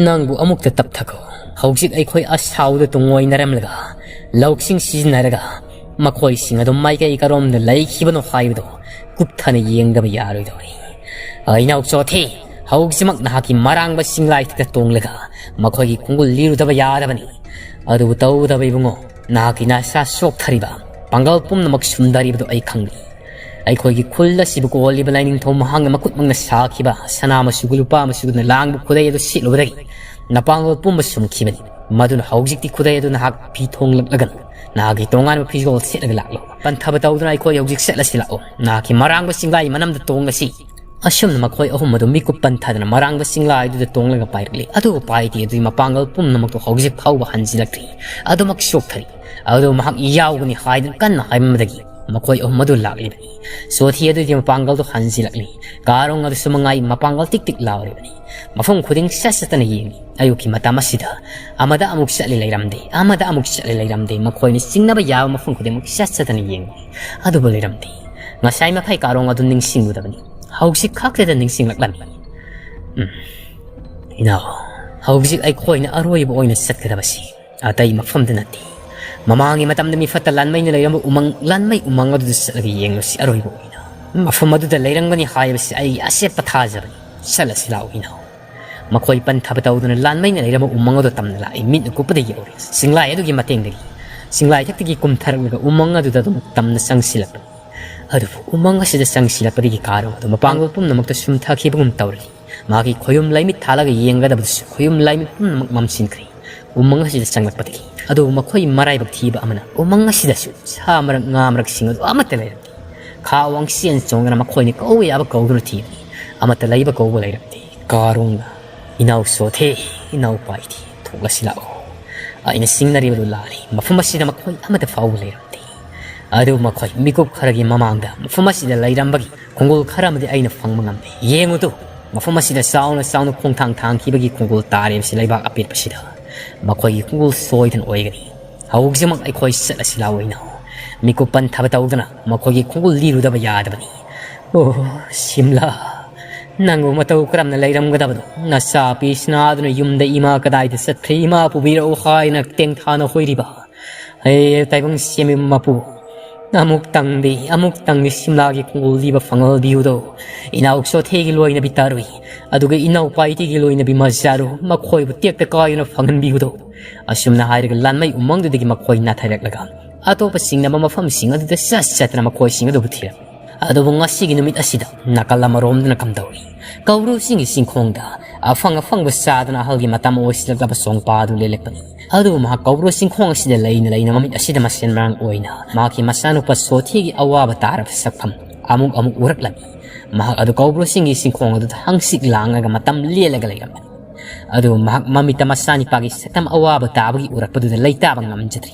ꯅꯪꯕꯨ ꯑꯃꯨꯛꯇ ꯇꯞꯊꯈꯣ꯫ ꯍꯧꯖꯤꯛ ꯑꯩꯈꯣꯏ ꯑꯁꯥꯎꯗ ꯇꯨꯡꯑꯣꯏꯅꯔꯝꯂꯒ, ꯂꯧꯁꯤꯡ ꯁꯤꯖꯤꯟꯅꯔꯒ, ꯃꯈꯣꯏꯁꯤꯡ ꯑꯗꯨ ꯃꯥꯏꯀꯩ ꯀꯔꯣꯝꯗ ꯂꯩꯈꯤꯕꯅꯣ ꯍꯥꯏꯕꯗꯨ ꯀꯨꯞꯊꯅ ꯌꯦꯡꯗꯕ ꯌꯥꯔꯣꯏꯗꯧꯔꯤ꯫ ꯏꯅꯥꯎ ꯆꯣꯊꯤ, ꯍꯧꯖꯤꯛꯃꯛ ꯅꯍꯥꯛꯀꯤ ꯃꯔꯥꯡꯕ ꯆꯤꯡꯂꯥꯏꯊꯛꯇ ꯇꯣꯡꯂꯒ ꯃꯈꯣꯏꯒꯤ ꯈꯣꯡꯒꯨꯜ ꯂꯤꯔꯨꯗꯕ ꯌꯥꯗꯕꯅꯤ꯫ ꯑꯗꯨꯕꯨ ꯇꯧꯗꯕ ꯏꯕꯨꯡꯉꯣ, ꯅꯍꯥꯛꯀꯤ ꯅꯁꯥ ꯆꯣꯛꯊꯔꯤꯕ, ꯄꯥꯡꯒꯜ ꯄꯨꯝꯅꯃꯛ ꯁꯨꯝꯗꯔꯤꯕꯗꯨ ꯑꯩ ꯈꯪꯂꯤ꯫ ꯑꯩꯈꯣꯏꯒꯤ ꯈꯨꯜ ꯑꯁꯤꯕꯨ ꯀꯣꯜꯂꯤꯕ ꯂꯥꯏꯅꯤꯡꯊꯧ ꯃꯍꯥꯛꯅ ꯃꯈꯨꯠꯃꯛꯅ ꯁꯥꯈꯤꯕ ꯁꯅꯥ ꯃꯆꯨꯒ ꯂꯨꯄꯥ ꯃꯆꯨꯒꯅ ꯂꯥꯡꯕ ꯈꯨꯗꯩ ꯑꯗꯨ ꯁꯦꯠꯂꯨꯕꯗꯒꯤ ꯅꯄꯥꯡꯒꯜ ꯄꯨꯝꯕ ꯁꯨꯝꯈꯤꯕꯅꯤ꯫ ꯃꯗꯨꯅ ꯍꯧꯖꯤꯛꯇꯤ ꯈꯨꯗꯩ ꯑꯗꯨ ꯅꯍꯥꯛ ꯐꯤ ꯊꯣꯡꯂꯛꯂꯒꯅꯨ꯫ ꯅꯍꯥꯛꯀꯤ ꯇꯣꯉꯥꯟꯕ ꯐꯤꯖꯣꯜ ꯁꯦꯠꯂꯒ ꯂꯥꯛꯂꯣ꯫ ꯄꯟꯊꯕ ꯇꯧꯗꯨꯅ ꯑꯩꯈꯣꯏ ꯍꯧꯖꯤꯛ ꯆꯠꯂꯁꯤ ꯂꯥꯛꯑꯣ꯫ ꯅꯍꯥꯛꯀꯤ ꯃꯔꯥꯡꯕ ꯆꯤꯡꯂꯥꯏ ꯃꯅꯝꯗ ꯇꯣꯡꯂꯁꯤ꯫" ꯑꯁꯨꯝꯅ ꯃꯈꯣꯏ ꯑꯍꯨꯝ ꯑꯗꯨ ꯃꯤꯀꯨꯞ ꯄꯟꯊꯗꯅ ꯃꯔꯥꯡꯕ ꯆꯤꯡꯂꯥꯏꯗꯨꯗ ꯇꯣꯡꯂꯒ ꯄꯥꯏꯔꯛꯂꯤ꯫ ꯑꯗꯨꯕꯨ ꯄꯥꯏꯇꯤ ꯑꯗꯨꯒꯤ ꯃꯄꯥꯡꯒꯜ ꯄꯨꯝꯅꯃꯛꯇꯨ ꯍꯧꯖꯤꯛ ꯐꯥꯎꯕ ꯍꯟꯖꯤꯜꯂꯛꯇ꯭ꯔꯤ꯫ ꯑꯗꯨꯃꯛ ꯆꯣꯛꯊꯔꯤ꯫ ꯑꯗꯨ ꯃꯍꯥꯛ ꯌꯥꯎꯒꯅꯤ ꯍꯥꯏꯗꯨꯅ ꯀꯟꯅ ꯍꯥꯏꯃꯟꯕꯗꯒꯤ ꯃꯈꯣꯏ ꯑꯍꯨꯝ ꯑꯗꯨ ꯂꯥꯛꯂꯤꯕꯅꯤ꯫ ꯁꯣꯊꯤ ꯑꯗꯨꯒꯤ ꯃꯄꯥꯡꯒꯜꯗꯨ ꯍꯟꯖꯤꯜꯂꯛꯂꯤ꯫ ꯀꯥꯔꯣꯡ ꯑꯗꯨꯁꯨ ꯃꯉꯥꯏ ꯃꯄꯥꯡꯒꯜ ꯇꯤꯛ ꯇꯤꯛ ꯂꯥꯎꯔꯤꯕꯅꯤ꯫ ꯃꯐꯝ ꯈꯨꯗꯤꯡ ꯁꯠ ꯁꯠꯇꯅ ꯌꯦꯡꯂꯤ꯫ ꯑꯌꯨꯛꯀꯤ ꯃꯇꯝ ꯑꯁꯤꯗ ꯑꯃꯗ ꯑꯃꯨꯛ ꯆꯠꯂꯤ ꯂꯩꯔꯝꯗꯦ, ꯑꯃꯗ ꯑꯃꯨꯛ ꯆꯠꯂꯤ ꯂꯩꯔꯝꯗꯦ꯫ ꯃꯈꯣꯏꯅ ꯆꯤꯡꯅꯕ ꯌꯥꯕ ꯃꯐꯝ ꯈꯨꯗꯤꯡꯃꯛ ꯁꯠ ꯁꯠꯇꯅ ꯌꯦꯡꯂꯤ꯫ ꯑꯗꯨꯕꯨ ꯂꯩꯔꯝꯗꯦ꯫ ꯉꯁꯥꯏ ꯃꯈꯩ ꯀꯥꯔꯣꯡ ꯑꯗꯨ ꯅꯤꯡꯁꯤꯡꯂꯨꯗꯕꯅꯤ꯫ ꯍꯧꯖꯤꯛ ꯈꯛꯇꯗ ꯅꯤꯡꯁꯤꯡꯂꯛꯂꯝꯃꯤ꯫ ꯎꯝ꯫ ꯏꯅꯥꯎ, ꯍꯧꯖꯤꯛ ꯑꯩꯈꯣꯏꯅ ꯑꯔꯣꯏꯕ ꯑꯣꯏꯅ ꯆꯠꯀꯗꯕꯁꯤ ꯑꯇꯩ ꯃꯐꯝꯗ ꯅꯠꯇꯦ꯫ ꯃꯃꯥꯡꯒꯤ ꯃꯇꯝꯗ ꯃꯤꯐꯠꯇ ꯂꯥꯟꯃꯩꯅ ꯂꯩꯔꯝꯕ ꯎꯃꯪ, ꯂꯥꯟꯃꯩ ꯎꯃꯪ ꯑꯗꯨꯗ ꯆꯠꯂꯒ ꯌꯦꯡꯂꯨꯁꯤ ꯑꯔꯣꯏꯕ ꯑꯣꯏꯅ꯫ ꯃꯐꯝ ꯑꯗꯨꯗ ꯂꯩꯔꯝꯒꯅꯤ ꯍꯥꯏꯕꯁꯤ ꯑꯩꯒꯤ ꯑꯆꯦꯠꯄ ꯊꯥꯖꯕꯅꯤ꯫ ꯆꯠꯂꯁꯤ ꯂꯥꯛꯎ ꯏꯅꯥꯎ꯫ ꯃꯈꯣꯏ ꯄꯟꯊꯕ ꯇꯧꯗꯨꯅ ꯂꯥꯟꯃꯩꯅ ꯂꯩꯔꯝꯕ ꯎꯃꯪ ꯑꯗꯨ ꯇꯝꯅ ꯂꯥꯛꯏ꯫ ꯃꯤꯠꯅ ꯀꯨꯞꯄꯗ ꯌꯧꯔꯦ꯫ ꯆꯤꯡꯂꯥꯏ ꯑꯗꯨꯒꯤ ꯃꯇꯦꯡꯗꯒꯤ ꯆꯤꯡꯂꯥꯏ ꯊꯛꯇꯒꯤ ꯀꯨꯝꯊꯔꯛꯂꯒ ꯎꯃꯪ ꯑꯗꯨꯗ ꯑꯗꯨꯝ ꯇꯝꯅ ꯆꯪꯁꯤꯜꯂꯛꯄꯅꯤ꯫ ꯑꯗꯨꯕꯨ ꯎꯃꯪ ꯑꯁꯤꯗ ꯆꯪꯁꯤꯜꯂꯛꯄꯗꯒꯤ ꯀꯥꯔꯣꯡ ꯑꯗꯨ ꯃꯄꯥꯡꯒꯜ ꯄꯨꯝꯅꯃꯛꯇ ꯁꯨꯝꯊꯈꯤꯕꯒꯨꯝ ꯇꯧꯔꯤ꯫ ꯃꯥꯒꯤ ꯈꯣꯌꯨꯝ ꯂꯥꯏꯃꯤꯠ ꯊꯥꯜꯂꯒ ꯌꯦꯡꯒꯗꯕꯗꯨꯁꯨ ꯈꯣꯌꯨꯝ ꯂꯥꯏꯃꯤꯠ ꯄꯨꯝꯅꯃꯛ ꯃꯝꯁꯤꯟꯈ꯭ꯔꯦ꯫ ꯎꯃꯪ ꯑꯁꯤꯗ ꯆꯪꯂꯛꯄꯗꯒꯤ꯫ ꯑꯗꯨꯕꯨ ꯃꯈꯣꯏ ꯃꯔꯥꯏꯕꯛ ꯊꯤꯕ ꯑꯃꯅ ꯎꯃꯪ ꯑꯁꯤꯗꯁꯨ ꯁꯥ ꯃꯔꯛ, ꯉꯥ ꯃꯔꯛꯁꯤꯡ ꯑꯗꯨ ꯑꯃꯠꯇ ꯂꯩꯔꯝꯗꯦ꯫ ꯈꯥ ꯋꯥꯡ ꯆꯦꯟ ꯆꯣꯡꯗꯨꯅ ꯃꯈꯣꯏꯅ ꯀꯧꯕ ꯌꯥꯕ ꯀꯧꯗꯨꯅ ꯊꯤꯕꯅꯤ꯫ ꯑꯃꯠꯇ ꯂꯩꯕ ꯀꯧꯕ ꯂꯩꯔꯝꯗꯦ꯫ ꯀꯥꯔꯣꯡꯅ, "ꯏꯅꯥꯎ ꯁꯣꯊꯦ, ꯏꯅꯥꯎ ꯄꯥꯏꯊꯤ, ꯊꯣꯛꯂꯁꯤ ꯂꯥꯛꯑꯣ꯫ ꯑꯩꯅ ꯆꯤꯡꯅꯔꯤꯕꯗꯨ ꯂꯥꯜꯂꯤ꯫ ꯃꯐꯝ ꯑꯁꯤꯗ ꯃꯈꯣꯏ ꯑꯃꯠꯇ ꯐꯥꯎꯕ ꯂꯩꯔꯝꯗꯦ꯫ ꯑꯗꯨꯕꯨ ꯃꯈꯣꯏ ꯃꯤꯀꯨꯞ ꯈꯔꯒꯤ ꯃꯃꯥꯡꯗ ꯃꯐꯝ ꯑꯁꯤꯗ ꯂꯩꯔꯝꯕꯒꯤ ꯈꯣꯡꯒꯨꯜ ꯈꯔ ꯑꯃꯗꯤ ꯑꯩꯅ ꯐꯪꯕ ꯉꯝꯂꯦ꯫ ꯌꯦꯡꯉꯨꯗꯨ, ꯃꯐꯝ ꯑꯁꯤꯗ ꯆꯥꯎꯅ ꯆꯥꯎꯅ ꯈꯣꯡꯊꯥꯡ ꯊꯥꯡꯈꯤꯕꯒꯤ ꯈꯣꯡꯒꯨꯜ ꯇꯥꯔꯤꯕꯁꯤ ꯂꯩꯕꯥꯛ ꯑꯄꯦꯠꯄꯁꯤꯗ꯫ ꯃꯈꯣꯏꯒꯤ ꯈꯣꯡꯒꯨꯜ ꯁꯣꯏꯗꯅ ꯑꯣꯏꯒꯅꯤ꯫ ꯍꯧꯖꯤꯛꯃꯛ ꯑꯩꯈꯣꯏ ꯆꯠꯂꯁꯤ ꯂꯥꯛꯑꯣ ꯏꯅꯥꯎ꯫ ꯃꯤꯀꯨꯞ ꯄꯟꯊꯕ ꯇꯧꯗꯨꯅ ꯃꯈꯣꯏꯒꯤ ꯈꯣꯡꯒꯨꯜ ꯂꯤꯔꯨꯗꯕ ꯌꯥꯗꯕꯅꯤ꯫ ꯑꯣ, ꯁꯤꯝꯂꯥ, ꯅꯪꯕꯨ ꯃꯇꯧ ꯀꯔꯝꯅ ꯂꯩꯔꯝꯒꯗꯕꯅꯣ? ꯅꯆꯥꯄꯤ ꯁꯅꯥꯗꯨꯅ ꯌꯨꯝꯗ ꯏꯃꯥ ꯀꯗꯥꯏꯗ ꯆꯠꯈ꯭ꯔꯦ? ꯏꯃꯥ ꯄꯨꯕꯤꯔꯛꯎ ꯍꯥꯏꯅ ꯇꯦꯡꯊꯥꯅ ꯍꯣꯏꯔꯤꯕ꯫ ꯍꯦ ꯇꯥꯏꯕꯪ ꯁꯦꯝꯕꯤꯕ ꯃꯄꯨ, ꯑꯃꯨꯛꯇꯪꯗꯤ, ꯑꯃꯨꯛꯇꯪꯗꯤ ꯁꯤꯝꯂꯥꯒꯤ ꯈꯣꯡꯒꯨꯜ ꯂꯤꯕ ꯐꯪꯍꯟꯕꯤꯌꯨꯗꯣ꯫ ꯏꯅꯥꯎ ꯁꯣꯊꯦꯒꯤ ꯂꯣꯏꯅꯕꯤ ꯇꯥꯔꯨꯏ, ꯑꯗꯨꯒ ꯏꯅꯥꯎ ꯄꯥꯏꯇꯤꯒꯤ ꯂꯣꯏꯅꯕꯤ ꯃꯖꯥꯔꯨ, ꯃꯈꯣꯏꯕꯨ ꯇꯦꯛꯇ ꯀꯥꯏꯗꯨꯅ ꯐꯪꯍꯟꯕꯤꯌꯨꯗꯣ꯫ ꯑꯁꯨꯝꯅ ꯍꯥꯏꯔꯒ ꯂꯥꯟꯃꯩ ꯎꯃꯪꯗꯨꯗꯒꯤ ꯃꯈꯣꯏ ꯅꯥꯊꯩꯔꯛꯂꯒ ꯑꯇꯣꯞꯄ ꯆꯤꯡꯅꯕ ꯃꯐꯝꯁꯤꯡ ꯑꯗꯨꯗ ꯆꯠ ꯆꯠꯇꯅ ꯃꯈꯣꯏꯁꯤꯡ ꯑꯗꯨꯕꯨ ꯊꯤꯔꯝꯃꯤ꯫ ꯑꯗꯨꯕꯨ ꯉꯁꯤꯒꯤ ꯅꯨꯃꯤꯠ ꯑꯁꯤꯗ ꯅꯥꯀꯜ ꯑꯃꯔꯣꯝꯗꯅ ꯀꯝꯗꯧꯔꯤ? ꯀꯧꯕ꯭ꯔꯨ ꯆꯤꯡꯒꯤ ꯆꯤꯡꯈꯣꯡꯗ ꯑꯐꯪ ꯑꯐꯪꯕ ꯆꯥꯗꯨꯅ ꯑꯍꯜꯒꯤ ꯃꯇꯝ ꯑꯣꯏꯁꯤꯜꯂꯛꯂꯕ ꯁꯣꯡꯄꯥ ꯑꯗꯨ ꯂꯦꯜꯂꯛꯄꯅꯤ꯫ ꯑꯗꯨꯕꯨ ꯃꯍꯥꯛ ꯀꯧꯕ꯭ꯔꯨ ꯆꯤꯡꯈꯣꯡ ꯑꯁꯤꯗ ꯂꯩꯅ ꯂꯩꯅ ꯃꯃꯤꯠ ꯑꯁꯤꯗ ꯃꯁꯦꯟ ꯃꯔꯥꯡ ꯑꯣꯏꯅ ꯃꯍꯥꯛꯀꯤ ꯃꯆꯥꯅꯨꯄꯥ ꯁꯣꯊꯤꯒꯤ ꯑꯋꯥꯕ ꯇꯥꯔꯕ ꯁꯛꯐꯝ ꯑꯃꯨꯛ ꯑꯃꯨꯛ ꯎꯔꯛꯂꯝꯃꯤ꯫ ꯃꯍꯥꯛ ꯑꯗꯨ ꯀꯧꯕ꯭ꯔꯨ ꯆꯤꯡꯒꯤ ꯆꯤꯡꯈꯣꯡ ꯑꯗꯨꯗ ꯍꯪꯆꯤꯠ ꯂꯥꯡꯂꯒ ꯃꯇꯝ ꯂꯦꯜꯂꯒ ꯂꯩꯔꯝꯕꯅꯤ꯫ ꯑꯗꯨꯕꯨ ꯃꯍꯥꯛ ꯃꯃꯤꯠꯇ ꯃꯆꯥꯅꯤꯄꯥꯒꯤ ꯁꯛꯇꯝ ꯑꯋꯥꯕ ꯇꯥꯕꯒꯤ ꯎꯔꯛꯄꯗꯨꯗ ꯂꯩꯇꯥꯕ ꯉꯝꯖꯗ꯭ꯔꯤ꯫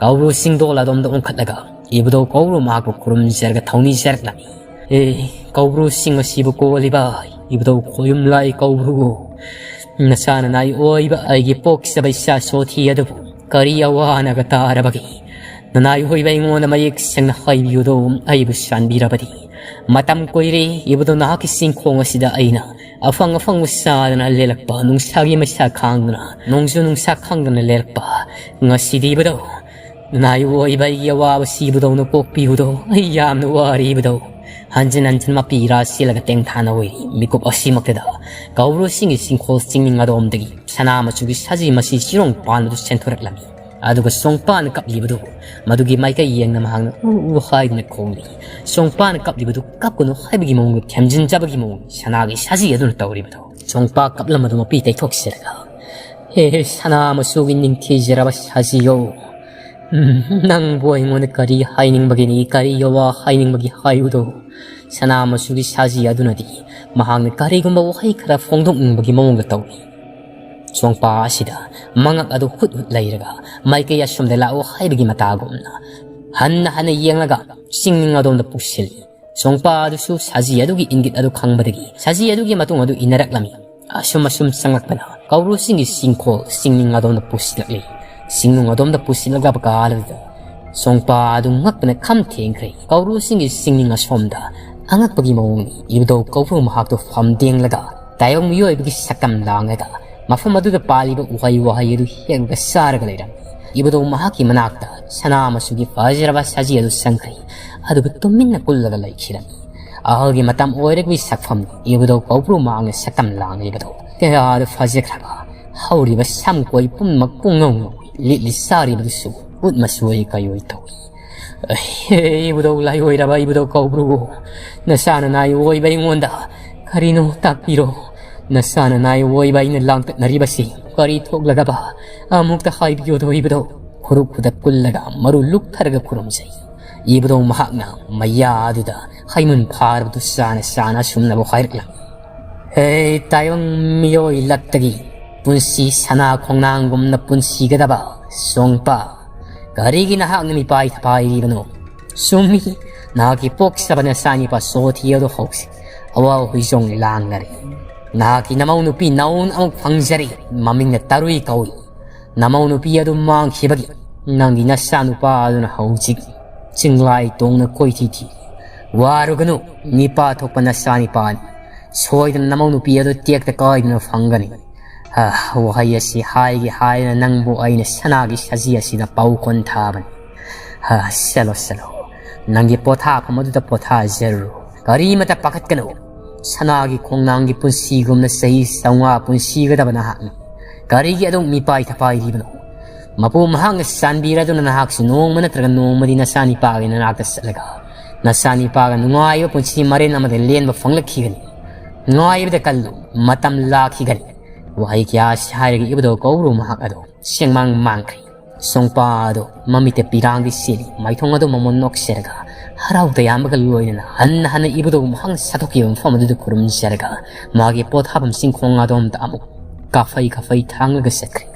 ꯀꯧꯕ꯭ꯔꯨ ꯆꯤꯡꯗꯣꯜ ꯑꯗꯣꯝꯗ ꯑꯣꯟꯈꯠꯂꯒ ꯏꯕꯨꯙꯧ ꯀꯧꯕ꯭ꯔꯨ ꯃꯍꯥꯛꯄꯨ ꯈꯨꯔꯨꯝꯖꯔꯒ ꯊꯧꯅꯤꯖꯔꯛꯂꯝꯃꯤ꯫ "ꯑꯦ, ꯀꯧꯕ꯭ꯔꯨꯁꯤꯡ ꯑꯁꯤꯕꯨ ꯀꯣꯜꯂꯤꯕ ꯏꯕꯨꯙꯧ ꯈꯣꯌꯨꯝꯂꯥꯏ ꯀꯧꯕ꯭ꯔꯨ, ꯅꯆꯥ ꯅꯅꯥꯏ ꯑꯣꯏꯕ ꯑꯩꯒꯤ ꯄꯣꯛꯆꯕ ꯏꯆꯥ ꯁꯣꯊꯤ ꯑꯗꯨꯕꯨ ꯀꯔꯤ ꯑꯋꯥ ꯑꯅꯥꯒ ꯇꯥꯔꯕꯒꯦ? ꯅꯅꯥꯏ ꯑꯣꯏꯕ ꯑꯩꯉꯣꯟꯗ ꯃꯌꯦꯛ ꯁꯦꯡꯅ ꯍꯥꯏꯕꯤꯌꯨꯗꯣ, ꯑꯩꯕꯨ ꯆꯥꯟꯕꯤꯔꯕꯗꯤ꯫ ꯃꯇꯝ ꯀꯨꯏꯔꯦ ꯏꯕꯨꯙꯧ ꯅꯍꯥꯛꯀꯤ ꯆꯤꯡꯈꯣꯡ ꯑꯁꯤꯗ ꯑꯩꯅ ꯑꯐꯪ ꯑꯐꯪꯕ ꯆꯥꯗꯅ ꯂꯦꯜꯂꯛꯄ, ꯅꯨꯡꯁꯥꯒꯤ ꯃꯩꯁꯥ ꯈꯥꯡꯗꯨꯅ, ꯅꯣꯡꯖꯨ ꯅꯨꯡꯁꯥ ꯈꯥꯡꯗꯨꯅ ꯂꯦꯜꯂꯛꯄ꯫ ꯉꯁꯤꯗꯤ ꯏꯕꯨꯙꯧ, ꯅꯅꯥꯏ ꯑꯣꯏꯕ ꯑꯩꯒꯤ ꯑꯋꯥꯕꯁꯤ ꯏꯕꯨꯙꯧꯅ ꯀꯣꯛꯄꯤꯌꯨꯗꯣ, ꯑꯩ ꯌꯥꯝꯅ ꯋꯥꯔꯦ ꯏꯕꯨꯙꯧ꯫" ꯍꯟꯖꯤꯟ ꯍꯟꯖꯤꯟ ꯃꯄꯤ ꯏꯔꯥ ꯆꯦꯜꯂꯒ ꯇꯦꯡꯊꯥꯅ ꯑꯣꯏꯔꯤ꯫ ꯃꯤꯀꯨꯞ ꯑꯁꯤꯃꯛꯇꯗ ꯀꯧꯕ꯭ꯔꯨꯁꯤꯡꯒꯤ ꯆꯤꯡꯈꯣꯜ ꯆꯤꯡꯅꯤꯡ ꯑꯗꯣꯝꯗꯒꯤ ꯁꯅꯥ ꯃꯆꯨꯒꯤ ꯁꯖꯤ ꯃꯁꯤ ꯆꯤꯔꯣꯡ ꯄꯥꯟꯕꯗꯨ ꯆꯦꯟꯊꯣꯔꯛꯂꯝꯃꯤ꯫ ꯑꯗꯨꯒ ꯆꯣꯡꯄꯥꯅ ꯀꯞꯂꯤꯕꯗꯨ, ꯃꯗꯨꯒꯤ ꯃꯥꯏꯀꯩ ꯌꯦꯡꯅ ꯃꯍꯥꯛꯅ "ꯎ, ꯎ" ꯍꯥꯏꯗꯨꯅ ꯈꯣꯡꯂꯤ꯫ ꯆꯣꯡꯄꯥꯅ ꯀꯞꯂꯤꯕꯗꯨ ꯀꯞꯀꯅꯨ ꯍꯥꯏꯕꯒꯤ ꯃꯑꯣꯡꯗ ꯊꯦꯝꯖꯤꯟꯖꯕꯒꯤ ꯃꯑꯣꯡ ꯁꯅꯥꯒꯤ ꯁꯖꯤ ꯑꯗꯨꯅ ꯇꯧꯔꯤꯕꯗꯣ꯫ ꯆꯣꯡꯄꯥ ꯀꯞꯂꯝꯕꯗꯨ ꯃꯄꯤ ꯇꯩꯊꯣꯛꯆꯔꯒ, "ꯍꯦ, ꯁꯅꯥ ꯃꯆꯨꯒꯤ ꯅꯤꯡꯊꯤꯖꯔꯕ ꯁꯖꯤꯌꯣ, ꯎꯝ, ꯅꯪꯕꯨ ꯑꯩꯉꯣꯟꯗ ꯀꯔꯤ ꯍꯥꯏꯅꯤꯡꯕꯒꯤꯅꯤ, ꯀꯔꯤ ꯋꯥ ꯍꯥꯏꯅꯤꯡꯕꯒꯤ ꯍꯥꯏꯌꯨꯗꯣ?" ꯁꯅꯥ ꯃꯆꯨꯒꯤ ꯁꯖꯤ ꯑꯗꯨꯅꯗꯤ ꯃꯍꯥꯛꯅ ꯀꯔꯤꯒꯨꯝꯕ ꯋꯥꯍꯩ ꯈꯔ ꯐꯣꯡꯗꯣꯛꯅꯤꯡꯕꯒꯤ ꯃꯑꯣꯡꯗ ꯇꯧꯏ꯫ ꯆꯣꯡꯄꯥ ꯑꯁꯤꯗ ꯃꯉꯛ ꯑꯗꯨ ꯍꯨꯠ ꯍꯨꯠ ꯂꯩꯔꯒ, ꯃꯥꯏꯀꯩ ꯑꯁꯣꯝꯗ ꯂꯥꯛꯑꯣ ꯍꯥꯏꯕꯒꯤ ꯃꯇꯥꯒꯨꯝꯅ ꯍꯟꯅ ꯍꯟꯅ ꯌꯦꯡꯂꯒ ꯆꯤꯡꯅꯤꯡ ꯑꯗꯣꯝꯗ ꯄꯨꯁꯤꯜꯂꯤ꯫ ꯆꯣꯡꯄꯥ ꯑꯗꯨꯁꯨ ꯁꯖꯤ ꯑꯗꯨꯒꯤ ꯏꯪꯒꯤꯠ ꯑꯗꯨ ꯈꯪꯕꯗꯒꯤ ꯁꯖꯤ ꯑꯗꯨꯒꯤ ꯃꯇꯨꯡ ꯑꯗꯨ ꯏꯟꯅꯔꯛꯂꯝꯃꯤ꯫ ꯑꯁꯨꯝ ꯑꯁꯨꯝ ꯆꯪꯂꯛꯄꯅ ꯀꯧꯕ꯭ꯔꯨꯁꯤꯡꯒꯤ ꯆꯤꯡꯈꯣꯜ ꯆꯤꯡꯅꯤꯡ ꯑꯗꯣꯝꯗ ꯄꯨꯁꯤꯜꯂꯛꯂꯤ꯫ ꯆꯤꯡꯅꯨꯡ ꯑꯗꯣꯝꯗ ꯄꯨꯁꯤꯜꯂꯛꯂꯕ ꯀꯥꯟꯗꯨꯗ ꯆꯣꯡꯄꯥ ꯑꯗꯨ ꯉꯛꯄꯅ ꯈꯝ ꯊꯦꯡꯈ꯭ꯔꯦ꯫ ꯀꯧꯕ꯭ꯔꯨꯁꯤꯡꯒꯤ ꯆꯤꯡꯅꯤꯡ ꯑꯁꯣꯝꯗ ꯑꯉꯛꯄꯒꯤ ꯃꯑꯣꯡꯅꯤ꯫ ꯏꯕꯨꯙꯧ ꯀꯧꯕ꯭ꯔꯨ ꯃꯍꯥꯛꯇꯨ ꯐꯝꯗꯦꯡꯂꯒ ꯇꯥꯏꯕꯪ ꯃꯤꯑꯣꯏꯕꯒꯤ ꯁꯛꯇꯝ ꯂꯥꯡꯂꯒ ꯃꯐꯝ ꯑꯗꯨꯗ ꯄꯥꯜꯂꯤꯕ ꯎꯍꯩ ꯋꯥꯍꯩ ꯑꯗꯨ ꯍꯦꯛꯂꯒ ꯆꯥꯔꯒ ꯂꯩꯔꯝꯃꯤ꯫ ꯏꯕꯨꯙꯧ ꯃꯍꯥꯛꯀꯤ ꯃꯅꯥꯛꯇ ꯁꯅꯥ ꯃꯆꯨꯒꯤ ꯐꯖꯔꯕ ꯁꯖꯤ ꯑꯗꯨ ꯆꯪꯈ꯭ꯔꯦ, ꯑꯗꯨꯒ ꯇꯨꯃꯤꯟꯅ ꯀꯨꯜꯂꯒ ꯂꯩꯈꯤꯔꯝꯃꯤ꯫ ꯑꯍꯜꯒꯤ ꯃꯇꯝ ꯑꯣꯏꯔꯛꯄꯒꯤ ꯁꯛꯐꯝ ꯏꯕꯨꯙꯧ ꯀꯧꯕ꯭ꯔꯨ ꯃꯍꯥꯛꯅ ꯁꯛꯇꯝ ꯂꯥꯡꯂꯤꯕꯗꯣ ꯀꯌꯥꯗ ꯐꯖꯈ꯭ꯔꯕ꯫ ꯍꯧꯔꯤꯕ ꯁꯝꯀꯣꯏ ꯄꯨꯝꯅꯃꯛ ꯄꯨꯡꯉꯧ ꯉꯧꯏ, ꯂꯤꯠꯂꯤ ꯆꯥꯔꯤꯕꯗꯨꯁꯨ ꯎꯠ ꯃꯆꯨ ꯑꯣꯏ ꯀꯩꯑꯣꯏ ꯇꯧꯏ꯫ "ꯑꯍꯦ, ꯏꯕꯨꯙꯧ ꯂꯥꯏꯑꯣꯏꯔꯕ ꯏꯕꯨꯙꯧ ꯀꯧꯕ꯭ꯔꯨ, ꯅꯆꯥ ꯅꯅꯥꯏ ꯑꯣꯏꯕ ꯑꯩꯉꯣꯟꯗ ꯀꯔꯤꯅꯣ ꯇꯥꯛꯄꯤꯔꯣ꯫ ꯅꯆꯥ ꯅꯅꯥꯏ ꯑꯣꯏꯕ ꯑꯩꯅ ꯂꯥꯡꯇꯛꯅꯔꯤꯕꯁꯤ ꯀꯔꯤ ꯊꯣꯛꯂꯒꯕ? ꯑꯃꯨꯛꯇ ꯍꯥꯏꯕꯤꯌꯣꯗꯣ ꯏꯕꯨꯙꯧ꯫" ꯈꯨꯔꯨ ꯈꯨꯗ ꯀꯨꯜꯂꯒ ꯃꯔꯨ ꯂꯨꯛꯊꯔꯒ ꯈꯨꯔꯨꯝꯖꯩ꯫ ꯏꯕꯨꯙꯧ ꯃꯍꯥꯛꯅ ꯃꯌꯥ ꯑꯗꯨꯗ ꯍꯩꯃꯨꯟ ꯐꯥꯔꯕꯗꯨ ꯆꯥꯅ ꯆꯥꯅ ꯑꯁꯨꯝꯅꯕꯨ ꯍꯥꯏꯔꯛꯂꯝꯃꯤ꯫ "ꯍꯦ ꯇꯥꯏꯕꯪ ꯃꯤꯑꯣꯏ ꯂꯛꯇꯒꯤ ꯄꯨꯟꯁꯤ ꯁꯅꯥ ꯈꯣꯡꯅꯥꯡꯒꯨꯝꯅ ꯄꯨꯟꯁꯤꯒꯗꯕ ꯆꯣꯡꯄꯥ, ꯀꯔꯤꯒꯤ ꯅꯍꯥꯛꯅ ꯃꯤꯄꯥꯏ ꯊꯄꯥꯏꯔꯤꯕꯅꯣ? ꯆꯨꯝꯃꯤ, ꯅꯍꯥꯛꯀꯤ ꯄꯣꯛꯆꯕ ꯅꯆꯥꯅꯤꯄꯥ ꯁꯣꯊꯤ ꯑꯗꯨ ꯍꯧꯖꯤꯛ ꯑꯋꯥ ꯍꯨꯏꯖꯣꯡ ꯂꯥꯡꯅꯔꯤ꯫ ꯅꯍꯥꯛꯀꯤ ꯅꯃꯧ ꯅꯨꯄꯤ ꯅꯧꯅ ꯑꯃꯨꯛ ꯐꯪꯖꯔꯤ, ꯃꯃꯤꯡꯅ ꯇꯔꯨꯏ ꯀꯧꯏ꯫ ꯅꯃꯧ ꯅꯨꯄꯤ ꯑꯗꯨ ꯃꯥꯡꯈꯤꯕꯒꯤ ꯅꯪꯒꯤ ꯅꯆꯥꯅꯨꯄꯥ ꯑꯗꯨꯅ ꯍꯧꯖꯤꯛ ꯆꯤꯡꯂꯥꯏ ꯇꯣꯡꯅ ꯀꯣꯏꯊꯤ ꯊꯤ꯫ ꯋꯥꯔꯨꯒꯅꯨ, ꯃꯤꯄꯥ ꯊꯣꯛꯄ ꯅꯆꯥꯅꯤꯄꯥꯅꯤ꯫ ꯁꯣꯏꯗꯅ ꯅꯃꯧ ꯅꯨꯄꯤ ꯑꯗꯨ ꯇꯦꯛꯇ ꯀꯥꯏꯗꯅ ꯐꯪꯒꯅꯤ꯫ ꯍꯥ, ꯋꯥꯍꯩ ꯑꯁꯤ ꯍꯥꯏꯒꯦ ꯍꯥꯏꯗꯅ ꯅꯪꯕꯨ ꯑꯩꯅ ꯁꯅꯥꯒꯤ ꯁꯖꯤ ꯑꯁꯤꯗ ꯄꯥꯎꯈꯣꯟ ꯊꯥꯕꯅꯤ꯫ ꯍꯥ, ꯆꯠꯂꯣ, ꯆꯠꯂꯣ꯫ ꯅꯪꯒꯤ ꯄꯣꯊꯥꯐꯝ ꯑꯗꯨꯗ ꯄꯣꯊꯥꯖꯔꯨꯔꯣ꯫ ꯀꯔꯤꯃꯇ ꯄꯥꯈꯠꯀꯅꯨ꯫ ꯁꯅꯥꯒꯤ ꯈꯣꯡꯅꯥꯡꯒꯤ ꯄꯨꯟꯁꯤꯒꯨꯝꯅ ꯆꯍꯤ ꯆꯥꯝꯃꯉꯥ ꯄꯨꯟꯁꯤꯒꯗꯕ ꯅꯍꯥꯛꯅꯤ꯫ ꯀꯔꯤꯒꯤ ꯑꯗꯨꯝ ꯃꯤꯄꯥꯏ ꯊꯄꯥꯏꯔꯤꯕꯅꯣ? ꯃꯄꯨ ꯃꯍꯥꯛꯅ ꯆꯥꯟꯕꯤꯔꯗꯨꯅ ꯅꯍꯥꯛꯁꯨ ꯅꯣꯡꯃ ꯅꯠꯇ꯭ꯔꯒ ꯅꯣꯡꯃꯗꯤ ꯅꯆꯥꯅꯤꯄꯥꯒꯤ ꯅꯅꯥꯛꯇ ꯆꯠꯂꯒ ꯅꯆꯥꯅꯤꯄꯥꯒ ꯅꯨꯡꯉꯥꯏꯕ ꯄꯨꯟꯁꯤ ꯃꯔꯦꯟ ꯑꯃꯗ ꯂꯦꯟꯕ ꯐꯪꯂꯛꯈꯤꯒꯅꯤ꯫ ꯉꯥꯏꯕꯗ ꯀꯜꯂꯨ, ꯃꯇꯝ ꯂꯥꯛꯈꯤꯒꯅꯤ꯫ ꯋꯥꯍꯩ ꯀꯌꯥ ꯑꯁꯤ ꯍꯥꯏꯔꯒ ꯏꯕꯨꯙꯧ ꯀꯧꯔꯨ ꯃꯍꯥꯛ ꯑꯗꯣ ꯁꯦꯡꯃꯥꯡ ꯃꯥꯡꯈ꯭ꯔꯦ꯫ ꯁꯣꯡꯄꯥ ꯑꯗꯣ ꯃꯃꯤꯠꯇ ꯄꯤꯔꯥꯡꯗꯤ ꯆꯦꯜꯂꯤ, ꯃꯥꯏꯊꯣꯡ ꯑꯗꯨ ꯃꯃꯣꯟ ꯅꯣꯛꯆꯔꯒ ꯍꯔꯥꯎ ꯇꯌꯥꯝꯕꯒ ꯂꯣꯏꯅꯅ ꯍꯟꯅ ꯍꯟꯅ ꯏꯕꯨꯙꯧ ꯃꯍꯥꯛꯅ ꯁꯥꯊꯣꯛꯈꯤꯕ ꯃꯐꯝ ꯑꯗꯨꯗ ꯈꯨꯔꯨꯝꯖꯔꯒ ꯃꯥꯒꯤ ꯄꯣꯊꯥꯐꯝ ꯆꯤꯡꯈꯣꯡ ꯑꯗꯣꯝꯗ ꯑꯃꯨꯛ ꯀꯥꯐꯩ ꯀꯥꯐꯩ ꯊꯥꯡꯂꯒ ꯆꯠꯈ꯭ꯔꯦ꯫